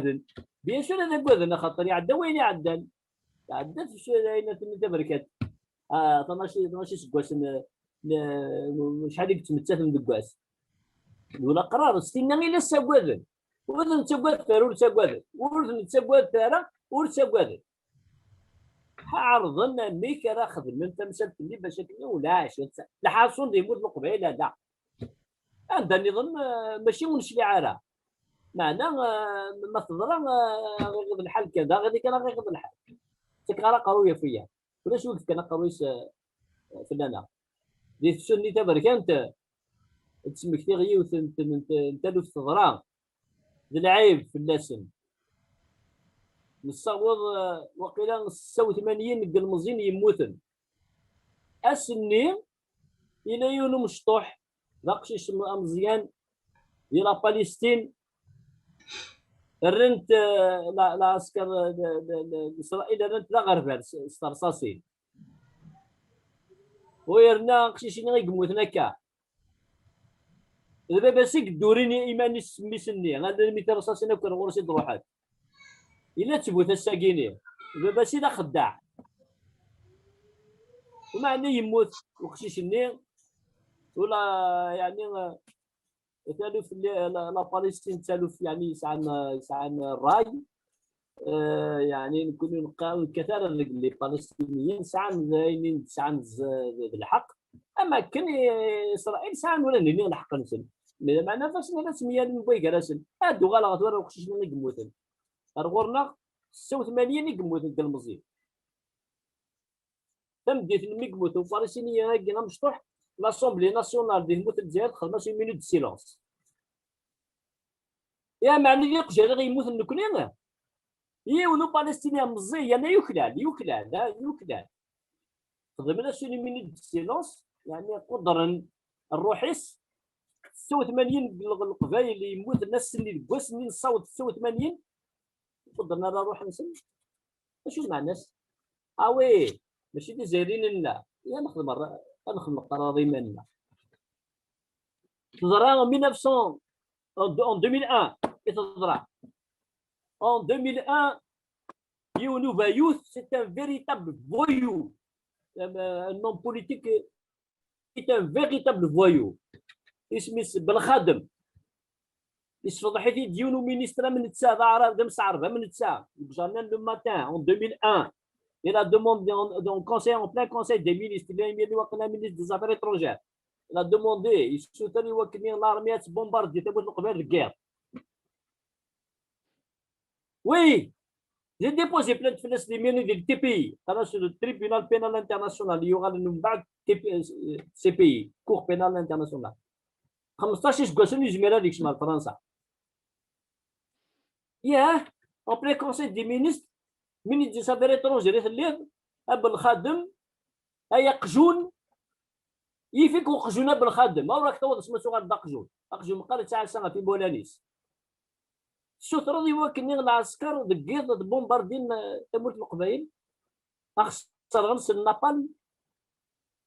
agaden. Bien sûr ad agaden, axaṭer iɛedda wayen iɛeddan. Iɛedda ayen aten taberkat. Ah, tnac iseggasen, n, n, n, acḥal i yettmettaten deg wass. D ulaqrar, s tinna i la ssagaden. Ur ten-ttaggad ara, ur ttagaden. Ur ten-ttaggad ara, ur ttagaden. Ɛerḍen amek ara xedmen tamsalt-nni bac akken ulac. Lḥaṣun d yemmut n Leqbayel ala. Anda nniḍen, eh, mačči ur necliɛ ara. Meɛna, eh, ma teḍra, eh, aɣ-iɣiḍ lḥal kan, d aɣiḍ kan aɣ-iɣiḍ lḥal. Ttakeɣ ara aqerruy ɣef wiyaḍ. Ulac wi yefkan aqerruy-is, eh, fell-aneɣ. Di tefsut-nni taberkant, eh, ad d-smektiɣ yiwet n, n, n, n taluft teḍra. D lɛib fell-asen. Nessaweḍ, eh, waqila setta u tmanyin n yilmeẓyen yemmuten. Ass-nni, yella yiwen umecṭuḥ, d aqcic am-, ameẓyan, di la Palestine, rrant, eh, la, lɛesker, eh, n, n, n Isṛayil, rrant d aɣerbal s, s terṣaṣin. U yerna aqcic-nni i yemmuten akka, d baba-s i yeddurin i iman-is s mmi-s-nni, almi tirṣaṣin akk ar ɣur-s i d-ruḥent. Yella ttbut ass-agi-ni. D baba-s i d axeddaɛ. Umeɛna yemmut uqcic-nni, ula, yeɛni, eh, Taluft, la, la Palestine d taluft, yeɛni, yesɛan, yesɛan ṛṛay. Eh, yeɛni, nekkni neqqa-, ur nekkat ara deg les Palestiniens, sɛan d ayen, sɛan z-, d lḥeqq. Am akken i-, Isṛayil sɛan ula d nini lḥeqq-nsen. Mais lameɛna fasen ad ttemyalen wway gar-asen. Ad d-uɣaleɣ tura uqcic-nni i yemmuten. Ar ɣur-neɣ setta u tmanyin i yemmuten deg ilemẓi. Tameddit-nni mi yemmut Ufarisini-agi amecṭuḥ, l'Assemblée nationale di tmurt n Lezzayer texdem-as une minute de silence. Ya meɛna d iqejjalen i yemmuten nekkni? Yiwen Upalestini meẓẓi, yerna yuklal, yuklal, ha, yuklal. Xedmen-as une minute de silence, yeɛni qudren rruḥ-is. Setta u tmanyin n Leqbayel yemmuten ass-nni, deg wass-nni nessaweḍ setta u tmanyin, qudren ara rruḥ-nsen. Acu d lmeɛna-s? Ah oui, mačči d Izzayriyen nella. Ya nexdem rra-, ad nexdem leqrar i iman-nneɣ. Teḍra en mille neuf cents, en, en deux mille un, i teḍra. En deux mille un, yiwen ubayut, c'est un véritable voyou. Un, un homme politique, c'est un véritable voyou. Isem-is Belxadem. Yessefḍeḥ-it-id yiwen uministr am netta, d aɛrab, d amseɛreb am netta. Deg journal Le Matin, en deux mille un, il a demandé en, en conseil, en plein conseil des ministres, il a mis le ministre des Affaires étrangères. Il a demandé, yessuter i wakken l'armée ad tbombardi tamurt n Leqbayel deg yiḍ. Oui, j'ai déposé plainte fell-as imir-nni di le T P I, qqaren-as le Tribunal Pénal International, yuɣalen mbeɛd T P I, euh, C P I, Cour Pénale Internationale. Xemseṭṭac iseggasen ur yezmir ad yekcem ar Fransa. Yah, en plein conseil des ministres, ministre des affaires étrangères i telliḍ, a Belxadem, ay aqjun, yif-ik uqjun a Belxadem, ma ur ak-tawiḍ asma tuɣal d aqjun. Aqjun meqqar yettɛassa ɣef imulan-is. Tessutreḍ i wakken lɛesker deg yiḍ ad bombardin, eh, tamurt n Leqbayel, ad ɣ-sserɣen s napalm.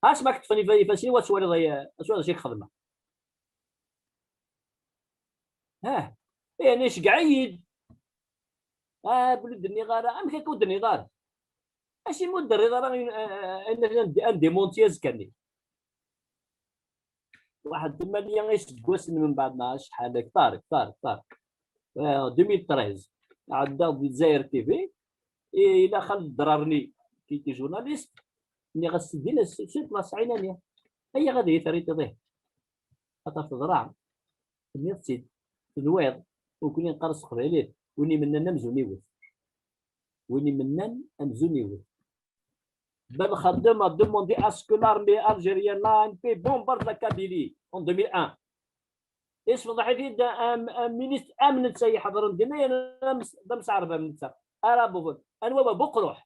Asma k-ṭṭfen ifa-, ifassen-iw ad twaliḍ ay-, acu d acu i k-xedmeɣ. Ah, yani iceggeɛ-iyi-d. Ah, belli ur d-nniɣ ara. Amek akka ur d-nniɣ ara? Acimi ur d-terriḍ ara ayen, eh, eh, ayen, ayen, ayen démonti azekka-nni? Waḥed tmanya iseggasen mbeɛd neɣ acḥal, ktar, ktar, ktar. Eh, deux mille treize, ɛeddaɣ di Dzayer T V, i-, ila Xaled Drarni, qui était journaliste, nniɣ-as, "Sidi, la, c'est la sɛinani. Ayɣer ad iyi-terriḍ iḍ-ihi? Xaṭer teḍra, tenniḍ-tt-id, tenwiḍ, ur ken-neqqar s teqbaylit, win imennan amzun iwet. Win imennan amzun iwet." Belxadem a demandé à ce que l'armée algérienne, l'A N P, bombarde la Kabylie en deux mille un. Yessefḍeḥ-it-id un, un ministre am netta iḥeḍren dinna, yerna d ams-, d amseɛreb am netta. Ara bufun. Anwa wa? Buqruḥ.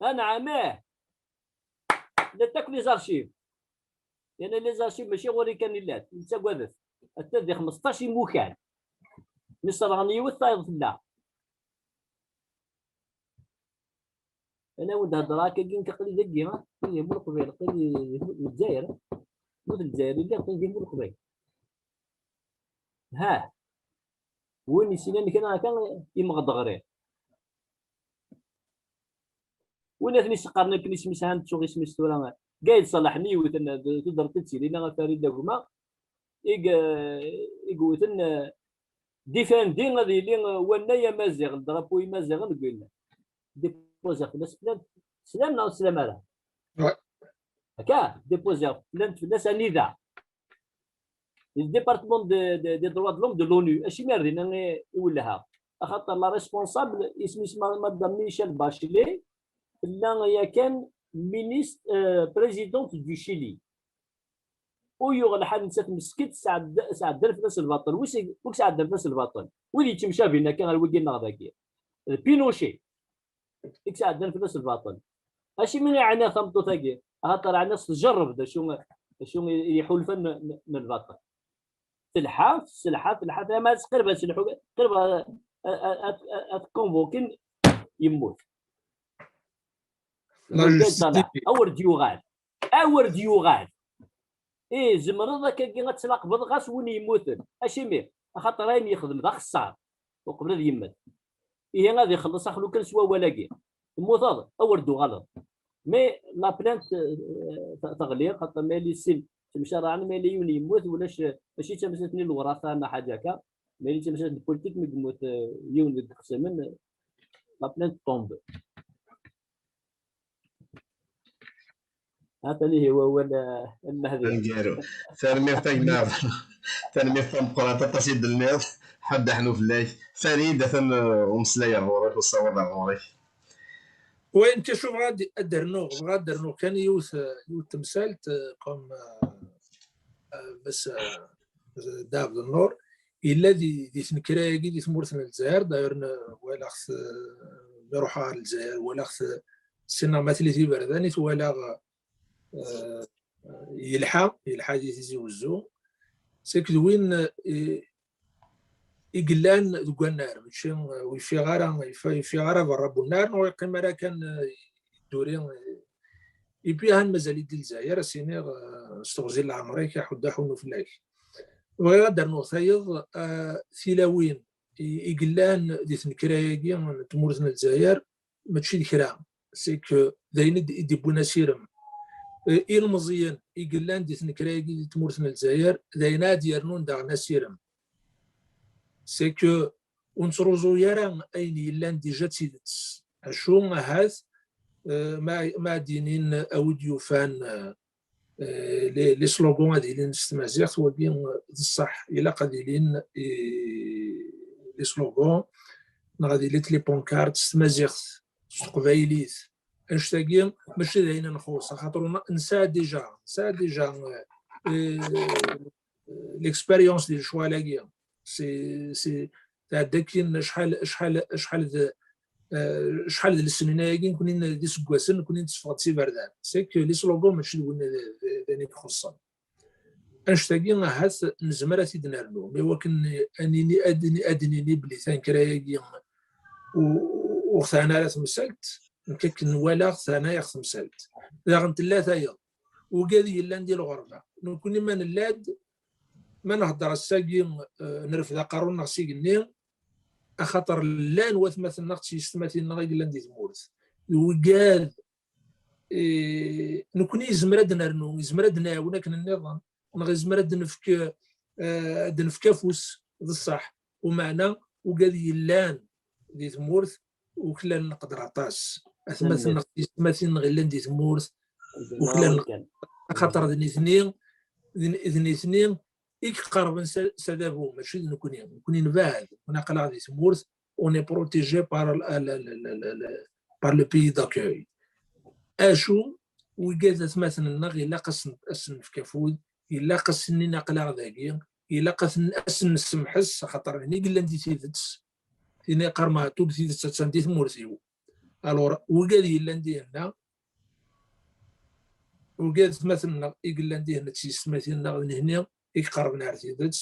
Anɛam, ih. Llant akk les archives. Yerna les archives mačči ɣur-i kan i llant, nettagadet. Atta di xmesṭac imukan. Mi sserɣen yiwet, tayeḍ tella. Ana wen-d-heddreɣ akkagi, nekk aql-i dagi, ha? Aql-i di Mulqbel, aql-i di Lezzayer. Mut Lezzayer i lliɣ, aql-i di Mulqbel. Ha. Win yessinan kra akka, imɣed ɣriɣ. Win aten isseqqaren akken isem-is, ha, nettuɣ isem-is tura. Gayd Salaḥ-nni yewten, d tudert i d-tilin, a Farid Aguma, i y-, i yewten, eh, difendi ad yili, eh, wannay amaziɣ, le drapeau imaziɣen deg winna. Déposer fell-as plainte. Teslam neɣ ur teslam ara? Ouais. Akka, déposer plainte fell-as anida? Le département de, de, des droits de l'homme de l'ONU. Acimi ar dinna i, i wellheɣ? Axaṭer la responsable, isem-is ma-, Madame Michelle Bachelet, tella yakan ministre, euh, présidente du Chili. U yuɣ lḥal nettat meskint, sɛedda-, sɛeddan fell-as lbaṭel. Wi s-, wi sɛeddan fell-as lbaṭel? Wid yettemcabin akka ɣer wigi-nneɣ dagi. D Pinochet i yesɛeddan fell-as lbaṭel. Acimi i ɛniɣ tameṭṭut-agi? Axaṭer ɛniɣ s tjerreb d acu, d acu i, i iḥulfan n, n, n lbaṭel. Telḥa, telḥa, telḥa, tama qrib ad telḥu, qrib ad, ad, ad, ad, ad convoquer, yemmut. La Lmudda yeṭṭalaɛ, justice. Awer d-yuɣal. Awer d-yuɣal. Ih, zemreḍ akkagi ad tlaqbeḍ ɣas win yemmuten. Acimi? Axaṭer ayen yexdem d axeṣṣar uqbel ad yemmet. Ihi ad ixelleṣ axlukan s wawal-agi. Temmuteḍ, awer d-tuɣaleḍ. Mais la plainte, euh, te-, teɣli, xaṭer ma yella issin, ttemcaraɛen ma yella yiwen yemmut, ulac, mačči d tamsalt-nni n lewrafa neɣ ḥaǧa akka, ma yella d tamsalt n politique, mi yemmut, eh, yiwen deg ixṣimen, la plainte tombe. Ha-t-an ihi wawal, eh, n Mehdi. Aneggaru. Tanemmirt a gma. Tanemmirt tameqqrant aṭas i d-tenniḍ. Ḥedd aḥnu fell-ak. Farid, atan, eh, umeslay ar ɣur-k, usawaḍ ar ɣur-k. Wayen kacu bɣa ad, ad d-rnuɣ, bɣa ad d-rnuɣ kan yiwet, yiwet temsalt, eh, comme, eh, eh, bas, eh, Dda Ɛebdennur, yella di, di tnekra-agi di tmurt n Lezzayer, d'ailleurs, n-, walaɣ-t, eh, mi ruḥeɣ ɣer Lezzayer, walaɣ-t, eh, ssineɣ ma tili d iberdan i t-walaɣ, eh, yelḥa, yelḥa di Tizi Wezzu. C'est que d win, eh, i yellan deg wannar, mačči, eh, ur yeffiɣ ara, yeffi-, yeffiɣ ara berra n unnar, neɣ ur yeqqim ara kan, eh, yedduri, eh, et puis han mazal-it di Lezzayer, a s-iniɣ, eh, s teɣzi n leɛmer-ik, aḥuddu aḥunnu fell-ak. Bɣiɣ ad d-rnuɣ tayeḍ, eh, tilawin i, i yellan di tnekra-agi n tmurt n Lezzayer, mačči d kra, c'est que d ayen i d-, i d-iwwin asirem. Eh, ilmeẓyen i yellan di tnekra-agi di tmurt n Lezzayer, d ayen ad d-yernun daɣen asirem. C'est que ur nettruẓu ara ayen yellan déjà d tidet. Acu ahat, eh, ma, ma ad d-inin a wi d-yufan, eh, eh, les, les slogans ad ilin s tmaziɣt, wagi d ṣṣeḥ, ilaq ad ilin, eh, les slogans, neɣ ad ilint les pancartes s tmaziɣt, s teqbaylit. Annect-agi mačči d ayen nxuṣ, axaṭer nesɛa déjà, nesɛa déjà, eh, l'expérience di lecɣal-agi. C'est, c'est, tɛedda akkin acḥal, acḥal, acḥal d, eh, acḥal d lesnin-agi, nekni d iseggasen, nekni netteffeɣ-d s iberdan. C'est que les slogans mačči d win d, d, d ayen i ixuṣṣen. Annect-agi ahat nezmer ad t-id-nernu, mi wakken ad nini, ad nini, ad nini belli tanekra-agi u-, ur ɣ-teɛni ara temsalt, nekk akken walaɣ teɛna-yaɣ temsalt. Daɣen tella tayeḍ, ugad yellan di lɣerba. Nekni ma nella-d, ma nhedder ass-agi, eh, nrefd aqerru-nneɣ s igenni, axaṭer llan watmaten-nneɣ d tyessetmatin-nneɣ i yellan di tmurt. D wigad, eh, nekni yezmer ad d-nernu, yezmer ad d-nɛawen akken nniḍen, neɣ yezmer ad d-nefk, eh, ad d-nefk afus, d ṣṣeḥ. Umeɛna, ugad yellan di tmurt, uklalen leqder aṭas. Atmaten-nneɣ, tyessetmatin-nneɣ yellan di tmurt, uklalen leqder, axaṭer d nitni, d n-, d nitni i iqerben s, s adabu, mačči d nekni. Nekni nbeɛd, nekni aql-aɣ di tmurt, on est protégé par la, la, la, la, la, la, par le pays d'accueil. Acu, wigad atmaten-nneɣ ilaq ad sen, ad sen-nefk afud, ilaq ad sen-nini aql-aɣ dagi, ilaq ad sen, ad sen-nessemḥes, axaṭer d nitni i yellan di tidet, tin i yeqqar Meɛtub, tidet attan di tmurt-iw. Alors, wigad yellan dihinna, wigad atmaten-nneɣ i yellan dihinna d tyessetmatin-nneɣ d nitni i iqerben ar tidet.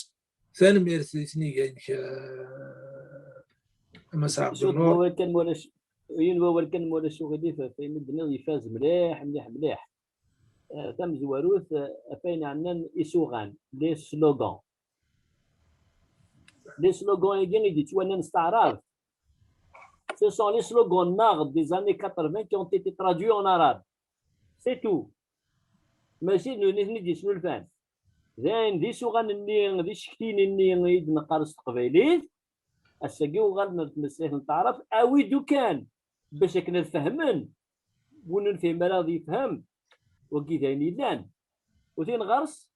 Tanemmirt i tniga-inek, eh, a Mass Ɛebdennur. Yiwen wawal kan, ma ulac, yiwen wawal kan, ma ulac uɣilif, ɣef ayen i d-tenniḍ, ifaz mliḥ, mliḥ, mliḥ. Eh, tamezwarut, eh, ɣef ayen ɛnan isuɣan, les slogans. Les slogans-agi i d-yettwanan s taɛrabt, ce sont les slogans-nneɣ des années quatre-vingts qui ont été traduits en arabe. C'est tout. Mačči d nutni i ten-id-yesnulfan. D ayen d isuɣan-nni, d icektiyen-nni i d-neqqar s teqbaylit, ass-agi uɣalen ar tmeslayt n taɛrabt, awi-d ukan, bac akken ad fehmen. Win ur nefhim ara ad yefhem, wagi d ayen yellan. U tin ɣer-s,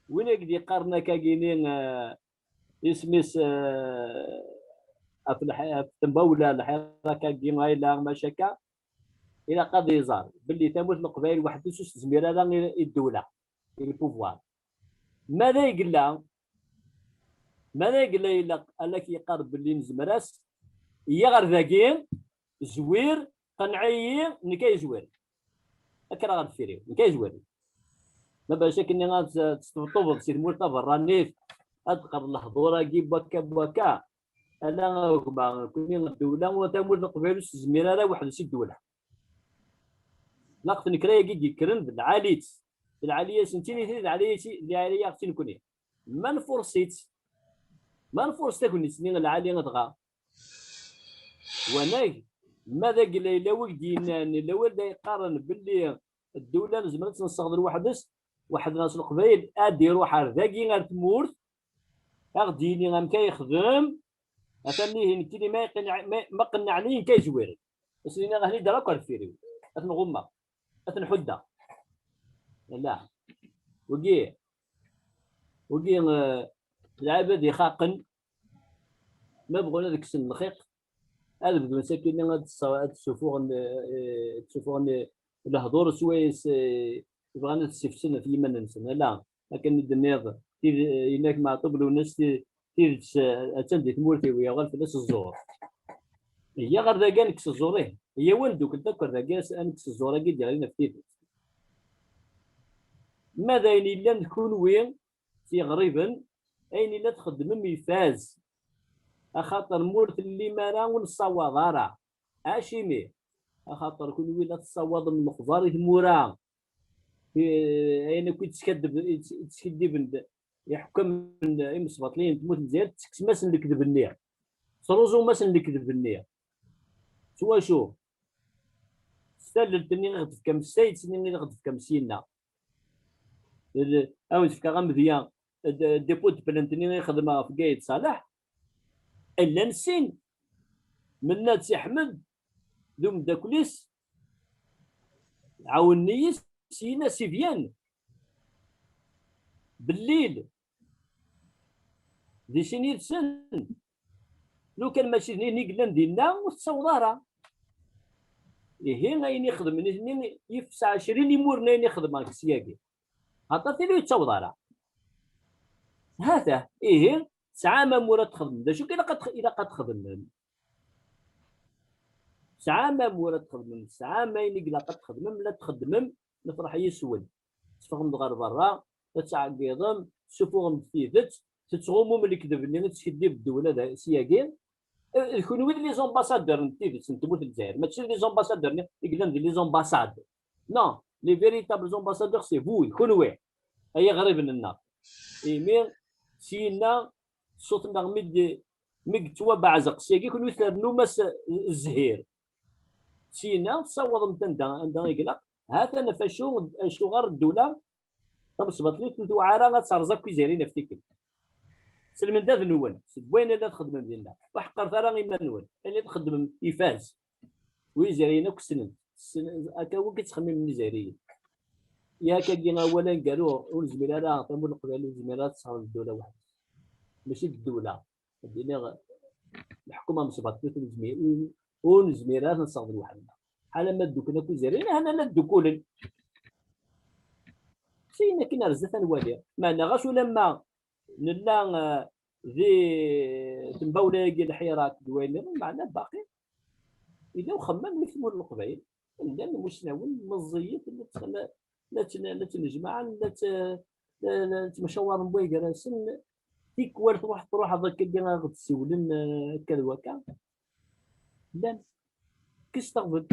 win i k-d-yeqqaren akkagi-ni, eh, isem-is, eh, ɣef lḥ-, ɣef tembawla, lḥirak-agi, ayla, maca akka, ilaq ad iẓer belli tamurt n Leqbayel weḥd-s ur s-tezmir ara i, i ddewla, i le pouvoir. Mada i yella, mada i yella ilaq ad ak-yeqqar belli nezmer-as, iyya ɣer dagi, zwir, qenneɛ-iyi, nekk ay zwir. Kker ɣer deffir-iw, nekk ay zwir. Ma bac akken ad tesṭebṭubeḍ si tmurt taberranit, ad d-teqqareḍ lehdur-agi n wakka n wakka. Ala a gma, nekni ddewla, tamurt n Leqbayel ur s-tezmir ara weḥd-s i ddewla. Laqt n kra-agi d-yekkren d lɛali-tt. D lɛali-as nettin i d lɛali-as, d lɛali-aɣ-tt i nekni. Ma nfurṣ-itt, ma nfurṣ tagnit-nni n lɛali dɣa. Wanag, ma d agla yella wi d-yennan, yella wi d-yeqqaren belli ddewla nezmer ad tt-nessaɣ d lweḥd-s, Weḥd-neɣ s Leqbayel, ad iruḥ ar dagi, ar tmurt, ad ɣ-d-yini amek ay yexdem. Atan ihi nekkini ma iqenneɛ-, ma, ma qennɛen-iyi nekk ay zwiren. Ad sen-iniɣ ahni ddreɣ akk ar deffir-iw. Ad ten-ɣummeɣ. Ad ten-ḥuddeɣ. Ala. Wagi, wagi, eh, lɛibad ixaqen, ma bɣun ad kksen lxiq, ad bdun sakkin ad ssa-, ad ssufuɣen, eh, ad ssufuɣen, eh, lehdur swayes, eh, bɣan ad ssifsen ɣef yiman-nsen. Ala, akken i d-tenniḍ, tid-, yenna-k Meɛṭub Lwennas, ti-, tidet, eh, attan di tmurt-iw, yuɣal fell-as ẓẓur. Iyya ɣer dagi ad nekkes ẓẓur-ih. Iyya-wen ddukel akk ar dagi ad nekkes ẓẓur-agi d-yeɣlin ɣef tidet. Ma d ayen yellan d kunwi, tiɣriben, ayen yella txeddmem ifaz. Axaṭer ma ur tellim ara ur nessawaḍ ara. Acimi? Axaṭer kunwi la tessawaḍem lexbar i tmura. Eh, ayen akk i d-teskadeb-, i d-, i d-skiddiben d-, iḥekkamen, imesbaṭliyen n tmurt n Lezzayer, tetteksem-asen lekdeb-nni. Tesruẓum-asen lekdeb-nni. S wacu? S tallelt-nni i ɣ-d-tefkam, s tayet-nni i ɣ-d-tefkam syenna. Ad wen-fkeɣ amedya, d-, dépôt de plainte-nni i xedmeɣ ɣef Gaël Salah. Llan sin, Mennad Si Ḥmed d umeddakel-is, ɛawnen-iyi syin-a si Vienne. Bellil, di sin yid-sen. Lukan mačči d nitni i yellan dinna, ur tettaweḍ ara. Ihi, ayen i xedmen nitni yif tesɛa ɛecrin imur n ayen i xedmeɣ deg syagi. Aṭer tili ur yettaweḍ ara. Hata, ihi, tesɛam amur ad txedmem. D acu i ilaq ad tx-, ilaq ad txedmem? Tesɛam amur ad txedmem, tesɛam ayen i ilaq ad txedmem, la txeddmem, nefreḥ yes-wen. Teffɣem-d ɣer berra, ad tɛeggiḍem, tessufuɣem-d tidet, tettɣumum lekdeb-nni i teskiddib ddewla da, syagi. Eh, d kunwi d les ambassadeurs n tidet n tmurt n Lezzayer, mačči d les ambassadeurs-nni i yellan di les ambassades. Non, les véritables ambassadeurs, c'est vous, d kunwi, ay iɣriben-nneɣ. Imi, syenna, ṣṣut-nneɣ mi d-, mi yettwabeɛzeq syagi, kunwi ternum-as zzhir. Syenna, tessawaḍem-t anda, anda i ilaq. Hatan ɣef acu, acuɣer ddula tamesbaṭlit ur tuɛi ara ad terẓ akk Izzayriyen ɣef tikkelt. S lmendad-nwen, seg wayen i la txeddmem dinna, ur ḥeqqret ara iman-nwen, ayen i txeddmem ifaz. U Izzayriyen akk ssnen, ssnen, akka akk i ttxemmimen Izzayriyen. Yak-agi awal aneggaru, ur nezmir ara, tamurt n Leqbayel ur tezmir ara ad tesɛu ddula weḥd-s. Mačči d ddula. Ad d-iniɣ, leḥkuma n Msebɛed ur nezmir, ur, ur nezmir ara ad nesseɣ d lweḥd-nneɣ. Ḥala ma dduklen akk Izzayriyen, ahat la ddukkulen. Syin akin ar zdat ad nwali. Meɛna ɣas ulamma nella, eh, di tembawla-agi, lḥirak d wayen nniḍen, meɛna baqi yella uxemmem i tmurt n Leqbayel. Llan imusnawen meẓẓiyen, la tt-, la, la tt-, la ttnejmaɛen, la tt-, la, la ttmecawaren wway gar-asen. Tikwal truḥ, truḥeḍ akka ad ɣ-d-siwlen, eh, akka d wakka. Llan. Kkes taɣbel.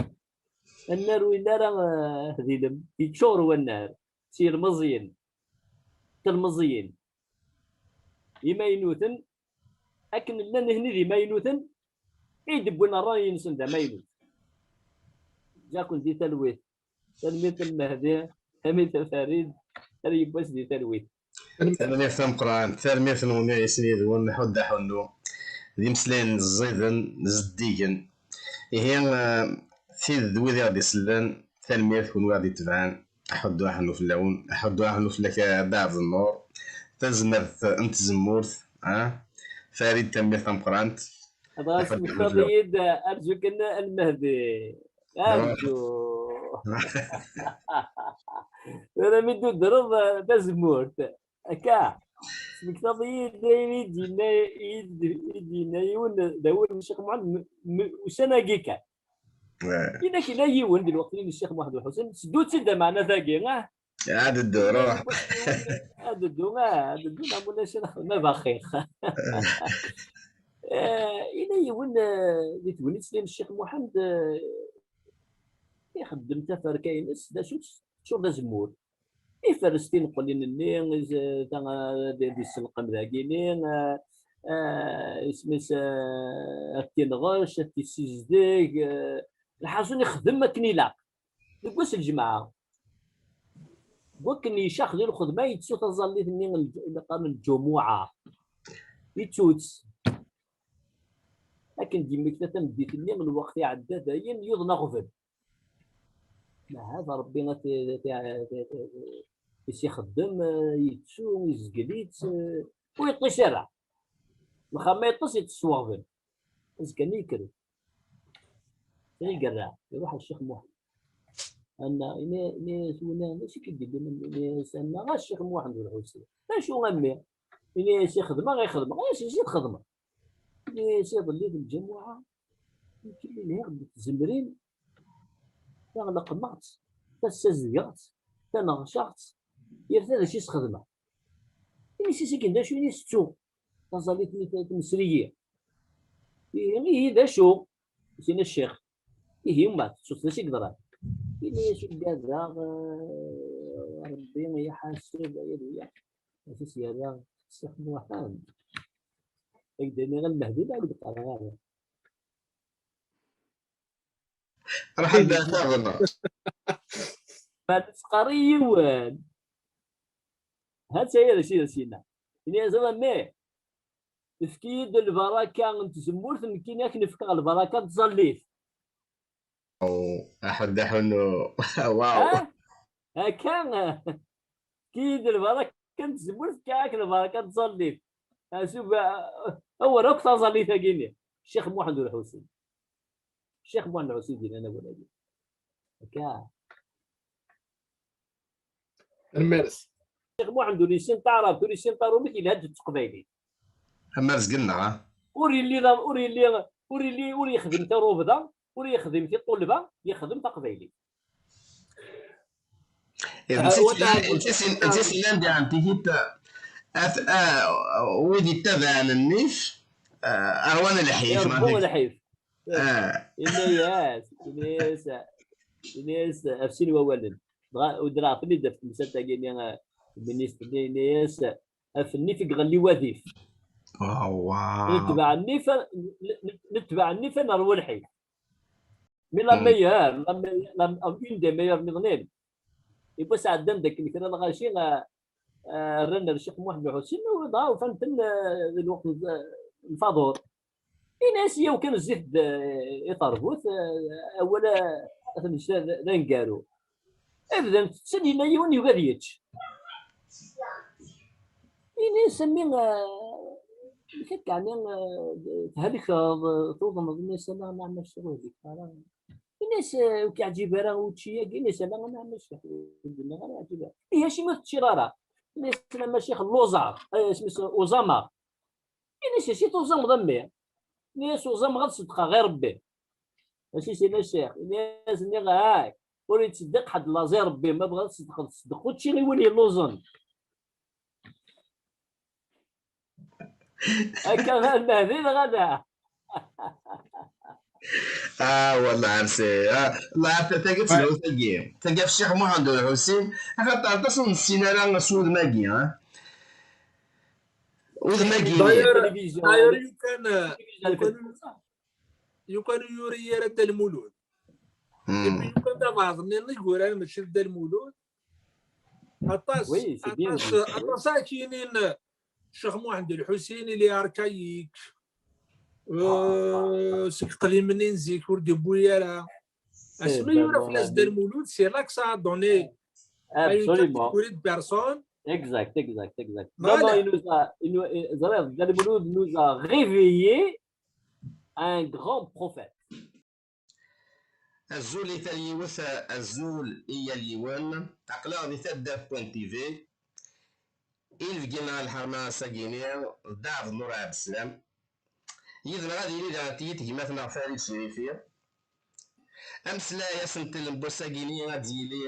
Annar ur yelli ara, eh, d ilem. Yeččur wannar s yilmeẓyen, telmeẓyin imaynuten, akken llan nitni d imaynuten i d-wwin ṛṛay-nsen d amaynut. Ǧǧiɣ-ken di talwit. Tanemmirt a Lmehdi, tanemmirt a Farid, ar yiwwas di talwit. Tanemmirt tameqqrant, tanemmirt-nwen i sin yid-wen, nḥudd aḥunnu. D imeslayen ẓiden, zeddigen. Ihi, eh, tid d wid i ɣ-d-isellen, tanemmirt kunwi i ɣ-d-itebɛen. Aḥuddu aḥunnu fell-awen, aḥuddu aḥunnu fell-ak a Dda Ɛebdennur. Tazmert n tzemmurt, ah? Farid, tanemmirt tameqqrant. Dɣa smektaḍ-iyi-d, arzu kan a Lmehdi. Arzu. Tura mi d-tudreḍ, eh, tazemmurt. Akka, smektaḍ-iyi-d ayen i d-yenna, i d-, i d-yenna yiwen d awal n Ccix Muḥend m-, m-, ussan-agi kan. Eh. Yella kra yiwen di lweqt-nni n Ccix Muḥend Uḥusen, seddu-tt-id ameɛna tagi, ah? Ad ddu, ruḥ. Ad ddu, ah, ad ddu, neɣ ulac, ma baxix. Eh, yella yiwen, eh, di tegnit-nni n Ccix Muḥend, eh, ixeddem taferka-ines, d acu-tt? Teččur d azemmur. Iferres tineqqlin-nni, iz-, ta-, ad, ad isselqem dagini, eh, eh, isem-is, eh, ad t-inɣec, ad t-issizdeg, eh, lḥaṣun ixdem akken ilaq. Deg wass n lǧemɛa, Wakken icax di lxedma, yettu taẓallit-nni n lǧ-, i qqaren lǧumuɛa. Yettu-tt. Akken d-yemmekta tameddit-nni, lweqt iɛedda dayen, yuḍen aɣbel. Ahat Ṛebbi ad t-, t-, t-, t-, is-ixeddem, eh, yettu, izgel-itt, eh, ur yeṭṭis ara. Lxir ma yeṭṭes, yeṭṭes s weɣbel. Azekka-nni yekker-d. Igerra, iruḥ ɣer Ccix Muḥend. Anna, ini, ini-as winna, d acu i k-id-iwwin? Ini-as, anna, ɣas Ccix Muḥend u Lḥusin. D acu a mmi? Ini-as, i xedmeɣ, i xedmeɣ. Ini-as, i xedmeɣ. Ini-as, iḍelli d lǧamuɛa, nekk lliɣ-d tzemrin, ta leqqmeɣ-tt, ta ssazedgeɣ-tt, ta neɣceɣ-tt, yal ta d acu i s-xedmeɣ. Ini-as, i sakin d acu? Ini-as, ttuɣ taẓallit-nni tamesri-yi. Ihi, ihi, d acu? Sin a ccix. Ihi, ma tettuḍ d acu i yeḍran? Ini-as, ugadeɣ, eh, Ṛebbi iḥaseb, aya d aya. Ad as-yerra Ccix Muḥend. Ak-d-nniɣ a Lmehdi, la ak-d-qqareɣ ara. Ruḥ ad taɣeḍ. Ma tettqerri yiwen. Ha-tt-aya d acu i d as-yenna. Ini-as, a mmi, efk-iyi-d lbaraka n tzemmurt, nekkini ad k-n-fkeɣ lbaraka n tẓallit. Aḥud aḥunu. Waw. Ha? Akka, efk-iyi-d lbaraka n tzemmurt, fkiɣ-ak lbaraka n tẓallit. Asub, awer akk taẓallit-agi-nni. Ccix Muḥend u Lḥusin. Ccix Muḥend u Lḥusin, d-yennan awal-agi. Akka. Tanemmirt. Ccix Muḥend ur yessin taɛrabt, ur yessin tarumit, yelha-d s teqbaylit. Am rrezg-nneɣ, ah. Ur yelli la, ur yelli, ur yelli, ur yexdim tarubda, ur yexdim tiṭulba, yexdem taqbaylit. Eh, netta wa s-, taɛbut-, netta s-, netta s-, llan diɣen tigit, ah, at-, ah, wid yettabaɛen nnif, ah, ṛwan lḥif, iṛebbu neɣ lḥif. Ah. Yenna-yas, yenna-yas, yenna-yas ɣef sin wawalen. Dɣa, udreɣ-ten-id ɣef temsalt-agi-nni, ah, ministri-nni, yenna-yas, af nnif i iɣelli wadif. Awah. Netbeɛ nnif, n-, n-, netbeɛ nnif ad nerwu lḥif. Mais la meilleure, la me-, la, une des meilleures niḍnin. Yiwwas ɛeddan-d akken kra lɣaci, ah, ah, rran ar Ccix Muḥend Lḥusin, u dɣa ufan-ten, ah, di lweqt n, ah, lfaḍur. Ini-as, yaw kan zzit-d, eh, i terbut, eh, awal, eh, ad t-neǧǧ d, d aneggaru. Bdan tetten, yella yiwen yugi ad yečč. Ini-as, a mmi, eh, amek akka, ɛni, eh, thelkeḍ, eh, tuḍneḍ? Ini-as, ala, nɛam a ccix, ur hliket ara. Ini-as, eh, ur k-yeɛǧib ara učči-agi? Ini-as, ala, nɛam a ccix, ur d-nniɣ ara yeɛǧib ara. Ihi, acimi ur teččiḍ ara? Ini-as, ala, a ccix, lluẓeɣ, eh, isem-is uẓameɣ. Ini-as, acu tuẓameḍ a mmi? Ini-as, uẓameɣ ad ṣeddqeɣ i Ṛebbi. Acu i s-yenna ccix? Ini-as, nniɣ-ak, ur yettṣeddiq ḥedd laẓ i Ṛebbi, ma tebɣiḍ ad tṣeddqeḍ, ṣeddeq učči i win yelluẓen. Akka ma Lmehdi neɣ ala? Ah, wallah, ɛersi. Ah, Allah, ta-, tagi d tagi. Tagi ɣef Ccix Muḥend U Lḥusin, axaṭer aṭas ur nessin ara s wudem-agi, ah. Udem-agi. D'ailleurs, d'ailleurs, yukan, yukan, yukan ur yuri ara Dda Lmulud. Hmm. Et puis, yukan d abeɛḍ-nni n yigerdan, mačči d Dda Lmulud. Aṭas, oui, c'est bien aṭas, dit, aṭas ara k-yinin Ccix Muḥend Lḥusin, il est archaïque. Ah, euh, seg iqdimen-nni n zik ur d-yewwi ara. Asmi yura fell-as Dda Lmulud, c'est là que ça a donné à une catégorie de personnes. Exact, exact, exact. Non, non, il nous a, il nous, il, ẓriɣ, Dda Lmulud nous a réveillé un grand prophète. Azul i tal yiwet, azul i yal yiwen. Aql-aɣ di taddart point T V. Inebgi-nneɣ n lḥerma ass-agi-ni d Dda Ɛebd Nur Ɛebd Slam. Yid-neɣ ad yili daɣen tigi tegmat-nneɣ Farid Cirifi. Ameslay asentel n wass-agi-ni ad d-yili